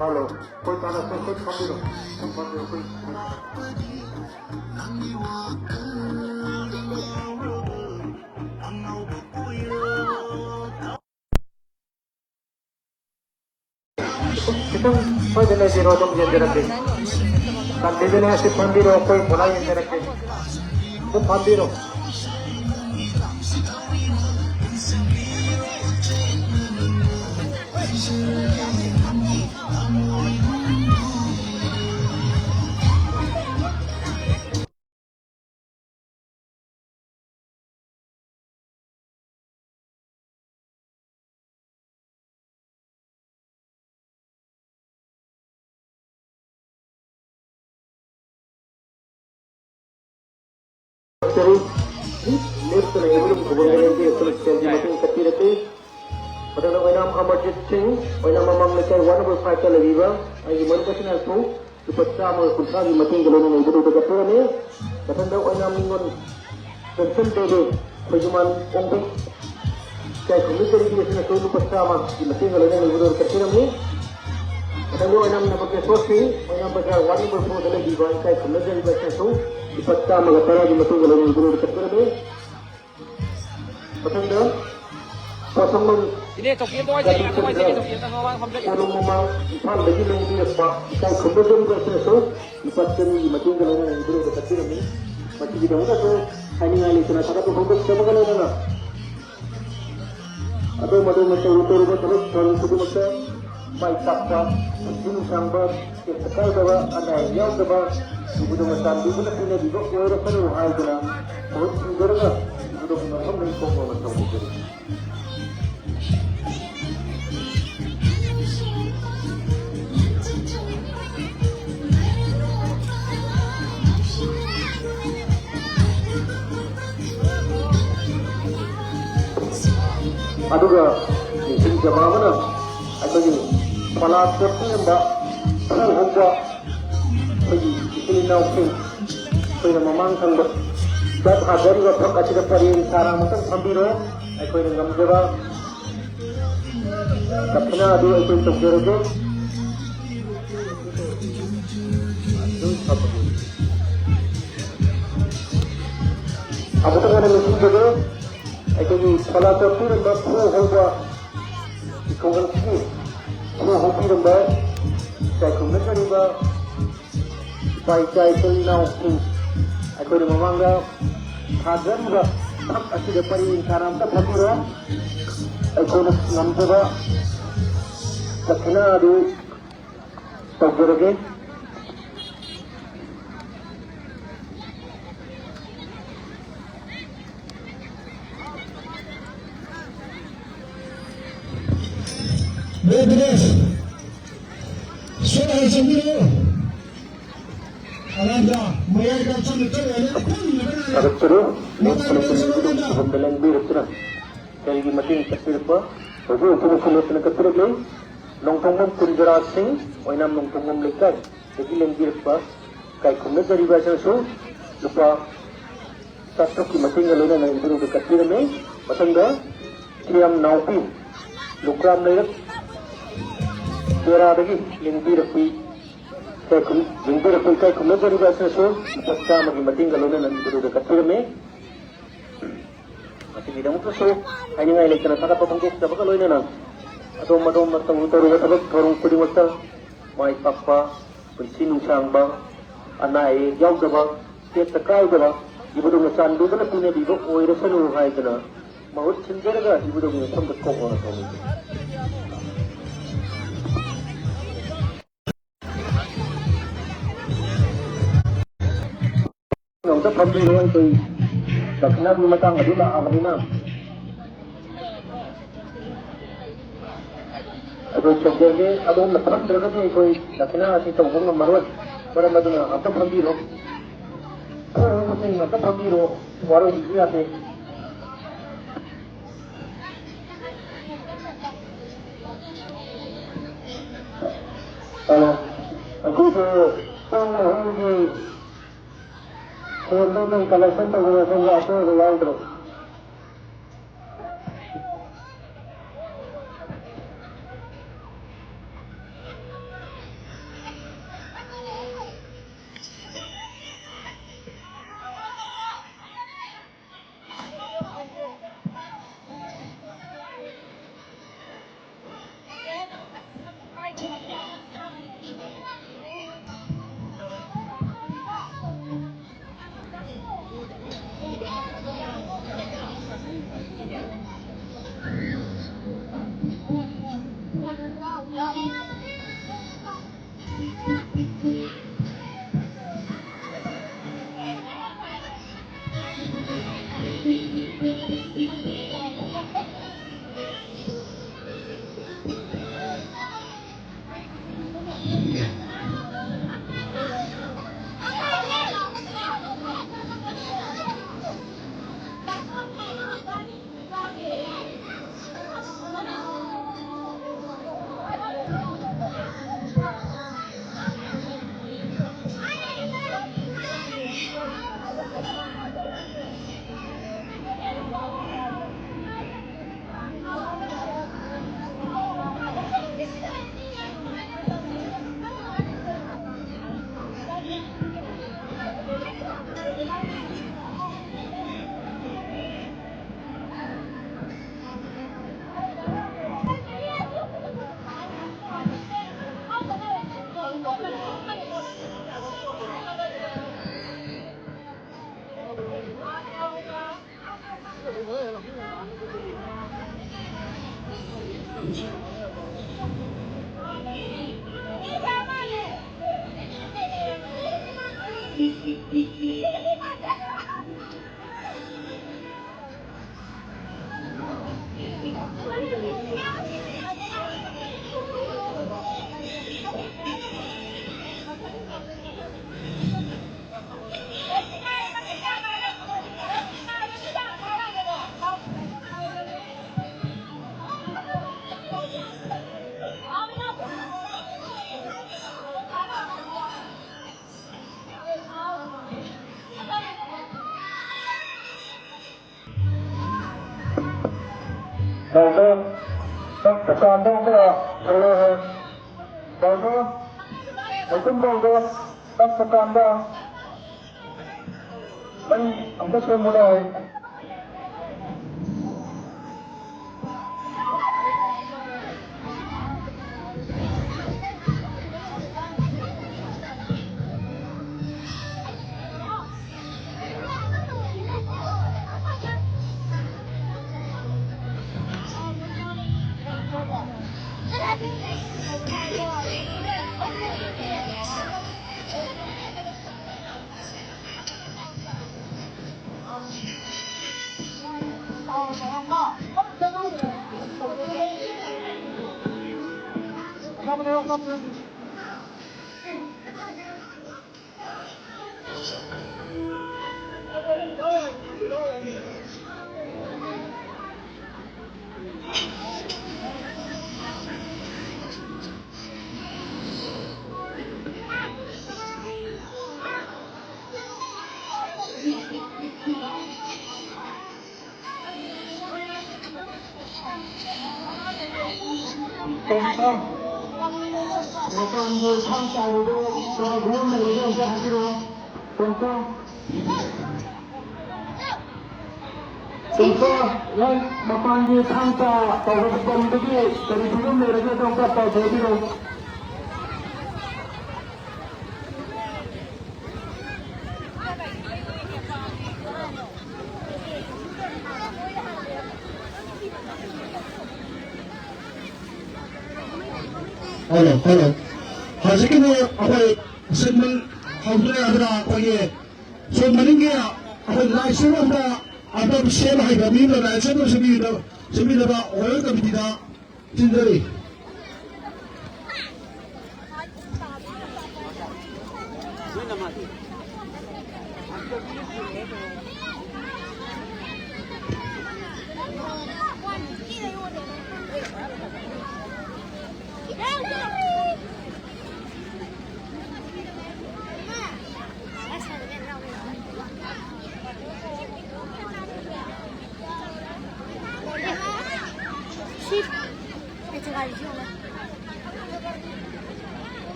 ꯍꯜꯂꯣ, ꯑꯩꯈꯣꯏ ꯇꯥꯟꯅ ꯑꯩꯈꯣꯏ ꯐꯝꯕꯤꯔꯣ, ꯑꯩꯈꯣꯏ ꯐꯝꯕꯤꯔꯣ, ꯑꯩꯈꯣꯏ꯫ ꯈꯤꯇꯪ ꯁ꯭ꯋꯥꯏꯗ ꯂꯩꯕꯤꯔꯣ, ꯑꯗꯨꯝ ꯌꯦꯡꯖꯔꯛꯀꯦ꯫ ꯀꯟꯇꯤꯅ꯭ꯌꯨꯁꯂꯤ ꯐꯝꯕꯤꯔꯣ, ꯑꯩꯈꯣꯏ ꯄꯨꯂꯞ ꯌꯦꯡꯖꯔꯛꯀꯦ꯫ ꯑꯗꯨꯝ ꯐꯝꯕꯤꯔꯣ꯫ ꯂꯦꯞꯇꯅ ꯏꯕꯨꯡ ꯈꯨꯕꯝꯒꯤ ꯃꯇꯦꯡ ꯆꯠꯄꯤꯔꯛꯂꯤ꯫ ꯃꯊꯪꯗ ꯑꯣꯏꯅꯥꯝ ꯑꯃꯔꯖꯤꯠ ꯁꯤꯡ, ꯑꯣꯏꯅꯥꯝ ꯃꯃꯥꯡ ꯂꯩꯀꯥꯏ ꯋꯥꯔꯗ ꯅꯝꯕꯔ ꯐꯥꯏꯚꯇ ꯂꯩꯕꯤꯕ ꯑꯩꯒꯤ ꯃꯔꯨꯞ ꯑꯁꯤꯅꯁꯨ ꯂꯨꯄꯥ ꯆꯥꯝꯃꯒ ꯀꯨꯟꯊ꯭ꯔꯥꯒꯤ ꯃꯇꯦꯡꯒ ꯂꯣꯏꯅꯅ ꯏꯕꯨꯡꯗ ꯀꯠꯄꯤꯔꯝꯃꯤ꯫ ꯃꯊꯪꯗ ꯑꯣꯏꯅꯥꯝ ꯅꯤꯉꯣꯜ ꯆꯟꯆꯟ ꯗꯦꯕꯤ, ꯈꯣꯏꯖꯨꯃꯥꯟ ꯑꯣꯡꯕꯤ ꯏꯀꯥꯏ ꯈꯨꯝꯅꯖꯔꯤꯕꯤ ꯑꯁꯤꯅꯁꯨ ꯂꯨꯄꯥ ꯆꯥꯝꯃꯒꯤ ꯃꯇꯦꯡꯒ ꯂꯣꯏꯅꯅ ꯏꯕꯨꯙꯧꯗ ꯀꯠꯄꯤꯔꯝꯃꯤ꯫ ꯃꯊꯪꯗ ꯑꯣꯏꯅꯥꯝ ꯅꯝꯕꯔ ꯀꯦꯁꯣꯁꯤ, ꯑꯣꯏꯅꯥꯝ ꯕꯖꯥꯔ ꯋꯥꯔꯗ ꯅꯝꯕꯔ ꯐꯣꯔꯗ ꯂꯩꯕꯤꯕ ꯏꯀꯥꯏ ꯈꯨꯝꯅꯖꯔꯤꯕ ꯑꯁꯤꯅꯁꯨ ꯂꯨꯄꯥ ꯆꯥꯝꯃꯒ ꯇꯔꯥꯒꯤ ꯃꯇꯦꯡꯒ ꯂꯣꯏꯅꯅ ꯏꯕꯨꯙꯧꯗ ꯀꯠꯄꯤꯔꯝꯃꯤ꯫ ꯃꯊꯪꯗ ꯄꯣꯠꯁꯪꯕꯝ ꯏꯅꯦ, ꯆꯧꯀꯤ ꯑꯝꯇ ꯋꯥꯏꯖꯒꯦ, ꯑꯝꯇ ꯋꯥꯏꯖꯒꯦ, ꯆꯧꯀꯤ ꯑꯝꯇ ꯃꯃꯥꯡ ꯐꯝꯖꯒꯦ꯫ ꯀꯣꯅꯨꯡ ꯃꯃꯥꯡ ꯏꯝꯐꯥꯜꯗꯒꯤ ꯂꯩꯕꯤꯔꯛꯄ ꯏꯀꯥꯏ ꯈꯨꯝꯅꯖꯔꯤꯕ ꯑꯁꯤꯅꯁꯨ ꯂꯨꯄꯥ ꯆꯅꯤꯒꯤ ꯃꯇꯦꯡꯒ ꯂꯣꯏꯅꯅ ꯏꯕꯨꯙꯧꯗ ꯀꯠꯄꯤꯔꯝꯃꯤ꯫ ꯃꯁꯤꯒꯤꯗꯃꯛꯇꯁꯨ ꯍꯥꯏꯅꯤꯡꯉꯥꯏ ꯂꯩꯇꯅ ꯊꯥꯒꯠꯄ ꯐꯣꯡꯗꯣꯛꯆꯕꯒ ꯂꯣꯏꯅꯅ ꯑꯗꯣꯝ ꯑꯗꯣꯝꯅ ꯇꯧꯔꯨ ꯇꯧꯔꯨꯕ ꯊꯕꯛ ꯊꯧꯔꯝ ꯈꯨꯗꯤꯡꯃꯛꯇ ꯃꯥꯏ ꯄꯥꯛꯄ, ꯄꯨꯟꯁꯤ ꯅꯨꯡꯁꯥꯡꯕ, ꯇꯦꯛꯇ ꯀꯥꯏꯗꯕ, ꯑꯅꯥ ꯑꯌꯦꯛ ꯌꯥꯎꯗꯕ, ꯏꯕꯨꯙꯧꯅ ꯆꯥꯟꯕꯤꯗꯨꯅ ꯄꯤꯅꯕꯤꯕ ꯑꯣꯏꯔꯁꯅꯨ ꯍꯥꯏꯗꯨꯅ ꯃꯍꯨꯠ ꯁꯤꯟꯖꯔꯒ ꯏꯕꯨꯙꯧꯒꯤ ꯃꯐꯝꯗ ꯏꯀꯣꯛ ꯀꯣꯛꯅ ꯊꯧꯅꯤꯖꯔꯤ꯫ ꯑꯗꯨꯒ ꯅꯤꯡꯁꯤꯡꯖꯕ ꯑꯃꯅ, ꯑꯩꯈꯣꯏꯒꯤ ꯄꯂꯥ ꯆꯠꯄꯤꯔꯝꯕ ꯈꯨ ꯍꯧꯕ ꯑꯩꯈꯣꯏꯒꯤ ꯏꯆꯤꯜ ꯏꯅꯥꯎꯁꯤꯡ, ꯑꯩꯈꯣꯏꯅ ꯃꯃꯥꯡ ꯊꯪꯕ ꯆꯠ ꯍꯥꯖꯔꯤꯕ ꯐꯛ ꯑꯁꯤꯗ ꯄꯔꯦꯡ ꯁꯥꯅ ꯑꯃꯨꯛꯇꯪ ꯐꯝꯕꯤꯔꯣ꯫ ꯑꯩꯈꯣꯏꯅ ꯉꯝꯖꯕ ꯗꯈꯤꯅꯥ ꯑꯗꯨ ꯑꯩꯈꯣꯏ ꯇꯧꯖꯔꯒꯦ꯫ ꯑꯃꯨꯛꯇꯪ ꯍꯟꯅ ꯅꯤꯡꯁꯤꯡꯖꯒꯦ꯫ ꯑꯩꯈꯣꯏꯒꯤ ꯄꯂꯥ ꯆꯠꯄꯤꯔꯝꯕ ꯈꯨ ꯍꯧꯕ ꯈꯨꯡꯒꯪꯁꯤꯒꯤ ꯈꯨ ꯍꯧꯕꯤꯔꯝꯕ ꯏꯀꯥꯏ ꯈꯨꯝꯅꯖꯔꯤꯕ ꯏꯄꯥ ꯏꯆꯥ ꯏꯆꯤꯜ ꯏꯅꯥꯎꯁꯤꯡ, ꯑꯩꯈꯣꯏꯅ ꯃꯃꯥꯡꯗ ꯊꯥꯖꯔꯤꯕ ꯐꯛ ꯑꯁꯤꯗ ꯄꯔꯦꯡ ꯁꯥꯅ ꯑꯝꯇ ꯐꯝꯕꯤꯔꯣ꯫ ꯑꯩꯈꯣꯏꯅ ꯉꯝꯖꯕ ꯗꯈꯤꯅꯥ ꯑꯗꯨ ꯇꯧꯖꯔꯒꯦ꯫ Break, break. ꯁꯣꯝ ꯍꯥꯟꯅ ꯆꯪꯕꯤꯔꯣ꯫ ꯑꯉꯥꯡꯗ ꯃꯌꯥꯏꯗ ꯆꯪꯅ ꯆꯠꯂꯣꯏꯅ ꯈꯨꯟꯅꯕ ꯊꯥꯒꯠꯆꯔꯤ꯫ ꯃꯇꯝ ꯌꯧꯁꯤꯜꯂꯛꯄꯗ ꯁꯣꯝꯗ ꯂꯦꯡꯕꯤꯔꯛꯇꯨꯅ ꯀꯔꯤꯒꯤ ꯃꯇꯦꯡ ꯆꯠꯄꯤꯔꯛꯄ ꯍꯧꯖꯤꯛ ꯍꯧꯖꯤꯛꯃꯛꯁꯨ ꯂꯦꯞꯇꯅ ꯀꯠꯄꯤꯔꯛꯂꯤ꯫ ꯅꯣꯡꯊꯣꯡꯕꯝ ꯀꯨꯟꯖꯔꯥ ꯁꯤꯡ, ꯑꯣꯏꯅꯥꯝ ꯅꯣꯡꯊꯣꯡꯕꯝ ꯂꯩꯀꯥꯏꯗꯒꯤ ꯂꯦꯡꯕꯤꯔꯛꯄ ꯏꯀꯥꯏ ꯈꯨꯝꯅꯖꯔꯤꯕ ꯑꯁꯤꯅꯁꯨ ꯂꯨꯄꯥ ꯆꯥꯇ꯭ꯔꯨꯛꯀꯤ ꯃꯇꯦꯡꯒ ꯂꯣꯏꯅꯅ ꯏꯕꯨꯙꯧꯗ ꯀꯠꯄꯤꯔꯝꯃꯤ꯫ ꯃꯊꯪꯗ ꯊꯤꯌꯥꯝ ꯅꯥꯎꯄꯤ, ꯂꯨꯀ꯭ꯔꯥꯝ ꯂꯩꯔꯛ, ꯇꯦꯔꯥꯗꯒꯤ ꯂꯦꯡꯕꯤꯔꯛꯄꯤ ꯏꯀꯥꯏ ꯈꯨꯝ-, ꯂꯦꯡꯕꯤꯔꯛꯄ ꯏꯀꯥꯏ ꯈꯨꯝꯅꯖꯔꯤꯕ ꯑꯁꯤꯅꯁꯨ ꯂꯨꯄꯥ ꯆꯥꯝꯃꯒꯤ ꯃꯇꯦꯡꯒ ꯂꯣꯏꯅꯅ ꯏꯕꯨꯙꯧꯗ ꯀꯠꯄꯤꯔꯝꯃꯤ꯫ ꯃꯁꯤꯒꯤꯗꯃꯛꯇꯁꯨ ꯍꯥꯏꯅꯤꯡꯉꯥꯏ ꯂꯩꯇꯅ ꯊꯥꯒꯠꯄ ꯐꯣꯡꯗꯣꯛꯆꯕꯒ ꯂꯣꯏꯅꯅ ꯑꯗꯣꯝ ꯑꯗꯣꯝꯅ ꯇꯧꯔꯨ ꯇꯧꯔꯨꯕ ꯊꯕꯛ ꯊꯧꯔꯝ ꯈꯨꯗꯤꯡꯃꯛꯇ ꯃꯥꯏ ꯄꯥꯛꯄ, ꯄꯨꯟꯁꯤ ꯅꯨꯡꯁꯥꯡꯕ, ꯑꯅꯥ ꯑꯌꯦꯛ ꯌꯥꯎꯗꯕ, ꯇꯦꯛꯇ ꯀꯥꯏꯗꯕ, ꯏꯕꯨꯙꯧꯅ ꯆꯥꯟꯕꯤꯗꯨꯅ ꯄꯤꯅꯕꯤꯕ ꯑꯣꯏꯔꯁꯅꯨ ꯍꯥꯏꯗꯨꯅ ꯃꯍꯨꯠ ꯁꯤꯟꯖꯔꯒ ꯏꯕꯨꯙꯧꯒꯤ ꯃꯐꯝꯗ ꯀꯣꯛ ꯂꯥꯎꯅ ꯊꯧꯅꯤꯖꯩ꯫ ꯑꯝꯇ ꯐꯝꯕꯤꯔꯣ, ꯑꯩꯈꯣꯏ ꯗꯈꯤꯅꯥꯒꯤ ꯃꯇꯥꯡ ꯑꯗꯨ ꯂꯥꯛꯑꯕꯅꯤꯅ꯫ ꯑꯩꯈꯣꯏ ꯁꯦꯟꯇꯔꯒꯤ ꯑꯗꯣꯝꯅ ꯐꯝꯗ꯭ꯔꯒꯗꯤ ꯑꯩꯈꯣꯏ ꯗꯈꯤꯅꯥ ꯑꯁꯤ ꯇꯧꯕ ꯉꯝꯃꯔꯣꯏ꯫ ꯃꯔꯝ ꯑꯗꯨꯅ ꯑꯝꯇ ꯐꯝꯕꯤꯔꯣ꯫ ꯑꯝꯇ ꯐꯝꯕꯤꯔꯣ꯫ ꯋꯥꯔꯧꯕꯤꯕ ꯌꯥꯗꯦ꯫ ꯑ, ꯑꯩꯈꯣꯏꯁꯨ ꯄꯨꯡ ꯑꯍꯨꯝꯒꯤ ꯁꯦꯟꯗꯣ ꯅꯪ ꯀꯂꯦꯛꯁꯟ ꯇꯧꯕꯗ ꯁꯣꯝꯗ ꯑꯁꯣꯏꯕ ꯌꯥꯎꯗ꯭ꯔꯣ? ꯇꯧꯕ ꯗꯨꯀꯥꯟꯗ ꯈꯔ ꯊꯣꯛꯂꯛꯑꯦ꯫ ꯇꯧꯕ ꯃꯇꯨꯡꯗ ꯆꯠꯄ ꯀꯥꯟꯗ ꯑꯩ ꯑꯃꯨꯛ ꯁꯦꯝꯕ ꯂꯥꯛꯑꯦ꯫ ꯃꯄꯥꯟꯒꯤ ꯊꯥꯡ ꯇꯥꯔꯤꯕ ꯀꯅꯥꯒꯨꯝꯕ ꯂꯩꯔꯒ ꯑꯝꯇ ꯍꯥꯏꯕꯤꯔꯛꯑꯣ꯫ ꯇꯣꯝꯆꯥ꯫ ꯇꯣꯝꯆꯥ, ꯅꯪ ꯃꯄꯥꯟꯒꯤ ꯊꯥꯡ ꯇꯥ ꯇꯧꯕ ꯄꯝꯗꯒꯤ ꯀꯔꯤ ꯐꯤꯕꯝ ꯂꯩꯔꯒꯦ ꯑꯗꯣ ꯑꯝꯇ ꯄꯥꯎ ꯐꯥꯎꯕꯤꯔꯛꯑꯣ꯫ Hello, hello. ꯍꯧꯖꯤꯛꯀꯤꯗꯤ ꯑꯩꯈꯣꯏ ꯁꯤꯟꯕ ꯍꯧꯗ꯭ꯔꯦ ꯑꯗꯨꯅ ꯑꯩꯈꯣꯏꯒꯤ ꯁꯣꯝ ꯃꯅꯤꯡꯒꯤ ꯑꯩꯈꯣꯏ ꯂꯥꯏ ꯁꯦꯝꯕ ꯑꯝꯇ, ꯑꯝꯇ ꯁꯦꯝꯕ ꯍꯩꯕ ꯃꯤ ꯑꯃ ꯂꯥꯏ ꯁꯦꯝꯕ ꯁꯦꯝꯕꯤꯅꯕ, ꯁꯦꯝꯕꯤꯅꯕ ꯑꯣꯔꯦꯜ ꯀꯃꯤꯇꯤꯗ ꯆꯤꯟꯖꯔꯤ꯫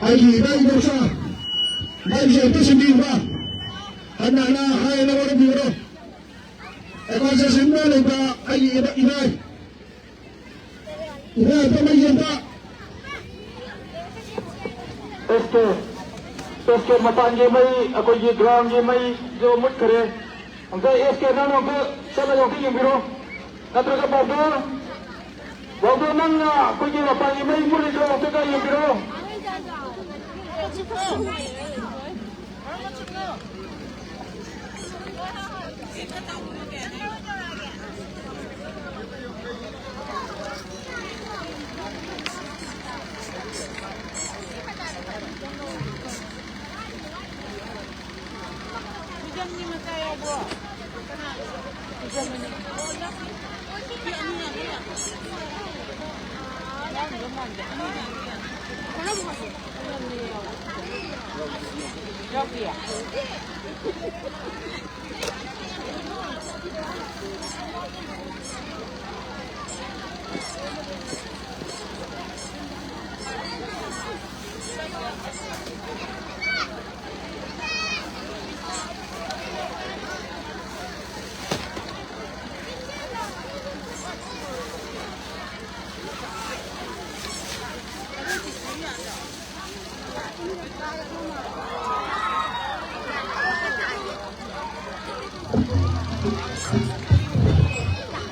ꯑꯩꯒꯤ ꯏꯕꯥꯏ ꯏꯗꯣꯝꯆꯥ, ꯃꯩꯁꯦ ꯑꯝꯇ ꯁꯤꯟꯕꯤꯌꯨꯕ꯫ ꯍꯟꯅ ꯍꯟꯅ ꯍꯥꯏꯅ ꯋꯥꯔꯧꯕꯤꯒꯅꯨ꯫ ꯑꯦꯀꯥꯎꯟꯁꯦ ꯁꯤꯟꯕ ꯂꯩꯕ ꯑꯩꯒꯤ ꯏꯕꯥ-, ꯏꯕꯥꯏ꯫ ꯏꯕꯥꯏ ꯑꯝꯇ ꯃꯩ ꯑꯝꯇ꯫ ꯑꯦꯁ ꯀꯦ, ꯑꯦꯁ ꯀꯦ ꯃꯄꯥꯟꯒꯤ ꯃꯩ, ꯑꯩꯈꯣꯏꯒꯤ ꯒ꯭ꯔꯥꯎꯟꯒꯤ ꯃꯩꯁꯨ ꯃꯨꯠꯈ꯭ꯔꯦ꯫ ꯑꯝꯇ ꯑꯦꯁ ꯀꯦ ꯅꯪ ꯑꯝꯇ ꯆꯠꯂꯒ ꯑꯝꯇ ꯌꯦꯡꯕꯤꯔꯣ꯫ ꯅꯠꯇ꯭ꯔꯒ ꯕꯥꯎꯗꯣ, ꯕꯥꯎꯗꯣ ꯅꯪꯅ ꯑꯩꯈꯣꯏꯒꯤ ꯃꯄꯥꯟꯒꯤ ꯃꯩ ꯃꯨꯠꯂꯤꯗꯣ ꯑꯝꯇꯒ ꯌꯦꯡꯕꯤꯔꯣ꯫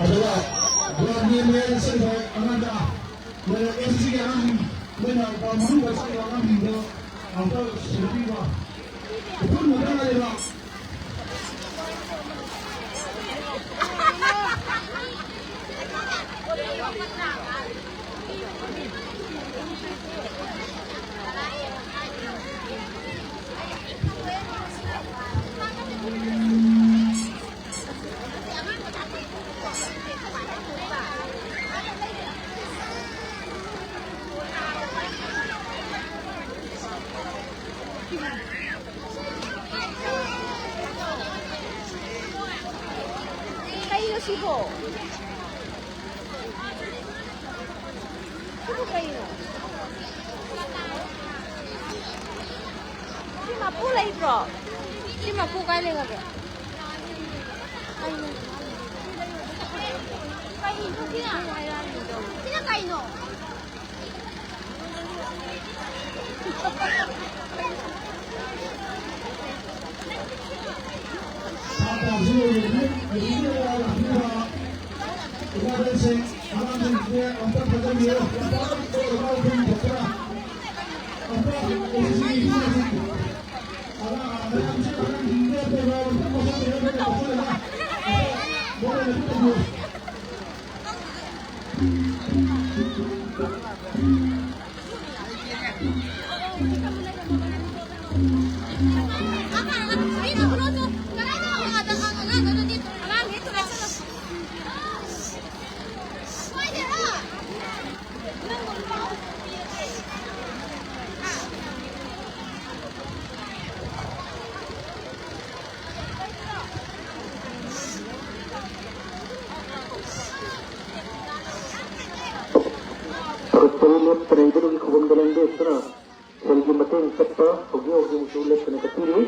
ꯑꯗꯨꯒ ꯒ꯭ꯔꯥꯎꯟꯒꯤ ꯃꯌꯥꯏꯗ ꯆꯠꯂꯤꯕ ꯑꯉꯥꯡꯗ ꯃꯣꯏꯅ ꯑꯦꯁ ꯁꯤꯒꯤ ꯑꯉꯥꯡꯁꯤꯡ ꯃꯣꯏꯅ ꯃꯅꯨꯡꯗ ꯆꯠꯂꯤꯕ ꯑꯉꯥꯡꯁꯤꯡꯗꯣ ꯑꯃꯨꯛꯇ ꯁꯦꯟꯅꯕꯤꯕ꯫ ꯎꯈ꯭ꯔꯨꯜ ꯃꯇꯥ ꯂꯩꯕ꯫ ꯀꯩꯅꯣ ꯁꯤꯕꯣ? ꯁꯤꯕꯨ ꯀꯩꯅꯣ? ꯁꯤ ꯃꯄꯨ ꯂꯩꯇ꯭ꯔꯣ? ꯁꯤ ꯃꯄꯨ ꯀꯥꯏ ꯂꯩꯈ꯭ꯔꯒꯦ? ꯀꯩꯅꯣ ꯁꯤꯅ? ꯁꯤꯅ ꯀꯩꯅꯣ? ꯄꯔꯛꯄꯗ ꯂꯦꯞꯇꯅ ꯏꯕꯨꯡꯒꯤ ꯈꯨꯕꯝꯗ ꯂꯦꯡꯗꯦꯛꯇꯨꯅ ꯁꯦꯜꯒꯤ ꯃꯇꯦꯡ ꯆꯠꯄ ꯍꯧꯖꯤꯛ ꯍꯧꯖꯤꯛꯁꯨ ꯂꯦꯞꯇꯅ ꯆꯠꯄꯤꯔꯤ꯫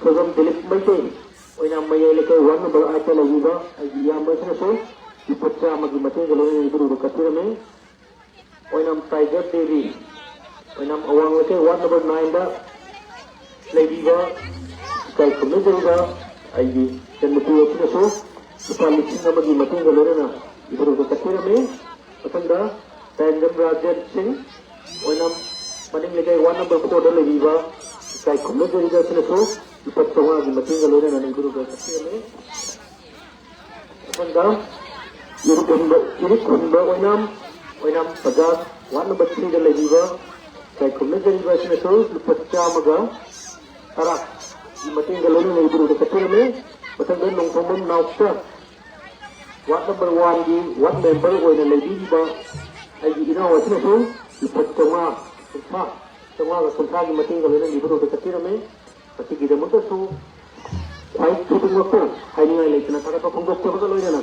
ꯈꯨꯕꯝ ꯗꯤꯂꯤꯞ ꯃꯩꯇꯩ ꯑꯣꯏꯅ ꯃꯌꯥꯏ ꯂꯩꯀꯥꯏ ꯋꯥꯔꯗ ꯅꯝꯕꯔ ꯑꯥꯏꯠꯇ ꯂꯩꯕꯤꯕ ꯑꯩꯒꯤ ꯏꯌꯥꯝꯕꯁꯤꯅꯁꯨ ꯂꯨꯄꯥ ꯆꯥꯝꯃꯒꯤ ꯃꯇꯦꯡꯒ ꯂꯣꯏꯅꯅ ꯏꯕꯨꯡꯗ ꯀꯠꯄꯤꯔꯝꯃꯤ꯫ ꯑꯣꯏꯅꯥꯝ ꯇꯥꯏꯒꯔ ꯗꯦꯕꯤ, ꯑꯣꯏꯅꯥꯝ ꯑꯋꯥꯡ ꯂꯩꯀꯥꯏ ꯋꯥꯔꯗ ꯅꯝꯕꯔ ꯅꯥꯏꯟꯗ ꯂꯩꯕꯤꯕ ꯏꯀꯥꯏ ꯈꯨꯝꯅꯖꯔꯤꯕ ꯑꯩꯒꯤ ꯏꯆꯟꯅꯨꯄꯤ ꯑꯁꯤꯅꯁꯨ ꯂꯨꯄꯥ ꯂꯤꯁꯤꯡ ꯑꯃꯒꯤ ꯃꯇꯦꯡꯒ ꯂꯣꯏꯅꯅ ꯏꯕꯨꯗꯧꯗ ꯀꯠꯄꯤꯔꯝꯃꯤ꯫ ꯃꯊꯪꯗ ꯇꯥꯏꯟꯖꯝ ꯔꯥꯖꯦꯟ ꯁꯤꯡ, ꯑꯣꯏꯅꯥꯝ ꯃꯅꯤꯡ ꯂꯩꯀꯥꯏ ꯋꯥꯔꯗ ꯅꯝꯕꯔ ꯐꯣꯔꯗ ꯂꯩꯕꯤꯕ ꯏꯀꯥꯏ ꯈꯨꯝꯅꯖꯔꯤꯕ ꯑꯁꯤꯅꯁꯨ ꯂꯨꯄꯥ ꯆꯥꯝꯃꯉꯥꯒꯤ ꯃꯇꯦꯡꯒ ꯂꯣꯏꯅꯅ ꯏꯕꯨꯗꯧꯗ ꯀꯠꯄꯤꯔꯝꯃꯤ꯫ ꯃꯊꯪꯗ ꯏꯔꯤꯛ ꯍꯨꯟꯕ, ꯏꯔꯤꯛ ꯍꯨꯟꯕ ꯑꯣꯏꯅꯥꯝ, ꯑꯣꯏꯅꯥꯝ ꯕꯖꯥꯔ ꯋꯥꯔꯗ ꯅꯝꯕꯔ ꯊ꯭ꯔꯤꯗ ꯂꯩꯕꯤꯕ ꯏꯀꯥꯏ ꯈꯨꯝꯅꯖꯔꯤꯕ ꯑꯁꯤꯅꯁꯨ ꯂꯨꯄꯥ ꯆꯥꯝꯃꯒ ꯇꯔꯥꯒꯤ ꯃꯇꯦꯡꯒ ꯂꯣꯏꯅꯅ ꯏꯕꯨꯗꯧꯗ ꯀꯠꯄꯤꯔꯝꯃꯤ꯫ ꯃꯊꯪꯗ ꯅꯣꯡꯊꯣꯡꯕꯝ ꯅꯥꯎꯆꯥ, ꯋꯥꯔꯗ ꯅꯝꯕꯔ ꯋꯥꯟꯒꯤ ꯋꯥꯔꯗ ꯃꯦꯝꯕꯔ ꯑꯣꯏꯅ ꯂꯩꯕꯤꯔꯤꯕ ꯑꯩꯒꯤ ꯏꯅꯥꯎ ꯑꯁꯤꯅꯁꯨ ꯂꯨꯄꯥ ꯆꯥꯝꯃꯉꯥ ꯀꯨꯟꯊ꯭ꯔꯥ, ꯆꯥꯝꯃꯉꯥꯒ ꯀꯨꯟꯊ꯭ꯔꯥꯒꯤ ꯃꯇꯦꯡꯒ ꯂꯣꯏꯅꯅ ꯏꯕꯨꯗꯧꯗ ꯀꯠꯄꯤꯔꯝꯃꯤ꯫ ꯃꯁꯤꯒꯤꯗꯃꯛꯇꯁꯨ ꯈ꯭ꯋꯥꯏ ꯈꯨꯗꯤꯡꯃꯛꯄꯨ ꯍꯥꯏꯅꯤꯡꯉꯥꯏ ꯂꯩꯇꯅ ꯊꯥꯒꯠꯄ ꯐꯣꯡꯗꯣꯛꯆꯕꯒ ꯂꯣꯏꯅꯅ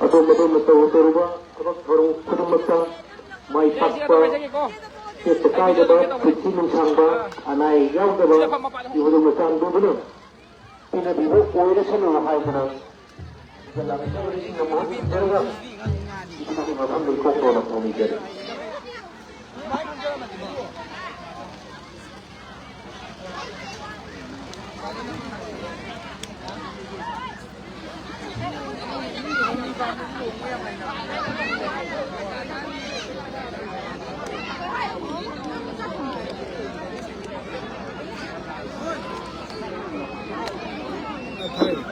ꯑꯗꯣꯝ ꯑꯗꯣꯝꯅ ꯇꯧꯔꯨ ꯇꯧꯔꯨꯕ ꯊꯕꯛ ꯊꯧꯔꯝ ꯈꯨꯗꯤꯡꯃꯛꯇ ꯃꯥꯏ ꯄꯥꯛꯄ, ꯇꯦꯛꯇ ꯀꯥꯏꯗꯕ, ꯄꯨꯟꯁꯤ ꯅꯨꯡꯁꯥꯡꯕ, ꯑꯅꯥ ꯑꯌꯦꯛ ꯌꯥꯎꯗꯕ ꯏꯕꯨꯗꯧꯅ ꯆꯥꯟꯕꯤꯗꯨꯅ ꯄꯤꯅꯕꯤꯕ ꯑꯣꯏꯔꯁꯅꯨ ꯍꯥꯏꯗꯅ ꯂꯥꯛꯆꯕꯁꯤꯡꯅ ꯃꯍꯨꯠ ꯁꯤꯟꯖꯔꯒ ꯏꯕꯨꯗꯧꯒꯤ ꯃꯐꯝꯗ ꯏꯀꯣꯛ ꯇꯧꯅ ꯊꯧꯅꯤꯖꯔꯤ꯫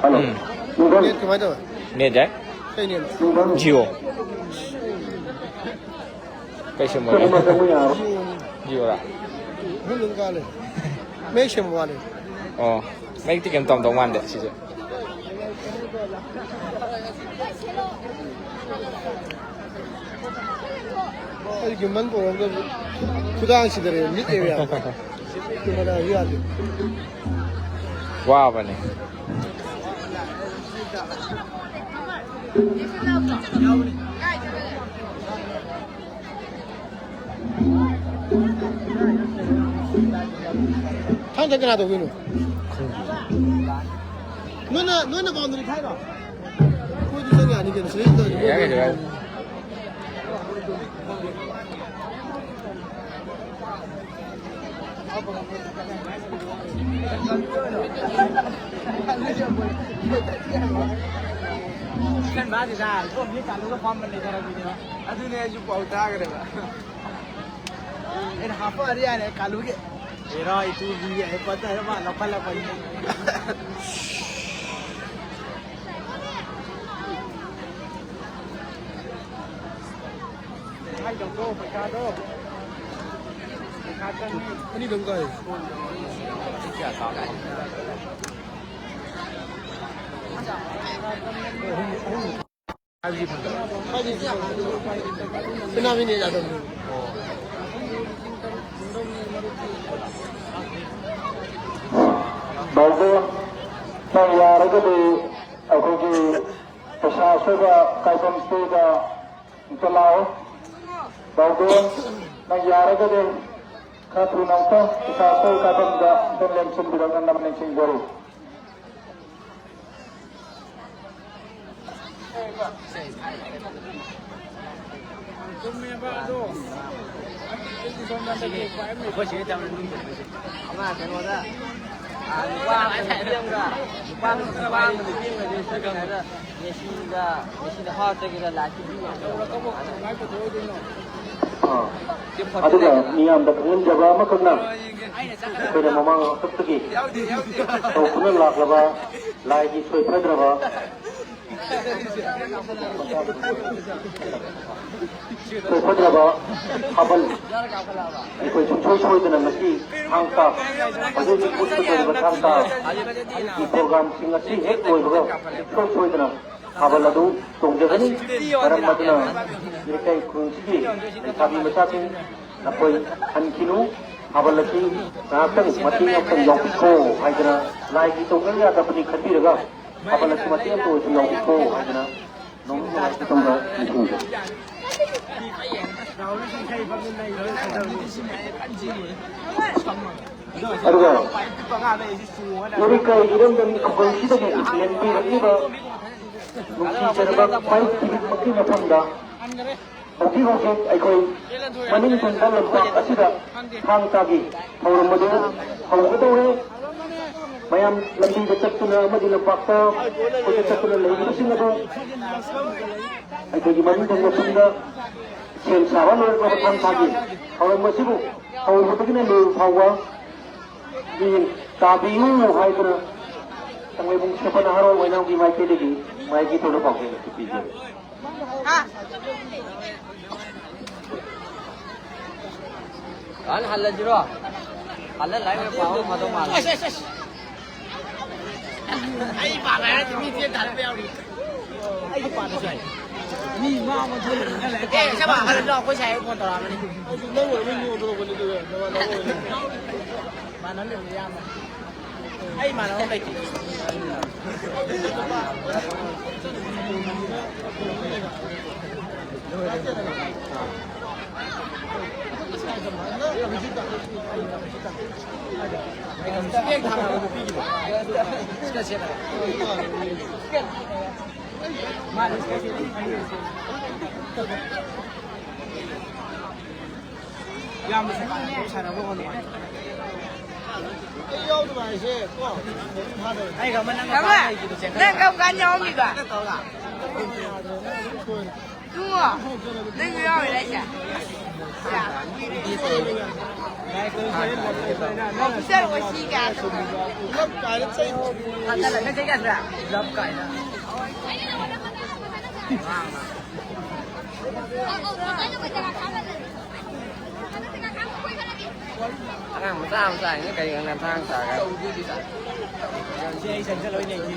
ꯍꯜꯂꯣ꯫ ꯎꯝ꯫ ꯅꯦꯠ ꯀꯃꯥꯏꯅ ꯇꯧꯋꯦ? ꯅꯦꯠ ꯌꯥꯏ꯫ ꯀꯩ ꯅꯦꯠꯅꯣ? ꯖꯤꯑꯣ꯫ ꯀꯩ ꯁꯦꯝꯕ ꯑꯣꯏꯒꯦ? ꯖꯤꯑꯣꯔꯥ? ꯑꯍꯨꯝ ꯑꯗꯨꯝ ꯀꯥꯜꯂꯦ꯫ ꯃꯌꯦꯛ ꯁꯦꯡꯕ ꯋꯥꯠꯂꯦ꯫ ꯑꯣ, ꯃꯌꯦꯛꯇꯤ ꯀꯩꯝ ꯇꯧꯔꯝꯗꯧ ꯃꯥꯟꯗꯦ ꯁꯤꯁꯦ꯫ ꯑꯩ ꯒꯤꯝꯕꯜ ꯄꯨꯔꯛꯑꯝꯗꯕꯁꯨ ꯈꯨꯗꯥꯡ ꯁꯤꯗꯔꯦ, ꯃꯤꯠ ꯑꯦꯔꯤꯌꯥ꯫ ꯀꯦꯃꯦꯔꯥꯁꯨ ꯌꯥꯗꯦ꯫ ꯋꯥꯕꯅꯦ꯫ ꯊꯥꯡ ꯀꯅꯥ ꯇꯧꯗꯣꯏꯅꯣ? ꯅꯣꯏꯅ, ꯅꯣꯏꯅ boundary ꯈꯥꯏꯔꯣ? ꯑꯩꯈꯣꯏꯗꯤ ꯆꯪ ꯌꯥꯅꯤ ꯀꯩꯅꯣ, ꯁꯤꯗꯩ ꯇꯧꯔꯗꯤ ꯃꯣꯏ ꯌꯥꯏ, ꯌꯥꯏ꯫ ꯏꯆꯟ ꯃꯥꯁꯤꯗ ꯏꯕꯣꯝꯁꯤ ꯀꯥꯂꯨꯒ ꯐꯝꯕ ꯂꯩꯊꯔꯝꯃꯤꯅꯦꯕ꯫ ꯑꯗꯨꯅꯦ ꯑꯩꯁꯨ ꯄꯥꯎ ꯇꯥꯈ꯭ꯔꯦꯕ꯫ ꯑꯩꯅ ꯍꯥꯞꯄꯛꯑꯗꯤ ꯌꯥꯔꯦ ꯀꯥꯂꯨꯒꯤ꯫ ꯍꯦꯔꯥ ꯏꯇꯨꯕꯤ ꯍꯥꯏ ꯄꯠꯇ ꯍꯥꯏꯔ ꯃꯥ ꯂꯧꯈꯠꯂꯛꯄꯅꯤ꯫ ꯍꯥꯏꯗꯧꯗꯣ ꯄꯩꯁꯥꯗꯣ꯫ ꯄꯩꯁꯥ ꯆꯪꯉꯤ꯫ ꯑꯅꯤ ꯑꯗꯨꯝ ꯀꯥꯏ꯫ ꯕꯥꯎꯗꯣꯟ, ꯅꯪ ꯌꯥꯔꯒꯗꯤ ꯑꯩꯈꯣꯏꯒꯤ ꯄꯩꯁꯥ ꯑꯁꯣꯏꯕ ꯀꯥꯏꯐꯝ ꯁ꯭ꯇꯦꯗ ꯑꯝꯇ ꯂꯥꯛꯑꯣ꯫ ꯕꯥꯎꯗꯣꯟ, ꯅꯪ ꯌꯥꯔꯒꯗꯤ ꯈꯔ ꯊꯨꯅ ꯑꯝꯇ ꯄꯩꯁꯥ ꯑꯁꯣꯏ ꯀꯥꯏꯐꯝꯗ ꯑꯝꯇ ꯂꯦꯡꯁꯤꯟꯕꯤꯔꯛꯅꯕ ꯅꯤꯡꯁꯤꯡꯖꯔꯤ꯫ ꯆꯨꯝꯃꯦꯕ ꯑꯗꯣ꯫ ꯑꯩꯗꯤ ꯁꯣꯝꯗ ꯍꯟꯗꯛꯀꯤ ꯈ꯭ꯋꯥꯏ ꯑꯃ ꯂꯩ꯫ ꯑꯩꯈꯣꯏ ꯁꯤꯗ ꯇꯧꯔꯦ, ꯅꯨꯡ ꯆꯠꯄꯁꯦ꯫ ꯑꯃ ꯀꯩꯅꯣꯗ, ꯑꯥ, ꯅꯨꯄꯥ ꯑꯃꯒ ꯅꯨꯄꯤ ꯑꯃꯒ, ꯅꯨꯄꯥ ꯑꯃꯒ ꯅꯨꯄꯤ ꯑꯃꯒ ꯆꯠꯈ꯭ꯔꯤꯉꯩꯗ ꯃꯦꯁꯤꯒ, ꯃꯦꯁꯤꯅ ꯐꯥꯎꯔ ꯆꯠꯈꯤꯗ ꯂꯥꯏꯠꯀꯤ ꯚꯤꯗꯤꯑꯣ ꯑꯃ ꯇꯧꯔꯒ꯫ ꯀꯃꯥꯏꯅ ꯄꯨꯊꯣꯛꯑꯣꯏꯗꯣꯏꯅꯣ? ꯑꯥ꯫ ꯑꯗꯨꯒ ꯃꯤꯌꯥꯝꯗ ꯈꯪꯍꯟꯖꯕ ꯑꯃꯈꯛꯅ, ꯑꯩꯈꯣꯏꯅ ꯃꯃꯥꯡ ꯍꯥꯛꯇꯛꯇꯒꯤ ꯇꯧꯗꯨꯅ ꯂꯥꯛꯂꯕ ꯂꯥꯏꯒꯤ ꯁꯣꯏꯐꯗ꯭ꯔꯕ, ꯁꯣꯏꯐꯗ꯭ꯔꯕ ꯊꯥꯕꯜ ꯑꯩꯈꯣꯏ ꯁꯨꯡꯁꯣꯏ ꯁꯣꯏꯗꯅ ꯉꯁꯤ ꯊꯥꯡ ꯇꯥ ꯍꯧꯖꯤꯛ ꯍꯧꯖꯤꯛ ꯎꯠꯄ ꯊꯣꯛꯂꯤꯕ ꯊꯥꯡ ꯇꯥ ꯒꯤ ꯄ꯭ꯔꯣꯒ꯭ꯔꯥꯝꯁꯤꯡ ꯑꯁꯤ ꯍꯦꯛ ꯂꯣꯏꯕꯒ ꯁꯨꯡꯁꯣꯏ ꯁꯣꯏꯗꯅ ꯊꯥꯕꯜ ꯑꯗꯨ ꯆꯣꯡꯖꯒꯅꯤ꯫ ꯃꯔꯝ ꯑꯗꯨꯅ ꯏꯔꯩꯀꯥꯏ ꯈꯨꯜꯁꯤꯒꯤ ꯂꯩꯁꯥꯕꯤ ꯃꯆꯥꯁꯤꯡ ꯅꯈꯣꯏ ꯍꯟꯈꯤꯅꯨ, ꯊꯥꯕꯜ ꯑꯁꯤ ꯉꯥꯏꯍꯥꯛꯇꯪ ꯃꯇꯦꯡ ꯑꯃꯇꯪ ꯌꯥꯎꯕꯤꯈꯣ ꯍꯥꯏꯗꯅ ꯂꯥꯏꯒꯤ ꯇꯧꯗꯕ ꯌꯥꯗꯕꯅꯤ ꯈꯟꯕꯤꯔꯒ ꯊꯥꯕꯜ ꯑꯁꯤ ꯃꯇꯦꯡ ꯑꯃꯇ ꯑꯣꯏꯔꯁꯨ ꯌꯥꯎꯕꯤꯈꯣ ꯍꯥꯏꯗꯅ ꯅꯣꯡꯃ ꯅꯨꯡꯉꯥꯏꯕ ꯃꯇꯝꯗ ꯅꯤꯡꯁꯤꯡꯖꯩ꯫ ꯑꯗꯨꯒ ꯏꯔꯩꯀꯥꯏ ꯏꯔꯝꯗꯝ ꯈꯨꯡꯒꯪꯁꯤꯗꯒꯤ ꯂꯦꯡꯕꯤꯔꯛꯂꯤꯕ ꯅꯨꯡꯁꯤꯖꯔꯕ ꯈ꯭ꯋꯥꯏ ꯈꯨꯗꯤꯡꯃꯛꯀꯤ ꯃꯐꯝꯗ ꯍꯧꯖꯤꯛ ꯍꯧꯖꯤꯛ ꯑꯩꯈꯣꯏ ꯃꯅꯤꯡ ꯊꯪꯕ ꯂꯝꯄꯥꯛ ꯑꯁꯤꯗ ꯊꯥꯡ ꯇꯥꯒꯤ ꯊꯧꯔꯝ ꯑꯗꯨ ꯍꯧꯒꯗꯧꯔꯦ꯫ ꯃꯌꯥꯝ ꯂꯝꯕꯤꯗ ꯆꯠꯇꯨꯅ ꯑꯃꯗꯤ ꯂꯝꯄꯥꯛꯇ ꯀꯣꯏꯆꯠ ꯆꯠꯇꯨꯅ ꯂꯩꯔꯤꯕꯁꯤꯡ ꯑꯗꯨ ꯑꯩꯈꯣꯏꯒꯤ ꯃꯅꯤꯡ ꯊꯪꯕ ꯄꯨꯡꯗ ꯁꯦꯝ ꯁꯥꯕ ꯂꯣꯏꯔꯛꯂꯕ ꯊꯥꯡ ꯊꯥꯒꯤ ꯊꯧꯔꯝ ꯑꯁꯤꯕꯨ ꯍꯧꯕꯗꯒꯤꯅ ꯂꯣꯏꯕ ꯐꯥꯎꯕ ꯃꯤꯠꯌꯦꯡ ꯇꯥꯕꯤꯌꯨ ꯍꯥꯏꯗꯨꯅ ꯀꯪꯂꯩꯕꯨꯡ ꯁꯦꯝꯄ ꯅꯍꯥꯔꯣꯜ ꯑꯣꯏꯅꯥꯝꯒꯤ ꯃꯥꯏꯀꯩꯗꯒꯤ ꯃꯥꯏꯀꯩ ꯊꯣꯛꯅ ꯄꯥꯎꯖꯦꯜ ꯑꯗꯨ ꯄꯤꯖꯔꯤ꯫ ꯍꯥ? ꯍꯜꯂꯁꯤꯔꯣ? ꯍꯜꯂ ꯂꯥꯏꯔꯤꯛ ꯑꯣꯏꯅ ꯄꯥꯕ ꯐꯗꯧ ꯃꯥꯜꯂꯦ꯫ ꯑꯁ, ꯑꯁ, ꯑꯁ꯫ ꯑꯩ ꯄꯥꯕ ꯍꯥꯏꯔꯗꯤ ꯃꯤ ꯆꯦ ꯊꯥꯔꯛꯄ ꯌꯥꯎꯔꯤ꯫ ꯑꯩꯁꯨ ꯄꯥꯕꯁꯨ ꯌꯥꯏ꯫ ꯃꯤ ꯃꯥ ꯑꯃ ꯊꯣꯛꯂꯛꯑꯒ ꯂꯥꯏꯔꯤꯛ ꯑꯦ, ꯄꯥꯕ ꯁꯦ ꯃꯥ ꯍꯜꯂ ꯂꯥꯎ, ꯑꯩꯈꯣꯏ ꯁꯥꯏ ꯐꯣꯟ ꯇꯧꯔꯛꯑꯝꯕꯅꯤ꯫ ꯑꯩꯁꯨ ꯅꯪ ꯑꯣꯏꯔꯕꯣꯏ ꯅꯤꯡꯉꯨꯔꯕꯅꯤ, ꯑꯗꯨꯒ ꯅꯃꯥꯟꯅꯕ ꯑꯣꯏꯔꯝꯃꯦ꯫ ꯃꯥꯟꯅꯍꯜꯂꯦ, ꯏꯌꯥꯝꯕ꯫ ꯑꯩ ꯏꯃꯥꯟꯅꯕ ꯑꯃ ꯂꯩꯇꯦ꯫ ꯏꯌꯥꯝꯕꯁꯦ ꯁꯥꯟꯅꯕ ꯍꯣꯠꯅꯕ꯫ ꯑꯩ ꯌꯥꯎꯗꯕ ꯍꯥꯏꯁꯦ ꯀꯣ, ꯑꯩꯒ ꯑꯃ ꯅꯪꯒ ꯀꯃ? ꯄꯥꯔ ꯂꯩꯈꯤꯕꯁꯦ ꯅꯪ ꯀꯔꯝ ꯀꯥꯟ ꯌꯥꯎꯔꯝꯃꯤꯕ? ꯏꯕꯨꯡꯉꯣ, ꯅꯪꯁꯨ ꯌꯥꯎꯔꯤꯔ ꯍꯥꯏꯁꯦ? ꯑꯣꯐꯤꯁꯔ ꯑꯣꯏꯁꯤ ꯀꯥꯏꯅ ꯇꯧꯗꯅ꯫ ꯂꯞ ꯀꯥꯏꯅ ꯆꯩ꯫ ꯊꯥꯖꯜꯂꯒ ꯆꯩ ꯀꯥꯏꯗ꯭ꯔꯥ? ꯂꯞ ꯀꯥꯏꯅ꯫ ꯑꯉꯥꯡ ꯃꯆꯥ ꯃꯆꯥꯁꯤꯡꯁꯦ ꯀꯔꯤ ꯈꯪꯗꯅ ꯊꯥꯡ ꯁꯥꯔꯒ꯫ ꯁꯤ ꯑꯩ ꯆꯪꯁꯤꯜꯂꯣꯏꯅꯦ, ꯁꯤ꯫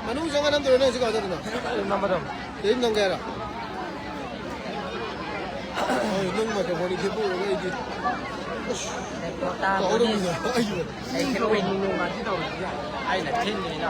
ꯃꯅꯨꯡ ꯆꯪꯉ ꯅꯝꯗꯣꯏꯔꯣ ꯅꯪ ꯁꯤ ꯀꯃꯥꯏꯅ ꯇꯧꯗꯣꯏꯅꯣ? ꯅꯝꯃꯗꯧꯅꯤ꯫ ꯁꯤꯗꯩ ꯅꯝꯒꯦ ꯍꯥꯏꯔꯣ? ꯍꯣꯏ, ꯅꯪ ꯃꯥꯏꯀ꯭ꯔꯣꯐꯣꯟꯗꯤ ꯈꯦꯠꯄ ꯑꯣꯏꯔꯒ ꯑꯩꯗꯤ꯫ ꯑꯁ, ꯇꯥꯍꯧꯔꯝꯃꯤꯅꯦ꯫ ꯑꯩꯁꯨ꯫ ꯑꯩꯅ ꯊꯤꯡꯉꯤꯅ꯫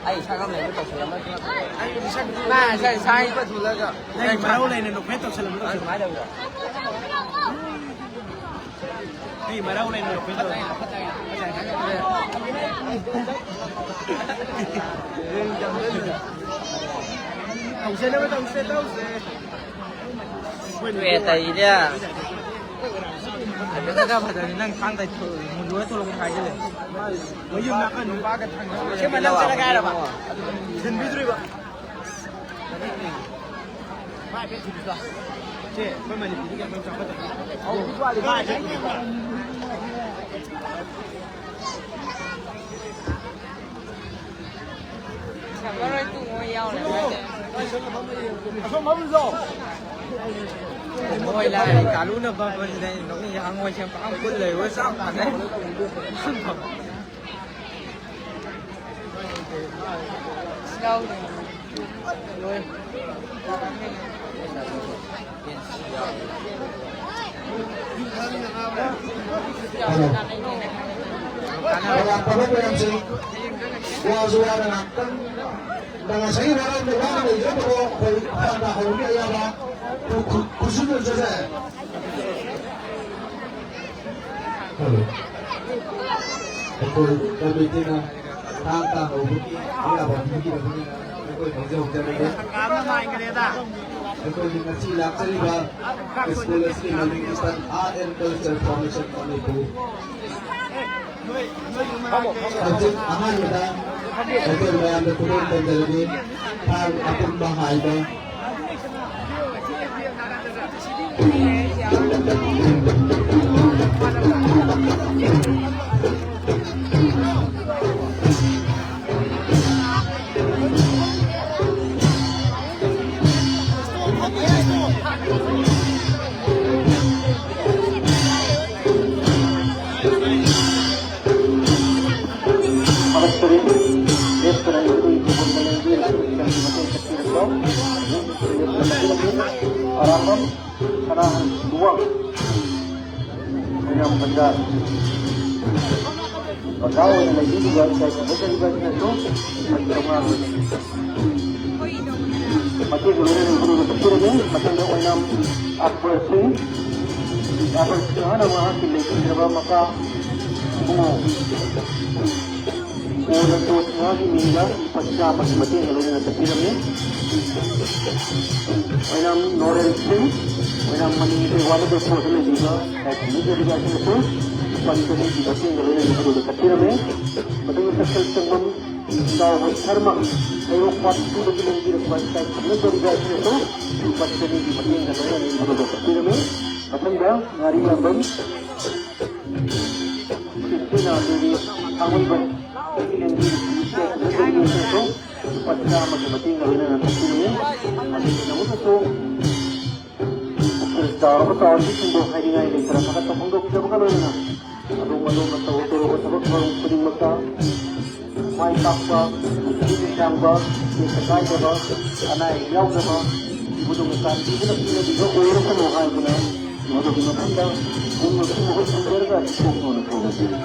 ꯑꯩ ꯏꯁꯥ ꯉꯝ ꯂꯩꯕ ꯇꯧꯁꯤꯜꯂꯝꯃꯒ꯫ ꯃꯥ ꯉꯁꯥꯏ ꯁꯥꯏ ꯄꯨꯊꯣꯛꯂꯒ꯫ ꯅꯪ ꯃꯔꯧ ꯂꯩꯅ ꯅꯣꯛꯐꯦꯠ ꯇꯧꯁꯤꯜꯂꯝꯕꯗꯣ꯫ ꯑꯗꯨꯃꯥꯏꯅ ꯇꯧꯕ꯭ꯔꯣ? ꯑꯩ ꯃꯔꯧ ꯂꯩꯅ ꯅꯣꯛꯐꯦꯠ ꯇꯧꯁꯤꯜꯂꯝꯕꯗꯣ꯫ ꯇꯧꯁꯦ, ꯇꯧꯁꯦ, ꯇꯧꯁꯦ꯫ ꯇꯣꯛꯑꯦ, ꯇꯜꯂꯤꯗ꯫ ꯑꯗꯨꯅ ꯈꯔ ꯐꯖꯕꯅꯤ, ꯅꯪ ꯊꯥꯡ ꯇꯥꯏ ꯊꯣ-, ꯃꯨꯜꯂꯨꯔ ꯊꯣꯛꯂꯛꯄ ꯍꯥꯏꯖꯤꯜꯂꯦ꯫ ꯃꯌꯨꯝ ꯅꯥꯀꯟ ꯅꯨꯄꯥꯒ ꯊꯪꯅꯕ ꯁꯤ ꯃꯅꯝ ꯆꯠꯂꯒꯦ ꯍꯥꯏꯔꯕ? ꯊꯤꯟꯕꯤꯗ꯭ꯔꯤꯕ? ꯁꯦ, ꯑꯩꯈꯣꯏ ꯃꯅꯤꯄꯨꯔꯗꯤ ꯀꯩꯅꯣ ꯆꯥꯎꯈꯠꯇꯕ꯫ ꯃꯔꯣꯏ ꯇꯨ ꯃꯣꯏ ꯌꯥꯎꯔꯦ꯫ ꯑꯁꯣꯝ ꯐꯝꯃꯤꯗꯣ꯫ ꯃꯣꯏ ꯂꯥꯏ ꯀꯥꯂꯨꯅ ꯐꯝꯕꯁꯤꯗ ꯑꯩꯅ ꯅꯣꯛꯅꯤꯡꯉꯤ꯫ ꯍꯪꯉꯣꯏ ꯁꯦꯝ ꯄꯥꯡ ꯄꯨꯜ ꯂꯩꯕꯒ ꯆꯞ ꯃꯥꯟꯅꯩ꯫ ꯌꯥꯎꯔꯦ꯫ ꯂꯥꯛꯄ ꯃꯌꯥꯝꯁꯤ ꯋꯥꯁꯨ ꯋꯥꯅ ꯉꯥꯛꯇꯪ ꯉꯁꯥꯏꯒꯤ ꯋꯥꯔꯝꯗ ꯋꯥꯅ ꯂꯩꯖꯕꯗꯣ ꯑꯩꯈꯣꯏ ꯍꯥꯟꯅ ꯍꯧꯕ ꯌꯥꯕ ꯈꯨ-, ꯈꯨ-, ꯈꯨꯠꯁꯨ ꯂꯣꯏꯖꯔꯦ꯫ ꯑꯩꯈꯣꯏ ꯀꯃꯤꯇꯤꯅ ꯊꯥꯡ ꯇꯥ ꯍꯧꯕꯒꯤ ꯑꯌꯥꯕ ꯄꯤꯕꯤꯔꯕꯅꯤꯅ ꯑꯩꯈꯣꯏ ꯍꯧꯖ ꯍꯧꯖꯔꯒꯦ꯫ ꯑꯩꯈꯣꯏꯒꯤ ꯉꯁꯤ ꯂꯥꯛꯆꯔꯤꯕ ꯁ꯭ꯀꯨꯜ ꯑꯁꯤꯒꯤ ꯃꯃꯤꯡ ꯏꯁꯇꯟ Art and Culture Foundation Manipur. ꯍꯧꯖꯤꯛ ꯑꯍꯥꯟꯕꯗ ꯑꯩꯈꯣꯏ ꯃꯌꯥꯝꯗ ꯈꯨꯗꯣꯜ ꯇꯝꯖꯔꯒꯦ꯫ ꯊꯥꯡ ꯑꯄꯨꯟꯕ ꯍꯥꯏꯕ꯫ ꯑꯔꯥꯝꯕꯝ ꯁꯅꯥꯍꯟ ꯃꯇꯝꯗ ꯑꯣꯖꯥ ꯑꯣꯏꯅ ꯂꯩꯕꯤꯔꯤꯕ ꯏꯀꯥꯏ ꯈꯨꯝꯅꯖꯔꯤꯕ ꯑꯁꯤꯅꯁꯨ ꯂꯨꯄꯥ ꯆꯥꯝꯃꯉꯥ ꯃꯇꯦꯡꯒ ꯂꯣꯏꯅꯅ ꯏꯕꯨꯡꯉꯣꯗ ꯄꯤꯔꯒꯦ꯫ ꯃꯊꯪꯗ ꯑꯣꯏꯅꯥꯝ ꯑꯛꯕꯔ ꯁꯤꯡ, ꯑꯛꯕꯔ ꯁꯤꯡꯍꯅ ꯃꯍꯥꯛꯀꯤ ꯂꯩꯕꯤꯗ꯭ꯔꯕ ꯃꯄꯥ ꯏꯕꯨꯡꯉꯣ ꯑꯣꯔꯂꯦꯟꯗꯣ ꯁꯤꯡꯍꯒꯤ ꯃꯤꯡꯗ ꯂꯨꯄꯥ ꯆꯥꯝꯃꯒꯤ ꯃꯇꯦꯡꯒ ꯂꯣꯏꯅꯅ ꯆꯠꯄꯤꯔꯝꯃꯤ꯫ ꯑꯣꯏꯅꯥꯝ ꯅꯣꯔꯦꯟ ꯁꯤꯡ, ꯑꯣꯏꯅꯥꯝ ꯃꯅꯤꯒꯤ ꯋꯥꯔꯗ ꯐꯣꯔꯗ ꯂꯩꯕꯤꯕ ꯂꯥꯏꯐꯝ ꯂꯩꯖꯔꯤꯕ ꯑꯁꯤꯅꯁꯨ ꯂꯨꯄꯥ ꯆꯅꯤꯒꯤ ꯃꯇꯦꯡꯒ ꯂꯣꯏꯅꯅ ꯏꯕꯨꯡꯉꯣꯗ ꯆꯠꯄꯤꯔꯝꯃꯤ꯫ ꯃꯗꯨꯒꯤ ꯁꯛꯁꯦꯜ ꯆꯪꯐꯝ ꯆꯥꯎꯕ ꯁꯔꯃ, ꯍꯩꯔꯣꯛ ꯄꯥꯠ ꯇꯨꯗꯒꯤ ꯂꯦꯡꯕꯤꯔꯛꯄ ꯏꯀꯥꯏ ꯈꯨꯝꯅꯖꯔꯤꯕ ꯑꯁꯤꯅꯁꯨ ꯂꯨꯄꯥ ꯆꯅꯤꯒꯤ ꯃꯇꯦꯡꯒ ꯂꯣꯏꯅꯅ ꯏꯕꯨꯡꯉꯣꯗ ꯆꯠꯄꯤꯔꯝꯃꯤ꯫ ꯃꯊꯪꯗ ꯉꯥꯔꯤ ꯌꯥꯝꯕꯝ ꯀ꯭ꯔꯤꯁꯇꯤꯅꯥ ꯗꯦꯕꯤ ꯊꯥꯡꯃꯩꯕꯟꯗꯒꯤ ꯂꯦꯡꯕꯤꯔꯛꯄ ꯏꯀꯥꯏ ꯈꯨꯝꯅꯖꯔꯤꯕ ꯑꯁꯤꯅꯁꯨ ꯂꯨꯄꯥ ꯆꯥꯝꯃꯒꯤ ꯃꯇꯦꯡꯒ ꯂꯣꯏꯅꯅ ꯆꯠꯄꯤꯔꯝꯃꯤ꯫ ꯑꯗꯨꯒꯤꯗꯃꯛꯇꯁꯨ ꯆꯥꯎꯔꯕ ꯆꯥꯎꯔꯕꯁꯤꯡꯕꯨ ꯍꯥꯏꯅꯤꯡꯉꯥꯏ ꯂꯩꯇꯅ ꯊꯥꯒꯠꯄ ꯐꯣꯡꯗꯣꯛꯆꯕꯒ ꯂꯣꯏꯅꯅ ꯑꯗꯣꯝ ꯑꯗꯣꯝꯅ ꯇꯧꯔꯨ ꯇꯧꯔꯨꯕ ꯊꯕꯛ ꯊꯧꯔꯝ ꯈꯨꯗꯤꯡꯃꯛꯇ ꯃꯥꯏ ꯄꯥꯛꯄ, ꯄꯨꯟꯁꯤ ꯅꯨꯡꯁꯥꯡꯕ, ꯇꯦꯛꯇ ꯀꯥꯏꯗꯕ, ꯑꯅꯥ ꯑꯌꯦꯛ ꯌꯥꯎꯗꯕ, ꯏꯕꯨꯙꯧꯅ ꯆꯥꯟꯕꯤꯗꯨꯅ ꯄꯤꯅꯕꯤꯕ ꯑꯣꯏꯔꯁꯅꯨ ꯍꯥꯏꯗꯨꯅ ꯃꯗꯨꯒꯤ ꯃꯐꯝꯗ ꯄꯨꯝꯅꯃꯛꯀꯤ ꯃꯍꯨꯠ ꯁꯤꯟꯖꯔꯒ ꯏꯊꯣꯛꯅ ꯊꯧꯒꯠꯆꯔꯤ꯫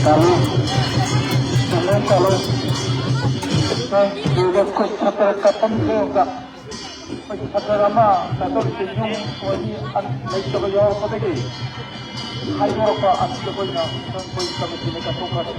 ꯆꯠꯂꯣ, ꯆꯠꯂꯣ꯫ ꯅꯪ ꯁ꯭ꯀꯨꯜꯗ ꯁ꯭ꯀꯨꯜ ꯁꯥꯇ꯭ꯔ ꯀꯥꯞꯐꯝ ꯊꯣꯛꯑꯒ ꯑꯩꯈꯣꯏꯒꯤ ꯁꯥꯇ꯭ꯔ ꯑꯃ ꯗꯥꯛꯇꯔ ꯆꯤꯡꯅꯨꯡ ꯑꯣꯏꯕꯤ ꯂꯩꯇꯕ ꯌꯥꯎꯔꯛꯄꯗꯒꯤ ꯍꯥꯏꯗꯣꯔꯛꯄ ꯑꯁꯤꯗ ꯑꯩꯈꯣꯏꯅ ꯑꯩꯈꯣꯏ ꯀꯃꯤꯇꯤꯅ ꯀꯠꯊꯣꯛꯈ꯭ꯔꯦ꯫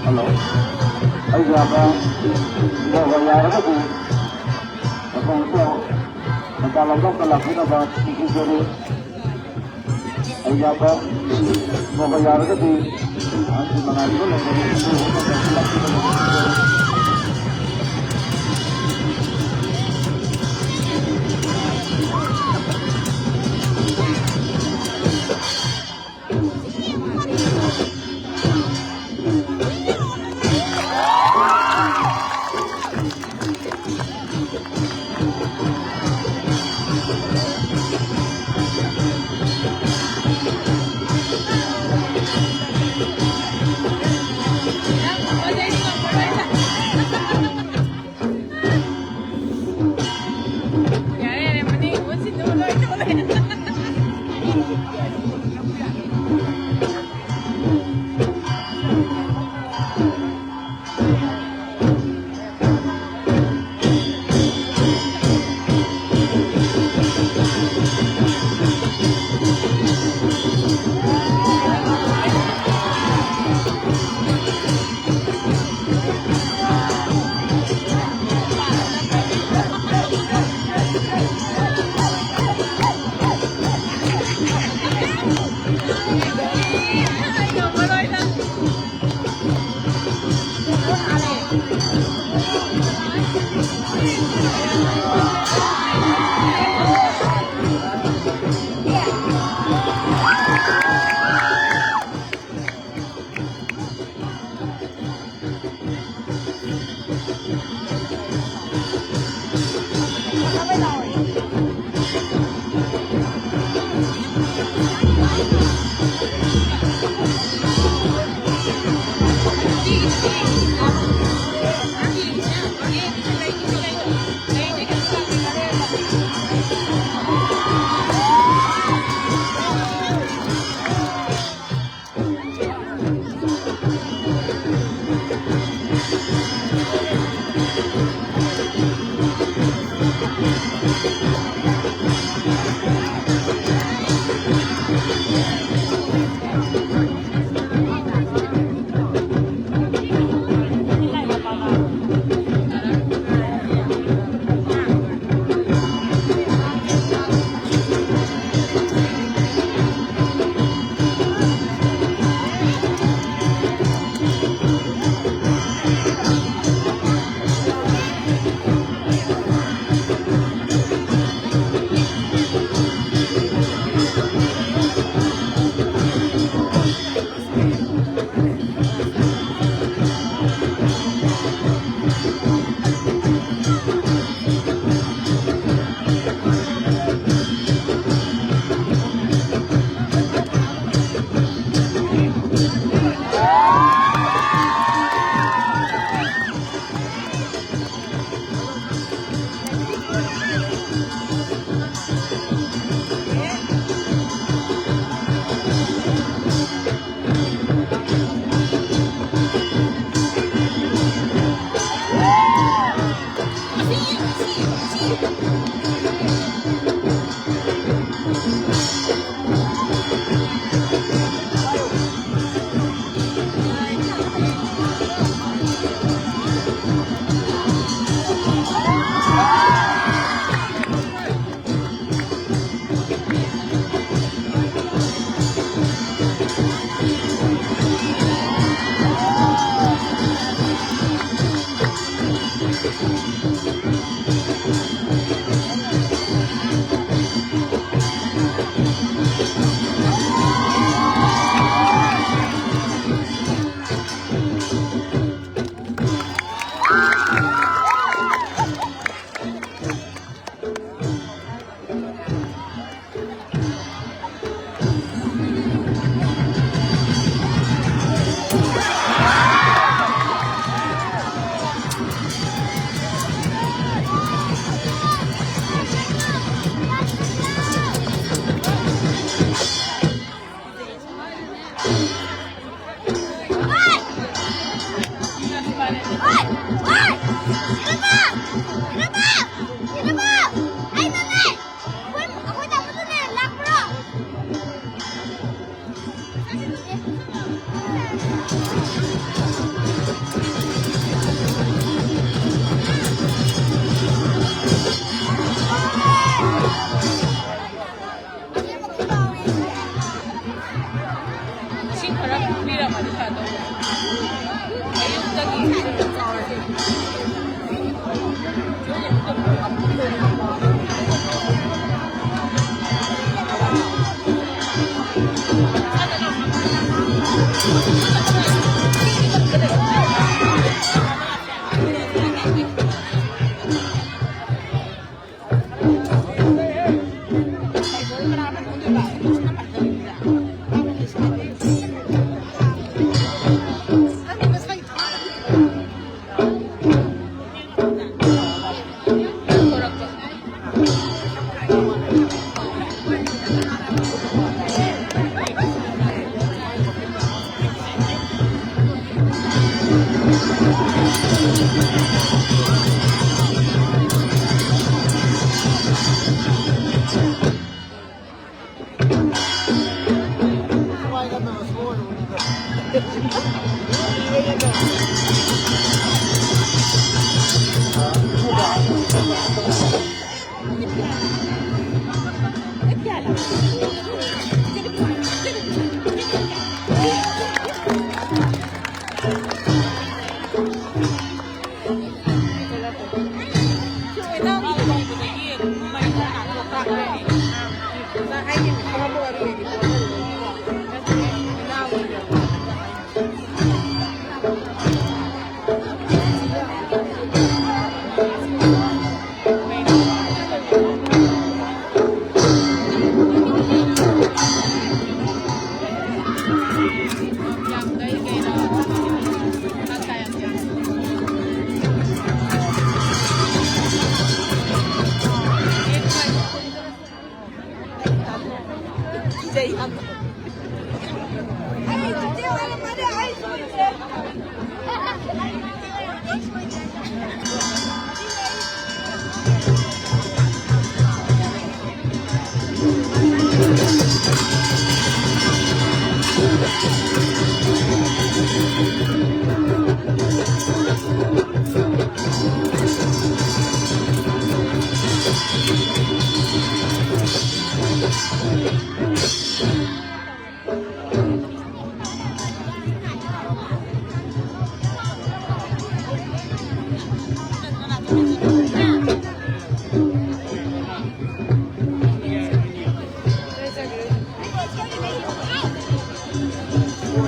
ꯍꯜꯂꯣ, ꯑꯩ ꯌꯥꯕ ꯌꯧꯕ ꯌꯥꯔꯒꯗꯤ ꯃꯐꯝ ꯑꯁꯤꯗ ꯃꯆꯥ ꯂꯧꯊꯣꯛꯇ ꯂꯥꯛꯄꯤꯅꯕ ꯅꯤꯡꯁꯤꯡꯖꯔꯤ꯫ ꯑꯩ ꯌꯥꯕ ꯌꯧꯕ ꯌꯥꯔꯒꯗꯤ ꯑꯍꯟꯁꯤꯡ ꯃꯉꯥꯏꯔꯤꯕ ꯂꯩꯔꯕꯁꯤꯡꯗꯨ ꯃꯐꯝ ꯑꯁꯤꯗ ꯂꯥꯛꯄꯤꯅꯕ ꯅꯤꯡꯁꯤꯡꯖꯔꯤ꯫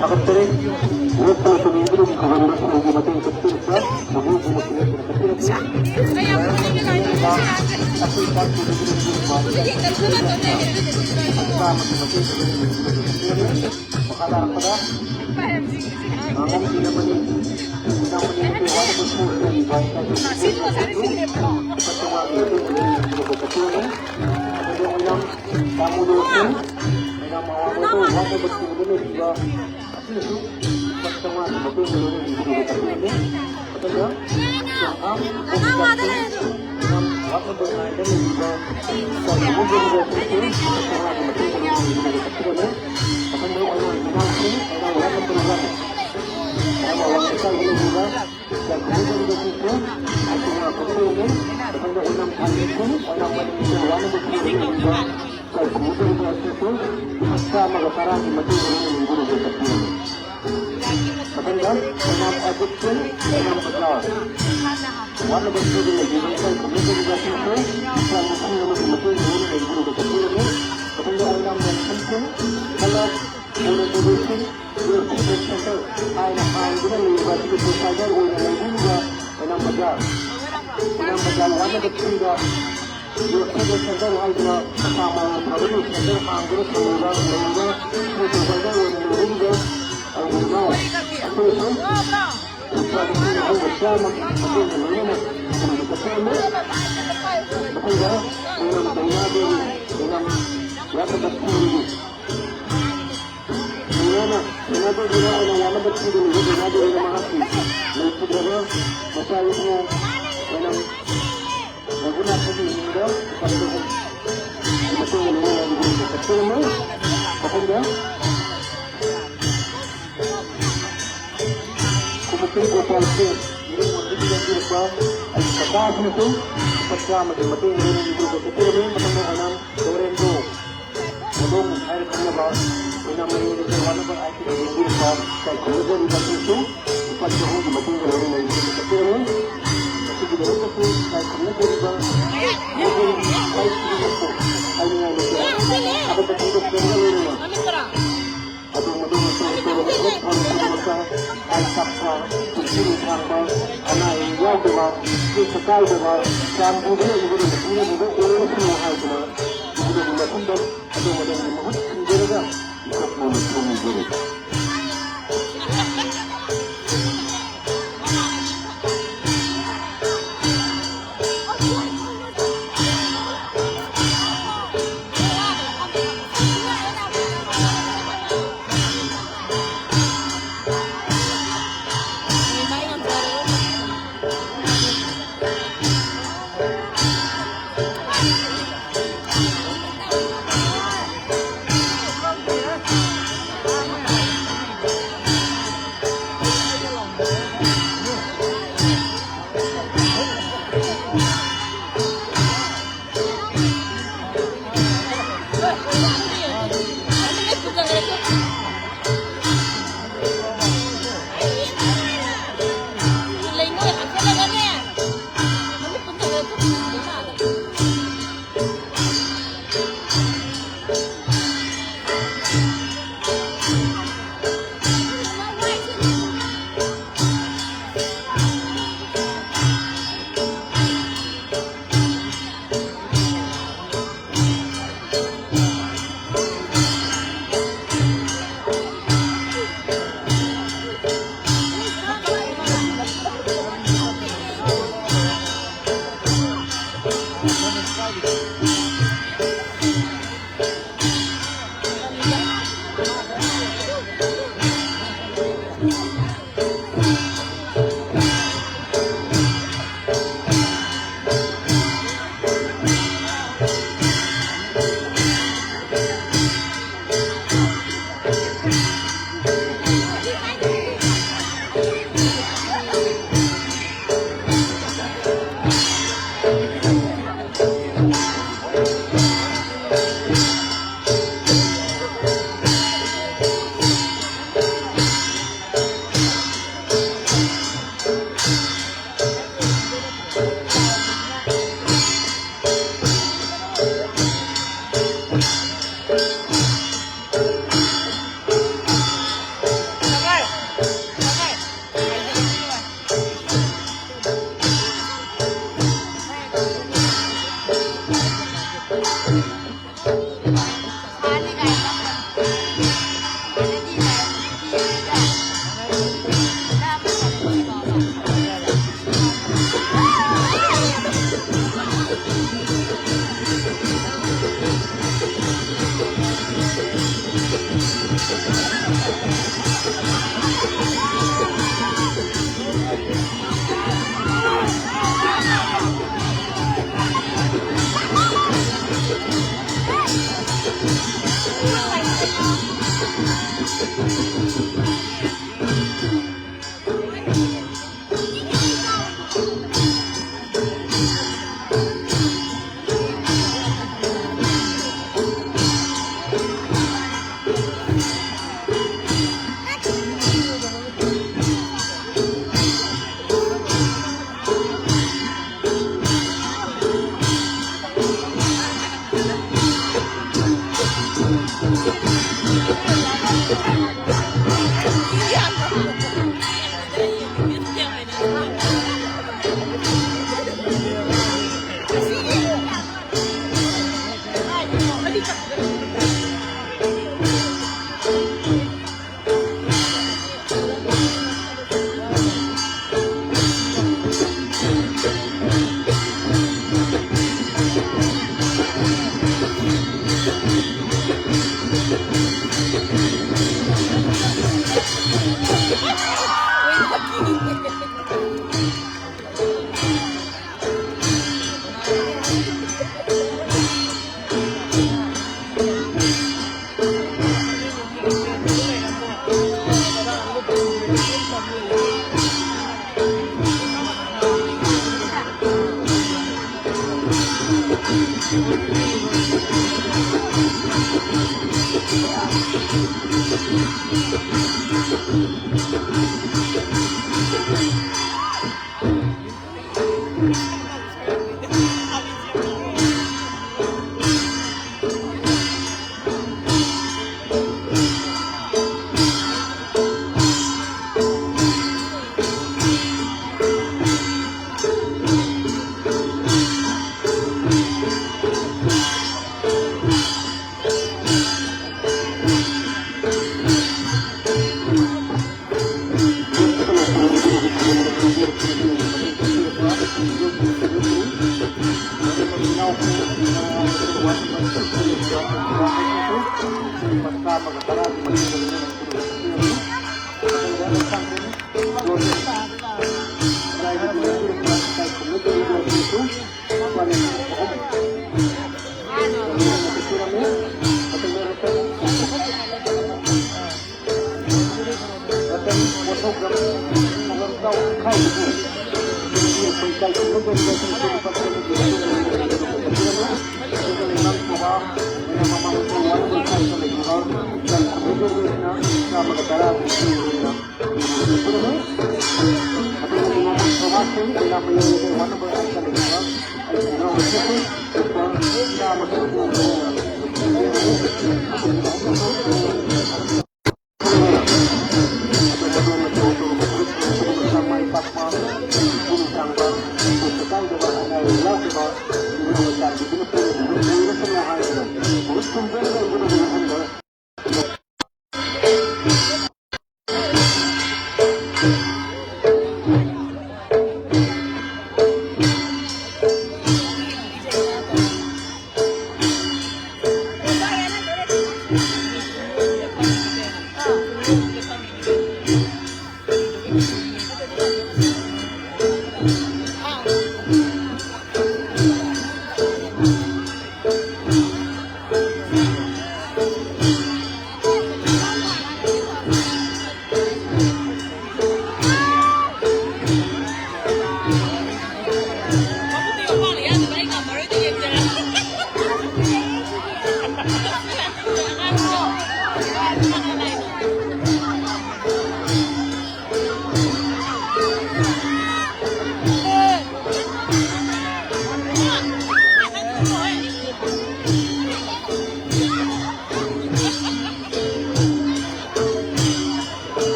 ꯊꯥꯒꯠꯆꯔꯤ꯫ ꯂꯣꯛꯄ ꯀꯃꯤꯇꯤꯅ ꯈꯨꯕꯝꯗ ꯁ꯭ꯀꯨꯜꯒꯤ ꯃꯇꯦꯡ ꯆꯠꯄꯤꯔꯛꯄ ꯃꯕꯨꯡꯁꯤꯡꯅ ꯄꯤꯔꯛꯄ ꯆꯠꯄꯤꯔꯛꯄ ꯃꯈꯥ ꯇꯥꯔꯛꯄꯗ ꯉꯥꯉꯣꯝ ꯁꯤꯡꯅꯕꯅꯤ꯫ ꯏꯅꯥꯎꯃꯅꯤ ꯃꯇꯦꯡ ꯋꯥꯠꯄ ꯁ꯭ꯀꯨꯜꯗ ꯂꯩꯔꯤꯕ ꯏꯆꯥꯁꯤꯡ ꯂꯨꯄꯥ ꯆꯥꯝꯃꯉꯥꯒꯤ ꯃꯇꯦꯡ ꯄꯤꯔꯛꯄ ꯆꯠꯄꯤꯔꯛꯄ ꯆꯠꯄꯤꯔꯛꯄ ꯇꯥꯃꯨꯗꯣ ꯁꯤꯡ, ꯃꯌꯥꯝ ꯑꯋꯥꯡꯕꯗ ꯋꯥꯠꯅꯕ ꯊꯤꯕꯗ ꯂꯩꯔꯤꯕ ꯑꯁꯤꯅꯁꯨ ꯂꯨꯄꯥ ꯆꯥꯝꯃꯉꯥꯒꯤ ꯃꯇꯦꯡ ꯂꯣꯏꯅ ꯄꯤꯕꯤꯕ ꯆꯠꯄꯤꯔꯝꯃꯤ꯫ ꯆꯥꯝꯃꯒ ꯇꯔꯥꯒꯤ ꯃꯇꯨꯡ ꯏꯟꯅ ꯂꯩꯕꯤꯔꯒ ꯆꯠꯄꯤꯔꯝꯃꯤ꯫ ꯃꯊꯪꯗ ꯑꯣꯏꯅꯥꯝ ꯑꯦꯗꯤꯛꯁꯟ, ꯑꯣꯏꯅꯥꯝ ꯕꯖꯥꯔ꯫ ꯋꯥꯠꯂꯕ ꯁꯤꯗ ꯂꯩꯕꯤꯕ ꯏꯀꯥꯏ ꯈꯨꯝꯅꯗꯕ ꯖꯥꯇꯤꯁꯨ ꯂꯨꯄꯥ ꯂꯤꯁꯤꯡ ꯑꯃꯒꯤ ꯃꯇꯨꯡ ꯏꯟꯅ ꯂꯩꯕꯤꯔꯒ ꯆꯠꯄꯤꯔꯝꯃꯤ꯫ ꯃꯊꯪꯗ ꯑꯣꯏꯅꯥꯝ ꯂꯝꯈꯨꯝꯁꯤꯡ ꯀꯂꯔ ꯃꯣꯔꯦ ꯁꯤꯡ ꯁꯦꯟꯇꯔ ꯍꯥꯏꯅ ꯍꯥꯡꯗꯨꯅ ꯂꯩꯔꯤꯕ ꯑꯁꯤꯒꯤ ꯄ꯭ꯔꯣꯚꯥꯏꯗꯔ ꯑꯣꯏꯅ ꯂꯩꯕꯤꯔꯤꯕ ꯑꯣꯏꯅꯥꯝ ꯕꯖꯥꯔ꯫ ꯑꯣꯏꯅꯥꯝ ꯕꯖꯥꯔ ꯋꯥꯠꯂꯕ ꯁꯤꯗ ꯌꯣꯠꯁꯤꯟꯕ ꯁꯦꯟꯇꯔ ꯍꯥꯏꯗꯅ ꯑꯁꯥ ꯃꯑꯣꯡ ꯐꯕꯒꯤ ꯁꯦꯟꯇꯔ ꯍꯥꯡꯗꯨꯅ ꯊꯝꯂꯤꯕ ꯂꯩꯔꯤꯕ ꯁ꯭ꯔꯤ ꯄ꯭ꯔꯣꯚꯥꯏꯗꯔ ꯑꯣꯏꯅ ꯂꯩꯔꯤꯕ ꯑꯩꯈꯣꯏ ꯏꯅꯥꯎ ꯑꯩꯈꯣꯏꯁꯨ ꯂꯨꯄꯥ ꯂꯤꯁꯤꯡ ꯑꯍꯨꯝꯒ ꯆꯥꯝꯃꯒꯤ ꯃꯇꯦꯡꯒ ꯂꯣꯏꯅꯅ ꯊꯝꯕ ꯆꯠꯆꯔꯝꯃꯤ꯫ ꯃꯊꯪꯗ ꯑꯣꯏꯅꯥꯝ ꯗꯥꯏꯅꯥꯗꯦꯕꯤ, ꯑꯣꯏꯅꯥꯝ ꯌꯥꯠꯇ ꯆꯠꯄꯤꯔꯤꯕꯤ ꯗꯥꯏꯅꯥꯅ, ꯗꯥꯏꯅꯥꯗꯦꯕꯤꯅ ꯑꯣꯏꯅꯥꯝ ꯌꯥꯠꯇ ꯆꯠꯄꯤꯔꯤꯕ ꯗꯥꯏꯅꯥꯗꯦꯕꯤꯅ ꯃꯍꯥꯛꯀꯤ ꯂꯩꯈꯤꯗ꯭ꯔꯕ ꯃꯆꯥ ꯏꯕꯨꯡꯉꯣ ꯑꯣꯏꯅꯥꯝ ꯔꯘꯨꯅꯥꯊꯒꯤ ꯃꯤꯡꯗ ꯂꯨꯄꯥ ꯂꯤꯁꯤꯡ ꯑꯍꯨꯝ ꯃꯇꯦꯡ ꯂꯧꯅꯅꯕ ꯏꯕꯨꯡꯉꯣ ꯀꯠꯆꯔꯝꯃꯤ꯫ ꯃꯊꯪꯗ ꯀꯨꯃꯨꯀ꯭ꯔꯤ ꯒꯣꯄꯥꯜ ꯁꯤꯡ, ꯏꯔꯨꯝ ꯃꯟꯗꯒꯤ ꯂꯧꯕꯤꯔꯛꯄ ꯑꯩꯒꯤ ꯀꯀꯥꯁꯤꯅꯁꯨ ꯂꯨꯄꯥ ꯆꯥꯝꯃꯒꯤ ꯃꯇꯦꯡ ꯂꯧꯅꯅꯕ ꯏꯕꯨꯡꯉꯣ ꯀꯠꯆꯔꯝꯃꯤ꯫ ꯃꯊꯪꯗ ꯑꯣꯏꯅꯥꯝ ꯗꯣꯔꯦꯟꯗ꯭ꯔꯣ ꯃꯗꯣꯝ ꯍꯥꯏꯅ ꯈꯪꯅꯕ ꯑꯣꯏꯅꯥꯝ ꯃꯌꯣꯟꯗ ꯋꯥꯅꯕ ꯍꯥꯏꯈꯤꯕ ꯌꯦꯡꯕꯤꯔꯛꯄ ꯏꯀꯥꯏ ꯈꯨꯝꯅꯖꯔꯤꯕꯁꯤꯡꯁꯨ ꯂꯨꯄꯥ ꯆꯍꯨꯝꯒꯤ ꯃꯇꯦꯡꯒ ꯂꯧꯅꯅꯕ ꯏꯕꯨꯡꯉꯣ ꯀꯠꯆꯔꯝꯃꯤ꯫ ꯃꯁꯤꯒꯤꯗꯃꯛꯇꯁꯨ ꯏꯀꯥꯏ ꯈꯨꯝꯅꯖꯔꯤꯕ ꯃꯗꯣꯝ ꯏꯀꯥꯏ ꯈꯨꯝꯅꯖꯔꯤꯕ ꯍꯥꯏꯅꯤꯡꯉꯥꯏ ꯂꯩꯇꯦ꯫ ꯊꯥꯒꯠꯄ ꯐꯣꯡꯗꯣꯛꯆꯔꯤꯕ ꯂꯣꯏꯅꯅ ꯑꯗꯣꯝ ꯑꯗꯣꯝꯅ ꯇꯧꯔꯨ ꯇꯧꯔꯨꯕ ꯊꯕꯛ ꯊꯧꯔꯝ ꯈꯨꯗꯤꯡꯃꯛꯇ ꯃꯥꯏ ꯄꯥꯛꯄ, ꯄꯨꯟꯁꯤ ꯅꯨꯡꯁꯥꯡꯕ, ꯑꯅꯥ ꯑꯌꯦꯛ ꯌꯥꯎꯗꯕ, ꯇꯦꯛꯇ ꯀꯥꯏꯗꯕ, ꯆꯥꯟꯕꯤꯗꯨꯅ ꯏꯕꯨꯙꯧ ꯏꯕꯨꯙꯧ ꯑꯣꯏꯔꯁꯅꯨ ꯍꯥꯏꯗꯨꯅ ꯏꯕꯨꯙꯧꯒꯤ ꯃꯐꯝꯗ ꯑꯗꯣꯝ ꯑꯗꯣꯝꯒꯤ ꯃꯍꯨꯠ ꯁꯤꯟꯖꯔꯒ ꯏꯊꯛ ꯃꯣꯟꯅ ꯊꯧꯅꯤꯖꯔꯤ꯫